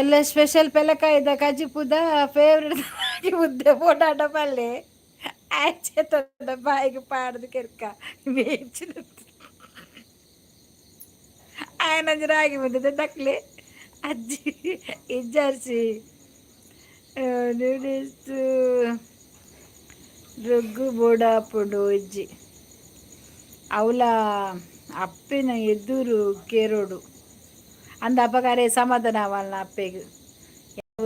ಎಲ್ಲ ಸ್ಪೆಷಲ್ ಪೆಲಕಾಯ್ದ ಕಜಿಪುದ ಫೇವ್ರೆಟ್ ಮುದ್ದೆ ಪೋಟಾಟ ಪಲ್ಲೆ ಆಚೆ ತಂದ ಬಾಯಿಗೆ ಪಾಡ್ದು ಕೆರ್ಕ ಬೇಚಿನ ఆయన ರಾಗಿ ಮುದ್ದೆ ತಕ್ಲೆ ಅಜ್ಜಿ ಇಜ್ಜಾರ್ಸಿ ನೂಡಲ್ಸ್ ರೊಗ್ಗು ಬೋಡಾಪುಂಡು ಇಜ್ಜಿ. ಅವಲ ಅಪ್ಪಿನ ಎದುರು ಕೇರೋಡು ಅಂದ ಅಪಗಾರೆ ಸಮಾಧಾನ ಅವಲ್ನ ಅಪ್ಪೆಗ್.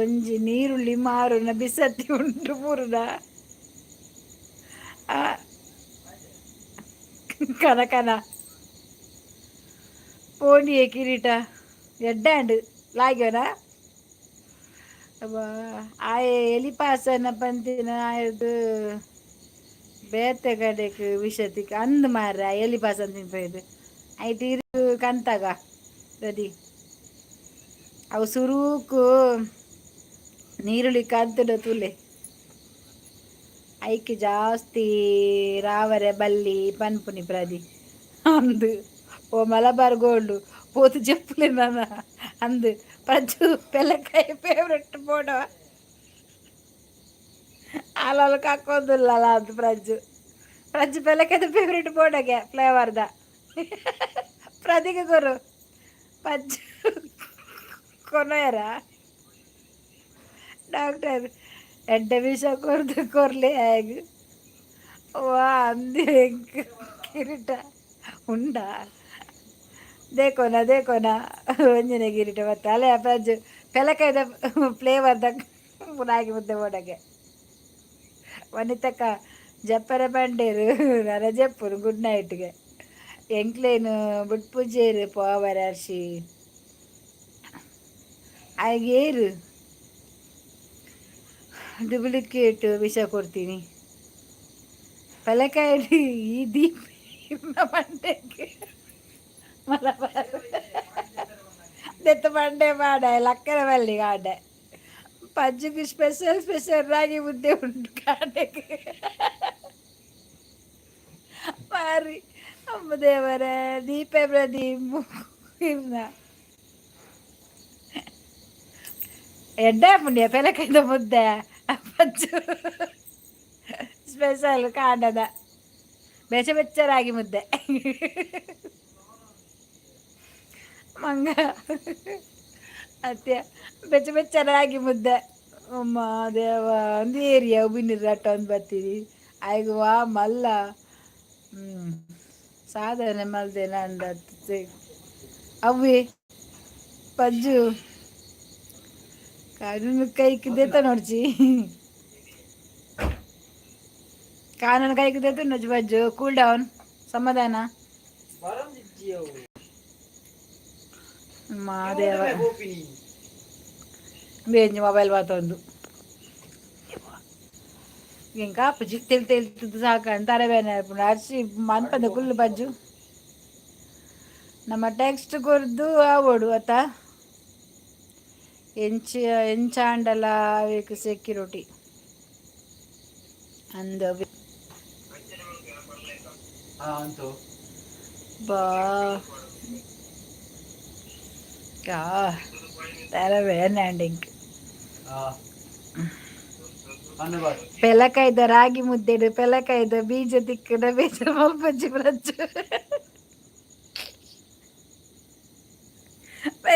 ಒಂಜಿ ನೀರುಳ್ಳಿ ಮಾರುನ ಬಿಸತ್ತಿ ಉಂಟು ಪೂರ್ಣ ಕನ ಕನ ಪೋಣಿಯೆ ಕಿರೀಟ ಎಡ್ಡಾಂಡ್ ಲಾಗ್ಯೋನ. ಆಯೆ ಎಲಿಪಾಸನ ಪಂತಿನ ಆಯದು ಬೇತೆ ಕಡೆಕ್ ವಿಷತಿಕ್ ಅಂದ್ ಮಾರ್ರೆ. ಎಲಿಪಾಸನ್ ತಿನ್ಪೈದು ಐಟ್ ಇರು ಕಂತಾಗ ರೆಡಿ. ಅವು ಸುರುಕು ನೀರುಳ್ಳಿ ಕಂತುಡ ತುಲೆ ಐಕ್ ಜಾಸ್ತಿ ರಾವರೆ ಬಲ್ಲಿ ಪನ್ಪುನಿ ಪ್ರದಿ ಅಂದು. ಓ ಮಲಬಾರ್ ಗೋಲ್ಡ್ ಪೋತು ಜಪ್ಪುಲೆ ನಾನ ಅಂದು. ಪ್ರಜು ಪೆಲಕಾಯಿ ಫೇವ್ರೆಟ್ ಬೋಡವ ಅಲ್ಲಲ್ಲಿ ಕಕ್ಕೊಂದುಲ್ಲ ಅದು. ಪ್ರಜ್ಜು ಪ್ರಜ್ಜು ಪೆಲಕಾಯ್ದ ಫೇವ್ರೆಟ್ ಬೋಡಗೆ ಫ್ಲೇವರ್ದ ಪ್ರದಿಗೆ ಗುರು ಪಜ್ಜು ಕೊನೊಯರ ಡಾಕ್ಟರ್ ಎಡ್ಡೆ ವಿಷ ಕೊರ್ದು ಕೊರ್ಲೆ ಆಗ ವಾ ಅಂದಿ. ಕಿರೀಟ ಉಂಡ. देखो ना, देखो ना, ಒಂಜಿನ ಕಿರೀಟ ಮತ್ತೆ ಅಲೆ ಪ್ರಜ್ಜು ಪೆಲಕಾಯ್ದ ಫ್ಲೇವರ್ದ ರಾಗಿ ಮುದ್ದೆ ಬೋಡಗೆ. ವನಿತಕ್ಕ ಜಪ್ಪರೆ ಬಂಡೇರು ನರ ಜಪ್ಪುರು ಗುಡ್ ನೈಟ್ಗೆ. ಎಂಕ್ಲೇನು ಬುಟ್ಪುಜೇರು ಪೋವರ ಅರ್ಶಿ ಏರು ಡೂಪ್ಲಿಕೇಟ್ ವಿಷ ಕೊಡ್ತೀನಿ. ಪೆಲಕಾಯಿ ಈ ದೀಪ ಮಂಡೆಗೆ ಮಲಬಾರ್ ದೆತ್ತ ಮಂಡೆ ಮಾಡ ಲಕ್ಕನ ಬಲ್ಲಿ ಕಾಂಡೆ. ಪಜ್ಜುಗೆ ಸ್ಪೆಷಲ್ ಸ್ಪೆಷಲ್ ರಾಗಿ ಮುದ್ದೆ ಉಂಟು ಕಾಂಡೆಗೆ ಮಾರಿ. ಅಮ್ಮ ದೇವರೇ, ದೀಪೆ ಪ್ರದೀಪ್ ಇರ್ನ ಎಡ್ಡೆ ಪುಣ್ಯ ಪೆಲಕಾಯ್ದ ಮುದ್ದೆ ಪಜ್ಜು ಸ್ಪೆಷಲ್ ಕಾಂಡದ ಬೆಚ್ಚ ಬೆಚ್ಚ ರಾಗಿ ಮುದ್ದೆ. ಮಂಗ ಅತ್ಯ ಬೆಚ್ಚ ಬೆಚ್ಚ ರಾಗಿ ಮುದ್ದೆ. ಅಮ್ಮ ದೇವ ಒಂದು ಏರಿಯಾ ಉಬಿನಿರು ಅಟ್ಟ ಒಂದು ಬರ್ತೀರಿ ಆಯ್ಗ ವಾ ಮಲ್ಲ ಸಾಧನೆ ಮಲ್ದೇನ ಅಂದ ಅವ್ವೆ. ಪಜ್ಜು ಕಾನೂನು ಕೈಕ್ ದೇತ ನೋಡ್ಚಿ. ಕಾನೂನು ಕೈಕ್ ದೇತ ನೋಡ್ಚಿ. ಪಜ್ಜು ಕೂಲ್ ಡೌನ್ ಸಮಾಧಾನ. ಬರಂದಿಜ್ಜಿ ಅವು. ಮಾದೇವ ಬೇಂಜಿ ಮೊಬೈಲ್ ಬಾತೊಂದು ಎಂಕ ಅಪ್ಪುಜಿ ತೆಲ್ ತೆಲ್ತದ್ದು ಸಾಕು ಅಂತಾರೆ ಬೇನೆ ಅರ್ಶಿ ಮನ್ಪಂದ ಕುಲ್ಲು. ಬಜ್ಜು ನಮ್ಮ ಟೆಕ್ಸ್ಟ್ ಕೊರ್ದು ಆವೊಡು ಅತ್ತ ಎಂಚ ಎಂಚಾಂಡಲ ಅವೇಕ್ ಸೆಕ್ಯೂರಿಟಿ ಅಂದ. ಅಂತೂ ಬಾ ತಲೆ ಇಂಕ್. ಅನುಬಾರ್. ಪೆಲಕಾಯ್ದ ರಾಗಿ ಮುದ್ದೆಡು ಪೆಲಕಾಯ್ದ ಬೀಜ ತಿಕ್ಕಡ ಬೀಜ ಮಲ್ಪಜ್ಜಿ. ಪ್ರಜ್ಜು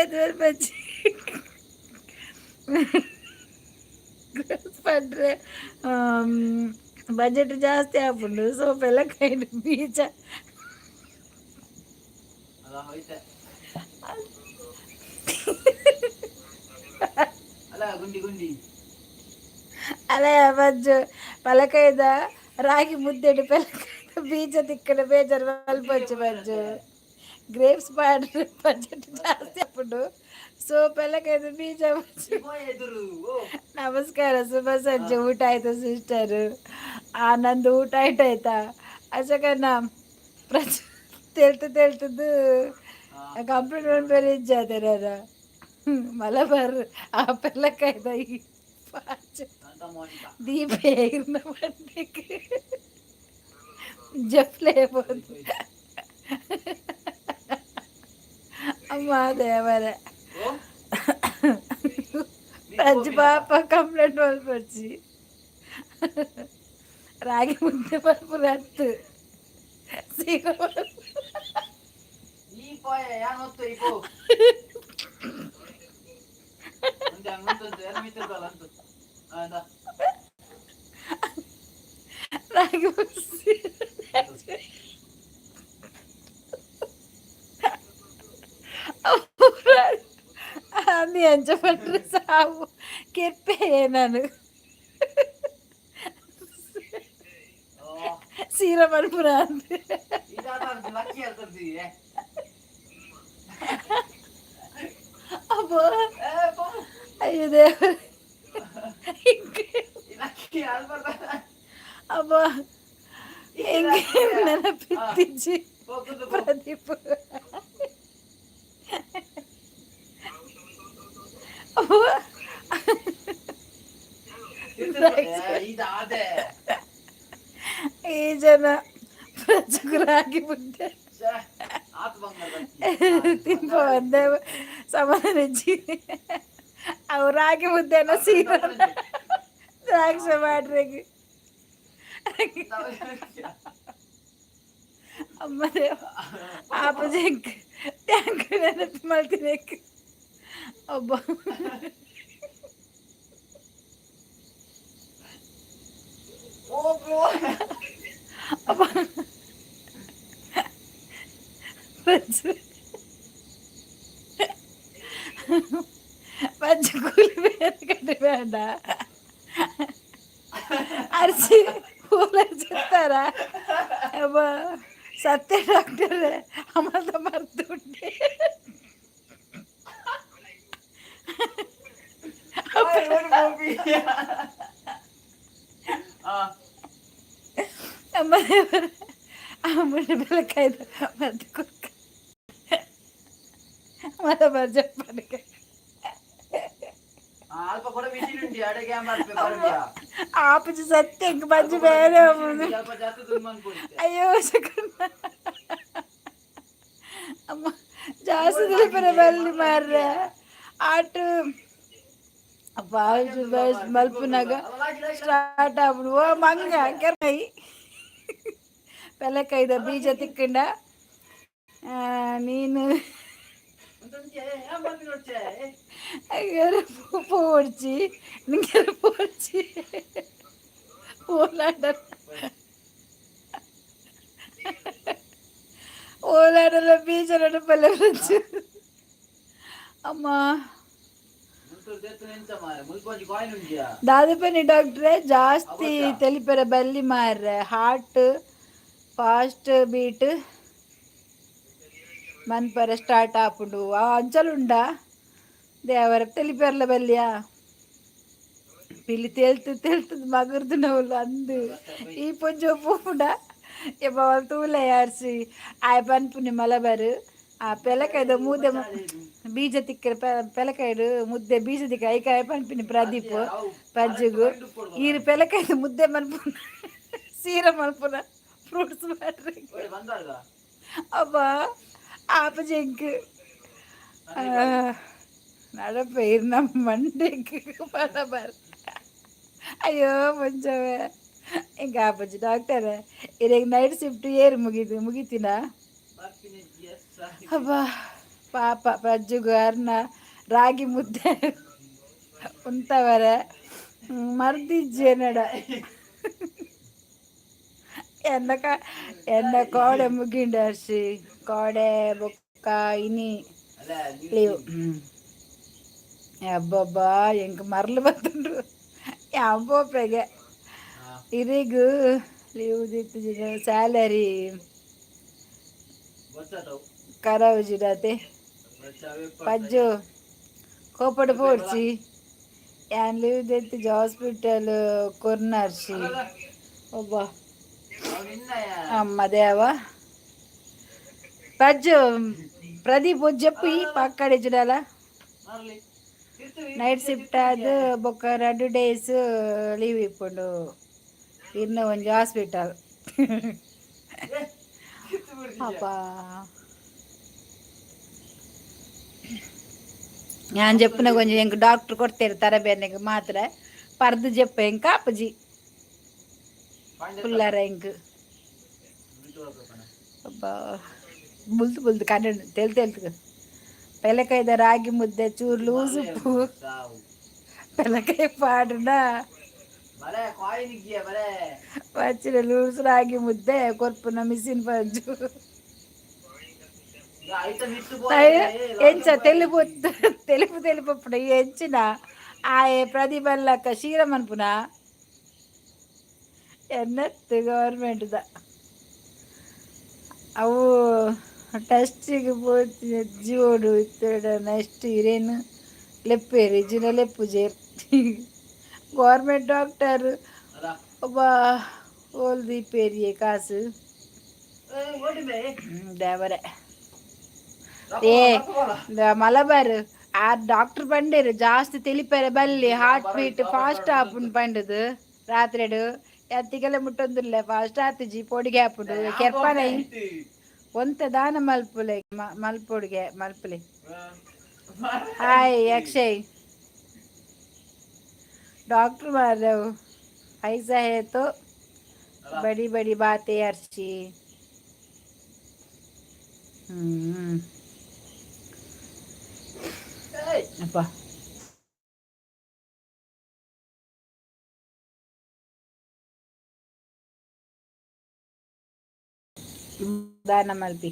ಆಯ್ತು ಬಜ್ಜಿ ಪಂಡ್ರೆ ಬಜೆಟ್ ಜಾಸ್ತಿ ಆಪುಂಡು ಸೊ ಪೆಲಕಾಯಿಡ್ ಬೀಜ. ಅಲ್ಲ ಹೋಯ್ತೆ. ಅಲ್ಲ, ಗುಂಡಿ ಗುಂಡಿ. ಅಲ್ಲ ಬಜ್ಜು, ಪಲಕಾಯ್ದ ರಾಗಿ ಮುದ್ದೆಡು ಪೆಲಕಾಯ್ದ ಬೀಜ ತಿಕ್ಕಡ ಬೇಜಾರು ಮಲ್ಪೊಚ್ಚು ಬಜ್ಜು. ಗ್ರೇಪ್ಸ್ ಪಾಡ್ರೆ ಬಜೆಟ್ ಜಾಸ್ತಿ ಆಪುಂಡು, ಸೊ ಪೆಲಕಾಯ್ದ ಬೀಜ ಬಜ್ಜು. ಎದುರು ಓ. ನಮಸ್ಕಾರ, ಶುಭ ಸಂಜೆ. ಊಟ ಆಯ್ತಾ ಸಿಸ್ಟರ್? ನಂದು ಊಟ ಆಯ್ತಾಯ್ತಾ ಅಶಕನ ಪ್ರಚ ತೆಲ್ತು ತೆಲ್ತದ್ದು ಕಂಪ್ಲೀಟ್ ಮನ್ಪೆರೆ ಇಜ್ಜಾತೆರ ಮಲಬಾರ್ ಆ ಪೆಲಕಾಯ್ದ ಈ ಪಾಚ. ಅಂತ ಮೋನಿಕಾ. ದೀಪ ಇರ್ನ ಮಂಡೆಗೆ ಜಪ್ಲೆ ಬೋದು. ಅಮ್ಮ ದೇವರೇ. ಓ. ಅಜ್ಜಿ ಪಾಪ ಕಂಪ್ಲೇಂಟ್ ಮಲ್ಪೊಡ್ಚಿ, ರಾಗಿ ಮುದ್ದೆ ಮಲ್ಪುನ ಅತ್ತು ಸೀರೆ ಮಲ್ಪುನ. ಈ ಪಾಯ ಯಾನ್ ಒತ್ತು ಈ ಪೋ ಮುಂದೆ ಹಂಗಂತ ಏನ ಮಿತ್ರದಲ್ಲ ಅಂತ ಅಂದ. ರಾಗಿ ಮುದ್ದೆ ಅಂದು ಎಂಚ ಪಂಡ್ರೆ ಸಾವು ಕೆರ್ಪೆ ನಾನು. ಓ. ಸೀರೆ ಮಲ್ಪುನ ಅಂದ್. ಇದಾದ ಲಕ್ಕಿ ಹೇಳ್ತರ್ದಿ. ಅಬ್ಬೋ. ಏ ಪೋ. ಅಯ್ಯೋ ದೇವರೇ. ಈ ಲಕ್ಕಿ ಅಲ್ಲಿ ಬರ್ತಾರ. ಅಬ್ಬಾ, ಹೆಂಗೆ ನೆನಪಿತ್ತಿಜ್ಜಿ. ಹೋಗುದು. ಪ್ರದೀಪ್ ಅಬ್ಬಾ. ಇದಾದೆ. ಈ ಜನ ಪ್ರಜುಗುರಾಗಿ ಮುದ್ದೆ ಆತ್ ಬಂಗಾರ. ತಿನ್ಪ ಒಂದೇ ಸಮಾಧಾನ. ಅವು ರಾಗಿ ಮುದ್ದೆನ ಸೀರೆ ದ್ರಾಕ್ಷ ಮಾಡ್ರಿ. ಅಮ್ಮ ದೇವ, ಆಪಜೆಂಕ್ ಟ್ಯಾಂಕ್ ನೆನಪು ಮಲ್ತಿನ ಒಬ್ಬ. ಓ ಬ್ರೋ. ಅಬ್ಬ, ಬಜ್ಜು ಬಜ್ಜು ಕೂಲಿ ಬೇರೆ ಕಡೆ ಬೇಡ. ಅರ್ಚಿ ಹೂಲ చెప్తారా? అబ్బా, సత్య డాక్టర్ అమృత మర్తుంటే. ಅಮ್ಮ ದೇವರ, అమ్ముడి పిల్లకాయలు మద్దు కుక్క మన మరి చెప్పండి. ಅಲ್ಪ ಕೂಡ ಬಿಸಿಲು ಅಡಿಗೆ ಬರ್ತೀಯಾ? ఆపించి సత్య ఇంక మంచి వేరే ఉంది. ಸ್ವಲ್ಪ ಜಾಸ್ತಿ ದುಡ್ಡು ಅನ್ಕೊಂಡಿದ್ದೆ. అయ్యో శకున అమ్మ, ಜಾಸ್ತಿ ತಿಳಿಪರ ಬಲ್ಲಿ ಮಾರ್ರೆ. ಆಟ ಮಲ್ಪುನಾಗ ಸ್ಟಾರ್ಟ್ ಆಪುಂಡು. ಓ ಮಂಗ ಕೆರ್ಮೈ ಪೆಲಕೈದ ಬೀಜ ತಿಕ್ಕಂಡ ನೀನು ಪೋಡ್ಚಿ ನಿಂಗೆ ಪೋಡ್ಚಿ ಓಲಾಡ ಓಲಾಡಲ ಬೀಜ ನಡುಪಲ್ಲ. ಅಮ್ಮ. ದಾದಪನಿ ಡಾಕ್ಟ್ರೆ, ಜಾಸ್ತಿ ತೆಲಿಪೆರ ಬಲ್ಲಿ ಮಾರ್ರೆ, ಹಾರ್ಟ್ ಫಾಸ್ಟ್ ಬೀಟ್ ಮನ್ಪರೆ ಸ್ಟಾರ್ಟ್ ಆಪುಂಡು. ಆ ಅಂಚಲುಂಡ ದೇವರ ತೆಲಿಪೆರ್ಲ ಬಲ್ಲಿಯ ಪಿಲಿ ತೇಲ್ತು ತೇಲ್ತದ ಮಗುರ್ದು ಅಂದು ಈ ಪೊಂಜೊ ಪೋಪುಂಡ ಎಬ್ಬ ತೂಲೆ ಯಾರ್ಸಿ ಆಯ್ ಪನ್ಪುನಿ ಮಲಬಾರು. ಆ ಪೆಲಕಾಯ್ದ ಮುದ್ದೆ ಬೀಜ ತಿಕ್ಕರೆ ಪೆಲಕಾಯ್ಡು ಮುದ್ದೆ ಬೀಜ ತಿಕ್ಕ ಐಕಾಯ ಪನ್ಪಿನಿ ಪ್ರದೀಪ್ ಪಜ್ಜುಗು. ಈರು ಪೆಲಕಾಯ್ದ ಮುದ್ದೆ ಮನ್ಪುನ ಸೀರೆ ಮನ್ಪುನ ಫ್ರೂಟ್ಸ್ ಮಾಡ್ರಿ. ಅಬ್ಬ ಆಪಜೆಂಕ್ ನಡಪೈರ್ ನಮ್ಮ ಮಂಡೆಗೆ ಬರಬರ್. ಅಯ್ಯೋ ಮುಂಚವೆ ಹಿಂಗೆ ಆಪಜ್ಜಿ ಡಾಕ್ಟರ್ ಇವಾಗ ನೈಟ್ ಶಿಫ್ಟ್ ಏರು ಮುಗಿದು ಮುಗಿತೀನಾ? ಅಬ್ಬಾ. ಪಾಪ ಪ್ರಜ್ಜುಗು ಅರ್ನ ರಾಗಿ ಮುದ್ದೆ ಉಂತವರೆ ಮರ್ದಿಜ್ಜೆ ನಡ ಎನ್ನ ಎನ್ನ ಕೋಡೆ ಮುಗಿಂಡ ಅರ್ಶಿ ಕೋಡೆ ಬೊಕ್ಕ ಇನಿ ಲೀವ್. ಅಬ್ಬಬ್ಬಾ ಎಂಕ್ ಮರ್ಲು ಬತ್ತುಂಡು ಯಾಂಪೋಪೆಗೆ ಇರಿಗು ಲೀವ್ ದಿತ್ತಿಜಿನ ಸ್ಯಾಲರಿ ಕರವುಜಿಡತೆ. ಪಜ್ಜು ಕೋಪಡು ಪೋಡ್ಚಿ ಯಾನ್ ಲೀವ್ ದೆತ್ತಿಜಿ ಹಾಸ್ಪಿಟಲ್ ಕೊರ್ನರ್ಶಿ ಒಬ್ಬ ಅಮ್ಮ ದೇವ. ಪಜ್ಜು ಪ್ರದೀಪ್ ಜಪ್ಪು ಈ ಪಕ್ಕಡೆ ಜಿಡಲ ನೈಟ್ ಶಿಫ್ಟ್ ಆದ್ ಬೊಕ್ಕ 2 ಡೇಸ್ ಲೀವ್ ಇಪ್ಪುಂಡು. ಇನ್ನ ಒಂಜಿ ಹಾಸ್ಪಿಟಲ್ ಅಪ್ಪ. ഞാൻ ಜೆಪ್ಪುನ ಒಂಜಿ ಎಂಕ್ ಡಾಕ್ಟರ್ ಕೊಡ್ತೇರು ತರಬೇನೆಗ್ ಮಾತ್ರ ಪರ್ದು ಜೆಪ್ಪ ಎಂಕ್ ಆಪುಜಿ ಫುಲ್ಲರ ಎಂಕ್. ಅಬ್ಬಾ ಬುಲ್ತು ಬುಲ್ತು ಕಣ್ಣು ತೆಲ್ ತೆಲ್ತು. ಪೆಲಕಾಯ್ದ ರಾಗಿ ಮುದ್ದೆ ಚೂರು ಲೂಸ್ ಉಪ್ಪು ಪೆಲಕಾಯಿ ಪಾಡುನ వచ్చిన ಲೂಸ್ ರಾಗಿ ಮುದ್ದೆ ಕೊರ್ಪುನ ಮಿಷಿನ್ ಪಂಜು ಎಂಚ తెలుపు తెలుపు తెలుపు అప్పుడు ఎంచిన ಆಯೆ ಪ್ರದೀಪಲ್ಲಕ್ಕ ಶೀರಮನ್ಪುನ ಎನ್ನತ್ತು ಗೌರ್ಮೆಂಟ್ದ ಅವು ಟೆಸ್ಟಿಗೆ ಪೋತಿ ಜೀವೋಡು ಇತ್ತಡ. ನೆಕ್ಸ್ಟ್ ಇರೇನು ಲೆಪ್ಪೇರು ಇಜ್ಜಿನ ಲೆಪ್ಪುಜೇರು ಗೌರ್ಮೆಂಟ್ ಡಾಕ್ಟರ್ ಒಬ್ಬ ಓಲ್ ದೀಪೇರಿಯೇ ಕಾಸು ದೇವರೇ. ಏ ಮಲಬಾರ್ ಆ ಡಾಕ್ಟರ್ ಪಂಡೇರು ಜಾಸ್ತಿ ತಿಳಿಪೇರೆ ಬಲ್ಲಿ, ಹಾರ್ಟ್ ಬೀಟ್ ಫಾಸ್ಟ್ ಆಪುಂಡು ಪಂಡದು. ರಾತ್ರಿಡು ಎತ್ತಿಗೆಲ್ಲ ಮುಟ್ಟೊಂದಿಲ್ಲ, ಫಾಸ್ಟ್ ಆತಿಜಿ, ಪೊಡಿಗೆ ಆಪುಂಡು ಕೆರ್ಪನ ಒಂತೆ ದಾನ ಮಲ್ಪುಲೆ ಮಲ್ಪೊಡಿಗೆ ಮಲ್ಪುಲೆ. हाय अक्षय. डॉक्टर मार रहे हो, ऐसा है तो बड़ी बड़ी बातें अर्शी. ಅಪ್ಪ ದಾನ ಮಲ್ಪಿ.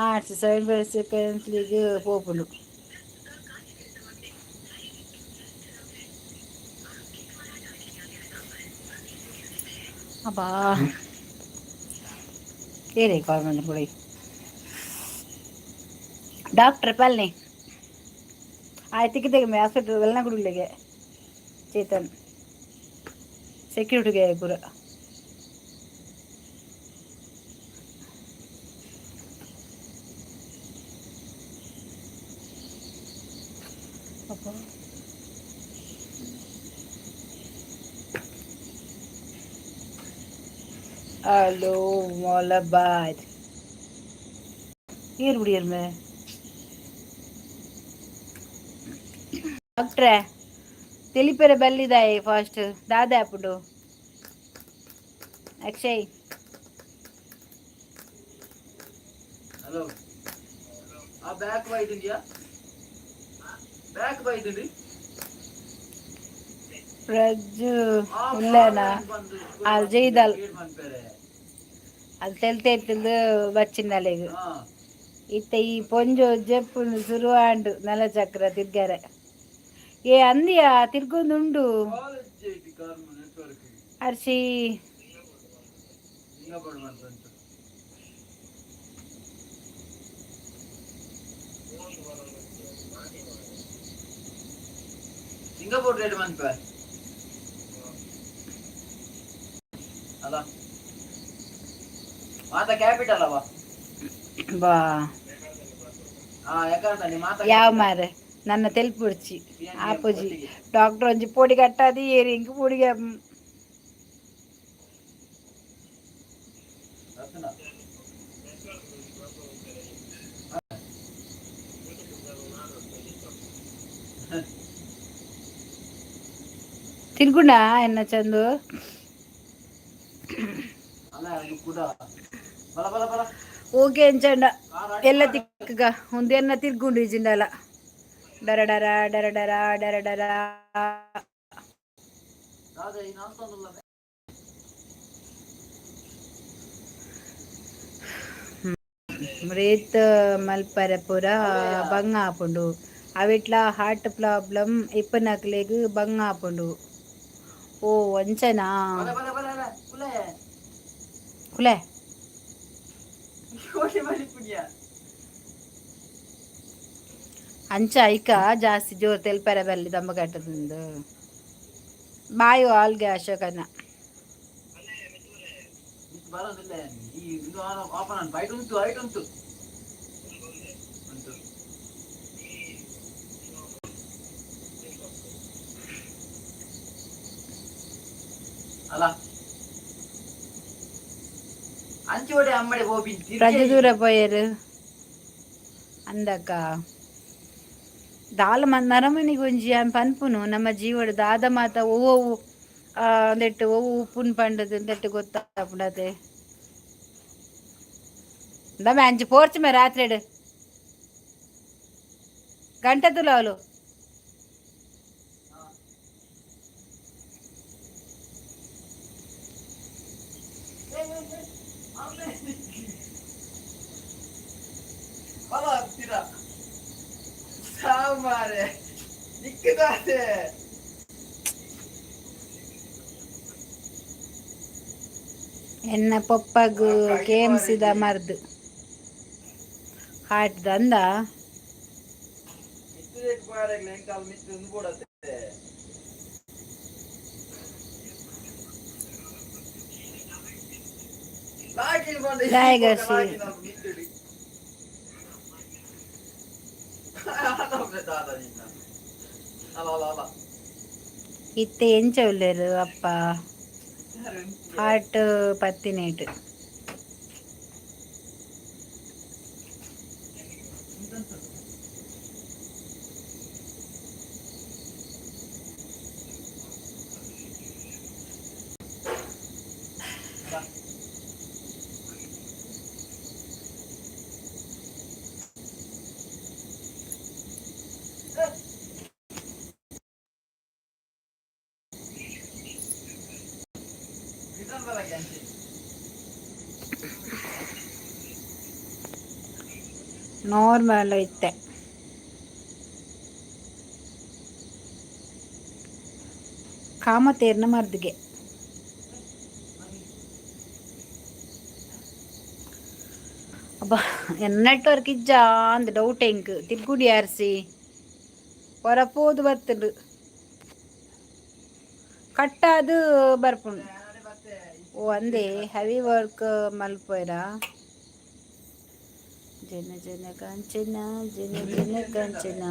ಆರ್ಟ್ಸ್ 75 ಸೆಕೆಂಡ್ಸ್ಲಿಗೆ ಪೋಪುಂಡು. ಅಬ್ಬಾ ಏರೇ ಕಾಲ್ ಮಾಡಿ ಕೊಡಿ ಡಾಕ್ಟರ್ ಪಲ್ನಿ ಆಯ್ತು. ಮೇ ಹಾಸ್ಪಿಟಲ್ వెళ్ళిన గుడిಗೆ ಚೇತನ್ ಸೆಕ್ಯೂರಿಟಿಗೆ ಪೂರ. ಹಲೋ ಮಲಬಾರ್ ಏರ್ ಬಿಡಿ. ಡಾಕ್ಟ್ರೆ ತಿಳಿಪೆರೆ ಬಲ್ಲಿದಾಯೆ ಫಾಸ್ಟ್ ದಾದ ಆಪುಂಡು ಅಕ್ಷಯ್. ಹಲೋ, ಆ ಬ್ಯಾಕ್ ಬೈದಿಂಡಿಯಾ? ಬ್ಯಾಕ್ ಬೈದಿಂಡಿ. ಪ್ರಜ್ಜು ಉಲ್ಲೇನಾ ಅಲ್ಲಿ ಜೈದಲ್ ಅದು ತೆಲ್ ತೆಲ್ದು ಬಚ್ಚಿನಲೆಗ್ ಇತ್ತೆ ಈ ಪೊಂಜೊ ಜೆಪ್ಪುನು ಶುರು ಆಂಡು ನೆಲಚಕ್ರ ತಿರ್ಗಾರೆ. ಏ ಅಂದಿಯಾ ತಿರ್ಗೊಂದುಂಡು ಅರ್ಶಿ. ಸಿಂಗಾಪುರ್ ರೇಟ್ ಮನ್ಪೆ ಅಲ್ಲ, ಮಾತ ಕ್ಯಾಪಿಟಲ್ ಅವ. ಬಾ. ಹಾ, ಯಾಕಂತ ಮಾತ ಯಾವ ಮಾರೆ ನನ್ನ ತೆಲ್ಪುಡ್ಚಿ ಆಪುಜಿ. ಡಾಕ್ಟರ್ ಒಂಜಿ ಪೊಡಿ ಕಟ್ಟಾದಿ ಏರಿ ಇಂಕ್ ಪೊಡಿಗೆ. ತಿರ್ಗುಣ ಎನ್ನ ಚಂದು. ಅಲ್ಲ, ಅದು ಕೂಡ ಬಲ ಬಲ ಬಲ. ಓಕೆ ಅಂಚಂಡ ಎಲ್ಲ ತಿಕ್ಕಗ ಒಂದೆನ್ನ ತಿರ್ಗುಂಡು ಇಜಿಂಡಲ ಡರ ಡರ ಡರ ಡರ ಡರ ಡರ. ರೇತ್ ಮಲ್ಪರೆ ಪೂರ ಬಂಗ ಆಪುಂಡು ಅವಿಟ್ಲ ಹಾರ್ಟ್ ಪ್ರಾಬ್ಲಮ್ ಇಪ್ಪನಕ್ಲೆಗ್ ಬಂಗ ಆಪುಂಡು. ಓ ಅಂಚನಾ? ಕುಲೆ. ಅಂಚ ಐಕ ಜಾಸ್ತಿ ಜೋರು ತೆಲ್ಪರೆ ಬಲ್ಲಿ ದಮ್ಮಗಟ್ಟದಿಂದ. ಬಾಯ್ ಆಲ್ಗೆ ಅಶೋಕನ. ಪ್ರಜೆ ದೂರ ಪೋಯರು ಅಂದಕ್ಕ ದಾಲ ನರಮನಿಗೆ ಒಂಜಿ ಪನ್ಪುನು ನಮ್ಮ ಜೀವಡ್ ದಾದ ಮಾತ ಒವ್ವು ಅಂದೆಟ್ ಒವ್ವು ಉಪ್ಪುನ್ ಪಂಡದು ಅಂದೆಟ್ ಗೊತ್ತಾಪುಂಡತೆ. ದಮೆ ಅಂಚಿ ಪೋರ್ಚು ಮೇ ರಾತ್ರಿಡ್ ಗಂಟೆ ತುಲಾವಲು. ಎನ್ನ ಪೊಪ್ಪಗ್ ಕೆಎಂಸಿದ ಮರ್ದ್ ಹಾರ್ಟ್ ದಂದ. ದಾಯೆಗ್. ಇತ್ತೆ ಎಂಚ ಉಲ್ಲೆರ್ ಅಪ್ಪ? ಹಾರ್ಟ್ ಪತ್ತಿನೇಟ್. ನಾರ್ಮಲ್ ಇತ್ತೆ. ಕಾಮತೇರ್ನ ಮರ್ದಿಗೆ. ಅಬ್ಬಾ, ನೆಟ್ವರ್ಕ್ ಇಜ್ಜಾ ಅಂದ್ ಡೌಟ್ ಎಂಕ್. ತಿರ್ಗುಡಿ ಆರ್ಸಿ ಹೊರ ಪೋದು ಬತ್ತುಂಡು, ಕಟ್ಟಾದ್ ಬರ್ಪುಂಡು. ಓ ಅಂದೆ, ಹೆವಿ ವರ್ಕ್ ಮಲ್ಪುವೆರಾ? ಜನ ಜನ ಕಾಂಚನ ಜನ ಜನ ಕಾಂಚನ.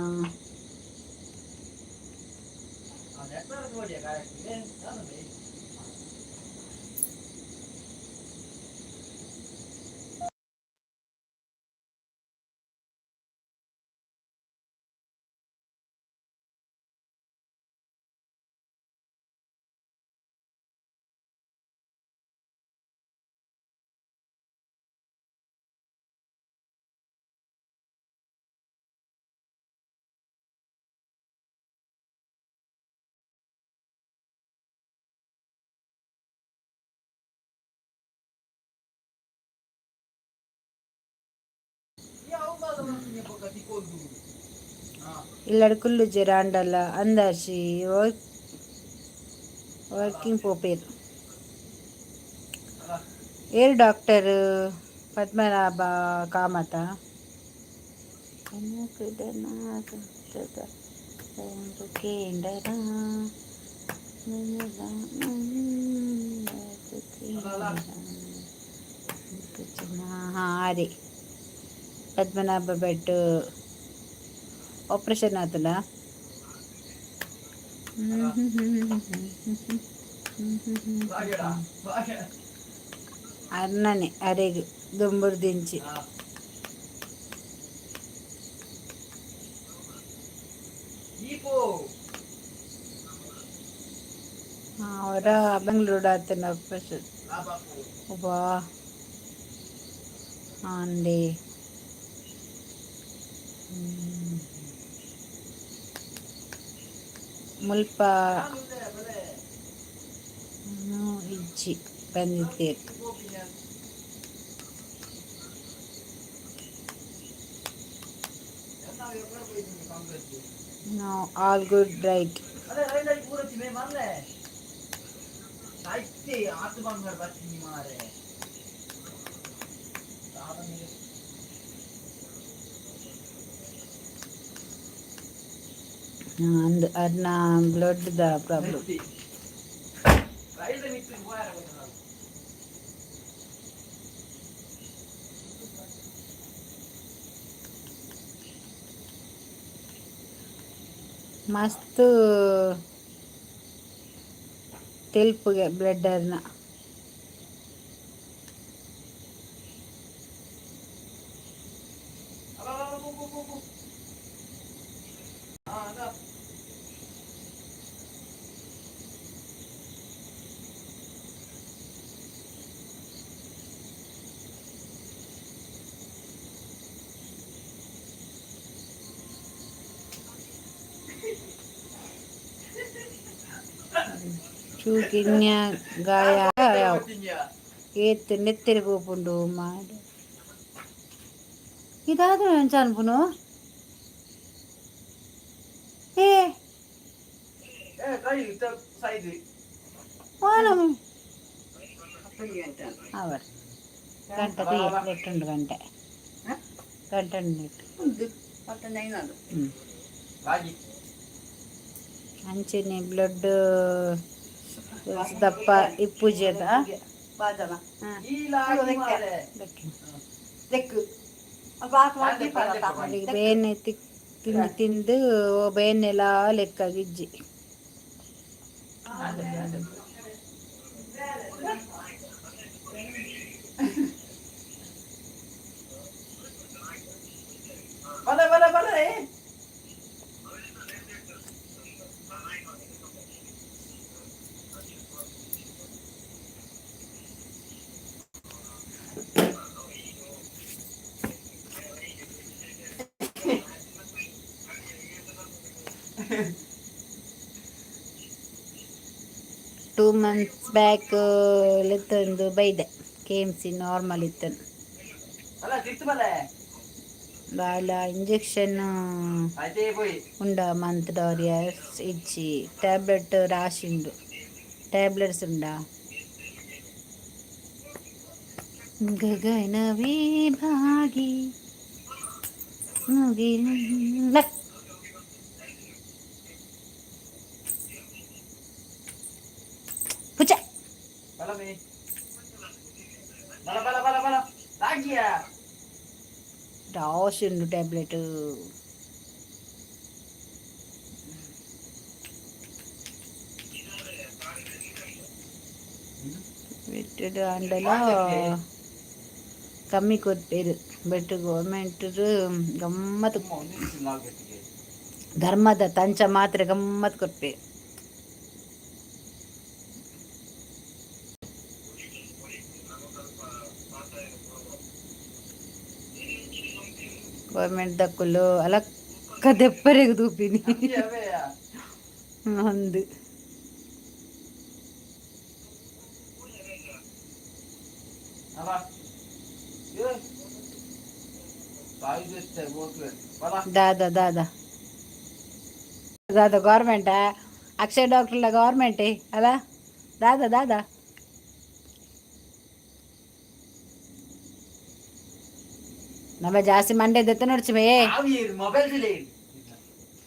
ಇಲ್ಲಡ್ ಕುಲ್ಲುಜೆರ್ ಆಂಡಲ ಅಂದಾಜಿ ವರ್ಕಿಂಗ್ ಪೋಪೆರ್. ಏರ್ ಡಾಕ್ಟರ್ ಪದ್ಮನಾಭ ಕಾಮತ? ಹಾಂ, ಅರೆ ಪದ್ಮನಾಭ ಬೆಡ್ ಆಪರೇಷನ್ ಆತುಂಡ? ಅರ್ನನೆ ಅರೆಗ್ ದುಂಬುರ್ದಿಂಚಿ. ಅವರ ಬೆಂಗಳೂರು ಆತನ ಆಪರೇಷನ್. ಒಬ್ಬಾ. ಅಂದೆ. ಮುಲ್ಪ ಇಜ್ಜಿ ಬಂದಿದ್ದೇರು. No, all good, right. ಅರೆ ರೈಲ್ ಪೂರ ಮೇ ಮಲ್ಲೆ ಸಾಹಿತ್ಯ ಆತು ಬಂಗಾರ ಬತ್ತಿ ಮಾರೆ. ಅಂದ್ ಅರ್ನ ಬ್ಲಡ್ the problem. ರೈಲ್ ಮಿತ್ತು ಹೋಯಾರ ಗೊತ್ತಲ್ಲ. ಮಸ್ತ್ ತೆಲ್ಪುಗೆ ಬ್ಲಡ್ ಅರ್ನ. ಅಲ್ಲ ಅಲ್ಲ, ಪೋ ಪೋ ಪೋ ಪೋ. ಹಾ ಅದ. ಚೂಕಿನ್ಯ ಗಾಯ ಏತ್ ನೆತ್ತೆರ್ ಪೋಪುಂಡು ಮಾಡು. ಇದಾದ ಎಂಚ ಅನ್ಪುನು ಏ. ಏ ರೈಲ್ ಸೈಜ್. ವಾನ ಅವರ್ ಗಂಟೆ ನೆಟ್ಟುಂಡು, ಗಂಟೆ ಗಂಟೆ ನೆಟ್ಟು. ಹ್ಮ್. ರಾಗಿ. ಅಂಚೆನೆ ಬ್ಲಡ್ ದಪ್ಪ ಇಪ್ಪುಜೆದ. ಈ ಲಾಗಿ ಮಾರೆ. ಅಲ್ಲಿಗೆ ಬೇನೆ ತಿಕ್ ತಿಂದು ತಿಂದು ಬೇನೆಲ್ಲ ಲೆಕ್ಕ ಗಿಜ್ಜಿ. ಬಲ ಬಲ ಬಲ ಏ. 2 ಮಂತ್ಸ್ ಬ್ಯಾಕ್ ಲೆತ್ತೊಂದು ಬೈದೆ, ಕೆಎಮ್ಸಿ ನಾರ್ಮಲ್ ಇತ್ತು. ಅಲ್ಲ ತಿತ್ತು ಬಲೆ. ಬಾಲ ಇಂಜೆಕ್ಷನ್ ಆಯ್ತೇ ಪೋಯಿ. ಉಂಡ ಮಂತ್ ಡಾರಿಯರ್ಸ್ ಇಜ್ಜಿ, ಟ್ಯಾಬ್ಲೆಟ್ ರಾಶಿ ಉಂಡು, ಟ್ಯಾಬ್ಲೆಟ್ಸ್ ಉಂಡಾ. ಗಗನವೇ ಬಾಗಿ ಮುಗಿಲ ಪುಚ. ಬಲ ಮೇ ಬಲ ಬಲ ಬಲ ಬಲ ರಾಗಿಯ. ರಾಶಿ ಉಂಡು ಟ್ಯಾಬ್ಲೆಟ್. ಬಿಟ್ಟುಡು ಆಂಡಲ ಕಮ್ಮಿ ಕೊರ್ಪೆರ್, ಬಟ್ ಗೌರ್ಮೆಂಟ್ ಗಮ್ಮತ್. ಲಾಗೆಟ್ಟಿಗೆ. ಧರ್ಮದ ತಂಚ ಮಾತ್ರ ಗಮ್ಮತ್ ಕೊರ್ಪೆರ್. ಗೌರ್ಮೆಂಟ್ ದಕ್ಕುಲು ಅಲಕ್ಕ ದೆಪ್ಪರೆಗ್ ತೂಪಿನಿ. ಅವೆಯ. ಅಂದ್. ಅಲ್ಲ ಏ ತಾಯಿ ಜೊತೆ ಹೋಗ್ಲೆ ಬಲ. ದಾದಾ ದಾದಾ ದಾದಾ ಗೌರ್ಮೆಂಟಾ? ಅಕ್ಷಯ್ ಡಾಕ್ಟರ್ಲ ಗೌರ್ಮೆಂಟೇ ಅಲ್ಲ? ದಾದಾ ದಾದಾ ನಮ್ಮ ಜಾಸ್ತಿ ಮಂಡೆ ದೆತ್ತ ನೋಡ್ಚಿ ಮೇ. ಮೊಬೈಲ್.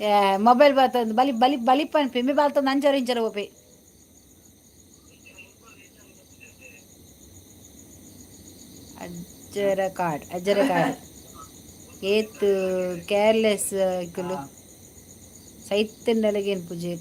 ಏ ಮೊಬೈಲ್ ಬರ್ತದೆ, ಬಲಿ ಬಲಿ ಬಲಿ ಪನ್ಪಿ ಮಿ ಬಾಲ್ತೊಂದು ಅಂಚರ ಇಂಚರ ಪೋಪಿ. ಅಜ್ಜರ ಕಾಡ್ ಅಜ್ಜರ ಕಾಡ್ ಏತ್ ಕೇರ್ಲೆಸ್ ಇಕುಲು ಸೈತಂಡಲಗೇನು ಪೂಜೆ.